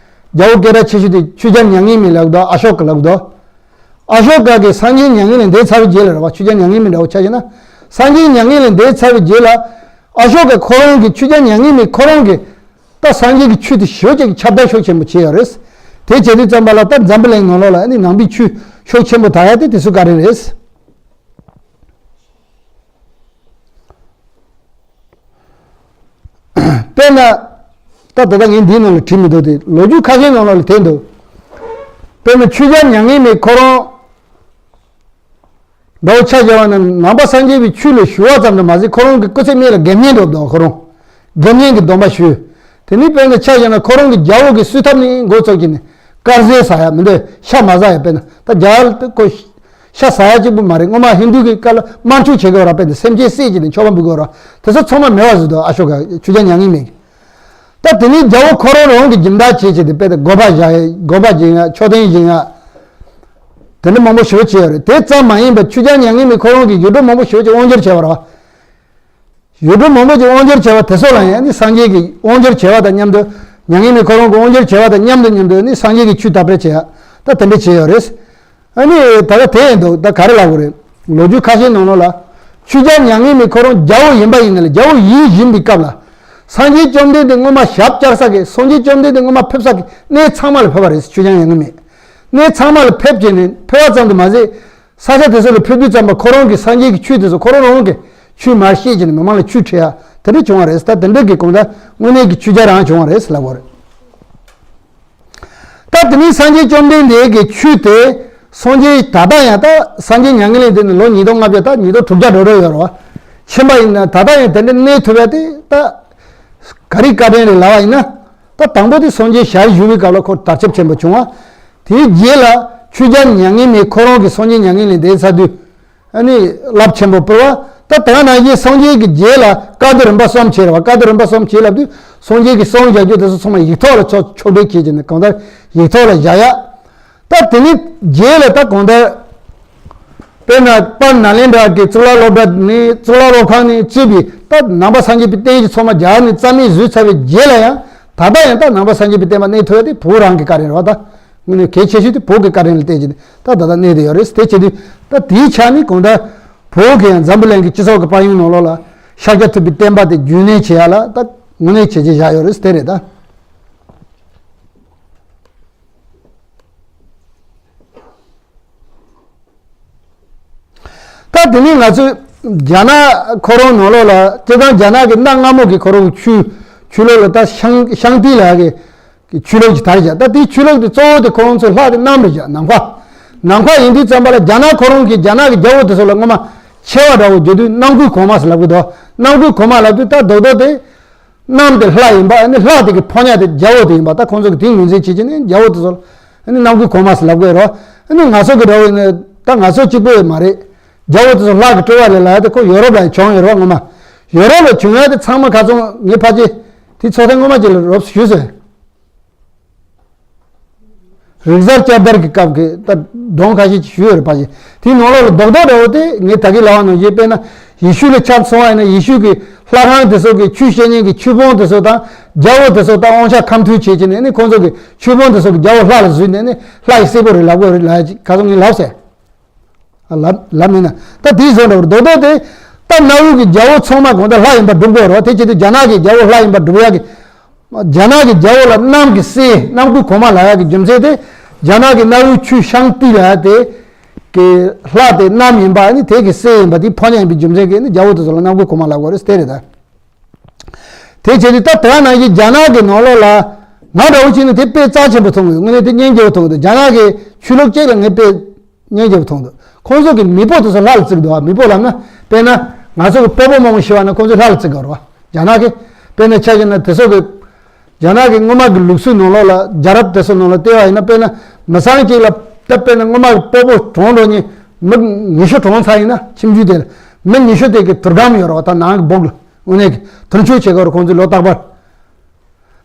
རྒྱལ་པོ་སྐད་གྲགས་ཆེ་ཤོས་དེ་ཆོས་རྒྱལ་མྱ་ངན་མེད་ལབ་དུས་ཨ་ཤོ་ཀ་ལབ་དུས། ཨ་ཤོ་ཀ་གིས་སངས་རྒྱས་མྱ་ངན་ལས་འདས་ཚར་བའི་རྗེས་ལ་རེད་བ། ཆོས་རྒྱལ་མྱ་ངན་མེད་འདྲ་བོ་ཆ་བཞག་ན། སངས་རྒྱས་མྱ་ངན་ལས་འདས་ཚར་བའི་རྗེས་ལ། ཨ་ཤོ་ཀ་ཁོ་རང་གིས་ཆོས་རྒྱལ་མྱ་ངན་མེད་ཁོ་རང་གིས། ད་སངས་རྒྱས་ཀྱི་ཆོས་དེ་ཞེ་པོ་ཅིག་ཁྱབ་གདལ་ཤུགས་ཆེན་པོ་བྱས་ཡོད་རེད། དེ་བྱས་དུས་ཙམ་པ་ལ་ད་འཛམ་བུ་གླིང་ནང་ལོགས་ལ་ཨ་ནི་ནང་པའི་ཆོས་ཤུགས་ཆེན་པོ་དར་ཡ་དེ་དེ་ཚོ་ག་རེ་རེད། དཔེར་ན། ད་ད་ལྟ་ངས་འདིའི་ནང་ལ་བྲིས་མི་འདུག་སྟེ། ལོ་རྒྱུས་ཁ་ཤས་ནང་ལ་དེ་འདུག་དཔེར་ན་ཆོས་རྒྱལ་མྱ་ངན་མེད་ཁོ་རང་འདྲ་བོ་ཆ་བཞག་པ་ན། ནང་པ་སངས་རྒྱས་པའི་ཆོས་ལ་ཞུགས་པ་ཙམ་དུ་མ་ཟད་ཁོ་རང་གི་སྐུ་ཚེ་སྨད་ལ་དགེ་བསྙེན་འགྲོ་འདུག་ཁོ་རང་དགེ་བསྙེན་གྱི་སྡོམ་པ་ཞུས། དེ་ནས་དཔེར་ན་ཆ་བཞག་ན་ཁོ་རང་གི་རྒྱལ་པོ་གི་གསོལ་ཐབ་ནས་འགོ་བཙུགས་ཀྱིན་ནས་དཀར་ཟས་ཟ་ཡ་མི་འདུག་ཤ་མ་ཟ་ཡ། དཔེར་ན་ད་རྒྱ་གར་དུ་ཁོ། ཤ་ཟ་ཡ་གཅིག་པུ་མ་རེད། སྔོན་མ་ཧིན་རྡུ་གི་སྐབས་ལ་དམར་མཆོད་བྱེད་དགོས་ར། དཔེར་ན་སེམས་ཅན་བསད་ཀྱི་ནས་མཆོད་པ་འབུལ་དགོས་ར། དེ་ཚོ་ཚང་མ་མེད་པ་བཟོས་འདུག་ཨ་ཤོ་ཀ་ཆོས་རྒྱལ་མྱ་ངན་མེད་ཀྱིས། ད་དེ་ནས་རྒྱལ་པོ་ཁོ་རང་རང་གི་སྦྱིན་བདག་བྱེད་ཅེས་དེ་དཔེར་ན་དགོན་པ་བཞག་ཡ། དགོན་པ་སྦྱིན་ཡ། མཆོད་རྟེན་སྦྱིན་ཡ། དེ་འདྲ་མང་པོ་ཞེ་པོ་བྱས་ཡོད་རེད། དེ་ཙམ་མ་ཡིན་པར་ཆོས་རྒྱལ་མྱ་ངན་མེད་ཁོ་རང་གིས་ཡུལ་གྲུ་མང་པོ་ཞེ་པོ་ཅིག་དབང་བསྒྱུར་བྱས་པ་རེད་བ། ཡུལ་གྲུ་མང་པོ་ཅིག་དབང་བསྒྱུར་བྱས་པ་དེ་ཚོ་ལ་ཡང་ནི་སངས་རྒྱས་ཀྱི་དབང་བསྒྱུར་བྱས་པ་དང་མཉམ་དུ། མྱ་ངན་མེད་ཁོ་རང་གི་དབང་བསྒྱུར་བྱས་པ་དང་མཉམ་དུ་མཉམ་དུ་ནི་སངས་རྒྱས་ཀྱི་ཆོས་དར་སྤེལ་བྱས་ཡ། ད་དེ་འདྲ་བྱས་ཡོད་རེད། ཨ་ནི་ད་ལྟ་དེ་ཡིན་འདུག་ད་ག་རེ་ལབ་དགོས་རེད། ལོ་རྒྱུས་ཁ་ཤས་ནང་ལོགས་ལ། ཆོས་རྒྱལ་མྱ་ངན་མེད་ཁོ་རང་རྒྱལ་པོ་ཡིན་པ་ཡིན་ན་ལས། རྒྱལ་པོ་ཡིན་བཞིན་པའི་སྐབས་ལ། སངས་རྒྱས་བཅོམ་ལྡན་འདས་སྔོན་མ་ཞབས་བཅགས་ས་གི་སངས་རྒྱས་བཅོམ་ལྡན་འདས་སྔོན་མ་ཕེབས་ས་གི་གནས་ཚང་མ་ལ་ཕེབས་པ་རེད། ཆོས་ཀྱང་ཡང་ངེས་མེད། གནས་ཚང་མ་ལ་ཕེབས་བྱས་ནས་ཕེབས་པ་ཙམ་དུ་མ་ཟད། ས་ཆ་དེ་ཚོ་ལ་ཕེབས་དུས་ཙམ་པ་ཁོ་རང་གི་སངས་རྒྱས་ཀྱི་ཆོས་དེ་ཚོ་ཁོ་རང་རང་གི་ཆོས་མར་བཤད་བྱས་ནས་མི་མང་ལ་ཆོས་ཁྲིད་ཡ་དེ་འདྲ་བྱུང་བ་རེད། ད་དེ་འདྲ་གི་གང་ལྟར་དངོས་གནས་ཀྱི་ཆོས་རྒྱལ་རང་བྱུང་བ་རེད་ལབ་དགོས་རེད། ད་དེ་ནས་སངས་རྒྱས་བཅོམ་ལྡན་འདས་ཀྱི་ཆོས་དེ་སངས་རྒྱས་ད་ལྟ་ཡང་ད་སངས་རྒྱས་མྱ་ངན་ལས་འདས་ནས་ལོ་ཉིས་སྟོང་ལྔ་བརྒྱ་ད་ཉིས་སྟོང་དྲུག་བརྒྱ་འགྲོ་འགྲོ་ཡོད་རེད་བ། ཕྱིན་པ་ཡིན་ན་ད་ལྟ་ཡང་དེ་འདྲ་གནས་ཐུབ་ཡ་དེ་ད་ག་རེ་བཀའ་དྲིན་རེད་ལབ་པ་ཡིན་ན། ད་དང་པོ་དེ་སངས་རྒྱས་ཞལ་བཞུགས་པའི་སྐབས་ལ་ཁོ་དར་ཁྱབ་ཆེན་པོ་བྱུང་བ། དེའི་རྗེས་ལ་ཆོས་རྒྱལ་མྱ་ངན་མེད་ཁོ་རང་གི་སངས་རྒྱས་མྱ་ངན་ལས་འདས་ཚར་དུས། ཨ་ནི་རླབས་ཆེན་པོ་སྤེལ་བ། ད་དེ་ནང་བཞིན་སངས་རྒྱས་ཀྱི་རྗེས་ལ་བཀའ་སྡོད་རིམ་པ་གསུམ་བྱས་རེད་བ། བཀའ་སྡོད་རིམ་པ་གསུམ་བྱས་ལབ་དུས་སངས་རྒྱས་ཀྱི་གསུང་བཞག་རྒྱུ་དེ་ཚོ་ཚང་མ་ཡིག་ཐོག་ལ་ཕྱོགས་ཕྱོགས་སྒྲིག་བྱས་ཀྱི་ནས་གང་ལྟར་ཡིག་ཐོག་ལ་བཞག་ཡ། ད་དེ་ནི་རྗེས་ལ་ད་གང་ལྟར། དཔེར་ན་དཔལ་ནཱ་ལེནྡྲ་གི་གཙུག་ལག་སློབ་གྲྭ་ནས་གཙུག་ལག་སློབ་ཁང་ནས་གཙོས་པའི་ད་ནང་པ་སངས་རྒྱས་པའི་བསྟན་བཅོས་ཚང་མ་རྒྱ་གར་ནས་རྩ་མེད་བཟོས་ཚར་བའི་རྗེས་ལ་ཡང་ད་ལྟ་ཡང་ད་ནང་པ་སངས་རྒྱས་པའི་བསྟན་པ་གནས་ཐུབ་ཡ་དེ་བོད་རང་གི་བཀའ་དྲིན་རེད་བ། ད་དངོས་གནས་གལ་ཆེ་ཤོས་དེ་བོད་ཀྱི་བཀའ་དྲིན་ལ་བརྟེན་བྱས་ནས་ད་ད་ལྟ་གནས་བསྡད་ཡོད་རེད། དེ་བྱེད་དུས་ད་དེའི་ཆ་ནས་གང་ལྟར་བོད་ཀྱི་ཡང་འཛམ་བུ་གླིང་གི་སྤྱི་ཚོགས་ཀྱི་དཔལ་ཡོན་ནང་ལོགས་ལ་ཤཱཀྱ་ཐུབ་པའི་བསྟན་པ་དེ་རྒྱུན་གནས་བྱེད་ཡ་ལ་ད་དངོས་གནས་བྱས་རྗེས་བཞག་ཡོད་རེད། དེ་རེད་ད། ད་དེ་ནས་ང་ཚོས་རྒྱ་ནག་ཁོ་རང་ནང་ལོགས་ལ་སྤྱིར་བཏང་རྒྱ་ནག་གི་གནའ་སྔ་མོ་གི་ཁོ་རང་གི་ཆོས་ཆོས་ལུགས་ལ་ད་ཤང་ཤང་ཏི་ལབ་ཡ་གི་ཆོས་ལུགས་ཀྱི་དར་བཞག་ད་དེའི་ཆོས་ལུགས་དེ་གཙོ་བོ་དེ་ཁོ་རང་ཚོའི་ལྷ་དེ་གནམ་རེད་བཞག་ནམ་མཁའ། ནམ་མཁའ་ཡིན་དུས་ཙམ་པ་ལ་རྒྱ་ནག་ཁོ་རང་གི་རྒྱ་ནག་གི་རྒྱལ་པོ་དེ་ཚོ་ལ་སྔོན་མ་ཆེ་བ་འདྲ་བོ་བརྗོད་དུས་གནམ་སྒོའི་གོང་མ་ཟེར་ལབ་གི་འདུག་གནམ་སྒོའི་གོང་མ་ལབ་དུས་ད་རྡོག་རྡོག་དེ། གནམ་དེ་ལྷ་ཡིན་པ་ཨ་ནི་ལྷ་དེ་གི་ཕོ་ཉ་དེ་རྒྱལ་པོ་དེ་ཡིན་པ། ད་ཁོང་ཚོ་གི་དེའི་ངོས་འཛིན་བྱེད་ཀྱི་ནི་རྒྱལ་པོ་དེ་ཚོ་ལ་ཨ་ནི་གནམ་སྒོའི་གོང་མ་ཟེར་ལབ་དགོས་རོ། ཨ་ནི་ང་ཚོ་གི་འདྲ་བོ་ཡིན་ན་ད་ང་ཚོ་གཅིག་པོ་ཡོད་མ་རེད། རྒྱལ་པོ་དེ་ཚོ་ལྷ་གི་སྤྲུལ་པ་རེད་ལབ་ཡ་དེ་ཁོ་ཡོ་རོབ་ལ་བྱུང་ཡོད་རོ་ངོ་མ། ཡོ་རོབ་ལ་བྱུང་ཡ་དེ་ཚང་མ་ཁ་ཚོན་ངས་ཕལ་ཆེར་དེ་ཚོ་ཐེངས་སྔོན་མ་ཅིག་ལ་རོབ་ཞུས་སོང་། རིག་གསར་བསྐྱར་དར་གྱི་སྐབས་ཀྱི་ད་སྒྲུང་ཁ་ཤས་ཅིག་ཞུས་ཡོད་རེད་ཕལ་ཆེར། དེའི་ནང་ལོགས་ལ་རྡོག་རྡོག་འདྲ་བོ་དེ་ངས་ད་གིན་ལབ་པ་ནང་བཞིན་དཔེར་ན་ཡེ་ཤུ་ལ་ཆ་མཚོན་པ་ཡིན་ན་ཡེ་ཤུ་གི་ལྷ་ཁང་དེ་ཚོ་གི་ཆོས་བཤད་མཁན་གྱི་ཆོས་དཔོན་དེ་ཚོ་དང་རྒྱལ་པོ་དེ་ཚོ་དང་དབང་ཆ་ཁ་མཐུན་བྱེད་ཀྱི་ནས་ནི་ཁོང་ཚོ་གི་ཆོས་དཔོན་དེ་ཚོ་གི་རྒྱལ་པོ་ལྷ་ལ་གཟིགས་ནས་ནི་ལྷ་ཡི་སྲས་པོ་རེད་ལབ་དགོས་རེད་ལབ་ཁ་སང་ངས་ལབ་ཟེར། ལབ་ལབ་མིན་ན་ད་དེའི་བཟོ་འདྲ་བོ་རྡོག་རྡོག་དེ་ད་གནའ་བོའི་གི་རྒྱལ་པོ་ཚང་མ་གང་ལྟར་ལྷ་ཡིན་པ་སྒྲུབ་དགོས་རེད་བ། དེ་བྱེད་དུས་རྒྱ་ནག་གི་རྒྱལ་པོ་ལྷ་ཡིན་པ་སྒྲུབ་ཡག་གི་རྒྱ་ནག་གི་རྒྱལ་པོ་ལ་གནམ་གྱི་སྲས་གནམ་སྒོའི་གོང་མ་ལབ་ཡག་གི་རྒྱུ་མཚན་དེ་རྒྱ་ནག་གི་གནའ་བོའི་ཆོས་ཤང་ཏི་ལབ་ཡག་དེ་གི་ལྷ་དེ་གནམ་ཡིན་པ་ནི་དེ་གི་སྲས་ཡིན་པ་དེ་ཕོ་ཉ་ཡིན་པའི་རྒྱུ་མཚན་གྱིས་ནི་རྒྱལ་པོ་དེ་ཚོ་ལ་གནམ་སྒོའི་གོང་མ་ལབ་དགོས་རེད་དེ་རེད་ད། དེ་བྱས་དུས་ད་དེ་ནང་བཞིན་རྒྱ་ནག་གི་ནང་ལོགས་ལ་ང་འདྲ་བོ་བྱས་ནས་དེ་དཔེ་རྩ་ཆེན་པོ་མཐོང་གི་ཡོད། དངོས་གནས་དེ་སྙིང་རྗེ་བོ་མཐོང་གི་འདུག་རྒྱ་ནག་གི་ཆོས་ལུགས་གཅིག་ལ་ངས་དཔེ་སྙིང་རྗེ་བོ་མཐོང་འདུག་ཁོང་ཚོ་གི་མེས་པོ་དེ་ཚོ་ལྷ་ལ་བརྩི་གི་འདུག་བ། མེས་པོ་ལབ་ན་དཔེར་ན་ང་ཚོ་གི་སྤོ་བོ་རྨོ་མོ་ཞེས་པ་ན་ཁོང་ཚོས་ལྷ་ལ་བརྩི་གི་ཡོད་རེད་བ། རྒྱ་ནག་གི་དཔེར་ན་ཆ་བཞག་ན་དེ་ཚོ་གི་རྒྱ་ནག་གི་སྔོན་མ་གི་ལུགས་སྲོལ་ནང་ལོགས་ལ་རྒྱལ་རབས་དེ་ཚོ་ནང་ལ་བལྟས་པ་ཡིན་ན་དཔེར་ན་མི་ཚང་གཅིག་ལ་ད་དཔེར་ན་སྔོན་མ་གི་སྤོ་བོ་གྲོངས་འགྲོ་ཉིན་མི་ཉི་ཤུ་གྲོངས་ཚར་ཡིན་ན་ཁྱིམ་རྒྱུད་དེ་ལ་མི་ཉི་ཤུ་དེ་གི་དུར་སྒམ་ཡོད་རེད་བ། ད་ནང་གི་སྦུག་ལ་དངོས་གནས་ཀྱི་དུར་མཆོད་བྱེད་དགོས་རེད་ཁོང་ཚོས་ལོ་རྟག་པར།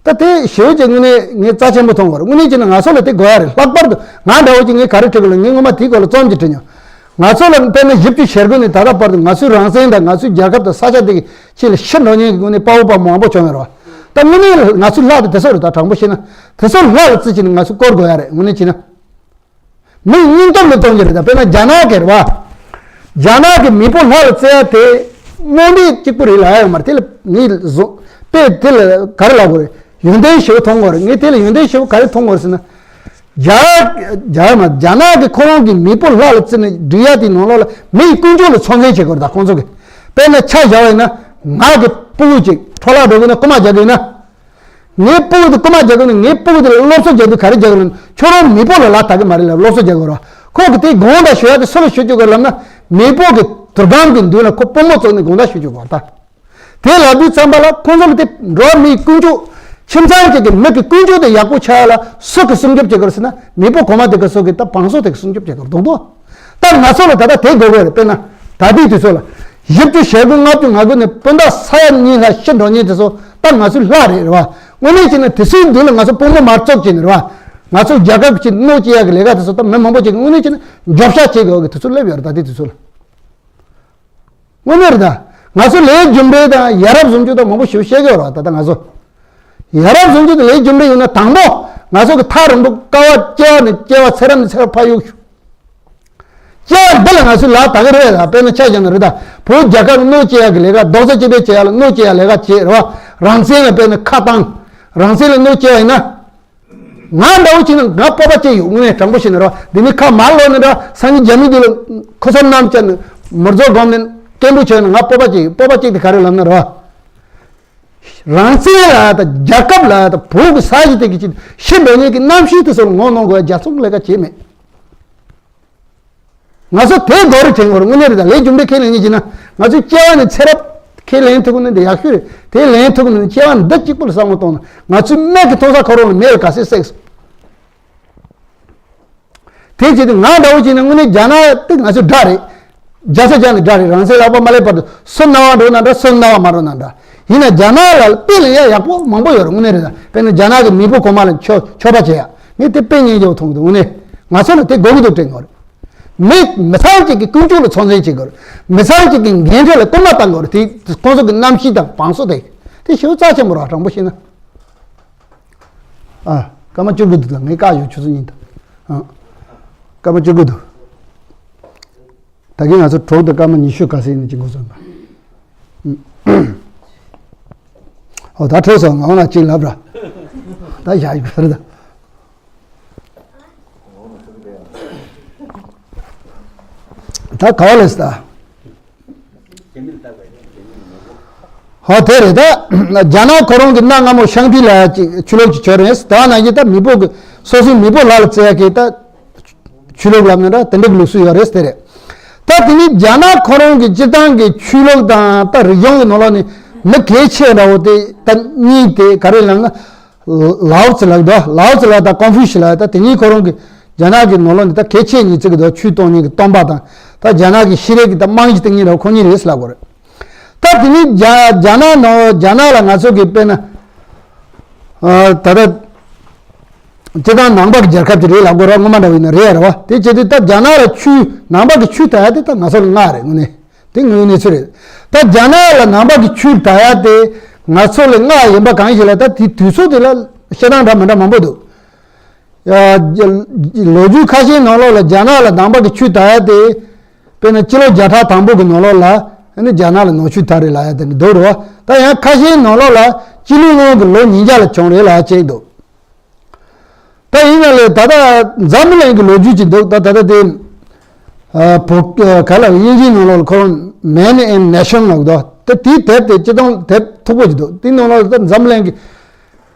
ད་དེ་ཞེ་པོ་ཅིག་དངོས་གནས་ངས་རྩ་ཆེན་པོ་མཐོང་གི་རེད། དངོས་གནས་བྱས་ན་ང་ཚོ་ལ་དེ་དགོས་ཡ་རེད། ལྷག་པར་དུ་ང་འདྲ་བོ་ཅིག་ངས་ག་རེ་དྲི་གི་ལ་ངས་སྔོན་མ་དེའི་སྐོར་ལ་རྩོམ་ཅིག་བྲིས་མྱོང་། ང་ཚོ་ལ་དཔེར་ན་བཞི་བཅུ་ཞེ་དགུ་ནས་ད་ལྟ་བར་དུ་ང་ཚོའི་རང་བཙན་དང་ང་ཚོའི་རྒྱལ་ཁབ་དང་ས་ཆ་དེ་གི་ཆེད་ལ་ཤི་འགྲོ་མཁན་གྱི་དངོས་གནས་དཔའ་བོ་དཔའ་མོ་མང་པོ་བྱུང་ཡོད་རེད་བ། ད་དངོས་གནས་ང་ཚོའི་ལྷ་དེ་དེ་ཚོ་རེད། ད་དྲང་པོ་བཤད་ན་དེ་ཚོ་ལྷ་ལ་བརྩི་བྱས་ནས་ང་ཚོ་བསྐོར་དགོས་ཡ་རེད། དངོས་གནས་བྱས་ན། མི་སྙིང་སྟོབས་ལ་གཏོང་རྒྱུ་རེད། ད་དཔེར་ན་རྒྱ་ནག་གི་རེད་བ། རྒྱ་ནག་གི་མེས་པོ་ལྷ་ལ་བརྩི་ཡ་དེ་དངོས་གནས་གཅིག་པུ་རེད་ལབ་ཡ་ཡོད་མ་རེད། དེ་ལ་ངས་བཟོ་དཔེ་དེ་ལ་ག་རེ་ལབ་དགོས་རེད། ཡོན་ཏན་ཞེ་པོ་མཐོང་དགོས་རེད། ངས་དེ་ལ་ཡོན་ཏན་ཞེ་པོ་ག་རེ་མཐོང་དགོས་རེད་ཟེར་ན། རྒྱ་རྒྱ་མ་རྒྱ་ནག་གི་ཁོ་རང་གི་མེས་པོ་ལྷ་ལ་བརྩི་ནས་སྒྲིག་ཡ་དེའི་ནང་ལོགས་ལ་མི་ཡི་ཀུན་སྤྱོད་ལ་ཚོད་འཛིན་བྱེད་དགོས་རེད། ད་ཁོང་ཚོ་གི་དཔེར་ན་ཆ་བཞག་པ་ཡིན་ན་ང་གི་སྤུ་གུ་ཅིག་འཕྲོ་བརླག་འགྲོ་གི་ན་རྐུ་མ་རྒྱག་གི་ཡིན་ན། ངའི་སྤུ་གུ་དེ་རྐུ་མ་རྒྱག་དགོས་ན་ངའི་སྤུ་གུ་དེ་ལ་སློབ་གསོ་རྒྱག་དུས་ག་རེ་རྒྱག་དགོས་ལབ་ན་ཁྱོད་རང་མེས་པོ་ལ་ལག་བསྟར་གི་མ་རེད་ལབ་སློབ་གསོ་རྒྱག་དགོས་རེད་བ། ཁོ་གི་དེ་དགོངས་དག་ཞུ་ཡ་དེ་སུ་ལ་ཞུ་རྒྱུ་དགོས་ལབ་ན་མེས་པོ་གི་དུར་སྒམ་གི་མདུན་ལ་ཁོ་པུས་མོ་བཙུགས་ནས་དགོངས་དག་ཞུ་རྒྱུ་དགོས་རེད་ད། དེ་ལབ་དུས་ཙམ་པ་ལ་ཁོང་ཚོ་ལ་དེ་འགྲོ་བ་མིའི་ཀུན་སྤྱོད་ཁྱིམ་ཚང་གཅིག་གི་མི་གི་ཀུན་སྤྱོད་དེ་ཡག་པོ་ཆགས་ཡ་ལ་སུ་གི་སྲུང་སྐྱོབ་བྱེད་དགོས་རེད་ཟེར་ན་མེས་པོ་གོང་མ་དེ་གི་སོ་གི་ད་བང་སོ་དེ་གི་སྲུང་སྐྱོབ་བྱེད་དགོས་རེད་འདུག་དོ། ད་ང་ཚོ་ལ་ད་ལྟ་དེ་དགོས་དགོས་རེད། དཔེར་ན་ད་ལྟའི་དུས་ཚོད་ལ་བཞི་བཅུ་ཞེ་དགུ་ལྔ་བཅུ་ང་དགུ་ནས་སྤུན་ཟླ་ས་ཡ་གཉིས་ལྷག་ཤི་འགྲོ་མཁན་དེ་ཚོ་ད་ང་ཚོའི་ལྷ་རེད་རེད་བ། དངོས་གནས་བྱས་ན་དེ་ཚོའི་མདུན་ལ་ང་ཚོ་དཔུང་པ་མར་བཙུགས་བྱས་ནས་རེད་བ། ང་ཚོ་རྒྱལ་ཁབ་ཀྱི་གནོད་སྐྱེལ་ཡག་གི་ལས་ཀ་དེ་ཚོ་ད་མི་མང་པོ་ཅིག་གི་དངོས་གནས་བྱས་ན་འགྱོད་བཤགས་བྱེད་དགོས་ཡག་གི་དུས་ཚོད་སླེབས་ཡོད་རེད། ད་ལྟའི་དུས་ཚོད་ལ། དངོས་གནས་རེད་ད། ང་ཚོ་ལས་རྒྱུ་འབྲས་དང་ཡ་རབས་བཟུང་རྒྱུ་དང་མང་པོ་ཞིག་བཤད་ཀྱི་ཡོད་རེད་བ། ད་ལྟ་ང་ཚོ་ཡ་རབས་བཟུང་རྒྱུ་དང་ལས་རྒྱུ་འབྲས་ཡོད་ན་དང་པོ་ང་ཚོ་གི་ཐག་རིང་པོ་ཀ་བ་སྐྱེ་བ་ནས་སྐྱེ་བ་ཚེ་རབས་ནས་ཚེ་རབས་ཕར་གཡུག་ཞུ། སྐྱེ་བ་འདི་ལ་ང་ཚོས་ལ་ད་ག་རེད་ལ། དཔེར་ན་ཆ་བཞག་ན་རེད་ད། བོད་རྒྱལ་ཁབ་ལ་གནོད་སྐྱེལ་ཡག་གི་ལས་ཀ། རྡོག་རྩ་གཅིག་སྒྲིལ་བྱེད་ཡག་ལ་གནོད་སྐྱེལ་ཡག་ལས་ཀ་བྱེད་རེད་བ། རང་བཙན་ལ་དཔེར་ན་ཁ་བཏང་། རང་བཙན་ལ་གནོད་སྐྱེལ་བ་ཡིན་ན། ང་འདྲ་བོ་བྱས་ན་ང་སྤོབས་པ་སྐྱེ་ཡོད། དངོས་གནས་དྲང་པོ་བཤད་ན་རེད་བ། འདི་ནི་ཁ་མར་ལོག་ནས་རེད་བ། སངས་རྒྱས་རྒྱ་མི་འདི་ལ་ཁུ་སིམ་མནའམ་བཅད་ནས་མི་རྫོགས་སྒོམ་ནས་སྐད་འབོད་བྱས་ན་ང་སྤོབས་པ་སྐྱེ་ཡོད། སྤོབས་པ་སྐྱེ་དེ་ག་རེ་ལབ་ན་རེད་བ། རང་བཙན་ལ་དང་རྒྱལ་ཁབ་ལ་དང་བོད་ཀྱི་ས་གཞི་དེ་གི་ཕྱི་ཕྱི་འགྲོ་མཁན་གྱི་རྣམ་ཤེས་དེ་ཚོ་ལ་ངོ་གནོང་དགོས། རྒྱལ་ཚོགས་ཀྱི་ལས་ཀ་བྱེད་མེད། ང་ཚོ་དེ་དགོས་རེད་དྲན་དགོས་རེད། དངོས་གནས་རེད་ད། ལས་རྒྱུ་འབྲས་ཁས་ལེན་ཉིད་ཀྱིས་ན། ང་ཚོའི་སྐྱེ་བ་ནས་ཚེ་རབས་ཁས་ལེན་ཐུབ་ཀྱི་ན་འདི་ཡག་ཤོས་རེད། དེ་ལེན་ཐུབ་ཀྱི་ན་སྐྱེ་བ་འདི་གཅིག་པུ་ལ་བསམ་བློ་གཏོང་ན། ང་ཚོའི་སྨད་ཀྱི་མཐོ་ས་ཁོ་རང་ལ་མེ་ལ་ག་ཚོད་བསྲེགས་སོང་། དེ་བྱས་ཏེ་ང་འདྲ་བོ་བྱས་ན་དངོས་གནས་རྒྱ་ནག་དེ་ང་ཚོའི་དགྲ་རེད། རྒྱལ་ས་རྒྱ་ནི་དགྲ་རེད། རང་བཙན་ལག་པ་མ་སླེབས་བར་དུ་སོ་ན་བ་འགྲོ་ན་འདྲ། སོ་ན་བ་མ་འགྲོ་ན་འདྲ། ཡིན་ན་རྒྱ་ནག་ལ་དཔེ་ལེན་ཡ་ཡག་པོ་མང་པོ་ཡོད་རེད། དངོས་གནས་རེད་ད། དཔེར་ན་རྒྱ་ནག་གི་མེས་པོ་གོང་མ་ལ་མཆོད་མཆོད་པ་བྱེད་ཡ། ངས་དེ་དཔེ་ཉན་རྒྱུ་མཐོང་གི་འདུག། དངོས་གནས་ང་ཚོ་ལ་དེ་དགོས་ཀྱི་འདུག་དྲན་གྱི་ཡོད་རེད། མི་མི་ཚང་གཅིག་གི་ཀུན་སྤྱོད་ལ་ཚོད་འཛིན་བྱེད་དགོས་རེད། མི་ཚང་གཅིག་གི་འགན་འཁྲི་ལ་སྐུལ་མ་གཏང་དགོས་རེད། དེ་ཁོང་ཚོ་གི་རྣམ་ཤེས་དང་བང་སོ་དེ་དེ་ཞེ་པོ་རྩ་ཆེན་པོ་རེད། དྲང་པོ་བཤད་ན། ཨ། སྐར་མ་བཅུ་དགུ་འདུག་ད། ངས་བཀག་ཡོད། ཆུ་ཚོད་གཉིས་དང་། ཨ། སྐར་མ་བཅུ་དགུ་འདུག། ད་གིན་ང་ཚོ་གྲོགས་དང་སྐར་མ་ཉི་ཤུ་ག་ཚོད་ཡིན་ན་ཅིག་འགོ་ཚུགས་པ། ཨོ་ད་འཕྲོས་སོང་། ང་ལ་ཅིག་ལབ་ར། ད་བཞག་ཡོད་རེད་ད། ད་ག་བ་ལས་ད། ཧོ་དེ་རེད་ད། རྒྱ་ནག་ཁོ་རང་གི་གནའ་སྔ་མོ་ཤང་ཏི་ལ་ཡ་ཅིག་ཆོས་ལུགས་ཅིག་བྱོས་རེད། ད་ནང་བཞིན་ད་མི་བོད་ཀྱི་སོ་སོའི་མི་བོད་ལ་ལ་བརྩི་ཡ་གི་ད། ཆོས་ལུགས་ལབ་ན་འདྲ་དེ་འདྲ་གི་ལུགས་སྲོལ་ཡོད་རེད་དེ་རེད། ད་དེ་ནི་རྒྱ་ནག་ཁོ་རང་གི་སྤྱི་བཏང་གི་ཆོས་ལུགས་དང་ད་རིག་གཞུང་གི་ནང་ལོགས་ནས་མི་གལ་ཆེ་འདྲ་བོ་དེ་ད་གཉིས་དེ་ག་རེ་ལབ་ན། ལའོ་ཙི་ལབ་འདུག། ལའོ་ཙི་ལ་དང་ཀོང་ཧྥུ་ཤི་ལ། ད་དེ་གཉིས་ཁོ་རང་གི་རྒྱ་ནག་གི་ནང་ལོགས་ནས་ད་གལ་ཆེ་གཉིས་བརྩི་གི་འདུག། ཆོས་གཏོང་མཁན་གྱི་སྟོན་པ་དང་། ད་རྒྱ་ནག་གི་ཤེས་རིག་གི་ད་རྨང་གཞི་བཏིང་མཁན་འདྲ་བོ་ཁོ་གཉིས་རེད་ལབ་དགོས་རེད། ད་དེ་ནི་རྒྱ་རྒྱ་ནག་ནང་རྒྱ་ནག་ལ་ང་ཚོ་གི་དཔེར་ན། ཨ། ད་ལྟ་སྤྱིར་བཏང་ནང་པ་གི་རྒྱལ་ཁབ་ཅིག་རེད་ལབ་དགོས་རེད། སྔོན་མ་འདྲ་བོ་ཡིན་ན་རེད་རེད་བ། དེ་བྱས་དུས་ད་རྒྱ་ནག་ལ་ཆོས་ནང་པ་གི་ཆོས་དར་ཡ་དེ་ད་ང་ཚོ་ལ་སྔགས་རེད། དངོས་གནས་དེ་དངོས་གནས་གནས་ཚུལ་རེད། ད་རྒྱ་ནག་ལ་ནང་པ་གི་ཆོས་དར་ཡ་དེ་ང་ཚོ་ལ་སྔགས་ཡིན་པ་གང་ཞིག་ལ། ད་དེ་དུས་ཚོད་དེ་ལ་བཤད་སྟངས་འདྲ་མི་འདྲ་མང་པོ་འདུག། ཡ། ལོ་རྒྱུས་ཁ་ཤས་ནང་ལོགས་ལ་རྒྱ་ནག་ལ་ནང་པ་གི་ཆོས་དར་ཡ་དེ། དཔེར་ན་སྤྱི་ལོ་བརྒྱ་ཕྲག་དང་པོ་གི་ནང་ལོགས་ལ་ཨ་ནི་རྒྱ་ནག་ལ་ནང་ཆོས་དར་རེད་ལབ་ཡ་དེ་འདྲ་འདུག་རེད་བ། ད་ཡང་ཁ་ཤས་ནང་ལོགས་ལ་སྤྱི་ལོའི་སྔོན་གྱི་ལོ་ཉིས་བརྒྱ་ལ་བྱུང་རེད་ལབ་ཡ་ཅིག་འདུག། ད་ཡིན་ན་ལས་ད་ལྟ་འཛམ་བུ་གླིང་གི་ལོ་རྒྱུས་ཅིག་འདུག། ད་ད་ལྟ་དེ། ཨ། བོད་ག་ལ་དབྱིན་ཇིའི་ནང་ལོགས་ལ་ཁོ་རང་Man and Nation ལབ་འདུག། ད་དེའི་དེབ་དེ་སྤྱིར་བཏང་དེབ་མཐུག་པོ་ཅིག་འདུག། དེའི་ནང་ལོགས་ལ་ད་འཛམ་བུ་གླིང་གི་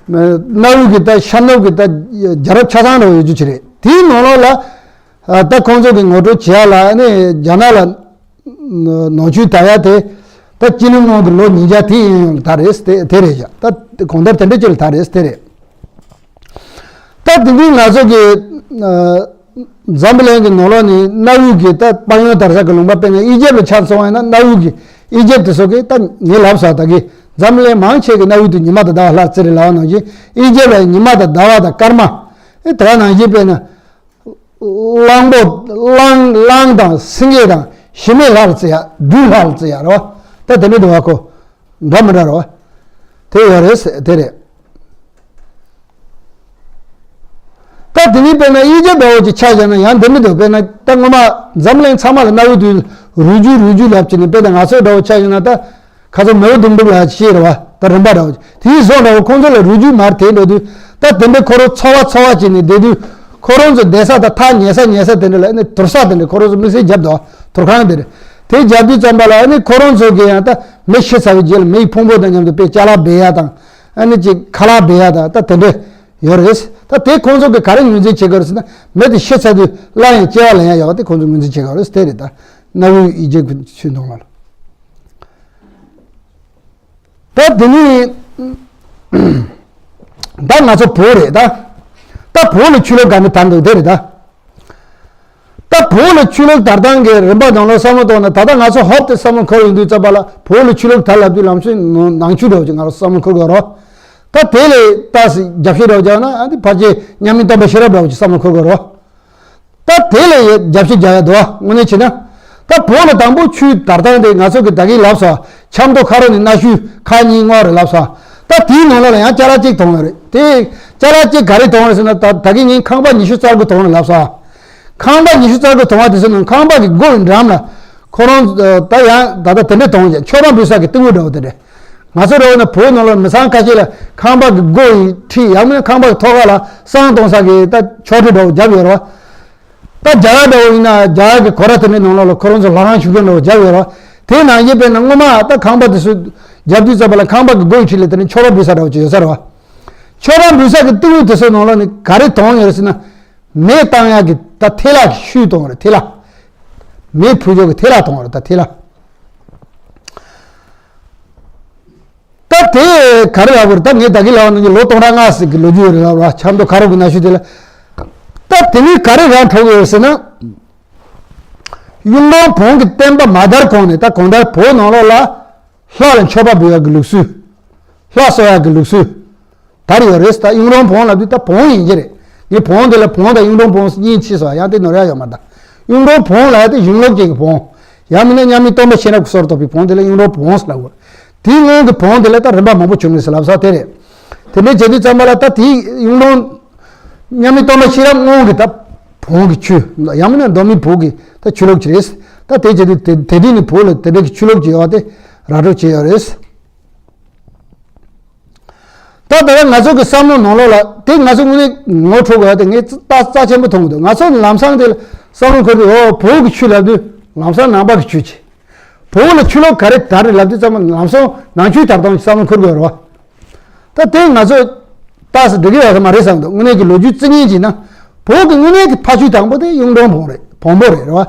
གནའ་བོའི་གི་ད་ཤར་ནུབ་གི་ད་རྒྱལ་རབས་ཆ་ཚང་འདྲ་བོ་ཡོད་རྒྱུ་ཅིག་རེད། དེའི་ནང་ལོགས་ལ། ཨ། ད་ཁོང་ཚོ་གི་ངོ་སྤྲོད་བྱེད་ཡ་ལ་ནི་རྒྱ་ནག་ལ་ནང་ཆོས་དར་ཡ་དེ་ད་སྤྱི་ལོའི་སྔོན་གྱི་ལོ་ཉིས་བརྒྱ་དེ་ཡིན་ཡང་ད་རེད་དེ་དེ་རེད་བཞག། ད་གང་ལྟར་དེ་འདྲ་ཅིག་ལ་ད་རེད་དེ་རེད། ད་དེ་འདྲའི་ང་ཚོ་གི། ཨ། འཛམ་བུ་གླིང་གི་ནང་ལོགས་ནས་གནའ་བོའི་གི་ད་དཔལ་ཡོན་དར་ས་གི་ལུང་པ་དཔེར་ན་ཨི་ཇེབ་ལ་ཆ་མཚོན་པ་ཡིན་ན། གནའ་བོའི་གི་ཨི་ཇེབ་དེ་ཚོ་གི་ད་ངས་ལབ་ས་ད་གི་འཛམ་བུ་གླིང་མང་ཆེ་གི་གནའ་བོའི་དུས་ཉི་མ་དང་ཟླ་བ་ལྷ་རྩེ་རེ་ལབ་པ་ནང་བཞིན་ཨི་ཇེབ་ལ་ཉི་མ་དང་ཟླ་བ་དང་སྐར་མ། ཨེ། དེ་ག་ནང་བཞིན་དཔེར་ན། གླང་པོ་གླང་གླང་དང་སེང་གེ་དང་ཞི་མི་ལྷ་ལ་བརྩི་ཡ། སྦྲུལ་ལྷ་ལ་བརྩི་ཡ་རེད་བ། ད་དེ་འདྲ་འདུག་བ་ཁོ། འདྲ་མི་འདྲ་རེད་བ། དེ་ཡོད་རེད་ཟེར་དེ་རེད། ད་དེ་ནས་དཔེར་ན་ཨི་ཇེབ་འདྲ་བོ་ཅིག་ཆ་བཞག་ན་ཡང་འདི་འདྲ་འདུག། དཔེར་ན་ད་སྔོན་མ་འཛམ་གླིང་ཚང་མ་ལ་གནའ་བོའི་དུས་རུས་རྒྱུད་རུས་རྒྱུད་ལབ་ཀྱི་ནས། དཔེར་ན་ང་ཚོ་འདྲ་བོ་ཆ་བཞག་ན་ད། ཁ་སང་མེའོ་ལྡུམ་རུ་ལ་ཤེས་རེད་བ། ད་རིམ་པ་འདྲ་བོ་དེའི་བཟོ་འདྲ་བོ་ཁོང་ཚོ་ལ་རུས་རྒྱུད་མར་དེད་འགྲོ་དུས། ད་དེ་འདྲ་ཁོ་རང་འཚོ་བ་འཚོ་བ་བྱས་ནས་བསྡད་དུས། ཁོ་རང་ཚོ་བསྡད་ས་དང་ཐག་ཉེ་ས་ཉེ་ས་དེ་འདྲ་ལ་ནི་དུར་ས་དེ་འདྲ་ཁོ་རང་ཚོ་དམིགས་བསལ་བརྒྱབ་འདུག། དུར་ཁང་དེ་རེད། དེ་བརྒྱབ་དུས་ཙམ་པ་ལ་ནི་ཁོ་རང་ཚོ་གི་ཡང་ད་མི་ཤི་ཚར་བའི་རྗེས་ལ་མི་ཡི་ཕུང་པོ་དང་མཉམ་དུ་དཔེ་ཅ་ལག་སྦས་ཡ་དང་། ཨ་ནི་ཅིག་ཁ་ལག་སྦས་ཡ་དང་ད་དེ་འདྲ་ཡོད་རེད། ད་དེ་ཁོང་ཚོ་གི་ག་རེ་ངོས་འཛིན་བྱེད་དགོས་རེད་ཟེར་ན། མི་དེ་ཤི་ཚར་དུས་སླར་ཡང་སྐྱེ་བ་ལེན་ཡ་ཡོད་པ་དེ་ཁོང་ཚོ་ངོས་འཛིན་བྱེད་དགོས་རེད་དེ་རེད། ད་གནའ་བོའི་ཨི་ཇེབ་ཀྱི་ཆོས་དུང་ལ་ལ། ད་དེ་ནི་ད་ང་ཚོ་བོད་རེད་ད། ད་བོད་ལ་ཆོས་ལུགས་ག་འདྲ་དར་འདུག་དེ་རེད་ད། ད་བོད་ལ་ཆོས་ལུགས་དར་སྟངས་ཀྱི་རིམ་པ་ནང་ལ་བསམ་བློ་གཏོང་ན། ད་ལྟ་ང་ཚོ་ཧོབ་སྟེ་བསམ་བློ་འཁོར་ཡོང་དུས་ཙམ་པ་ལ། བོད་ལ་ཆོས་ལུགས་དར་ལབ་དུས་ལམ་སང་ནང་ཆོས་འདྲ་བོ་ཅིག་ང་ཚོ་བསམ་བློ་འཁོར་དགོས་རེད། ད་དེ་ལས་ད་སི་རྒྱབ་སྐྱོར་འདྲ་བོ་བྱས་ན། ཨ་ནི་ཕལ་ཆེར་མཉམ་མེད་སྟོན་པ་ཤེས་རབ་འདྲ་བོ་ཅིག་བསམ་བློ་འཁོར་དགོས་རེད། ད་དེ་ལ་ཡ་རྒྱབ་སྐྱོར་རྒྱག་ཡ་འདུག་བ། དངོས་གནས་བྱས་ན། ད་བོད་ལ་དང་པོ་ཆོས་དར་སྟངས་དེ་ང་ཚོ་གི་ད་གིན་ལབ་སོང་། ཆབ་མདོ་ཁ་རོག་ནས་གནའ་ཤུལ་ཁག་གཉིས་བསྔོགས་རེད་ལབ་སོང་། ད་དེའི་ནང་ལོགས་ལ་ཡང་ཅ་ལག་གཅིག་མཐོང་ཡོད་རེད། དེ་ཅ་ལག་གཅིག་ག་རེ་མཐོང་རེད་ཟེར་ན། ད་ད་གིན་ངས་ཁང་པ་ཉི་ཤུ་རྩ་དགུ་མཐོང་རེད་ལབ་སོང་། ཁང་པ་ཉི་ཤུ་རྩ་དགུ་དོང་བ་དེ་ཚོ་ནང་ཁང་པ་གི་སྒོ་ཡི་འགྲམ་ལ་ཁོ་རང་ད་ཡང་ད་ལྟ་དེ་འདྲས་དོང་བྱས་མཆོད་པ་འབུལ་ས་གི་ཏི་འུ་འདྲ་བོ་དེ་འདྲས། ང་ཚོ་འདྲ་བོ་ན་བོད་ནང་ལ་མི་ཚང་ཁ་ཤས་ལ་ཁང་པ་གི་སྒོ་ཡི་འཁྲིས་ཡང་མིན་ན་ཁང་པ་གི་ཐོག་ཁ་ལ་བསང་གཏོང་ས་གི་ད་ཆོག་ཁྲི་འདྲ་བོ་བརྒྱབ་ཡོད་རེད་བ། ད་རྒྱ་གར་འདྲ་བོ་ཡིན་ན་རྒྱ་གར་གི་གོ་ར་དེ་འདྲའི་ནང་ལོགས་ལ་ཁོ་རང་ཚོ་ལྷ་ཁང་ཆུང་ཆུང་འདྲ་བོ་བརྒྱབ་ཡོད་རེད་བ། དེ་ནང་ཡིན་པས་ན་སྔོན་མ་ད་ཁང་པ་དེ་ཚོ་བརྒྱབ་དུས་ཙམ་པ་ལ་ཁང་པ་གི་སྒོ་ཡི་འཁྲིས་ལ་དེ་ནས་མཆོད་པ་འབུལ་ས་འདྲ་བོ་ཅིག་ཡོད་ས་རེད་བ། མཆོད་པ་འབུལ་ས་གི་ཏི་འུ་དེ་ཚོ་ནང་ལོགས་ནས་ག་རེ་དོང་ཡོད་རེད་ཟེར་ན། མེ་བཏང་ཡག་གི་ད་ཐལ་བ་གི་ཤུལ་དོང་རེད་ཐལ་བ། མེ་ཕུ་ཞོག་གི་ཐལ་བ་དོང་རེད་ད་ཐལ་བ། ད་དེ་ག་རེ་ལབ་དགོས་རེད་ད་ངས་ད་གིན་ལབ་ནང་གི་ལོ་སྟོང་ཕྲག་ལྔ་ཟིག་གི་ལོ་རྒྱུས་རེད་ལབ་ར་ཆབ་མདོ་ཁ་རོག་གི་གནའ་ཤུལ་དེ་ལ། ད་དེ་ནས་ག་རེ་རང་འཕྲོ་གི་ཡོད་ཟེར་ན། གཡུང་དྲུང་བོན་གྱི་བསྟན་པ་མ་དར་གོང་ནས་ད་གང་ལྟར་བོད་ནང་ལོགས་ལ་ལྷ་ལ་མཆོད་པ་འབུལ་ཡག་གི་ལུགས་སྲོལ། ལྷ་གསོལ་ཡག་གི་ལུགས་སྲོལ། དར་ཡོད་རེད་ད། གཡུང་དྲུང་བོན་ལབ་དུས་ད་བོན་ཡིན་གྱི་རེད། ངས་བོན་དེ་ལ་བོན་དང་གཡུང་དྲུང་བོན་གཉིས་ཕྱེ་སོང་ཡང་དེ་ནོར་ཡ་ཡོད་མ་རེད་ད། གཡུང་དྲུང་བོན་ལབ་ཡ་དེ་གཞུང་ལུགས་ཅན་གྱི་བོན། ཡང་མིན་ན་མཉམ་མེད་སྟོན་པ་ཤེས་རབ་ཀྱི་སྲོལ་གཏོད་པའི་བོན་དེ་ལ་གཡུང་དྲུང་བོན་ཟེར་ལབ་དགོས། དེའི་སྔོན་གྱི་བོན་དེ་ལ་ད་རིམ་པ་མང་པོ་བྱུང་ཡོད་ཟེར་ལབ་ས་དེ་རེད། དེ་འདྲའི་བྱེད་དུས་ཙམ་པ་ལ་ད་དེའི་གཡུང་དྲུང་མཉམ་མེད་སྟོན་པ་ཤེས་རབ་སྔོན་གྱི་ད་བོན་གྱི་ཆོས་ཡང་མིན་ན་མདོ་སྨད་བོད་ཀྱི་ད་ཆོས་ལུགས་ཅིག་རེད། ད་དེ་བྱེད་དུས་དེ་དེ་དུས་ནི་བོད་ལ་དེ་འདྲའི་གི་ཆོས་ལུགས་ཅིག་ཡོད་པ་དེ་ར་སྤྲོད་བྱས་ཡོད་རེད། ད་ལྟ་ང་ཚོ་གི་བསམ་བློ་ནང་ལོགས་ལ་དེ་ང་ཚོ་དངོས་གནས་ངོ་འཕྲོད་དགོས་ཡ་དེ་ངས་རྩ་རྩ་ཆེན་པོ་མཐོང་གི་འདུག་ང་ཚོ་ལམ་སང་དེ་ལ་བསམ་བློ་འཁོར་དུས་ཨོ་བོད་ཀྱི་ཆོས་ལབ་དུས་ལམ་སང་ནང་པ་གི་ཆོས་ཀྱི་བོད་ལ་ཆོས་ལུགས་ག་རེ་དར་རེད་ལབ་དུས་ཙམ་པ་ལམ་སང་ནང་ཆོས་དར་སྟངས་ཀྱི་བསམ་བློ་འཁོར་དགོས་རེད་བ། ད་དེ་ང་ཚོ་ཏག་ཏག་འགྲིག་གི་ཡོད་ས་མ་རེད་བསམ་འདུག་དངོས་གནས་ཀྱི་ལོ་རྒྱུས་རྩི་ཉན་བྱས་ན། བོད་ཀྱི་དངོས་གནས་ཀྱི་ཕ་ཆོས་དང་པོ་དེ་གཡུང་དྲུང་བོན་རེད། བོན་པོ་རེད་རེད་བ།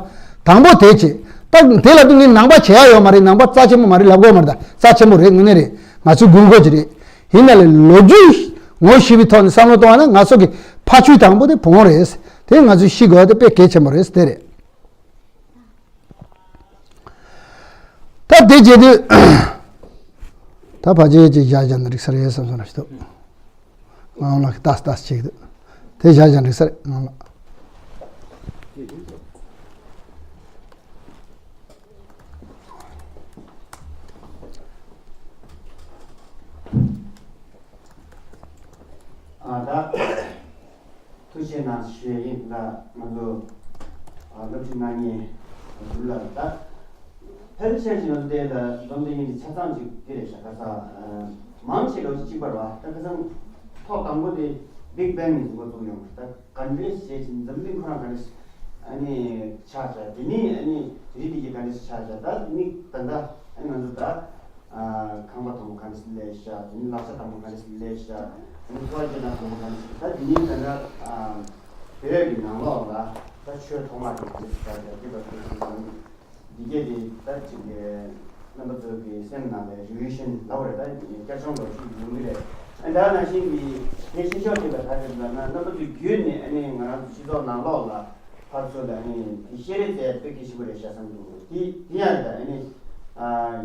དང་པོ་དེ་བྱས། ད་དེ་ལ་དུས་ངས་ནང་པ་བྱེད་ཡ་ཡོད་མ་རེད། ནང་པ་རྩ་ཆེན་པོ་མ་རེད་ལབ་དགོས་མ་རེད། ད་རྩ་ཆེན་པོ་རེད། དངོས་གནས་རེད། ང་ཚོའི་དགོས་མཁོ་ཅིག་རེད། ཡིན་ན་ལས་ལོ་རྒྱུས་ངོ་ཤེས་པའི་ཐོག་ནས་བསམ་བློ་གཏོང་བ་ན་ང་ཚོ་གི་ཕ་ཆོས་དང་པོ་དེ་བོན་རེད། དེ་ང་ཚོས་ཤེས་དགོས་ཡ་དེ་དཔེ་གལ་ཆེན་པོ་རེད། དེ་རེད། ད་དེ་བྱེད་དུས། ད་ཕལ་ཆེར་ཅིག་བཞག་བཞག་ན་འགྲིག་ས་རེད་བསམ་སོང་ན་ཞིག་འདུག་ངང་ལ་ཏག་ཏག་ཅིག་འདུག་དེ་བཞག་བཞག་འགྲིག་ས་རེད་ངང་ལ། ཨ་ད། ཐུགས་རྗེ་གནང་ཞུ་ཡས་ཡིན། ད་ང་ཚོ་ཨ་སློབ་ཁྲིད་གནང་མཁན་འདུག་ལ། ད་ཕལ་ཆེར་ཞིག་ལ་དེ་ལ་འཛོམས་དེ་ཡིན་གྱི་ཆ་ཚང་ཅིག་དེ་རེད་ཤག་ཁ་སང་མང་ཆེ་ལོ་གཅིག་པར་བ་ད་ཁ་སང་ཐོག་དང་པོ་དེ་བིག་བེང་ནས་འགོ་བཙུགས་ཡོང་། ད་ག་འདྲས་བྱས་ཀྱི་འཛམ་གླིང་ཁོ་རང་ག་འདྲས་ཨ་ནི་ཆགས་བྱ། དེ་ནས་ཨ་ནི་རི་དེ་གི་ག་འདྲས་ཆགས་བྱ། ད་དེ་ནས་ད་ལྟ་ཨ་ནི་ང་ཚོ་ད། ཁང་པ་དང་པོ་ག་འདྲ་ཞིག་ལས་ཤག་དེ་ནས་ལག་ཆ་དང་པོ་ག་འདྲ་ཞིག་ལས་ཤག་དེ་ནས་འཚོ་བ་སྐྱེལ་སྟངས་དང་པོ་ག་འདྲ་ཞིག་ད་དེ་ནས་ད་ལྟ་བོད་ཀྱི་ནང་ལོགས་ལ་ད་ཆོས་ཐོག་མ་དེ་ག་འདྲ་ཞིག་ཆགས་ཤག་དེ་བར་དུ་ཞིག་དང་འདི་གས་དེ་ད་ཅིག་རྣམ་པ་ཚོ་གི་སེམས་ནང་ལ་རི་ཝི་ཤན་ལབ་པ་རེད། ད་བསྐྱར་སྦྱོང་འདྲ་ཞིག་ཡོང་གི་རེད། ཨ་ད་ནང་བཞིན་གྱི་དེ་ཤེས་ཕྱོགས་ཅིག་ལ་ག་རེ་ལབ་ན་རྣམ་པ་ཚོ་བརྒྱུད་ནས་ཨ་ནི་ང་རང་ཚོ་སྤྱི་ཚོགས་ནང་ལོགས་ལ། ཕར་ཚུར་ལ་ནི་དེ་བཤད་རེས་བྱས་དཔེ་གལ་ཆེན་པོ་རེད་ཤག་བསམ་འདུག་དེ་དེ་ཡང་རེད། ད་ནི་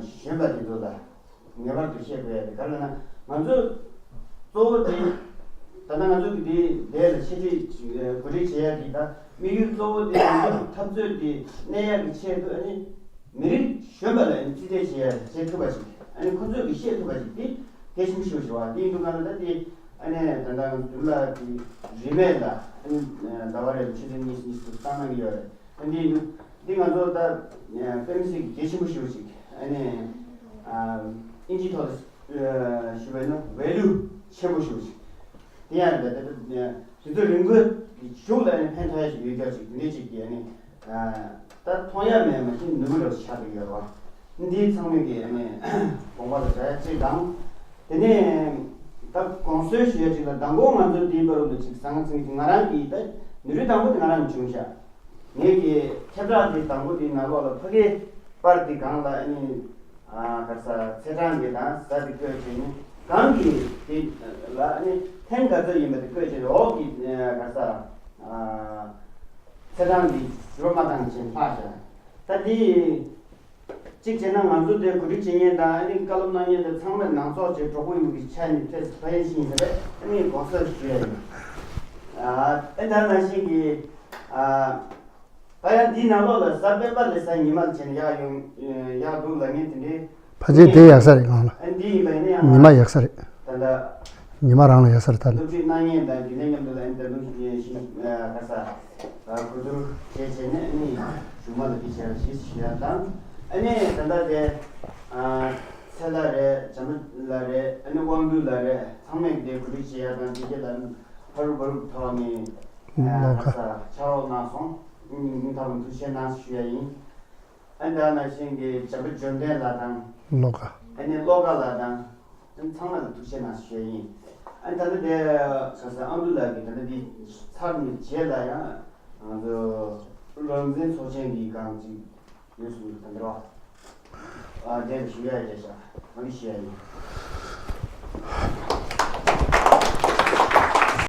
གཞོན་པ་དེ་ཚོ་ལ་ངེས་པར་དུ་བཤད་དགོས་ཡ་དེ་ག་རེ་ལབ་ན། ང་ཚོ་གཙོ་བོ་དེ་ད་ལྟ་ང་ཚོ་གི་དེ་དེ་ལ་འཆད་ཁྲིད་གོ་སྒྲིག་བྱེད་ཡ་དེ་ད་དམིགས་ཡུལ་གཙོ་བོ་དེ་ང་ཚོ་གི་འཐབ་རྩོད་དེ་གནས་ཡ་གི་ཆེད་དུ་ཨ་ནི་མི་རིགས་གཞོན་པ་ལ་ཨ་ནི་རྩིས་སྤྲད་བྱེད་ཡ་བྱེད་ཐུབ་པ་ཞིག་ཨ་ནི་ཁོ་ཚོས་གི་བཤད་ཐུབ་པ་ཞིག་དེ་གལ་ཆེན་པོ་ཞིག་ཞུ་བ་དེ་ཡིན་འདུག་ང་ལ་ད་དེ། ཨ་ནི་ད་ལྟ་འདུག་ལ་དེ་རིན་མེད་ལ་ཨ་ནི་ཟླ་བ་རེར་ཆུ་ཚོད་གཉིས་གཉིས་སུ་བཏང་གནང་གི་ཡོད་རེད། ཨ་འདི་འདུག་འདི་ང་ཚོ་ད་དཔེ་མི་སྲིད་གལ་ཆེན་པོ་ཞིག་ཅིག་ཨ་ནི་ཨིན་ཇིའི་ཐོག་ཏུ་ཞུ་བ་ཡིན་ན་ཝེ་ལུ་ཆེན་པོ་ཞིག་ཅིག་དེ་ཡང་རེད། ད་ད་དུས་ཚོད་རིང་པོའི་གཞུག་ལ་ཨ་ནི་ཕན་ཐོགས་ཡ་ཞིག་ཡོད་ཀྱག་ཅིག་དེ་འདྲས་ཅིག་གི་ཨ་ནི། ད་མཐོང་ཡ་མེད་མ་གཞི་ནུས་པ་འདྲ་བོ་ཆགས་ཀྱི་ཡོད་རེད་བ། འདི་ཚང་མས་ཀྱི་ཨ་ནི་དགོངས་པ་ལ་འཇགས་ཡ་གཅིག་དང་། དེ་ནས་ད་དགོངས་ཚུལ་ཞུ་ཡ་གཅིག་ལ་མདང་དགོང་ང་ཚོ་འདིའི་བར་དུ་ཅིག་ཟང་ཟིང་གི་ང་རང་གིས་ད་ནུས་རུས་དང་པོ་དེ་ང་རང་བྱུང་ཤག་ངས་ཀྱི་ཁྱབ་བསྒྲགས་འདི་དང་པོ་འདི་ནང་ལོགས་ལ་ཕ་གིའི་པར་འདི་སྒང་ལ་ཨ་ནི་ག་ས་ཚེས་གྲངས་འདི་དང་གཟའ་འདི་བཀོད་བྱས་ནས་སྒང་གི་འདི་ལ་ཨ་ནི་ཐེངས་ག་ཚོད་ཡིན་པ་འདི་བཀོད་བྱས་ནས་འོག་གི་ག་ས་ཚེས་གྲངས་འདི་ཞུ་བ་མ་བཏང་ཕྱིན་ལྷག་བཞག་ད་འདི་གཅིག་བྱས་ན་ང་ཚོ་འདིར་གོ་སྒྲིག་བྱེད་མཁན་དང་ཨ་ནི་བཀའ་སློབ་གནང་མཁན་དེ་ཚང་མས་ནང་ཚོགས་ཀྱི་གྲོགས་པོ་ཡིན་པའི་ཆ་ནས་ཕེབས་ཕ་ཡན་ཤིང་ཟེར་བས་ཨ་ནི་དགོངས་སེལ་ཞུ་ཡ་ཡིན། ཨ་ཨེ་ད་ནང་བཞིན་གྱི་ཨ་ད་ཡང་འདིའི་ནང་ལོགས་ལ་གཟའ་སྤེན་པ་ལས་གཟའ་ཉི་མ་ལ་བྱས་ནས་ཡག་ཡོང་ཡག་འདུག་ལབ་མཁན་དེ་འདྲའི་ཕལ་ཆེར་དེ་ཡག་ས་རེད་གང་ལ། ཨ་འདི་ཡིན་པ་ཡིན་ན་ཡང་ཉི་མ་ཡག་ས་རེད། ད་ལྟ་ཉི་མ་རང་ལ་ཡག་ས་རེད་ད་ནི། སློབ་ཁྲིད་གནང་མཁན་དང་རྒྱུན་ལས་མཉམ་དུ་ལ་ཨ་ནི་ད་དུང་ཤིང་ག་ས། གོ་བསྡུར་བྱས་བྱས་ནས་ཨ་ནི་གཞུག་མ་ལ་འདི་བྱས་ན་ཞེས་ཞུ་ཡ་དང་། ཨ་ནི་ད་ལྟ་དེ་ཚེ་ལགས་རེད། བྱམས་པ་ལགས་རེད། ཨ་ནི་དབང་འདུས་ལགས་རེད། ཚང་མས་དེ་གོ་སྒྲིག་བྱེད་ཡ་དང་དེ་ག་ལ་ཕ་རུ་བ་རུ་ཐོག་ནས་ལོ་ཁ་ཕྱག་རོགས་གནང་སོང་། སྙིང་ཐག་པ་ནས་ཐུགས་རྗེ་གནང་ཞུ་ཡ་ཡིན། ཨ་ནི་ད་ནང་བཞིན་གྱི་བྱམས་པ་འབྱོར་ལྡན་ལགས་དང་། ལོ་ཁ་ཨ་ནི་བློ་དགའ་ལགས་དང་། ཨ་ནི་ཚང་མ་ལ་ཐུགས་རྗེ་གནང་ཞུ་ཡ་ཡིན། ཨ་ནི་ད་ལྟ་དེ་ག་ས་ཨ་འདུས་ལགས་ཀྱིས་ད་ལྟ་འདི་ཚར་ནས་རྗེས་ལ་ཡང་ང་ཚོ་རང་བཙན་ཚོགས་ཆེན་གྱི་སྒང་ཅིག་ཡོད་གསུངས་འདུག་ད་འདི་རོ། ཨ་དེ་ཞུ་ཡ་ཡ་ཤག་ང་གིས་ཞུ་ཡ་ཡིན།